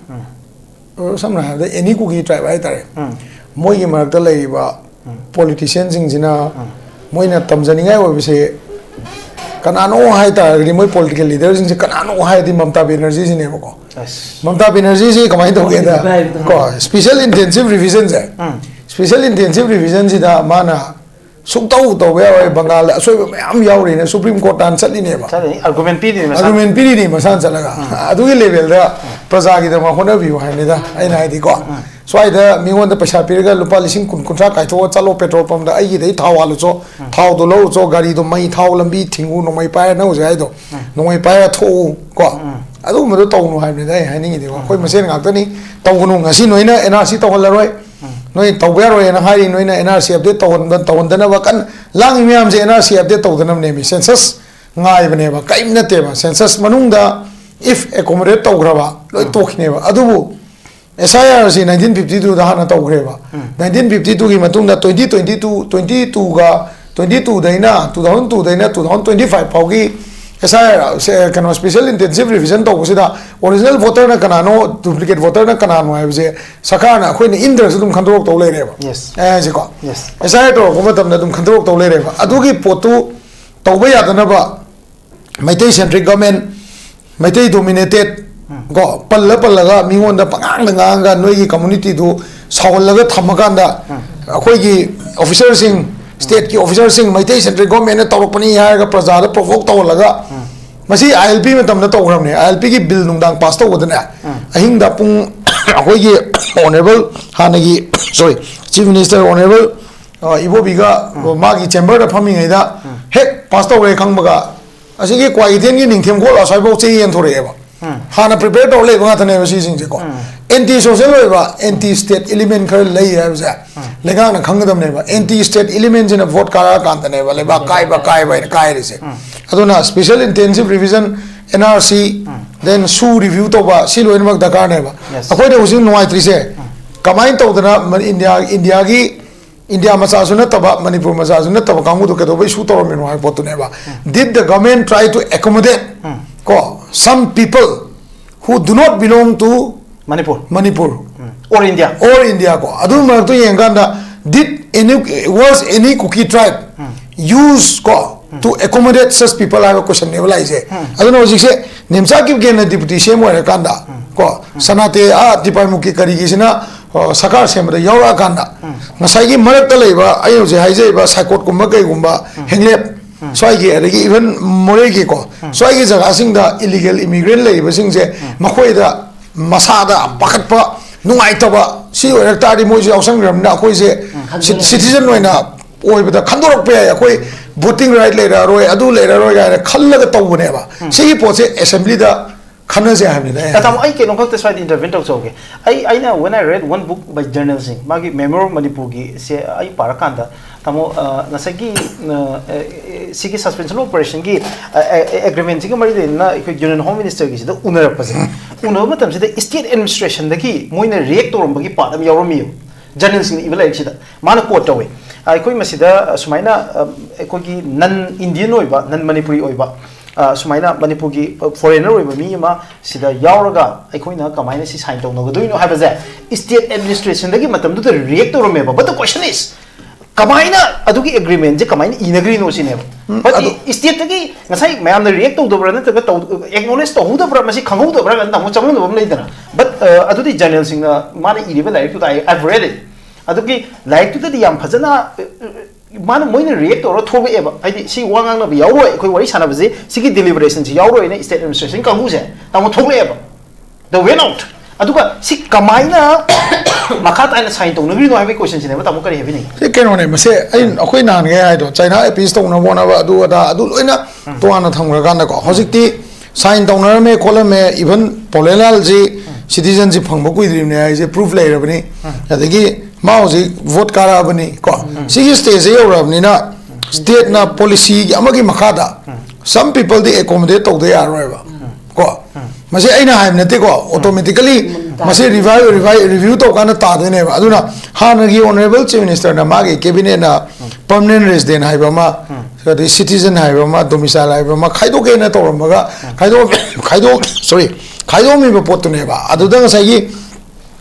ꯑ, ꯁꯝꯅ ꯍꯥꯏꯔꯕꯗ ꯑꯦꯅꯤ ꯀꯨꯀꯤ ꯇ꯭ꯔꯥꯏꯕ ꯍꯥꯏꯇꯥꯔꯦ꯫ ꯎꯝ꯫ ꯃꯣꯏꯒꯤ ꯃꯔꯛꯇ ꯂꯩꯔꯤꯕ ꯄꯣꯂꯤꯇꯤꯁꯤꯌꯥꯟꯁꯤꯡꯁꯤꯅ ꯃꯣꯏꯅ ꯇꯝꯖꯅꯤꯡꯉꯥꯏ ꯑꯣꯏꯕꯁꯦ ꯀꯅꯥꯅꯣ ꯍꯥꯏ ꯇꯥꯔꯒꯗꯤ, ꯃꯣꯏ ꯄꯣꯂꯤꯇꯤꯀꯦꯜ ꯂꯤꯗꯔꯁꯤꯡꯁꯦ ꯀꯅꯥꯅꯣ ꯍꯥꯏꯔꯗꯤ ꯃꯃꯇꯥ ꯕꯦꯅꯔꯖꯤꯁꯤꯅꯦꯕꯀꯣ꯫ ꯑꯁ꯫ ꯃꯃꯇꯥ ꯕꯦꯅꯔꯖꯤꯁꯤ ꯀꯃꯥꯏꯅ ꯇꯧꯒꯦꯗ, ꯍꯥꯏꯕꯗꯣ꯫ ꯀꯣ, ꯁ꯭ꯄꯦꯁꯦꯜ ꯏꯟꯇꯦꯟꯁꯤꯞ ꯔꯤꯚꯤꯖꯟꯁꯦ, ꯎꯝ꯫ ꯁ꯭ꯄꯦꯁꯦꯜ ꯏꯟꯇꯦꯟꯁꯤꯞ ꯔꯤꯚꯤꯖꯟꯁꯤꯗ ꯃꯥꯅ ꯁꯨꯛꯇꯧ ꯇꯧꯕ ꯌꯥꯔꯣꯏ, ꯕꯪꯒꯥꯜꯗ ꯑꯁꯣꯏꯕ ꯃꯌꯥꯝ ꯌꯥꯎꯔꯤꯅ ꯁꯨꯄ꯭ꯔꯤꯝ ꯀꯣꯔꯠ ꯇꯥꯟ ꯆꯠꯂꯤꯅꯦꯕ꯫ ꯆꯠꯂꯤꯅꯤ, ꯑꯥꯔꯒꯨꯃꯦꯟ ꯄꯤꯔꯤꯅꯤ ꯃꯁꯥꯅ꯫ ꯑꯥꯔꯒꯨꯃꯦꯟ ꯄꯤꯔꯤꯅꯤ ꯃꯁꯥꯅ ꯆꯠꯂꯒ꯫ ꯑꯗꯨꯒꯤ ꯂꯦꯚꯦꯜꯗ ꯄ꯭ꯔꯖꯥꯒꯤꯗꯃꯛ ꯍꯣꯠꯅꯕꯤꯌꯨ ꯍꯥꯏꯕꯅꯤꯗ ꯑꯩꯅ ꯍꯥꯏꯗꯤꯀꯣ꯫ ꯁ꯭ꯋꯥꯏꯗ ꯃꯤꯉꯣꯟꯗ ꯄꯩꯁꯥ ꯄꯤꯔꯒ ꯂꯨꯄꯥ ꯂꯤꯁꯤꯡ ꯀꯨꯟ, ꯀꯨꯟꯊ꯭ꯔꯥ ꯀꯥꯏꯊꯣꯛꯑ ꯆꯠꯂꯣ ꯄꯦꯇ꯭ꯔꯣꯜ ꯄꯝꯗ, ꯑꯩꯒꯤꯗꯩ ꯊꯥꯎ ꯍꯥꯜꯂꯨꯆꯣ, ꯊꯥꯎꯗꯣ ꯂꯧꯔꯨꯆꯣ, ꯒꯥꯔꯤꯗꯣ ꯃꯩ ꯊꯥꯎ, ꯂꯝꯕꯤ ꯊꯤꯡꯉꯨ, ꯅꯣꯡꯃꯩ ꯄꯥꯏꯔ ꯅꯪ ꯍꯧꯖꯤꯛ ꯍꯥꯏꯗꯣ, ꯅꯣꯡꯃꯩ ꯄꯥꯏꯔ ꯊꯣꯛꯎ ꯀꯣ꯫ ꯑꯗꯨꯒꯨꯝꯕꯗꯣ ꯇꯧꯅꯨ ꯍꯥꯏꯕꯅꯤꯗ ꯑꯩ ꯍꯥꯏꯅꯤꯡꯉꯤꯗꯤꯀꯣ꯫ ꯑꯩꯈꯣꯏ ꯃꯁꯦꯟ ꯉꯥꯛꯇꯅꯤ, ꯇꯧꯒꯅꯨ꯫ ꯉꯁꯤ ꯅꯣꯏꯅ ꯑꯦꯟ ꯑꯥꯔ ꯁꯤ ꯇꯧꯍꯜꯂꯔꯣꯏ, ꯅꯣꯏ ꯇꯧꯕ ꯌꯥꯔꯣꯏꯅ ꯍꯥꯏꯔꯤ, ꯅꯣꯏꯅ ꯑꯦꯟ ꯑꯥꯔ ꯁꯤ ꯑꯞꯗꯦꯠ ꯇꯧꯍꯟꯕ-, ꯇꯧꯍꯟꯗꯅꯕ ꯀꯟꯅ ꯂꯥꯡꯉꯤ ꯃꯌꯥꯝꯁꯦ ꯑꯦꯟ ꯑꯥꯔ ꯁꯤ ꯑꯞꯗꯦꯠ ꯇꯧꯗꯅꯕꯅꯦꯃꯤ꯫ ꯁꯦꯟꯁꯁ ꯉꯥꯏꯕꯅꯦꯕ, ꯀꯔꯤꯝ ꯅꯠꯇꯦꯕ꯫ ꯁꯦꯟꯁꯁ ꯃꯅꯨꯡꯗ ꯏꯐ ꯑꯦꯀꯣꯃꯣꯗꯦꯠ ꯇꯧꯈ꯭ꯔꯕ ꯂꯣꯏ ꯇꯣꯛꯈꯤꯅꯦꯕ꯫ ꯑꯗꯨꯕꯨ S I R C nineteen fifty ꯇꯨꯗ ꯍꯥꯟꯅ ꯇꯧꯈ꯭ꯔꯦꯕ꯫ ꯅꯥꯏꯟꯇꯤꯟ ꯐꯤꯐꯇꯤ ꯇꯨꯒꯤ ꯃꯇꯨꯡꯗ ꯇ꯭ꯋꯦꯟꯇꯤ ꯇ꯭ꯋꯦꯟꯇꯤ ꯇꯨ, ꯇ꯭ꯋꯦꯟꯇꯤ ꯇꯨꯒ, ꯇ꯭ꯋꯦꯟꯇꯤ ꯇꯨꯗꯩꯅ ꯇꯨ ꯊꯥꯎꯖꯟ ꯇꯨꯗꯩꯅ ꯇꯨ ꯊꯥꯎꯖꯟ ꯇ꯭ꯋꯦꯟꯇꯤ ꯐꯥꯏꯚ ꯐꯥꯎꯒꯤ ꯑꯦꯁ ꯑꯥꯏ ꯑꯥꯔ, ꯁꯦ, ꯀꯩꯅꯣ, ꯁ꯭ꯄꯦꯁꯦꯜ ꯏꯟꯇꯦꯟꯁꯤꯞ ꯔꯤꯚꯤꯖꯟ ꯇꯧꯕꯁꯤꯗ ꯑꯣꯔꯤꯖꯤꯅꯦꯜ ꯚꯣꯇꯔꯅ ꯀꯅꯥꯅꯣ, ꯗꯨꯄ꯭ꯂꯤꯀꯦꯠ ꯚꯣꯇꯔꯅ ꯀꯅꯥꯅꯣ ꯍꯥꯏꯕꯁꯦ ꯁꯔꯀꯥꯔꯅ ꯑꯩꯈꯣꯏꯅ ꯏꯟꯗ꯭ꯔꯁꯨ ꯑꯗꯨꯝ ꯈꯟꯗꯣꯔꯛꯇꯧ ꯂꯩꯔꯦꯕ꯫ Yes. ꯑꯩ ꯍꯥꯏꯁꯦꯀꯣ꯫ Yes. ꯑꯦꯁ ꯑꯥꯏ ꯑꯥꯔ ꯇꯧꯔꯛꯄ ꯃꯇꯝꯗ ꯑꯗꯨꯝ ꯈꯟꯗꯣꯔꯛꯇꯧ ꯂꯩꯔꯦꯕ꯫ ꯑꯗꯨꯒꯤ ꯄꯣꯠꯇꯨ ꯇꯧꯕ ꯌꯥꯗꯅꯕ ꯃꯩꯇꯩ ꯁꯦꯟꯇ꯭ꯔꯤꯛ ꯒꯚꯔꯟꯃꯦꯟ, ꯃꯩꯇꯩ ꯗꯣꯃꯤꯅꯦꯇꯦꯠ ꯀꯣ, ꯄꯜꯂ ꯄꯜꯂꯒ ꯃꯤꯉꯣꯟꯗ ꯄꯉꯥꯡꯗ ꯉꯥꯡꯉꯒ ꯅꯣꯏꯒꯤ ꯀꯝꯃꯨꯅꯤꯇꯤꯗꯨ ꯁꯥꯎꯍꯜꯂꯒ ꯊꯝꯃꯀꯥꯟꯗ ꯑꯩꯈꯣꯏꯒꯤ ꯑꯣꯐꯤꯁꯔꯁꯤꯡ, ꯁ꯭ꯇꯦꯠꯀꯤ ꯑꯣꯐꯤꯁꯔꯁꯤꯡ ꯃꯩꯇꯩ ꯁꯦꯟꯇ꯭ꯔꯤꯛ ꯒꯣꯔꯃꯦꯟꯅ ꯇꯧꯔꯛꯄꯅꯤ ꯍꯥꯏꯔꯒ ꯄ꯭ꯔꯖꯥꯗ ꯄ꯭ꯔꯣꯚꯣꯛ ꯇꯧꯍꯜꯂꯒ, ꯃꯁꯤ ꯑꯥꯏ ꯑꯦꯜ ꯄꯤ ꯃꯇꯝꯗ ꯇꯧꯈ꯭ꯔꯕꯅꯦ꯫ ꯑꯥꯏ ꯑꯦꯜ ꯄꯤꯒꯤ ꯕꯤꯜ ꯅꯨꯡꯗꯥꯡ ꯄꯥꯁ ꯇꯧꯕꯗꯅꯦ, ꯑꯍꯤꯡꯗ ꯄꯨꯡ, ꯑꯩꯈꯣꯏꯒꯤ ꯑꯣꯅꯔꯦꯕꯜ ꯍꯥꯟꯅꯒꯤ, ꯁꯣꯔꯤ, ꯆꯤꯐ ꯃꯤꯅꯤꯁꯇꯔ ꯑꯣꯅꯔꯦꯕꯜ, ꯑ, ꯏꯕꯣꯕꯤꯒ ꯃꯥꯒꯤ ꯆꯦꯝꯕꯔꯗ ꯐꯝꯃꯤꯉꯩꯗ ꯍꯦꯛ ꯄꯥꯁ ꯇꯧꯔꯦ ꯈꯪꯕꯒ, ꯑꯁꯤꯒꯤ ꯀ꯭ꯋꯥꯀꯩꯊꯦꯜꯒꯤ ꯅꯤꯡꯊꯦꯝꯈꯣꯜ ꯑꯁ꯭ꯋꯥꯏꯐꯥꯎ ꯆꯦ ꯌꯦꯟꯊꯣꯔꯛꯑꯦꯕ꯫ ꯍꯥꯟꯅ ꯄ꯭ꯔꯤꯄꯦꯌꯔ ꯇꯧꯔ ꯂꯩꯕ ꯉꯥꯛꯇꯅꯦꯕ ꯁꯤꯁꯤꯡꯁꯦꯀꯣ꯫ ꯑꯦꯟꯇꯤ ꯁꯣꯁꯦꯜ ꯑꯣꯏꯕ, ꯑꯦꯟꯇꯤ ꯁ꯭ꯇꯦꯠ ꯏꯂꯤꯃꯦꯟ ꯈꯔ ꯂꯩ ꯍꯥꯏꯕꯁꯦ ꯂꯩꯉꯥꯛꯅ ꯈꯪꯒꯗꯕꯅꯦꯕ꯫ ꯑꯦꯟꯇꯤ ꯁ꯭ꯇꯦꯠ ꯏꯂꯤꯃꯦꯟꯁꯤꯅ ꯚꯣꯠ ꯀꯥꯔꯛꯑꯀꯥꯟꯗꯅꯦꯕ ꯂꯩꯕꯥꯛ ꯀꯥꯏꯕ ꯀꯥꯏꯕ ꯍꯥꯏꯅ ꯀꯥꯏꯔꯤꯁꯦ꯫ ꯑꯗꯨꯅ special intensive revision, N R C, then ꯁꯨ ꯔꯤꯚ꯭ꯌꯨ ꯇꯧꯕ, ꯁꯤ ꯂꯣꯏꯅꯃꯛ ꯗꯔꯀꯥꯔꯅꯦꯕ꯫ Yes. ꯑꯩꯈꯣꯏꯅ ꯍꯧꯖꯤꯛ ꯅꯨꯡꯉꯥꯏꯇ꯭ꯔꯤꯁꯦ ꯀꯃꯥꯏꯅ ꯇꯧꯗꯅ ꯃ-, ꯏꯟꯗꯤꯌꯥ, ꯏꯟꯗꯤꯌꯥꯒꯤ ꯏꯟꯗꯤꯌꯥ ꯃꯆꯥꯁꯨ ꯅꯠꯇꯕ, ꯃꯅꯤꯄꯨꯔ ꯃꯆꯥꯁꯨ ꯅꯠꯇꯕ ꯀꯥꯡꯕꯨꯗꯣ ꯀꯩꯗꯧꯕꯩ ꯁꯨ ꯇꯧꯔꯝꯃꯤꯅꯣ ꯍꯥꯏꯕ ꯄꯣꯠꯇꯨꯅꯦꯕ꯫ Did the government try to accommodate ꯀꯣ, some people who do not belong to Manipur Manipur or India or India ꯀꯣ? ꯑꯗꯨ ꯃꯔꯛꯇ ꯌꯦꯡꯀꯥꯟꯗ, did any, was any Kuki tribe use ꯀꯣ, to accommodate such people ꯍꯥꯏꯕ question ꯅꯦꯕ ꯂꯥꯛꯏꯁꯦ꯫ ꯑꯗꯨꯅ ꯍꯧꯖꯤꯛꯁꯦ ꯅꯦꯝꯆꯥ ꯀꯤꯞꯒꯦꯟꯅ deputy C M ꯑꯣꯏꯔꯀꯥꯟꯗ ꯀꯣ, ꯁꯅꯥꯇꯦ ꯑꯥ ꯇꯤꯄꯥꯏꯃꯨꯛꯀꯤ ꯀꯔꯤꯒꯤꯁꯤꯅ, ꯑ, ꯁꯔꯀꯥꯔ ꯁꯦꯝꯕꯗ ꯌꯥꯎꯔꯛꯑꯀꯥꯟꯗ ꯉꯁꯥꯏꯒꯤ ꯃꯔꯛꯇ ꯂꯩꯕ, ꯑꯩ ꯍꯧꯖꯤꯛ ꯍꯥꯏꯖꯔꯤꯕ ꯁꯥꯏꯀꯣꯠꯀꯨꯝꯕ ꯀꯩꯒꯨꯝꯕ, ꯍꯦꯡꯂꯦꯞ ꯁ꯭ꯋꯥꯏꯒꯤ, ꯑꯗꯒꯤ even ꯃꯣꯔꯦꯒꯤꯀꯣ, ꯁ꯭ꯋꯥꯏꯒꯤ ꯖꯒꯥꯁꯤꯡꯗ illegal immigrant ꯂꯩꯔꯤꯕꯁꯤꯡꯁꯦ ꯃꯈꯣꯏꯗ ꯃꯁꯥꯗ ꯄꯥꯈꯠꯄ, ꯅꯨꯡꯉꯥꯏꯇꯕ, ꯁꯤ ꯑꯣꯏꯔꯛ ꯇꯥꯔꯗꯤ ꯃꯣꯏꯁꯨ ꯌꯥꯎꯁꯟꯈ꯭ꯔꯕꯅꯤꯅ ꯑꯩꯈꯣꯏꯁꯦ citizen ꯑꯣꯏꯅ ꯑꯣꯏꯕꯗ ꯈꯟꯗꯣꯔꯛꯄ ꯌꯥꯏ, ꯑꯩꯈꯣꯏ voting right ꯂꯩꯔꯛꯑꯔꯣꯏ, ꯑꯗꯨ ꯂꯩꯔꯛꯑꯔꯣꯏ ꯀꯥꯏꯅ ꯈꯜꯂꯒ ꯇꯧꯕꯅꯦꯕ꯫ ꯁꯤꯒꯤ ꯄꯣꯠꯁꯦ assembly ꯗ ꯈꯟꯅꯁꯦ ꯍꯥꯏꯕꯅꯤꯗ ꯑꯩ ꯇꯥꯃꯣ, ꯍꯥꯏꯁꯦ꯫ ꯑꯩ ꯀꯩꯅꯣꯝꯈꯛꯇ ꯁ꯭ꯋꯥꯏꯗ intervene ꯇꯧꯖꯍꯧꯒꯦ꯫ ꯑꯩ, ꯑꯩꯅ, when I read one book by ꯖꯔꯅꯦꯜꯁꯤꯡ, ꯃꯥꯒꯤ ꯃꯦꯃꯣꯔ ꯃꯅꯤꯄꯨꯔꯒꯤ ꯁꯦ ꯑꯩ ꯄꯥꯔꯀꯥꯟꯗ, ꯇꯥꯃꯣ, ꯑ, ꯉꯁꯥꯏꯒꯤ, ꯑ, ꯑ, ꯁꯤꯒꯤ suspension of operation ꯒꯤ, ꯑ, ꯑ, agreement ꯁꯤꯒ ꯃꯔꯤ ꯂꯩꯅꯅ ꯑꯩꯈꯣꯏ Union Home Minister ꯒꯤꯁꯤꯗ ꯎꯅꯔꯛꯄꯁꯦ, ꯎꯅꯕ ꯃꯇꯝꯁꯤꯗ state administration ꯗꯒꯤ ꯃꯣꯏꯅ react ꯇꯧꯔꯝꯕꯒꯤ part ꯑꯃ ꯌꯥꯎꯔꯝꯃꯤꯕ꯫ ꯖꯔꯅꯦꯜꯁꯤꯡꯅ ꯏꯕ ꯂꯥꯏꯔꯤꯛꯁꯤꯗ ꯃꯥꯅ quote ꯇꯧꯋꯦ꯫ ꯑꯩꯈꯣꯏ ꯃꯁꯤꯗ, ꯑ, ꯁꯨꯃꯥꯏꯅ, ꯑ, ꯑꯩꯈꯣꯏꯒꯤ non Indian ꯑꯣꯏꯕ, non ꯃꯅꯤꯄꯨꯔꯤ ꯑꯣꯏꯕ, ꯑ, ꯁꯨꯃꯥꯏꯅ ꯃꯅꯤꯄꯨꯔꯒꯤ, ꯑ, foreigner ꯑꯣꯏꯕ ꯃꯤ ꯑꯃ ꯁꯤꯗ ꯌꯥꯎꯔꯒ ꯑꯩꯈꯣꯏꯅ ꯀꯃꯥꯏꯅ ꯁꯤ sign ꯇꯧꯅꯒꯗꯣꯏꯅꯣ ꯍꯥꯏꯕꯁꯦ state administration ꯗꯒꯤ ꯃꯇꯝꯗꯨꯗ react ꯇꯧꯔꯝꯃꯦꯕ꯫ But the question is, ꯀꯃꯥꯏꯅ ꯑꯗꯨꯒꯤ agreement ꯁꯦ ꯀꯃꯥꯏꯅ ꯏꯅꯈ꯭ꯔꯤꯅꯣ ꯁꯤꯅꯦꯕ꯫ ꯎꯝ, But ꯑꯗꯨ state ꯇꯒꯤ ꯉꯁꯥꯏ ꯃꯌꯥꯝꯅ react ꯇꯧꯗꯕ꯭ꯔꯥ ꯅꯠꯇ꯭ꯔꯒ ꯇꯧ-, acknowledge ꯇꯧꯍꯧꯗꯕ꯭ꯔꯥ, ꯃꯁꯤ ꯈꯪꯍꯧꯗꯕ꯭ꯔꯥ ꯀꯥꯏꯅ ꯇꯥꯃꯣ ꯆꯃꯝꯅꯕ ꯑꯃ ꯂꯩꯗꯅ꯫ But, ꯑ, ꯑꯗꯨꯗꯤ ꯖꯔꯅꯦꯜꯁꯤꯡꯅ ꯃꯥꯅ ꯏꯔꯤꯕ ꯂꯥꯏꯔꯤꯛꯇꯨꯗ I, I've read it꯫ ꯑꯗꯨꯒꯤ ꯂꯥꯏꯔꯤꯛꯇꯨꯗꯗꯤ ꯌꯥꯝ ꯐꯖꯅ, ꯑ, ꯑ, ꯃꯥꯅ, ꯃꯣꯏꯅ react ꯇꯧꯔ ꯊꯣꯛꯂꯛꯑꯦꯕ꯫ ꯍꯥꯏꯗꯤ ꯁꯤ ꯋꯥ ꯉꯥꯡꯅꯕ ꯌꯥꯎꯔꯣꯏ, ꯑꯩꯈꯣꯏ ꯋꯥꯔꯤ ꯁꯥꯟꯅꯕꯁꯦ, ꯁꯤꯒꯤ deliberation ꯁꯤ ꯌꯥꯎꯔꯣꯏꯅ state administration ꯀꯥꯡꯕꯨꯁꯦ ꯇꯥꯃꯣ ꯊꯣꯛꯂꯛꯑꯦꯕ꯫ The way out꯫ ꯑꯗꯨꯒ ꯁꯤ ꯀꯃꯥꯏꯅ ꯃꯈꯥ ꯇꯥꯅ sign ꯇꯧꯅꯈ꯭ꯔꯤꯅꯣ ꯍꯥꯏꯕꯒꯤ question ꯁꯤꯅꯦꯕ ꯇꯥꯃꯣ ꯀꯔꯤ ꯍꯥꯏꯕꯤꯅꯤꯡꯉꯤ? ꯁꯤ ꯀꯩꯅꯣꯅꯦ, ꯃꯁꯦ ꯑꯩ, ꯑꯩꯈꯣꯏ ꯅꯍꯥꯟꯈꯩ ꯍꯥꯏꯗꯣ, ꯆꯥꯏꯅꯥ appease ꯇꯧꯅꯕ ꯍꯣꯠꯅꯕ, ꯑꯗꯨ ꯑꯗꯥ, ꯑꯗꯨ ꯂꯣꯏꯅ ꯇꯣꯉꯥꯟꯅ ꯊꯝꯈ꯭ꯔꯀꯥꯟꯗꯀꯣ, ꯍꯧꯖꯤꯛꯇꯤ sign ꯇꯧꯅꯔꯝꯃꯦ ꯈꯣꯠꯂꯝꯃꯦ, even ꯄꯣꯂꯦꯟꯂꯥꯜꯁꯤ citizenship ꯐꯪꯕ ꯀꯨꯏꯗ꯭ꯔꯤꯕꯅꯦ ꯍꯥꯏꯁꯦ proof ꯂꯩꯔꯕꯅꯤ꯫ ꯑꯗꯒꯤ ꯃꯥ ꯍꯧꯖꯤꯛ vote ꯀꯥꯔꯛꯑꯕꯅꯤ ꯀꯣ꯫ ꯁꯤꯒꯤ stage ꯁꯦ ꯌꯧꯔꯛꯑꯕꯅꯤꯅ state ꯅ policy ꯑꯃꯒꯤ ꯃꯈꯥꯗ some people ꯗꯤ accommodate ꯇꯧꯗ ꯌꯥꯔꯔꯣꯏꯕ ꯀꯣ꯫ ꯃꯁꯤ ꯑꯩꯅ ꯍꯥꯏꯕ ꯅꯠꯇꯦꯀꯣ, automatically ꯃꯁꯤ review, review, review ꯇꯧꯀꯥꯟꯗ ꯇꯥꯗꯣꯏꯅꯦꯕ꯫ ꯑꯗꯨꯅ ꯍꯥꯟꯅꯒꯤ Honourable Chief Ministerꯅ ꯃꯥꯒꯤ cabinetꯅ permanent resident ꯍꯥꯏꯕ ꯑꯃ, ꯑꯗꯩ citizen ꯍꯥꯏꯕ ꯑꯃ, domicile ꯍꯥꯏꯕ ꯑꯃ ꯈꯥꯏꯗꯣꯛꯀꯦꯅ ꯇꯧꯔꯝꯃꯒ, ꯈꯥꯏꯗꯣꯛ ꯈꯥꯏꯗꯣꯛ sorry, ꯈꯥꯏꯗꯣꯛꯑꯝꯃꯤꯕ ꯄꯣꯠꯇꯨꯅꯦꯕ꯫ ꯑꯗꯨꯗ ꯉꯁꯥꯏꯒꯤ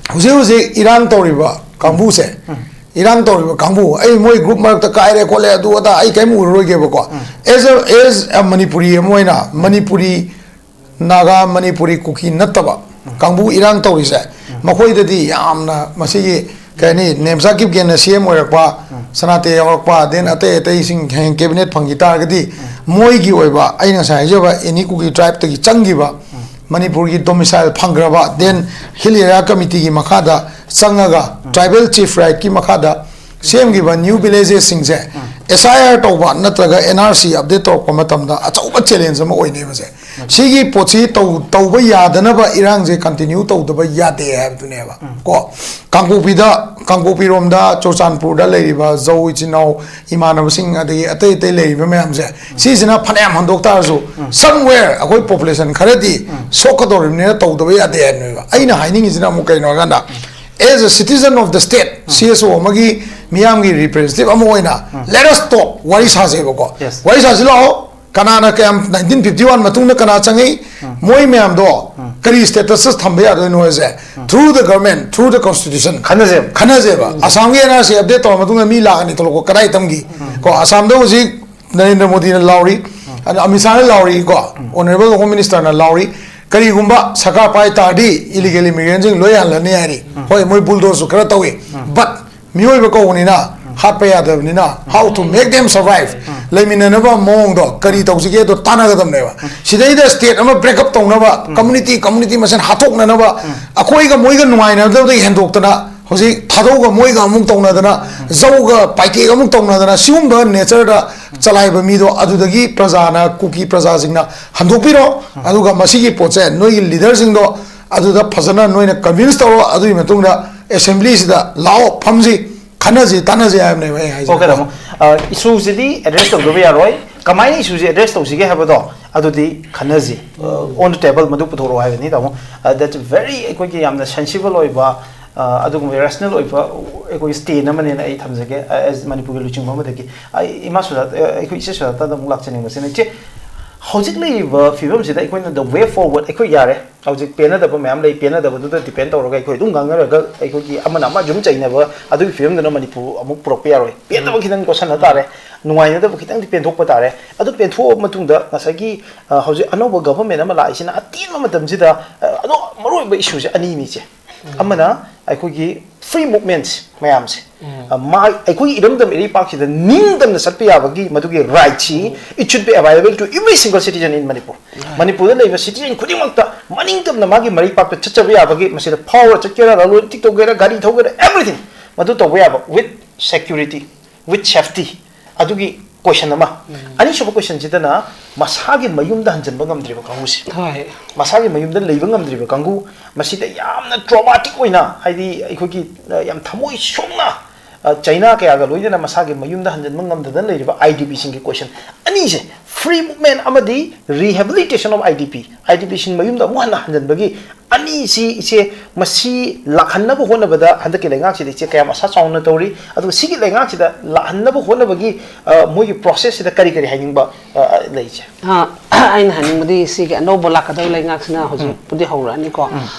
ꯍꯧꯖꯤꯛ ꯍꯧꯖꯤꯛ ꯏꯔꯥꯡ ꯇꯧꯔꯤꯕ ꯀꯥꯡꯕꯨꯁꯦ, ꯏꯔꯥꯡ ꯇꯧꯔꯤꯕ ꯀꯥꯡꯕꯨ, ꯑꯩ ꯃꯣꯏ group ꯃꯔꯛꯇ ꯀꯥꯏꯔꯦ ꯈꯣꯠꯂꯦ ꯑꯗꯨ ꯑꯗꯥ ꯑꯩ ꯀꯩꯝ ꯎꯔꯔꯣꯏꯒꯦꯕꯀꯣ꯫ As a, as a Manipuri ꯑꯃ ꯑꯣꯏꯅ, ꯃꯅꯤꯄꯨꯔꯤ, ꯅꯥꯒꯥ, ꯃꯅꯤꯄꯨꯔꯤ, ꯀꯨꯀꯤ ꯅꯠꯇꯕ ꯀꯥꯡꯕꯨ ꯏꯔꯥꯡ ꯇꯧꯔꯤꯁꯦ, ꯃꯈꯣꯏꯗꯗꯤ ꯌꯥꯝꯅ ꯃꯁꯤꯒꯤ, ꯀꯩ ꯍꯥꯏꯅꯤ, ꯅꯦꯝꯆꯥ ꯀꯤꯞꯒꯦꯟꯅ C M ꯑꯣꯏꯔꯛꯄ, ꯁꯅꯥꯇꯦ ꯌꯥꯎꯔꯛꯄ, then ꯑꯇꯩ ꯑꯇꯩꯁꯤꯡ ꯍꯌꯦꯡ cabinet ꯐꯪꯈꯤ ꯇꯥꯔꯒꯗꯤ, ꯃꯣꯏꯒꯤ ꯑꯣꯏꯕ, ꯑꯩꯅ ꯉꯁꯥꯏ ꯍꯥꯏꯖꯕ any ꯀꯨꯀꯤ tribeꯇꯒꯤ ꯆꯪꯈꯤꯕ, ꯃꯅꯤꯄꯨꯔꯒꯤ domicile ꯐꯪꯈ꯭ꯔꯕ, then Hill Area Committeeꯒꯤ ꯃꯈꯥꯗ ꯆꯪꯉꯒ tribal chief rightꯀꯤ ꯃꯈꯥꯗ ꯁꯦꯝꯈꯤꯕ new villagesꯁꯤꯡꯁꯦ S I R ꯇꯧꯕ ꯅꯠꯇ꯭ꯔꯒ N R C update ꯇꯧꯔꯛꯄ ꯃꯇꯝꯗ ꯑꯆꯧꯕ challenge ꯑꯃ ꯑꯣꯏꯅꯦꯕꯁꯦ꯫ ꯁꯤꯒꯤ ꯄꯣꯠꯁꯤ ꯇꯧ-, ꯇꯧꯕ ꯌꯥꯗꯅꯕ ꯏꯔꯥꯡꯁꯦ continue ꯇꯧꯗꯕ ꯌꯥꯗꯦ ꯍꯥꯏꯕꯗꯨꯅꯦꯕ꯫ ꯀꯣ, ꯀꯥꯡꯄꯣꯛꯄꯤꯗ, ꯀꯥꯡꯄꯣꯛꯄꯤꯔꯣꯝꯗ, ꯆꯨꯔꯆꯥꯟꯄꯨꯔꯗ ꯂꯩꯔꯤꯕ ꯖꯧ ꯏꯆꯤꯟ ꯏꯅꯥꯎ ꯏꯃꯥꯟꯅꯕꯁꯤꯡ, ꯑꯗꯒꯤ ꯑꯇꯩ ꯑꯇꯩ ꯂꯩꯔꯤꯕ ꯃꯌꯥꯝꯁꯦ, ꯁꯤꯁꯤꯅ ꯐꯅꯌꯥꯝ ꯍꯟꯗꯣꯛ ꯇꯥꯔꯁꯨ, somewhere ꯑꯩꯈꯣꯏ population ꯈꯔꯗꯤ ꯁꯣꯛꯀꯗꯧꯔꯤꯕꯅꯤꯅ ꯇꯧꯗꯕ ꯌꯥꯗꯦ ꯍꯥꯏꯕꯅꯦꯕ꯫ ꯑꯩꯅ ꯍꯥꯏꯅꯤꯡꯉꯤꯁꯤꯅ ꯑꯃꯨꯛ ꯀꯩꯅꯣ ꯍꯥꯏꯀꯥꯟꯗ, as a citizen of the state, C S O ꯑꯃꯒꯤ ꯃꯤꯌꯥꯝꯒꯤ representative ꯑꯃ ꯑꯣꯏꯅ, let us talk, ꯋꯥꯔꯤ ꯁꯥꯁꯦꯕꯀꯣ꯫ Yes. ꯋꯥꯔꯤ ꯁꯥꯁꯤ ꯂꯥꯛꯑꯣ꯫ ꯀꯅꯥꯅ ꯀꯌꯥꯝ, nineteen fifty one ꯃꯇꯨꯡꯗ ꯀꯅꯥ ꯆꯪꯉꯤ? ꯃꯣꯏ ꯃꯌꯥꯝꯗꯣ ꯀꯔꯤ status ꯊꯝꯕ ꯌꯥꯗꯣꯏꯅꯣ ꯍꯥꯏꯁꯦ, through the government, through the constitution ꯈꯟꯅꯁꯦꯕ꯫ ꯈꯟꯅꯁꯦꯕ꯫ ꯑꯁꯥꯝꯒꯤ N R C update ꯇꯧꯔ ꯃꯇꯨꯡꯗ ꯃꯤ ꯂꯥꯛ ꯑꯅꯤ ꯊꯣꯛꯂꯛꯄ ꯀꯗꯥꯏ ꯊꯝꯈꯤ? ꯀꯣ, ꯑꯁꯥꯝꯗ ꯍꯧꯖꯤꯛ ꯅꯔꯦꯟꯗ꯭ꯔ ꯃꯣꯗꯤꯅ ꯂꯥꯎꯔꯤ, ꯑꯗ ꯑꯃꯤꯠ ꯁꯥꯍꯅ ꯂꯥꯎꯔꯤ, ꯀꯣ, Honourable Home Ministerꯅ ꯂꯥꯎꯔꯤ, ꯀꯔꯤꯒꯨꯝꯕ ꯁꯔꯀꯥꯔ ꯄꯥꯏ ꯇꯥꯔꯗꯤ illegal immigrantꯁꯤꯡ ꯂꯣꯏ ꯍꯜꯂꯅꯤ ꯍꯥꯏꯔꯤ꯫ ꯍꯣꯏ, ꯃꯣꯏ bulldozerꯁꯨ ꯈꯔ ꯇꯧꯏ, but ꯃꯤꯑꯣꯏꯕ ꯀꯧꯕꯅꯤꯅ ꯍꯥꯠꯄ ꯌꯥꯗꯕꯅꯤꯅ, how to make them survive, ꯂꯩꯃꯤꯟꯅꯅꯕ ꯃꯑꯣꯡꯗꯣ ꯀꯔꯤ ꯇꯧꯁꯤꯒꯦꯗꯣ ꯇꯥꯟꯅꯒꯗꯕꯅꯦꯕ꯫ ꯁꯤꯗꯩꯗ state ꯑꯃ break up ꯇꯧꯅꯕ, community community ꯃꯁꯦꯟ ꯍꯥꯠꯇꯣꯛꯅꯅꯕ, ꯑꯩꯈꯣꯏꯒ ꯃꯣꯏꯒ ꯅꯨꯡꯉꯥꯏꯅꯗꯕꯗꯒꯤ ꯍꯦꯟꯗꯣꯛꯇꯅ ꯍꯧꯖꯤꯛ ꯊꯥꯗꯧꯒ ꯃꯣꯏꯒ ꯑꯃꯨꯛ ꯇꯧꯅꯗꯅ, ꯖꯧꯒ ꯄꯥꯏꯇꯦꯛ ꯑꯃꯨꯛ ꯇꯧꯅꯗꯅ, ꯁꯤꯒꯨꯝꯕ natureꯗ ꯆꯂꯥꯏꯕ ꯃꯤꯗꯣ ꯑꯗꯨꯗꯒꯤ ꯄ꯭ꯔꯖꯥꯅ, ꯀꯨꯀꯤ ꯄ꯭ꯔꯖꯥꯁꯤꯡꯅ ꯍꯟꯗꯣꯛꯄꯤꯔꯣ꯫ ꯑꯗꯨꯒ ꯃꯁꯤꯒꯤ ꯄꯣꯠꯁꯦ ꯅꯣꯏꯒꯤ leaderꯁꯤꯡꯗꯣ ꯑꯗꯨꯗ ꯐꯖꯅ ꯅꯣꯏꯅ convince ꯇꯧꯔꯣ꯫ ꯑꯗꯨꯒꯤ ꯃꯇꯨꯡꯗ assemblyꯁꯤꯗ ꯂꯥꯛꯑꯣ, ꯐꯝꯁꯤ, ꯈꯟꯅꯁꯤ, ꯇꯥꯟꯅꯁꯤ ꯍꯥꯏꯕꯅꯦꯕ ꯑꯩ ꯍꯥꯏꯁꯦ꯫ Okay, ꯇꯥꯃꯣ꯫ ꯑ, issueꯁꯤꯗꯤ address ꯇꯧꯗꯕ ꯌꯥꯔꯣꯏ꯫ ꯀꯃꯥꯏꯅ ꯏꯁꯨꯁꯦ ꯑꯦꯗ꯭ꯔꯦꯁ ꯇꯧꯁꯤꯒꯦ ꯍꯥꯏꯕꯗꯣ ꯑꯗꯨꯗꯤ ꯈꯟꯅꯁꯤ꯫ ꯑꯣꯟ ꯗ ꯇꯦꯕꯜ ꯃꯗꯨ ꯄꯨꯊꯣꯔꯛꯑꯣ ꯍꯥꯏꯕꯅꯤ, ꯇꯥꯃꯣ꯫ ꯗꯦꯠꯁ ꯚꯦꯔꯤ, ꯑꯩꯈꯣꯏꯒꯤ ꯌꯥꯝꯅ ꯁꯦꯟꯁꯤꯕꯜ ꯑꯣꯏꯕ, ꯑ, ꯑꯗꯨꯒꯨꯝꯕ ꯔꯦꯁꯅꯦꯜ ꯑꯣꯏꯕ ꯑꯩꯈꯣꯏꯒꯤ ꯁ꯭ꯇꯦꯟ ꯑꯃꯅꯦꯅ ꯑꯩ ꯊꯝꯖꯒꯦ꯫ ꯑ, ꯑꯦꯁ ꯃꯅꯤꯄꯨꯔꯒꯤ ꯂꯨꯆꯤꯡꯕ ꯑꯃꯗꯒꯤ ꯑꯩ ꯏꯃꯥ ꯁꯨꯖꯥꯇꯥ, ꯑ, ꯑꯩꯈꯣꯏ ꯏꯆꯦ ꯁꯨꯖꯥꯇꯥꯗ ꯑꯃꯨꯛ ꯂꯥꯛꯆꯅꯤꯡꯕꯁꯤꯅ, ꯏꯆꯦ, ꯍꯧꯖꯤꯛ ꯂꯩꯔꯤꯕ ꯐꯤꯕꯝꯁꯤꯗ ꯑꯩꯈꯣꯏꯅ ꯗ ꯋꯦ ꯐꯣꯔꯋꯥꯔꯗ, ꯑꯩꯈꯣꯏ ꯌꯥꯔꯦ, ꯍꯧꯖꯤꯛ ꯄꯦꯟꯅꯗꯕ ꯃꯌꯥꯝ ꯂꯩ, ꯄꯦꯟꯅꯗꯕꯗꯨꯗ ꯗꯤꯄꯦꯟ ꯇꯧꯔꯒ ꯑꯩꯈꯣꯏ ꯑꯗꯨꯝ ꯉꯥꯡꯅꯔꯒ ꯑꯩꯈꯣꯏꯒꯤ ꯑꯃꯅ ꯑꯃ ꯁꯨꯝ ꯆꯩꯅꯕ ꯑꯗꯨꯒꯤ ꯐꯤꯕꯝꯗꯨꯅ ꯃꯅꯤꯄꯨꯔ ꯑꯃꯨꯛ ꯄꯨꯔꯛꯄ ꯌꯥꯔꯣꯏ꯫ ꯄꯦꯟꯗꯕ ꯈꯤꯇꯪ ꯀꯣꯁꯟꯅ ꯇꯥꯔꯦ, ꯅꯨꯡꯉꯥꯏꯅꯗꯕ ꯈꯤꯇꯪꯗꯤ ꯄꯦꯟꯊꯣꯛꯄ ꯇꯥꯔꯦ꯫ ꯑꯗꯨ ꯄꯦꯟꯊꯣꯛꯑꯕ ꯃꯇꯨꯡꯗ ꯉꯁꯥꯏꯒꯤ, ꯑ, ꯍꯧꯖꯤꯛ ꯑꯅꯧꯕ ꯒꯚꯔꯟꯃꯦꯟ ꯑꯃ ꯂꯥꯛꯏꯁꯤꯅ ꯑꯇꯦꯟꯕ ꯃꯇꯝꯁꯤꯗ, ꯑ, ꯑꯗꯣ ꯃꯔꯨꯑꯣꯏꯕ ꯏꯁꯨꯁꯦ ꯑꯅꯤꯅꯤ, ꯏꯆꯦ꯫ ꯑꯃꯅ ꯑꯩꯈꯣꯏꯒꯤ ꯐ꯭ꯔꯤ ꯃꯨꯚꯃꯦꯟꯠꯁ ꯃꯌꯥꯝꯁꯦ, ꯑ, ꯃꯥ, ꯑꯩꯈꯣꯏꯒꯤ ꯏꯔꯝꯗꯝ ꯏꯔꯩꯄꯥꯛꯁꯤꯗ ꯅꯤꯡꯇꯝꯅ ꯆꯠꯄ ꯌꯥꯕꯒꯤ ꯃꯗꯨꯒꯤ ꯔꯥꯏꯠꯁꯤ, it should be available to every single citizen in Manipur꯫ ꯃꯅꯤꯄꯨꯔꯗ ꯂꯩꯕ ꯁꯤꯇꯤꯖꯦꯟ ꯈꯨꯗꯤꯡꯃꯛꯇ ꯃꯅꯤꯡꯇꯝꯅ ꯃꯥꯒꯤ ꯃꯔꯩꯄꯥꯛꯇ ꯆꯠꯆꯕ ꯌꯥꯕꯒꯤ, ꯃꯁꯤꯗ ꯐꯥꯎꯔ ꯆꯠꯀꯦꯔꯥ, ꯂꯂꯣꯟ ꯏꯇꯤꯛ ꯇꯧꯒꯦꯔꯥ, ꯒꯥꯔꯤ ꯊꯧꯒꯦꯔꯥ, ꯑꯦꯕ꯭ꯔꯤꯊꯤꯡ ꯃꯗꯨ ꯇꯧꯕ ꯌꯥꯕ with security, with safety꯫ ꯑꯗꯨꯒꯤ ꯀꯣꯏꯁꯟ ꯑꯃ꯫ ꯑꯅꯤꯁꯨꯕ ꯀꯣꯏꯁꯟꯁꯤꯗꯅ ꯃꯁꯥꯒꯤ ꯃꯌꯨꯝꯗ ꯍꯟꯖꯤꯟꯕ ꯉꯝꯗ꯭ꯔꯤꯕ ꯀꯥꯡꯕꯨꯁꯦ꯫ ꯍꯣꯏ꯫ ꯃꯁꯥꯒꯤ ꯃꯌꯨꯝꯗ ꯂꯩꯕ ꯉꯝꯗ꯭ꯔꯤꯕ ꯀꯥꯡꯕꯨ, ꯃꯁꯤꯗ ꯌꯥꯝꯅ ꯇ꯭ꯔꯣꯃꯥꯇꯤꯛ ꯑꯣꯏꯅ, ꯍꯥꯏꯗꯤ ꯑꯩꯈꯣꯏꯒꯤ, ꯑ, ꯌꯥꯝ ꯊꯃꯣꯏ ꯁꯣꯛꯅ, ꯑ, ꯆꯩꯅꯥ ꯀꯌꯥꯒ ꯂꯣꯏꯅꯅ ꯃꯁꯥꯒꯤ ꯃꯌꯨꯝꯗ ꯍꯟꯖꯤꯟꯕ ꯉꯝꯗꯗꯅ ꯂꯩꯔꯤꯕ ꯑꯥꯏ ꯗꯤ ꯄꯤꯁꯤꯡꯒꯤ ꯀꯣꯏꯁꯟ ꯑꯅꯤꯁꯦ, ꯐ꯭ꯔꯤ ꯃꯨꯚꯃꯦꯟꯠ ꯑꯃꯗꯤ rehabilitation of I D P, I D ꯄꯤꯁꯤꯡ ꯃꯌꯨꯝꯗ ꯑꯃꯨꯛ ꯍꯟꯅ ꯍꯟꯖꯤꯟꯕꯒꯤ ꯑꯅꯤꯁꯤ, ꯏꯆꯦ, ꯃꯁꯤ ꯂꯥꯛꯍꯟꯅꯕ ꯍꯣꯠꯅꯕꯗ ꯍꯟꯗꯛꯀꯤ ꯂꯩꯉꯥꯛꯁꯤꯗ, ꯏꯆꯦ, ꯀꯌꯥꯝ ꯑꯁꯥ ꯆꯥꯎꯅ ꯇꯧꯔꯤ? ꯑꯗꯨꯒ ꯁꯤꯒꯤ ꯂꯩꯉꯥꯛꯁꯤꯗ ꯂꯥꯛꯍꯟꯅꯕ ꯍꯣꯠꯅꯕꯒꯤ, ꯑ, ꯃꯣꯏꯒꯤ ꯄ꯭ꯔꯣꯁꯦꯁꯁꯤꯗ ꯀꯔꯤ ꯀꯔꯤ ꯍꯥꯏꯅꯤꯡꯕ, ꯑ, ꯑ, ꯂꯩ, ꯏꯆꯦ? ꯑ, ꯑꯩꯅ ꯍꯥꯏꯅꯤꯡꯕꯗꯤ ꯁꯤꯒꯤ ꯑꯅꯧꯕ ꯂꯥꯛꯀꯗꯕ ꯂꯩꯉꯥꯛꯁꯤꯅ ꯍꯧꯖꯤꯛꯄꯨꯗꯤ ꯍꯧꯔꯛꯑꯅꯤꯀꯣ꯫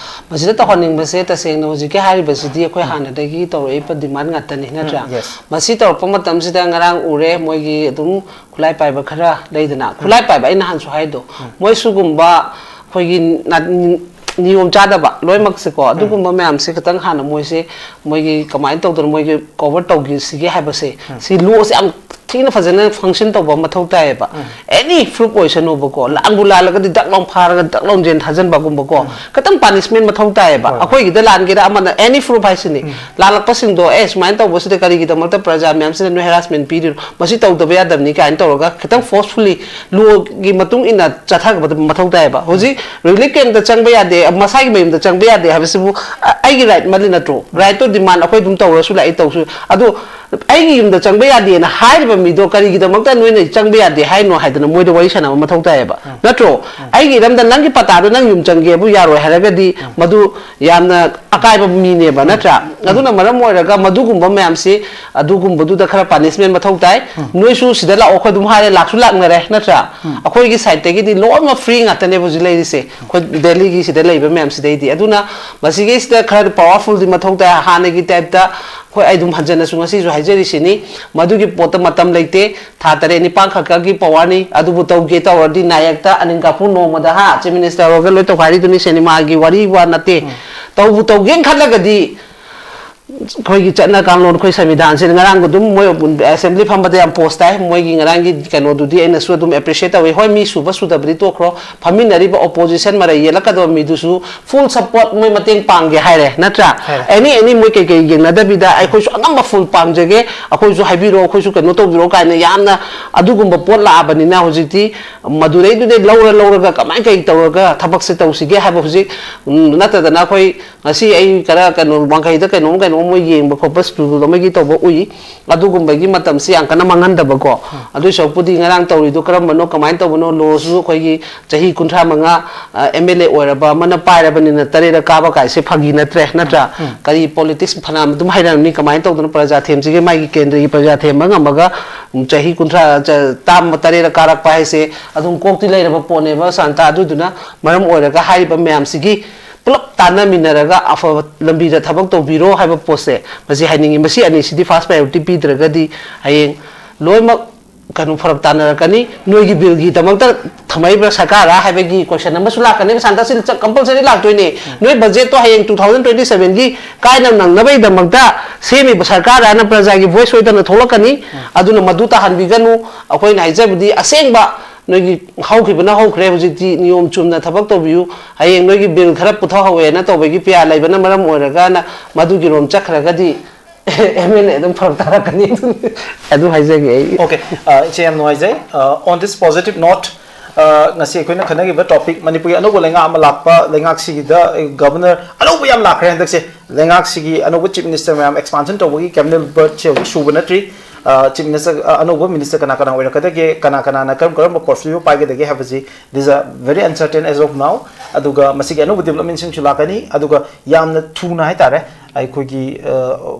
ꯃꯁꯤꯗ ꯇꯧꯍꯟꯅꯤꯡꯕꯁꯦ ꯇꯁꯦꯡꯅ ꯍꯧꯖꯤꯛꯀꯤ ꯍꯥꯏꯔꯤꯕꯁꯤꯗꯤ ꯑꯩꯈꯣꯏ ꯍꯥꯟꯅꯗꯒꯤ ꯇꯧꯔꯛꯏꯕ ꯗꯤꯃꯥꯟ ꯉꯥꯛꯇꯅꯤ, ꯅꯠꯇ꯭ꯔꯥ? ꯎꯝ, yes꯫ ꯃꯁꯤ ꯇꯧꯔꯛꯄ ꯃꯇꯝꯁꯤꯗ ꯉꯔꯥꯡ ꯎꯔꯦ, ꯃꯣꯏꯒꯤ ꯑꯗꯨꯝ ꯈꯨꯠꯂꯥꯏ ꯄꯥꯏꯕ ꯈꯔ ꯂꯩꯗꯅ, ꯈꯨꯠꯂꯥꯏ ꯄꯥꯏꯕ ꯑꯩ ꯅꯍꯥꯟꯁꯨ ꯍꯥꯏꯗꯣ, ꯃꯣꯏ ꯁꯤꯒꯨꯝꯕ ꯑꯩꯈꯣꯏꯒꯤ ꯅ-, ꯅꯤꯌꯣꯝ ꯆꯥꯗꯕ ꯂꯣꯏꯅꯃꯛꯁꯦꯀꯣ, ꯑꯗꯨꯒꯨꯝꯕ ꯃꯌꯥꯝꯁꯦ ꯈꯤꯇꯪ ꯍꯥꯟꯅ ꯃꯣꯏꯁꯦ, ꯃꯣꯏꯒꯤ ꯀꯃꯥꯏꯅ ꯇꯧꯗꯅ ꯃꯣꯏꯒꯤ ꯀꯣꯚꯔ ꯇꯧꯈꯤꯁꯤꯒꯦ ꯍꯥꯏꯕꯁꯦ, ꯁꯤ ꯂꯣꯁꯦ ꯌꯥꯝ ꯊꯤꯅ ꯐꯖꯅ ꯐꯪꯁꯟ ꯇꯧꯕ ꯃꯊꯧ ꯇꯥꯏꯌꯦꯕ꯫ ꯑꯦꯅꯤ ꯄ꯭ꯔꯨꯐ ꯑꯣꯏꯁꯅꯨꯕꯀꯣ, ꯂꯥꯟꯕꯨ ꯂꯥꯜꯂꯒꯗꯤ ꯗꯛ ꯂꯥꯎ ꯐꯥꯔꯒ ꯗꯛ ꯂꯥꯎ ꯖꯦꯟ ꯊꯥꯖꯟꯕꯒꯨꯝꯕꯀꯣ, ꯈꯤꯇꯪ ꯄꯥꯅꯤꯁꯃꯦꯟ ꯃꯊꯧ ꯇꯥꯏꯌꯦꯕ꯫ ꯍꯣꯏ, ꯍꯣꯏ꯫ ꯑꯩꯈꯣꯏꯒꯤꯗ ꯂꯥꯟꯒꯦꯔꯥ ꯑꯃꯅ, ꯑꯦꯅꯤ ꯄ꯭ꯔꯨꯐ ꯍꯥꯏꯁꯤꯅꯤ꯫ ꯂꯥꯜꯂꯛꯄꯁꯤꯡꯗꯣ, "ꯑꯦ, ꯁꯨꯃꯥꯏꯅ ꯇꯧꯕꯁꯤꯗ ꯀꯔꯤꯒꯤꯗꯃꯛꯇ ꯄ꯭ꯔꯖꯥ ꯃꯌꯥꯝꯁꯤꯗ ꯅꯣꯏ ꯍꯦꯔꯥꯁꯃꯦꯟ ꯄꯤꯔꯤꯅꯣ? ꯃꯁꯤ ꯇꯧꯗꯕ ꯌꯥꯗꯕꯅꯤ" ꯀꯥꯏꯅ ꯇꯧꯔꯒ ꯈꯤꯇꯪ ꯐꯣꯔꯁꯐꯨꯜꯂꯤ ꯂꯣꯒꯤ ꯃꯇꯨꯡ ꯏꯟꯅ ꯆꯠꯊꯒꯗꯕ ꯃꯊꯧ ꯇꯥꯏꯌꯦꯕ꯫ ꯍꯧꯖꯤꯛ ꯔꯤꯂꯤꯐ ꯀꯦꯝꯞꯇ ꯆꯪꯕ ꯌꯥꯗꯦ, ꯃꯁꯥꯒꯤ ꯃꯌꯨꯝꯗ ꯆꯪꯕ ꯌꯥꯗꯦ ꯍꯥꯏꯕꯁꯤꯕꯨ, ꯑ-, ꯑꯩꯒꯤ ꯔꯥꯏꯠ ꯑꯃꯗꯤ ꯅꯠꯇ꯭ꯔꯣ? ꯔꯥꯏꯠ ꯇꯨ ꯗꯤꯃꯥꯟ ꯑꯩꯈꯣꯏ ꯑꯗꯨꯝ ꯇꯧꯔꯁꯨ ꯂꯥꯛꯏ, ꯇꯧꯁꯨ꯫ ꯑꯗꯨ ꯑꯩꯒꯤ ꯌꯨꯝꯗ ꯆꯪꯕ ꯌꯥꯗꯦꯅ ꯍꯥꯏꯔꯤꯕ ꯃꯤꯗꯣ ꯀꯔꯤꯒꯤꯗꯃꯛꯇ ꯅꯣꯏꯅ ꯆꯪꯕ ꯌꯥꯗꯦ ꯍꯥꯏꯅꯣ ꯍꯥꯏꯗꯅ ꯃꯣꯏꯗ ꯋꯥꯔꯤ ꯁꯥꯟꯅꯕ ꯃꯊꯧ ꯇꯥꯏꯌꯦꯕ, ꯅꯠꯇ꯭ꯔꯣ? ꯑꯩꯒꯤ ꯏꯔꯝꯗ ꯅꯪꯒꯤ ꯄꯇꯥꯗꯣ ꯅꯪ ꯌꯨꯝ ꯆꯪꯒꯦꯕꯨ ꯌꯥꯔꯣꯏ ꯍꯥꯏꯔꯒꯗꯤ, ꯃꯗꯨ ꯌꯥꯝꯅ ꯑꯀꯥꯏꯕ ꯃꯤꯅꯦꯕ, ꯅꯠꯇ꯭ꯔꯥ? ꯑꯗꯨꯅ ꯃꯔꯝ ꯑꯣꯏꯔꯒ ꯃꯗꯨꯒꯨꯝꯕ ꯃꯌꯥꯝꯁꯤ, ꯑꯗꯨꯒꯨꯝꯕꯗꯨꯗ ꯈꯔ ꯄꯥꯅꯤꯁꯃꯦꯟ ꯃꯊꯧ ꯇꯥꯏ꯫ ꯅꯣꯏꯁꯨ ꯁꯤꯗ ꯂꯥꯛꯑꯣ, ꯑꯩꯈꯣꯏ ꯑꯗꯨꯝ ꯍꯥꯏꯔꯦ, ꯂꯥꯛꯁꯨ ꯂꯥꯛꯅꯔꯦ, ꯅꯠꯇ꯭ꯔꯥ? ꯑꯩꯈꯣꯏꯒꯤ ꯁꯥꯏꯠꯇꯒꯤꯗꯤ ꯂꯣꯏꯅꯃꯛ ꯐ꯭ꯔꯤ ꯉꯥꯛꯇꯅꯦꯕ ꯍꯧꯖꯤꯛ ꯂꯩꯔꯤꯁꯦ, ꯑꯩꯈꯣꯏ ꯗꯦꯜꯂꯤꯒꯤ ꯁꯤꯗ ꯂꯩꯕ ꯃꯌꯥꯝꯁꯤꯗꯩꯗꯤ꯫ ꯑꯗꯨꯅ ꯃꯁꯤꯒꯩꯁꯤꯗ ꯈꯔ ꯄꯋꯥꯔꯐꯨꯜꯗꯤ ꯃꯊꯧ ꯇꯥꯏ꯫ ꯍꯥꯟꯅꯒꯤ ꯇꯥꯏꯞꯇ ꯑꯩꯈꯣꯏ, ꯑꯩ ꯑꯗꯨꯝ ꯍꯟꯖꯟꯅꯁꯨ ꯉꯁꯤꯁꯨ ꯍꯥꯏꯖꯔꯤꯁꯤꯅꯤ, ꯃꯗꯨꯒꯤ ꯄꯣꯠꯇ ꯃꯇꯝ ꯂꯩꯇꯦ꯫ ꯊꯥ ꯇꯔꯦꯠ ꯅꯤꯄꯥꯟ ꯈꯛꯇꯒꯤ ꯄꯋꯥꯔꯅꯤ꯫ ꯑꯗꯨꯕꯨ ꯇꯧꯒꯦ ꯇꯧꯔꯗꯤ ꯅꯥꯌꯦꯛꯇ ꯑꯅꯤꯜ ꯀꯥꯄꯨ ꯅꯣꯡꯃꯗ, ꯍꯥ, ꯆꯤꯐ ꯃꯤꯅꯤꯁꯇꯔ ꯑꯣꯏꯔꯒ ꯂꯣꯏ ꯇꯧꯈꯥꯏꯔꯤꯗꯨꯅꯤ, ꯁꯤꯅꯦꯃꯥꯒꯤ ꯋꯥꯔꯤ ꯋꯥ ꯅꯠꯇꯦ꯫ ꯇꯧꯕꯨ ꯇꯧꯒꯦꯅ ꯈꯜꯂꯒꯗꯤ ꯑꯩꯈꯣꯏꯒꯤ ꯆꯠꯅ ꯀꯥꯡꯂꯣꯟ, ꯑꯩꯈꯣꯏ ꯁꯪꯕꯤꯙꯥꯟꯁꯤꯗ ꯉꯔꯥꯡ ꯑꯗꯨꯝ ꯃꯣꯏ ꯑꯦꯁꯦꯝꯕ꯭ꯂꯤ ꯐꯝꯕꯗ ꯌꯥꯝ ꯄꯣꯁ ꯇꯥꯏ꯫ ꯃꯣꯏꯒꯤ ꯉꯔꯥꯡꯒꯤ ꯀꯩꯅꯣꯗꯨꯗꯤ ꯑꯩꯅꯁꯨ ꯑꯗꯨꯝ ꯑꯦꯄ꯭ꯔꯤꯁꯤꯌꯦꯠ ꯇꯧꯏ꯫ ꯍꯣꯏ, ꯃꯤ ꯁꯨꯕ ꯁꯨꯗꯕꯗꯤ ꯇꯣꯛꯈ꯭ꯔꯣ, ꯐꯝꯃꯤꯟꯅꯔꯤꯕ ꯑꯣꯄꯣꯖꯤꯁꯟ ꯃꯔꯩ ꯌꯦꯠꯂꯛꯀꯗꯕ ꯃꯤꯗꯨꯁꯨ ꯐꯨꯜ ꯁꯞꯄꯣꯔꯠ, ꯃꯣꯏ ꯃꯇꯦꯡ ꯄꯥꯡꯒꯦ ꯍꯥꯏꯔꯦ, ꯅꯠꯇ꯭ꯔꯥ? ꯍꯥꯏꯔꯦ꯫ ꯑꯦꯅꯤ ꯑꯦꯅꯤ ꯃꯣꯏ ꯀꯩꯀꯩ ꯌꯦꯡꯅꯗꯕꯤꯗ ꯑꯩꯈꯣꯏꯁꯨ ꯑꯉꯝꯕ ꯐꯨꯜ ꯄꯥꯡꯖꯒꯦ, ꯑꯩꯈꯣꯏꯁꯨ ꯍꯥꯏꯕꯤꯔꯛꯑꯣ, ꯑꯩꯈꯣꯏꯁꯨ ꯀꯩꯅꯣ ꯇꯧꯕꯤꯔꯛꯑꯣ ꯀꯥꯏꯅ ꯌꯥꯝꯅ ꯑꯗꯨꯒꯨꯝꯕ ꯄꯣꯠ ꯂꯥꯛꯑꯕꯅꯤꯅ ꯍꯧꯖꯤꯛꯇꯤ ꯃꯗꯨꯗꯩꯗꯨꯗꯩ ꯂꯧꯔ ꯂꯧꯔꯒ ꯀꯃꯥꯏꯅ ꯀꯩ ꯇꯧꯔꯒ ꯊꯕꯛꯁꯦ ꯇꯧꯁꯤꯒꯦ ꯍꯥꯏꯕ ꯍꯧꯖꯤꯛ, ꯎꯝ, ꯅꯠꯇꯗꯅ ꯑꯩꯈꯣꯏ ꯉꯁꯤ ꯑꯩ ꯈꯔ ꯀꯩꯅꯣ ꯋꯥꯡꯈꯩꯗ ꯀꯩꯅꯣꯝ ꯀꯩꯅꯣꯝ ꯃꯣꯏ ꯌꯦꯡꯕ ꯈꯣꯠꯄ ꯁ꯭ꯀꯨꯜ ꯑꯃꯒꯤ ꯇꯧꯕ ꯎꯏ꯫ ꯑꯗꯨꯒꯨꯝꯕꯒꯤ ꯃꯇꯝꯁꯤ ꯌꯥꯝ ꯀꯟꯅ ꯃꯥꯡꯍꯟꯗꯕꯀꯣ꯫ ꯑꯗꯨꯏ ꯁꯔꯨꯛꯄꯨꯗꯤ ꯉꯔꯥꯡ ꯇꯧꯔꯤꯗꯣ ꯀꯔꯝꯕꯅꯣ, ꯀꯃꯥꯏꯅ ꯇꯧꯕꯅꯣ, ꯂꯣꯁꯨ ꯑꯩꯈꯣꯏꯒꯤ ꯆꯍꯤ ꯀꯨꯟꯊ꯭ꯔꯥ ꯃꯉꯥ ꯑꯦꯝ ꯑꯦꯜ ꯑꯦ ꯑꯣꯏꯔꯕ ꯑꯃꯅ ꯄꯥꯏꯔꯕꯅꯤꯅ ꯇꯔꯦꯠꯔꯛ ꯀꯥꯕ ꯀꯥꯏꯁꯦ ꯐꯥꯒꯤ ꯅꯠꯇ꯭ꯔꯦ, ꯅꯠꯇ꯭ꯔꯥ? ꯀꯔꯤ ꯄꯣꯂꯤꯇꯤꯛꯁ ꯐꯅꯌꯥꯝ ꯑꯗꯨꯝ ꯍꯩꯔꯝꯅꯤ, ꯀꯃꯥꯏꯅ ꯇꯧꯗꯅ ꯄ꯭ꯔꯖꯥ ꯊꯦꯝꯁꯤꯒꯤ, ꯃꯥꯒꯤ ꯀꯦꯟꯗ꯭ꯔꯒꯤ ꯄ꯭ꯔꯖꯥ ꯊꯦꯝꯕ ꯉꯝꯃꯒ, ꯎꯝ, ꯆꯍꯤ ꯀꯨꯟꯊ꯭ꯔꯥ, ꯆ-, ꯇꯔꯥ ꯇꯔꯦꯠꯔꯛ ꯀꯥꯔꯛꯄ ꯍꯥꯏꯁꯦ ꯑꯗꯨꯝ ꯀꯣꯛꯇꯤ ꯂꯩꯔꯕ ꯄꯣꯠꯅꯦꯕ, ꯁꯥꯟꯇ꯫ ꯑꯗꯨꯗꯨꯅ ꯃꯔꯝ ꯑꯣꯏꯔꯒ ꯍꯥꯏꯔꯤꯕ ꯃꯌꯥꯝꯁꯤꯒꯤ ꯄꯨꯂꯞ ꯇꯥꯟꯅꯃꯤꯟꯅꯔꯒ ꯑꯐꯕ ꯂꯝꯕꯤꯗ ꯊꯕꯛ ꯇꯧꯕꯤꯔꯣ ꯍꯥꯏꯕ ꯄꯣꯠꯁꯦ ꯃꯁꯤ ꯍꯥꯏꯅꯤꯡꯉꯤ꯫ ꯃꯁꯤ ꯑꯅꯤꯁꯤꯗꯤ ꯐꯥꯔꯁ ꯄ꯭ꯔꯥꯏꯌꯣꯔꯤꯇꯤ ꯄꯤꯗ꯭ꯔꯒꯗꯤ ꯍꯌꯦꯡ ꯂꯣꯏꯅꯃꯛ ꯀꯩꯅꯣ ꯐꯔꯛ ꯇꯥꯅꯔꯛꯀꯅꯤ꯫ ꯅꯣꯏꯒꯤ ꯕꯤꯜꯒꯤꯗꯃꯛꯇ ꯊꯝꯃꯛꯏꯕ꯭ꯔꯥ ꯁꯔꯀꯥꯔ ꯍꯥꯏꯕꯒꯤ ꯀꯣꯏꯁꯟ ꯑꯃꯁꯨ ꯂꯥꯛꯀꯅꯤ꯫ ꯁꯥꯟꯇ, ꯁꯤ ꯀꯝꯄꯜꯁꯔꯤ ꯂꯥꯛꯇꯣꯏꯅꯦ꯫ ꯅꯣꯏ ꯕꯖꯦꯠꯇꯣ ꯍꯌꯦꯡ ꯇꯨ ꯊꯥꯎꯖꯟ ꯇ꯭ꯋꯦꯟꯇꯤ ꯁꯚꯦꯟꯒꯤ ꯀꯥꯏꯅ ꯅꯪꯅꯕꯒꯤꯗꯃꯛꯇ ꯁꯦꯝꯃꯤꯕ ꯁꯔꯀꯥꯔꯅ ꯄ꯭ꯔꯖꯥꯒꯤ ꯚꯣꯏꯁ ꯁꯣꯏꯗꯅ ꯊꯣꯛꯂꯛꯀꯅꯤ꯫ ꯑꯗꯨꯅ ꯃꯗꯨ ꯇꯥꯍꯟꯕꯤꯒꯅꯨ꯫ ꯑꯩꯈꯣꯏꯅ ꯍꯥꯏꯖꯕꯗꯤ ꯑꯁꯦꯡꯕ ꯅꯣꯏꯒꯤ ꯍꯧꯈꯤꯕꯅ ꯍꯧꯈ꯭ꯔꯦ, ꯍꯧꯖꯤꯛꯇꯤ ꯅꯤꯌꯣꯝ ꯆꯨꯝꯅ ꯊꯕꯛ ꯇꯧꯕꯤꯌꯨ꯫ ꯍꯌꯦꯡ ꯅꯣꯏꯒꯤ ꯕꯤꯜ ꯈꯔ ꯄꯨꯊꯣꯛꯍꯧꯋꯦꯅ ꯇꯧꯕꯒꯤ ꯄꯤꯌꯥ ꯂꯩꯕꯅ ꯃꯔꯝ ꯑꯣꯏꯔꯒꯅ ꯃꯗꯨꯒꯤ ꯔꯣꯝ ꯆꯠꯈ꯭ꯔꯒꯗꯤ ꯑꯦꯝ ꯑꯦꯜ ꯑꯦ ꯑꯗꯨꯝ ꯐꯔꯛ ꯇꯥꯔꯛꯀꯅꯤ꯫ ꯑꯗꯨ ꯍꯥꯏꯖꯒꯦ ꯑꯩ꯫ Okay, uh, ꯏꯆꯦ, ꯌꯥꯝ ꯅꯨꯡꯉꯥꯏꯖꯩ꯫ Uh, on this positive note, ꯑ, ꯉꯁꯤ ꯑꯩꯈꯣꯏꯅ ꯈꯟꯅꯈꯤꯕ topic, ꯃꯅꯤꯄꯨꯔꯒꯤ ꯑꯅꯧꯕ ꯂꯩꯉꯥꯛ ꯑꯃ ꯂꯥꯛꯄ, ꯂꯩꯉꯥꯛꯁꯤꯒꯤꯗ governor ꯑꯅꯧꯕ ꯌꯥꯝ ꯂꯥꯛꯈ꯭ꯔꯦ ꯍꯟꯗꯛꯁꯦ꯫ ꯂꯩꯉꯥꯛꯁꯤꯒꯤ ꯑꯅꯧꯕ chief minister ꯃꯌꯥꯝ expansion ꯇꯧꯕꯒꯤ ꯀꯦꯕꯤꯅꯦꯠ ꯕꯔꯠꯁꯦ ꯍꯧꯖꯤꯛ ꯁꯨꯕ ꯅꯠꯇ꯭ꯔꯤ꯫ ꯑ, chief minister, ꯑ, ꯑꯅꯧꯕ minister ꯀꯅꯥ ꯀꯅꯥ ꯑꯣꯏꯔꯛꯀꯗꯒꯦ, ꯀꯅꯥ ꯀꯅꯥꯅ ꯀꯔꯝ ꯀꯔꯝꯕ portfolio ꯄꯥꯏꯒꯗꯒꯦ ꯍꯥꯏꯕꯁꯤ, these are very uncertain as of now꯫ ꯑꯗꯨꯒ ꯃꯁꯤꯒꯤ ꯑꯅꯧꯕ developmentꯁꯤꯡꯁꯨ ꯂꯥꯛꯀꯅꯤ꯫ ꯑꯗꯨꯒ ꯌꯥꯝꯅ ꯊꯨꯅ ꯍꯥꯏꯇꯥꯔꯦ, ꯑꯩꯈꯣꯏꯒꯤ, ꯑ,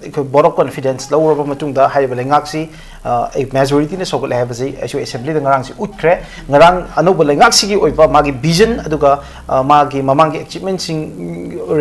ꯑꯩꯈꯣꯏ vote of confidence ꯂꯧꯔꯕ ꯃꯇꯨꯡꯗ ꯍꯥꯏꯔꯤꯕ ꯂꯩꯉꯥꯛꯁꯤ, ꯑ, ꯑꯩ majorityꯅ ꯁꯧꯒꯠꯂꯦ ꯍꯥꯏꯕꯁꯤ ꯑꯩꯁꯨ assemblyꯗ ꯉꯔꯥꯡꯁꯤ ꯎꯠꯈ꯭ꯔꯦ꯫ ꯉꯔꯥꯡ ꯑꯅꯧꯕ ꯂꯩꯉꯥꯛꯁꯤꯒꯤ ꯑꯣꯏꯕ ꯃꯥꯒꯤ vision, ꯑꯗꯨꯒ, ꯑ, ꯃꯥꯒꯤ ꯃꯃꯥꯡꯒꯤ achievementꯁꯤꯡ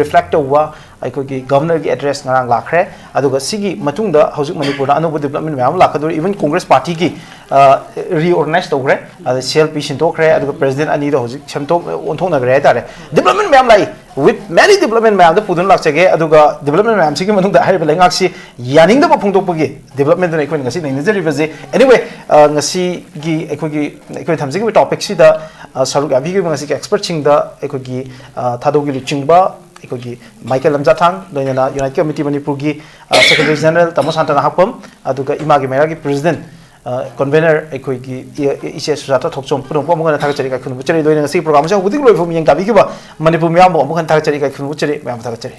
reflect ꯇꯧꯕ ꯑꯩꯈꯣꯏꯒꯤ governorꯒꯤ address ꯉꯔꯥꯡ ꯂꯥꯛꯈ꯭ꯔꯦ꯫ ꯑꯗꯨꯒ ꯁꯤꯒꯤ ꯃꯇꯨꯡꯗ ꯍꯧꯖꯤꯛ ꯃꯅꯤꯄꯨꯔꯗ ꯑꯅꯧꯕ development ꯃꯌꯥꯝ ꯑꯃ ꯂꯥꯛꯀꯗꯧꯔꯤ꯫ Even Congress partyꯒꯤ, ꯑ, reorganize ꯇꯧꯈ꯭ꯔꯦ, ꯑꯗ CLP ꯁꯤꯟꯗꯣꯛꯈ꯭ꯔꯦ, ꯑꯗꯨꯒ president ꯑꯅꯤꯗꯣ ꯍꯧꯖꯤꯛ ꯁꯦꯝꯗꯣꯛ, ꯑꯣꯟꯊꯣꯛꯅꯈ꯭ꯔꯦ ꯍꯥꯏꯇꯥꯔꯦ꯫ Development ꯃꯌꯥꯝ ꯂꯥꯛꯏ, with many development ꯃꯌꯥꯝꯗ ꯄꯨꯗꯨꯅ ꯂꯥꯛꯆꯒꯦ꯫ ꯑꯗꯨꯒ development ꯃꯌꯥꯝꯁꯤꯒꯤ ꯃꯅꯨꯡꯗ ꯍꯥꯏꯔꯤꯕ ꯂꯩꯉꯥꯛꯁꯤ ꯌꯥꯅꯤꯡꯗꯕ ꯐꯣꯡꯗꯣꯛꯄꯒꯤ developmentꯗꯨꯅ ꯑꯩꯈꯣꯏꯅ ꯉꯁꯤ ꯅꯩꯅꯖꯔꯤꯕꯁꯦ꯫ Anyway, ꯑ, ꯉꯁꯤꯒꯤ ꯑꯩꯈꯣꯏꯒꯤ, ꯑꯩꯈꯣꯏ ꯊꯝꯖꯈꯤꯕ topicꯁꯤꯗ, ꯑ, ꯁꯔꯨꯛ ꯌꯥꯕꯤꯈꯤꯕ ꯉꯁꯤꯒꯤ expertꯁꯤꯡꯗ ꯑꯩꯈꯣꯏꯒꯤ, ꯑ, ꯊꯥꯗꯧꯒꯤ ꯂꯨꯆꯤꯡꯕ ꯑꯩꯈꯣꯏꯒꯤ ꯃꯥꯏꯀꯦꯜ ꯂꯝꯖꯥꯊꯥꯡ, ꯂꯣꯏꯅꯅ Unite Committee ꯃꯅꯤꯄꯨꯔꯒꯤ, ꯑ, secretary general ꯇꯥꯃꯣ ꯁꯥꯟꯇ ꯅꯍꯥꯛꯄꯝ, ꯑꯗꯨꯒ ꯏꯃꯥꯒꯤ ꯃꯩꯔꯥꯒꯤ president, ꯑ, convener ꯑꯩꯈꯣꯏꯒꯤ ꯏ-, ꯏꯆꯦ ꯁꯨꯖꯥꯇꯥ ꯊꯣꯛꯆꯣꯝ, ꯄꯨꯝꯅꯃꯛꯄꯨ ꯑꯃꯨꯛ ꯍꯟꯅ ꯊꯥꯒꯠꯆꯔꯤ, ꯏꯀꯥꯏ ꯈꯨꯝꯅꯕ ꯎꯠꯆꯔꯤ꯫ ꯂꯣꯏꯅ ꯉꯁꯤꯒꯤ programꯁꯦ ꯍꯧꯕꯗꯒꯤ ꯂꯣꯏꯕ ꯐꯥꯎ ꯃꯤꯠꯌꯦꯡ ꯇꯥꯕꯤꯈꯤꯕ ꯃꯅꯤꯄꯨꯔ ꯃꯤꯌꯥꯝꯕꯨ ꯑꯃꯨꯛ ꯍꯟꯅ ꯊꯥꯒꯠꯆꯔꯤ, ꯏꯀꯥꯏ ꯈꯨꯝꯅꯕ ꯎꯠꯆꯔꯤ, ꯃꯌꯥꯝꯕꯨ ꯊꯥꯒꯠꯆꯔꯤ꯫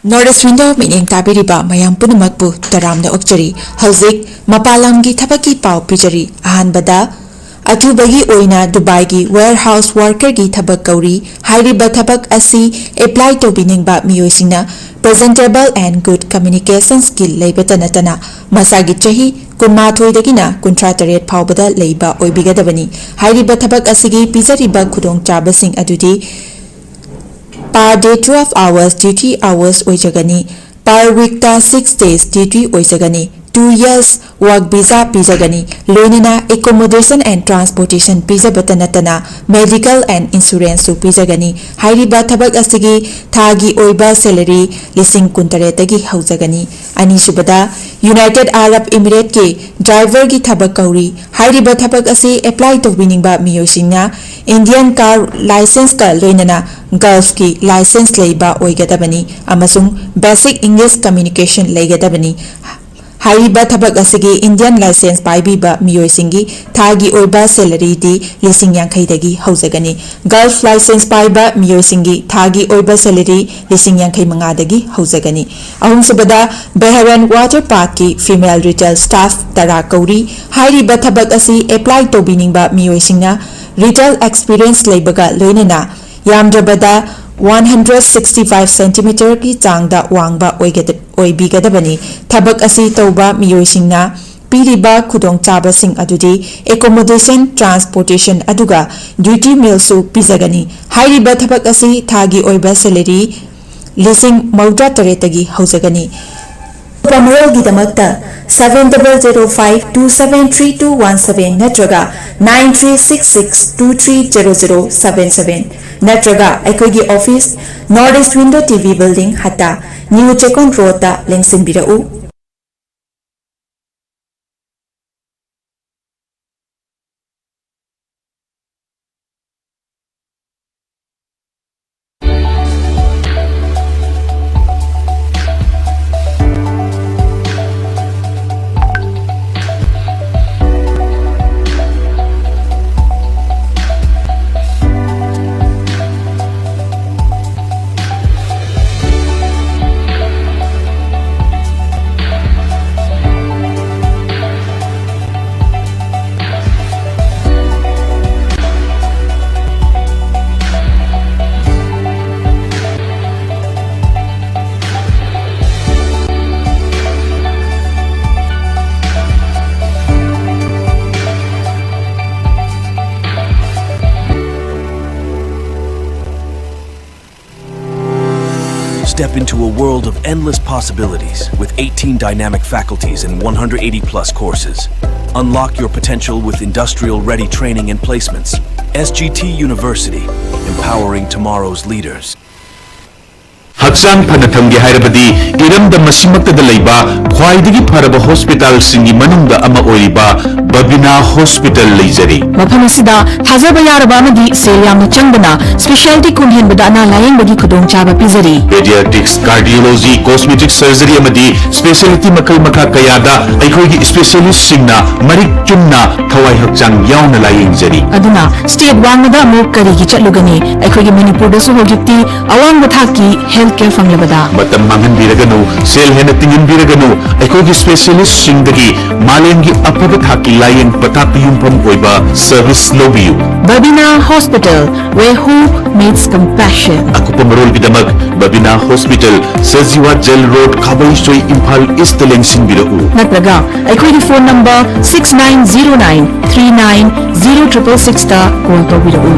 North East Window ꯃꯤꯠꯌꯦꯡ ꯇꯥꯕꯤꯔꯤꯕ ꯃꯌꯥꯝ ꯄꯨꯝꯅꯃꯛꯄꯨ ꯇꯔꯥꯝꯅ ꯑꯣꯛꯆꯔꯤ꯫ ꯍꯧꯖꯤꯛ ꯃꯄꯥꯟ ꯂꯝꯒꯤ ꯊꯕꯛꯀꯤ ꯄꯥꯎ ꯄꯤꯖꯔꯤ꯫ ꯑꯍꯥꯟꯕꯗ, ꯑꯊꯨꯕꯒꯤ ꯑꯣꯏꯅ ꯗꯨꯕꯥꯏꯒꯤ warehouse workerꯒꯤ ꯊꯕꯛ ꯀꯧꯔꯤ꯫ ꯍꯥꯏꯔꯤꯕ ꯊꯕꯛ ꯑꯁꯤ apply ꯇꯧꯕꯤꯅꯤꯡꯕ ꯃꯤꯑꯣꯏꯁꯤꯡꯅ presentable and good communication skill ꯂꯩꯕꯇ ꯅꯠꯇꯅ ꯃꯁꯥꯒꯤ ꯆꯍꯤ ꯀꯨꯟꯃꯥꯊꯣꯏꯗꯒꯤꯅ ꯀꯨꯟꯊ꯭ꯔꯥ ꯇꯔꯦꯠ ꯐꯥꯎꯕꯗ ꯂꯩꯕ ꯑꯣꯏꯕꯤꯒꯗꯕꯅꯤ꯫ ꯍꯥꯏꯔꯤꯕ ꯊꯕꯛ ꯑꯁꯤꯒꯤ ꯄꯤꯖꯔꯤꯕ ꯈꯨꯗꯣꯡꯆꯥꯕꯁꯤꯡ ꯑꯗꯨꯗꯤ per day twelve hours duty hours ꯑꯣꯏꯖꯒꯅꯤ꯫ Per weekꯇ six days duty ꯑꯣꯏꯖꯒꯅꯤ꯫ Two years work visa ꯄꯤꯖꯒꯅꯤ꯫ ꯂꯣꯏꯅꯅ accommodation and transportation ꯄꯤꯖꯕꯇ ꯅꯠꯇꯅ medical and insuranceꯁꯨ ꯄꯤꯖꯒꯅꯤ꯫ ꯍꯥꯏꯔꯤꯕ ꯊꯕꯛ ꯑꯁꯤꯒꯤ ꯊꯥꯒꯤ ꯑꯣꯏꯕ salary ꯂꯤꯁꯤꯡ ꯀꯨꯟꯇꯔꯦꯠꯇꯒꯤ ꯍꯧꯖꯒꯅꯤ꯫ ꯑꯅꯤꯁꯨꯕꯗ, United Arab Emirateꯀꯤ driverꯒꯤ ꯊꯕꯛ ꯀꯧꯔꯤ꯫ ꯍꯥꯏꯔꯤꯕ ꯊꯕꯛ ꯑꯁꯤ apply ꯇꯧꯕꯤꯅꯤꯡꯕ ꯃꯤꯑꯣꯏꯁꯤꯡꯅ Indian car licenceꯀ ꯂꯣꯏꯅꯅ Gulfꯀꯤ license ꯂꯩꯕ ꯑꯣꯏꯒꯗꯕꯅꯤ ꯑꯃꯁꯨꯡ basic English communication ꯂꯩꯒꯗꯕꯅꯤ꯫ ꯍꯥꯏꯔꯤꯕ ꯊꯕꯛ ꯑꯁꯤꯒꯤ Indian license ꯄꯥꯏꯕꯤꯕ ꯃꯤꯑꯣꯏꯁꯤꯡꯒꯤ ꯊꯥꯒꯤ ꯑꯣꯏꯕ salaryꯗꯤ ꯂꯤꯁꯤꯡ ꯌꯥꯡꯈꯩꯗꯒꯤ ꯍꯧꯖꯒꯅꯤ꯫ Gulf license ꯄꯥꯏꯕ ꯃꯤꯑꯣꯏꯁꯤꯡꯒꯤ ꯊꯥꯒꯤ ꯑꯣꯏꯕ salary ꯂꯤꯁꯤꯡ ꯌꯥꯡꯈꯩ ꯃꯉꯥꯗꯒꯤ ꯍꯧꯖꯒꯅꯤ꯫ ꯑꯍꯨꯝꯁꯨꯕꯗ, Behran Water Parkꯀꯤ female retail staff ꯇꯔꯥ ꯀꯧꯔꯤ꯫ ꯍꯥꯏꯔꯤꯕ ꯊꯕꯛ ꯑꯁꯤ apply ꯇꯧꯕꯤꯅꯤꯡꯕ ꯃꯤꯑꯣꯏꯁꯤꯡꯅ retail experience ꯂꯩꯕꯒ ꯂꯣꯏꯅꯅ ꯌꯥꯝꯗ꯭ꯔꯕꯗ one hundred sixty five centimeterꯒꯤ ꯆꯥꯡꯗ ꯋꯥꯡꯕ ꯑꯣꯏꯒꯗ-, ꯑꯣꯏꯕꯤꯒꯗꯕꯅꯤ꯫ ꯊꯕꯛ ꯑꯁꯤ ꯇꯧꯕ ꯃꯤꯑꯣꯏꯁꯤꯡꯅ ꯄꯤꯔꯤꯕ ꯈꯨꯗꯣꯡꯆꯥꯕꯁꯤꯡ ꯑꯗꯨꯗꯤ accommodation, transportation ꯑꯗꯨꯒ duty mealꯁꯨ ꯄꯤꯖꯒꯅꯤ꯫ ꯍꯥꯏꯔꯤꯕ ꯊꯕꯛ ꯑꯁꯤ ꯊꯥꯒꯤ ꯑꯣꯏꯕ salary ꯂꯤꯁꯤꯡ ꯃꯧꯗ꯭ꯔꯥ ꯇꯔꯦꯠꯇꯒꯤ ꯍꯧꯖꯒꯅꯤ꯫ ꯑꯀꯨꯞꯄ ꯃꯔꯣꯜꯒꯤꯗꯃꯛꯇ seven double zero five two seven three two one seven ꯅꯠꯇ꯭ꯔꯒ nine three six six two three zero zero seven seven ꯅꯠꯇ꯭ꯔꯒ ꯑꯩꯈꯣꯏꯒꯤ office, North East Window TV Building, Hatta, New Chekon Roadꯇ ꯂꯦꯡꯁꯤꯟꯕꯤꯔꯛꯎ꯫ Step into a world of endless possibilities with eighteen dynamic faculties and one hundred eighty plus courses. Unlock your potential with industrial ready training and placements. S G T University, empowering tomorrow's leaders. ꯍꯛꯆꯥꯡ ꯐꯅ ꯊꯝꯒꯦ ꯍꯥꯏꯔꯕꯗꯤ ꯏꯔꯝꯗꯝ ꯑꯁꯤꯃꯛꯇꯗ ꯂꯩꯕ ꯈ꯭ꯋꯥꯏꯗꯒꯤ ꯐꯔꯕ ꯍꯣꯁꯄꯤꯇꯥꯜꯁꯤꯡꯒꯤ ꯃꯅꯨꯡꯗ ꯑꯃ ꯑꯣꯏꯔꯤꯕ ꯕꯕꯤꯅꯥ ꯍꯣꯁꯄꯤꯇꯥꯜ ꯂꯩꯖꯔꯤ꯫ ꯃꯐꯝ ꯑꯁꯤꯗ ꯊꯥꯖꯕ ꯌꯥꯔꯕ ꯑꯃꯗꯤ ꯁꯦꯜ ꯌꯥꯝꯅ ꯆꯪꯗꯅ specialty ꯀꯨꯟ ꯍꯦꯟꯕꯗ ꯑꯅꯥ ꯂꯥꯌꯦꯡꯕꯒꯤ ꯈꯨꯗꯣꯡꯆꯥꯕ ꯄꯤꯖꯔꯤ꯫ Pediatrics, cardiology, cosmetic surgery ꯑꯃꯗꯤ specialty ꯃꯈꯜ ꯃꯈꯥ ꯀꯌꯥꯗ ꯑꯩꯈꯣꯏꯒꯤ specialistꯁꯤꯡꯅ ꯃꯔꯤꯛ ꯆꯨꯝꯅ ꯊꯋꯥꯏ ꯍꯛꯆꯥꯡ ꯌꯥꯎꯅ ꯂꯥꯌꯦꯡꯖꯔꯤ꯫ ꯑꯗꯨꯅ state ꯋꯥꯡꯃꯗ ꯑꯃꯨꯛ ꯀꯔꯤꯒꯤ ꯆꯠꯂꯨꯒꯅꯤ? ꯑꯩꯈꯣꯏꯒꯤ ꯃꯅꯤꯄꯨꯔꯗꯁꯨ ꯍꯧꯖꯤꯛꯇꯤ ꯑꯋꯥꯡꯕ ꯊꯥꯛꯀꯤ health care ꯐꯪꯂꯕꯗ꯫ ꯃꯇꯝ ꯃꯥꯡꯍꯟꯕꯤꯔꯒꯅꯨ, ꯁꯦꯜ ꯍꯦꯟꯅ ꯇꯤꯡꯍꯟꯕꯤꯔꯒꯅꯨ, ꯑꯩꯈꯣꯏꯒꯤ specialistꯁꯤꯡꯗꯒꯤ ꯃꯥꯂꯦꯝꯒꯤ ꯑꯐꯕ ꯊꯥꯛꯀꯤ ꯂꯥꯌꯦꯡ ꯄꯊꯥꯞꯇ ꯌꯨꯝꯐꯝ ꯑꯣꯏꯕ service ꯂꯧꯕꯤꯌꯨ꯫ Babina Hospital, where hope meets compassion. ꯑꯀꯨꯞꯄ ꯃꯔꯣꯜꯒꯤꯗꯃꯛ Babina Hospital, Sajiwa Jail Road, ꯈꯥꯕꯩꯁꯣꯏ, Imphal Eastꯇ ꯂꯦꯡꯁꯤꯟꯕꯤꯔꯛꯎ꯫ ꯅꯠꯇ꯭ꯔꯒ ꯑꯩꯈꯣꯏꯒꯤ phone number six nine zero nine three nine zero triple sixꯇ call ꯇꯧꯕꯤꯔꯛꯎ꯫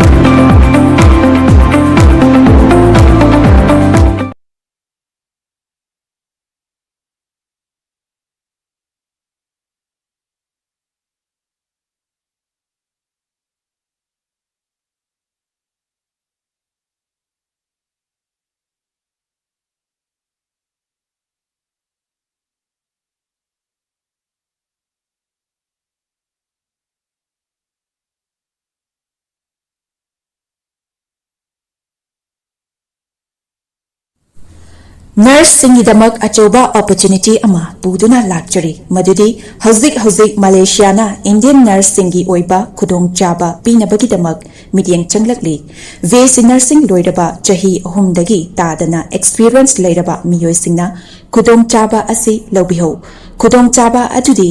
Nurseꯁꯤꯡꯒꯤꯗꯃꯛ ꯑꯆꯧꯕ opportunity ꯑꯃ ꯄꯨꯗꯨꯅ ꯂꯥꯛꯆꯔꯤ, ꯃꯗꯨꯗꯤ ꯍꯧꯖꯤꯛ ꯍꯧꯖꯤꯛ ꯃꯂꯦꯁꯤꯌꯥꯅ Indian nurseꯁꯤꯡꯒꯤ ꯑꯣꯏꯕ ꯈꯨꯗꯣꯡꯆꯥꯕ ꯄꯤꯅꯕꯒꯤꯗꯃꯛ ꯃꯤꯠꯌꯦꯡ ꯆꯪꯂꯛꯂꯤ꯫ ꯕꯤ ꯑꯦꯁ ꯁꯤ nursing ꯂꯣꯏꯔꯕ ꯆꯍꯤ ꯑꯍꯨꯝꯗꯒꯤ ꯇꯥꯗꯅ experience ꯂꯩꯔꯕ ꯃꯤꯑꯣꯏꯁꯤꯡꯅ ꯈꯨꯗꯣꯡꯆꯥꯕ ꯑꯁꯤ ꯂꯧꯕꯤꯍꯧ꯫ ꯈꯨꯗꯣꯡꯆꯥꯕ ꯑꯗꯨꯗꯤ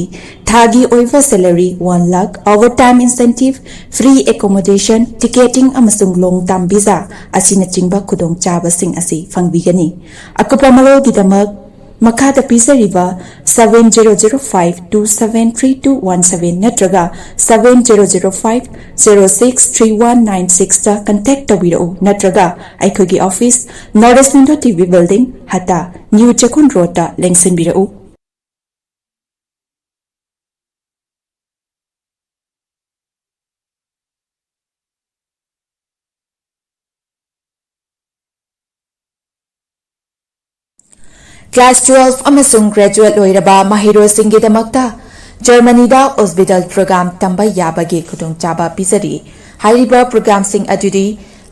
ꯊꯥꯒꯤ ꯑꯣꯏꯕ salary one lakh, overtime incentive, free accommodation, ticketing ꯑꯃꯁꯨꯡ long term visa ꯑꯁꯤꯅꯆꯤꯡꯕ ꯈꯨꯗꯣꯡꯆꯥꯕꯁꯤꯡ ꯑꯁꯤ ꯐꯪꯕꯤꯒꯅꯤ꯫ ꯑꯀꯨꯞꯄ ꯃꯔꯣꯜꯒꯤꯗꯃꯛ ꯃꯈꯥꯗ ꯄꯤꯖꯔꯤꯕ seven zero zero five two seven three two one seven ꯅꯠꯇ꯭ꯔꯒ seven zero zero five zero six three one nine sixꯇ contact ꯇꯧꯕꯤꯔꯛꯎ, ꯅꯠꯇ꯭ꯔꯒ ꯑꯩꯈꯣꯏꯒꯤ office North East Window T V Building, ꯍꯇꯥ, New ꯆꯦꯛꯀꯣꯟ Roadꯇ ꯂꯦꯡꯁꯤꯟꯕꯤꯔꯛꯎ꯫ Class twelve ꯑꯃꯁꯨꯡ graduate ꯂꯣꯏꯔꯕ ꯃꯍꯩꯔꯣꯏꯁꯤꯡꯒꯤꯗꯃꯛꯇ ꯖꯔꯃꯅꯤꯗ ꯑꯣꯁꯕꯤꯇꯥꯜ programme ꯇꯝꯕ ꯌꯥꯕꯒꯤ ꯈꯨꯗꯣꯡꯆꯥꯕ ꯄꯤꯖꯔꯤ꯫ ꯍꯥꯏꯔꯤꯕ ꯄ꯭ꯔꯣꯒ꯭ꯔꯥꯝꯁꯤꯡ ꯑꯗꯨꯗꯤ: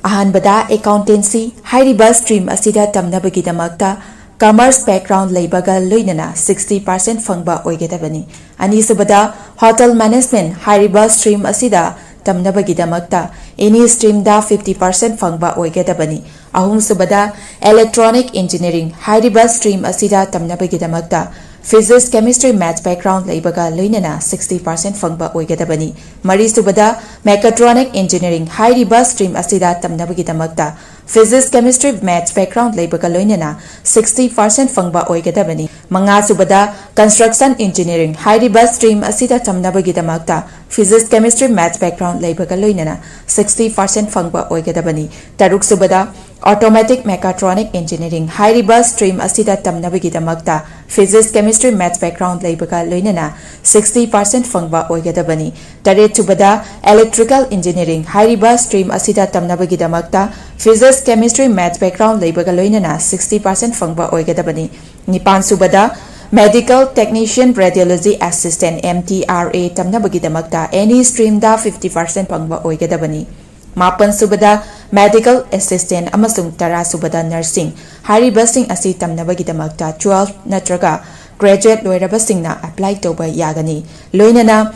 ꯑꯍꯥꯟꯕꯗ, ꯑꯦꯀꯥꯎꯟꯇꯦꯟꯁꯤ꯫ ꯍꯥꯏꯔꯤꯕ ꯁ꯭ꯇ꯭ꯔꯤꯝ ꯑꯁꯤꯗ ꯇꯝꯅꯕꯒꯤꯗꯃꯛꯇ ꯀꯃꯔꯁ ꯕꯦꯛꯒ꯭ꯔꯥꯎꯟ ꯂꯩꯕꯒ ꯂꯣꯏꯅꯅ sixty percent ꯐꯪꯕ ꯑꯣꯏꯒꯗꯕꯅꯤ꯫ ꯑꯅꯤꯁꯨꯕꯗ, ꯍꯣꯇꯦꯜ ꯃꯦꯅꯦꯖꯃꯦꯟꯠ꯫ ꯍꯥꯏꯔꯤꯕ ꯁ꯭ꯇ꯭ꯔꯤꯝ ꯑꯁꯤꯗ ꯇꯝꯅꯕꯒꯤꯗꯃꯛꯇ ꯑꯦꯅꯤ ꯁ꯭ꯇ꯭ꯔꯤꯝꯗ fifty percent ꯐꯪꯕ ꯑꯣꯏꯒꯗꯕꯅꯤ꯫ ꯑꯍꯨꯝꯁꯨꯕꯗ, ꯏꯂꯦꯛꯇ꯭ꯔꯣꯅꯤꯛ ꯏꯟꯖꯤꯅꯤꯌꯥꯔꯤꯡ꯫ ꯍꯥꯏꯔꯤꯕ ꯁ꯭ꯇ꯭ꯔꯤꯝ ꯑꯁꯤꯗ ꯇꯝꯅꯕꯒꯤꯗꯃꯛꯇ ꯐꯤꯖꯤꯛꯁ, ꯀꯦꯃꯤꯁꯇ꯭ꯔꯤ, ꯃꯦꯊꯁ ꯕꯦꯛꯒ꯭ꯔꯥꯎꯟ ꯂꯩꯕꯒ ꯂꯣꯏꯅꯅ sixty percent ꯐꯪꯕ ꯑꯣꯏꯒꯗꯕꯅꯤ꯫ ꯃꯔꯤꯁꯨꯕꯗ, ꯃꯦꯀꯥꯇ꯭ꯔꯣꯅꯤꯛ ꯏꯟꯖꯤꯅꯤꯌꯥꯔꯤꯡ꯫ ꯍꯥꯏꯔꯤꯕ ꯁ꯭ꯇ꯭ꯔꯤꯝ ꯑꯁꯤꯗ ꯇꯝꯅꯕꯒꯤꯗꯃꯛꯇ ꯐꯤꯖꯤꯛꯁ, ꯀꯦꯃꯤꯁꯇ꯭ꯔꯤ, ꯃꯦꯊꯁ ꯕꯦꯛꯒ꯭ꯔꯥꯎꯟ ꯂꯩꯕꯒ ꯂꯣꯏꯅꯅ sixty percent ꯐꯪꯕ ꯑꯣꯏꯒꯗꯕꯅꯤ꯫ ꯃꯉꯥꯁꯨꯕꯗ, ꯀꯟꯁꯇ꯭ꯔꯛꯁꯟ ꯏꯟꯖꯤꯅꯤꯌꯥꯔꯤꯡ꯫ ꯍꯥꯏꯔꯤꯕ ꯁ꯭ꯇ꯭ꯔꯤꯝ ꯑꯁꯤꯗ ꯇꯝꯅꯕꯒꯤꯗꯃꯛꯇ ꯐꯤꯖꯤꯛꯁ, ꯀꯦꯃꯤꯁꯇ꯭ꯔꯤ, ꯃꯦꯊꯁ ꯕꯦꯛꯒ꯭ꯔꯥꯎꯟ ꯂꯩꯕꯒ ꯂꯣꯏꯅꯅ sixty percent ꯐꯪꯕ ꯑꯣꯏꯒꯗꯕꯅꯤ꯫ ꯇꯔꯨꯛꯁꯨꯕꯗ, ꯑꯣꯇꯣꯃꯦꯇꯤꯛ ꯃꯦꯀꯥꯇ꯭ꯔꯣꯅꯤꯛ ꯏꯟꯖꯤꯅꯤꯌꯥꯔꯤꯡ꯫ ꯍꯥꯏꯔꯤꯕ ꯁ꯭ꯇ꯭ꯔꯤꯝ ꯑꯁꯤꯗ ꯇꯝꯅꯕꯒꯤꯗꯃꯛꯇ ꯐꯤꯖꯤꯛꯁ, ꯀꯦꯃꯤꯁꯇ꯭ꯔꯤ, ꯃꯦꯊꯁ ꯕꯦꯛꯒ꯭ꯔꯥꯎꯟ ꯂꯩꯕꯒ ꯂꯣꯏꯅꯅ sixty percent ꯐꯪꯕ ꯑꯣꯏꯒꯗꯕꯅꯤ꯫ ꯇꯔꯦꯠꯁꯨꯕꯗ, ꯏꯂꯦꯛꯇ꯭ꯔꯤꯀꯦꯜ ꯏꯟꯖꯤꯅꯤꯌꯥꯔꯤꯡ꯫ ꯍꯥꯏꯔꯤꯕ ꯁ꯭ꯇ꯭ꯔꯤꯝ ꯑꯁꯤꯗ ꯇꯝꯅꯕꯒꯤꯗꯃꯛꯇ ꯐꯤꯖꯤꯛꯁ, ꯀꯦꯃꯤꯁꯇ꯭ꯔꯤ, ꯃꯦꯊꯁ ꯕꯦꯛꯒ꯭ꯔꯥꯎꯟ ꯂꯩꯕꯒ ꯂꯣꯏꯅꯅ sixty percent ꯐꯪꯕ ꯑꯣꯏꯒꯗꯕꯅꯤ꯫ ꯅꯤꯄꯥꯟꯁꯨꯕꯗ, medical technician, radiology assistant, M T R A, ꯇꯝꯅꯕꯒꯤꯗꯃꯛꯇ ꯑꯦꯅꯤ ꯁ꯭ꯇ꯭ꯔꯤꯝꯗ fifty percent ꯐꯪꯕ ꯑꯣꯏꯒꯗꯕꯅꯤ꯫ ꯃꯥꯄꯟꯁꯨꯕꯗ, ꯃꯦꯗꯤꯀꯦꯜ ꯑꯦꯁꯤꯁꯇꯦꯟꯠ ꯑꯃꯁꯨꯡ ꯇꯔꯥꯁꯨꯕꯗ, ꯅꯔꯁꯤꯡ꯫ ꯍꯥꯏꯔꯤꯕꯁꯤꯡ ꯑꯁꯤ ꯇꯝꯅꯕꯒꯤꯗꯃꯛꯇ twelve ꯅꯠꯇ꯭ꯔꯒ graduate ꯂꯣꯏꯔꯕꯁꯤꯡꯅ apply ꯇꯧꯕ ꯌꯥꯒꯅꯤ꯫ ꯂꯣꯏꯅꯅ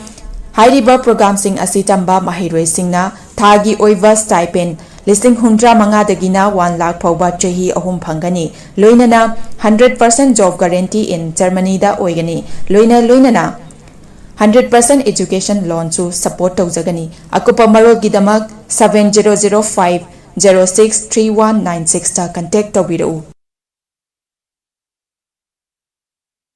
ꯍꯥꯏꯔꯤꯕ ꯄ꯭ꯔꯣꯒ꯭ꯔꯥꯝꯁꯤꯡ ꯑꯁꯤ ꯇꯝꯕ ꯃꯍꯩꯔꯣꯏꯁꯤꯡꯅ ꯊꯥꯒꯤ ꯑꯣꯏꯕ stipend ꯂꯤꯁꯤꯡ ꯍꯨꯝꯗ꯭ꯔꯥ ꯃꯉꯥꯗꯒꯤꯅ one ꯂꯥꯈ ꯐꯥꯎꯕ ꯆꯍꯤ ꯑꯍꯨꯝ ꯐꯪꯒꯅꯤ꯫ ꯂꯣꯏꯅꯅ hundred percent job guarantee in ꯖꯔꯃꯅꯤꯗ ꯑꯣꯏꯒꯅꯤ꯫ ꯂꯣꯏꯅ ꯂꯣꯏꯅꯅ hundred percent education loanꯁꯨ support ꯇꯧꯖꯒꯅꯤ꯫ ꯑꯀꯨꯞꯄ ꯃꯔꯣꯜꯒꯤꯗꯃꯛ seven zero zero five zero six three one nine sixꯇ contact ꯇꯧꯕꯤꯔꯛꯎ꯫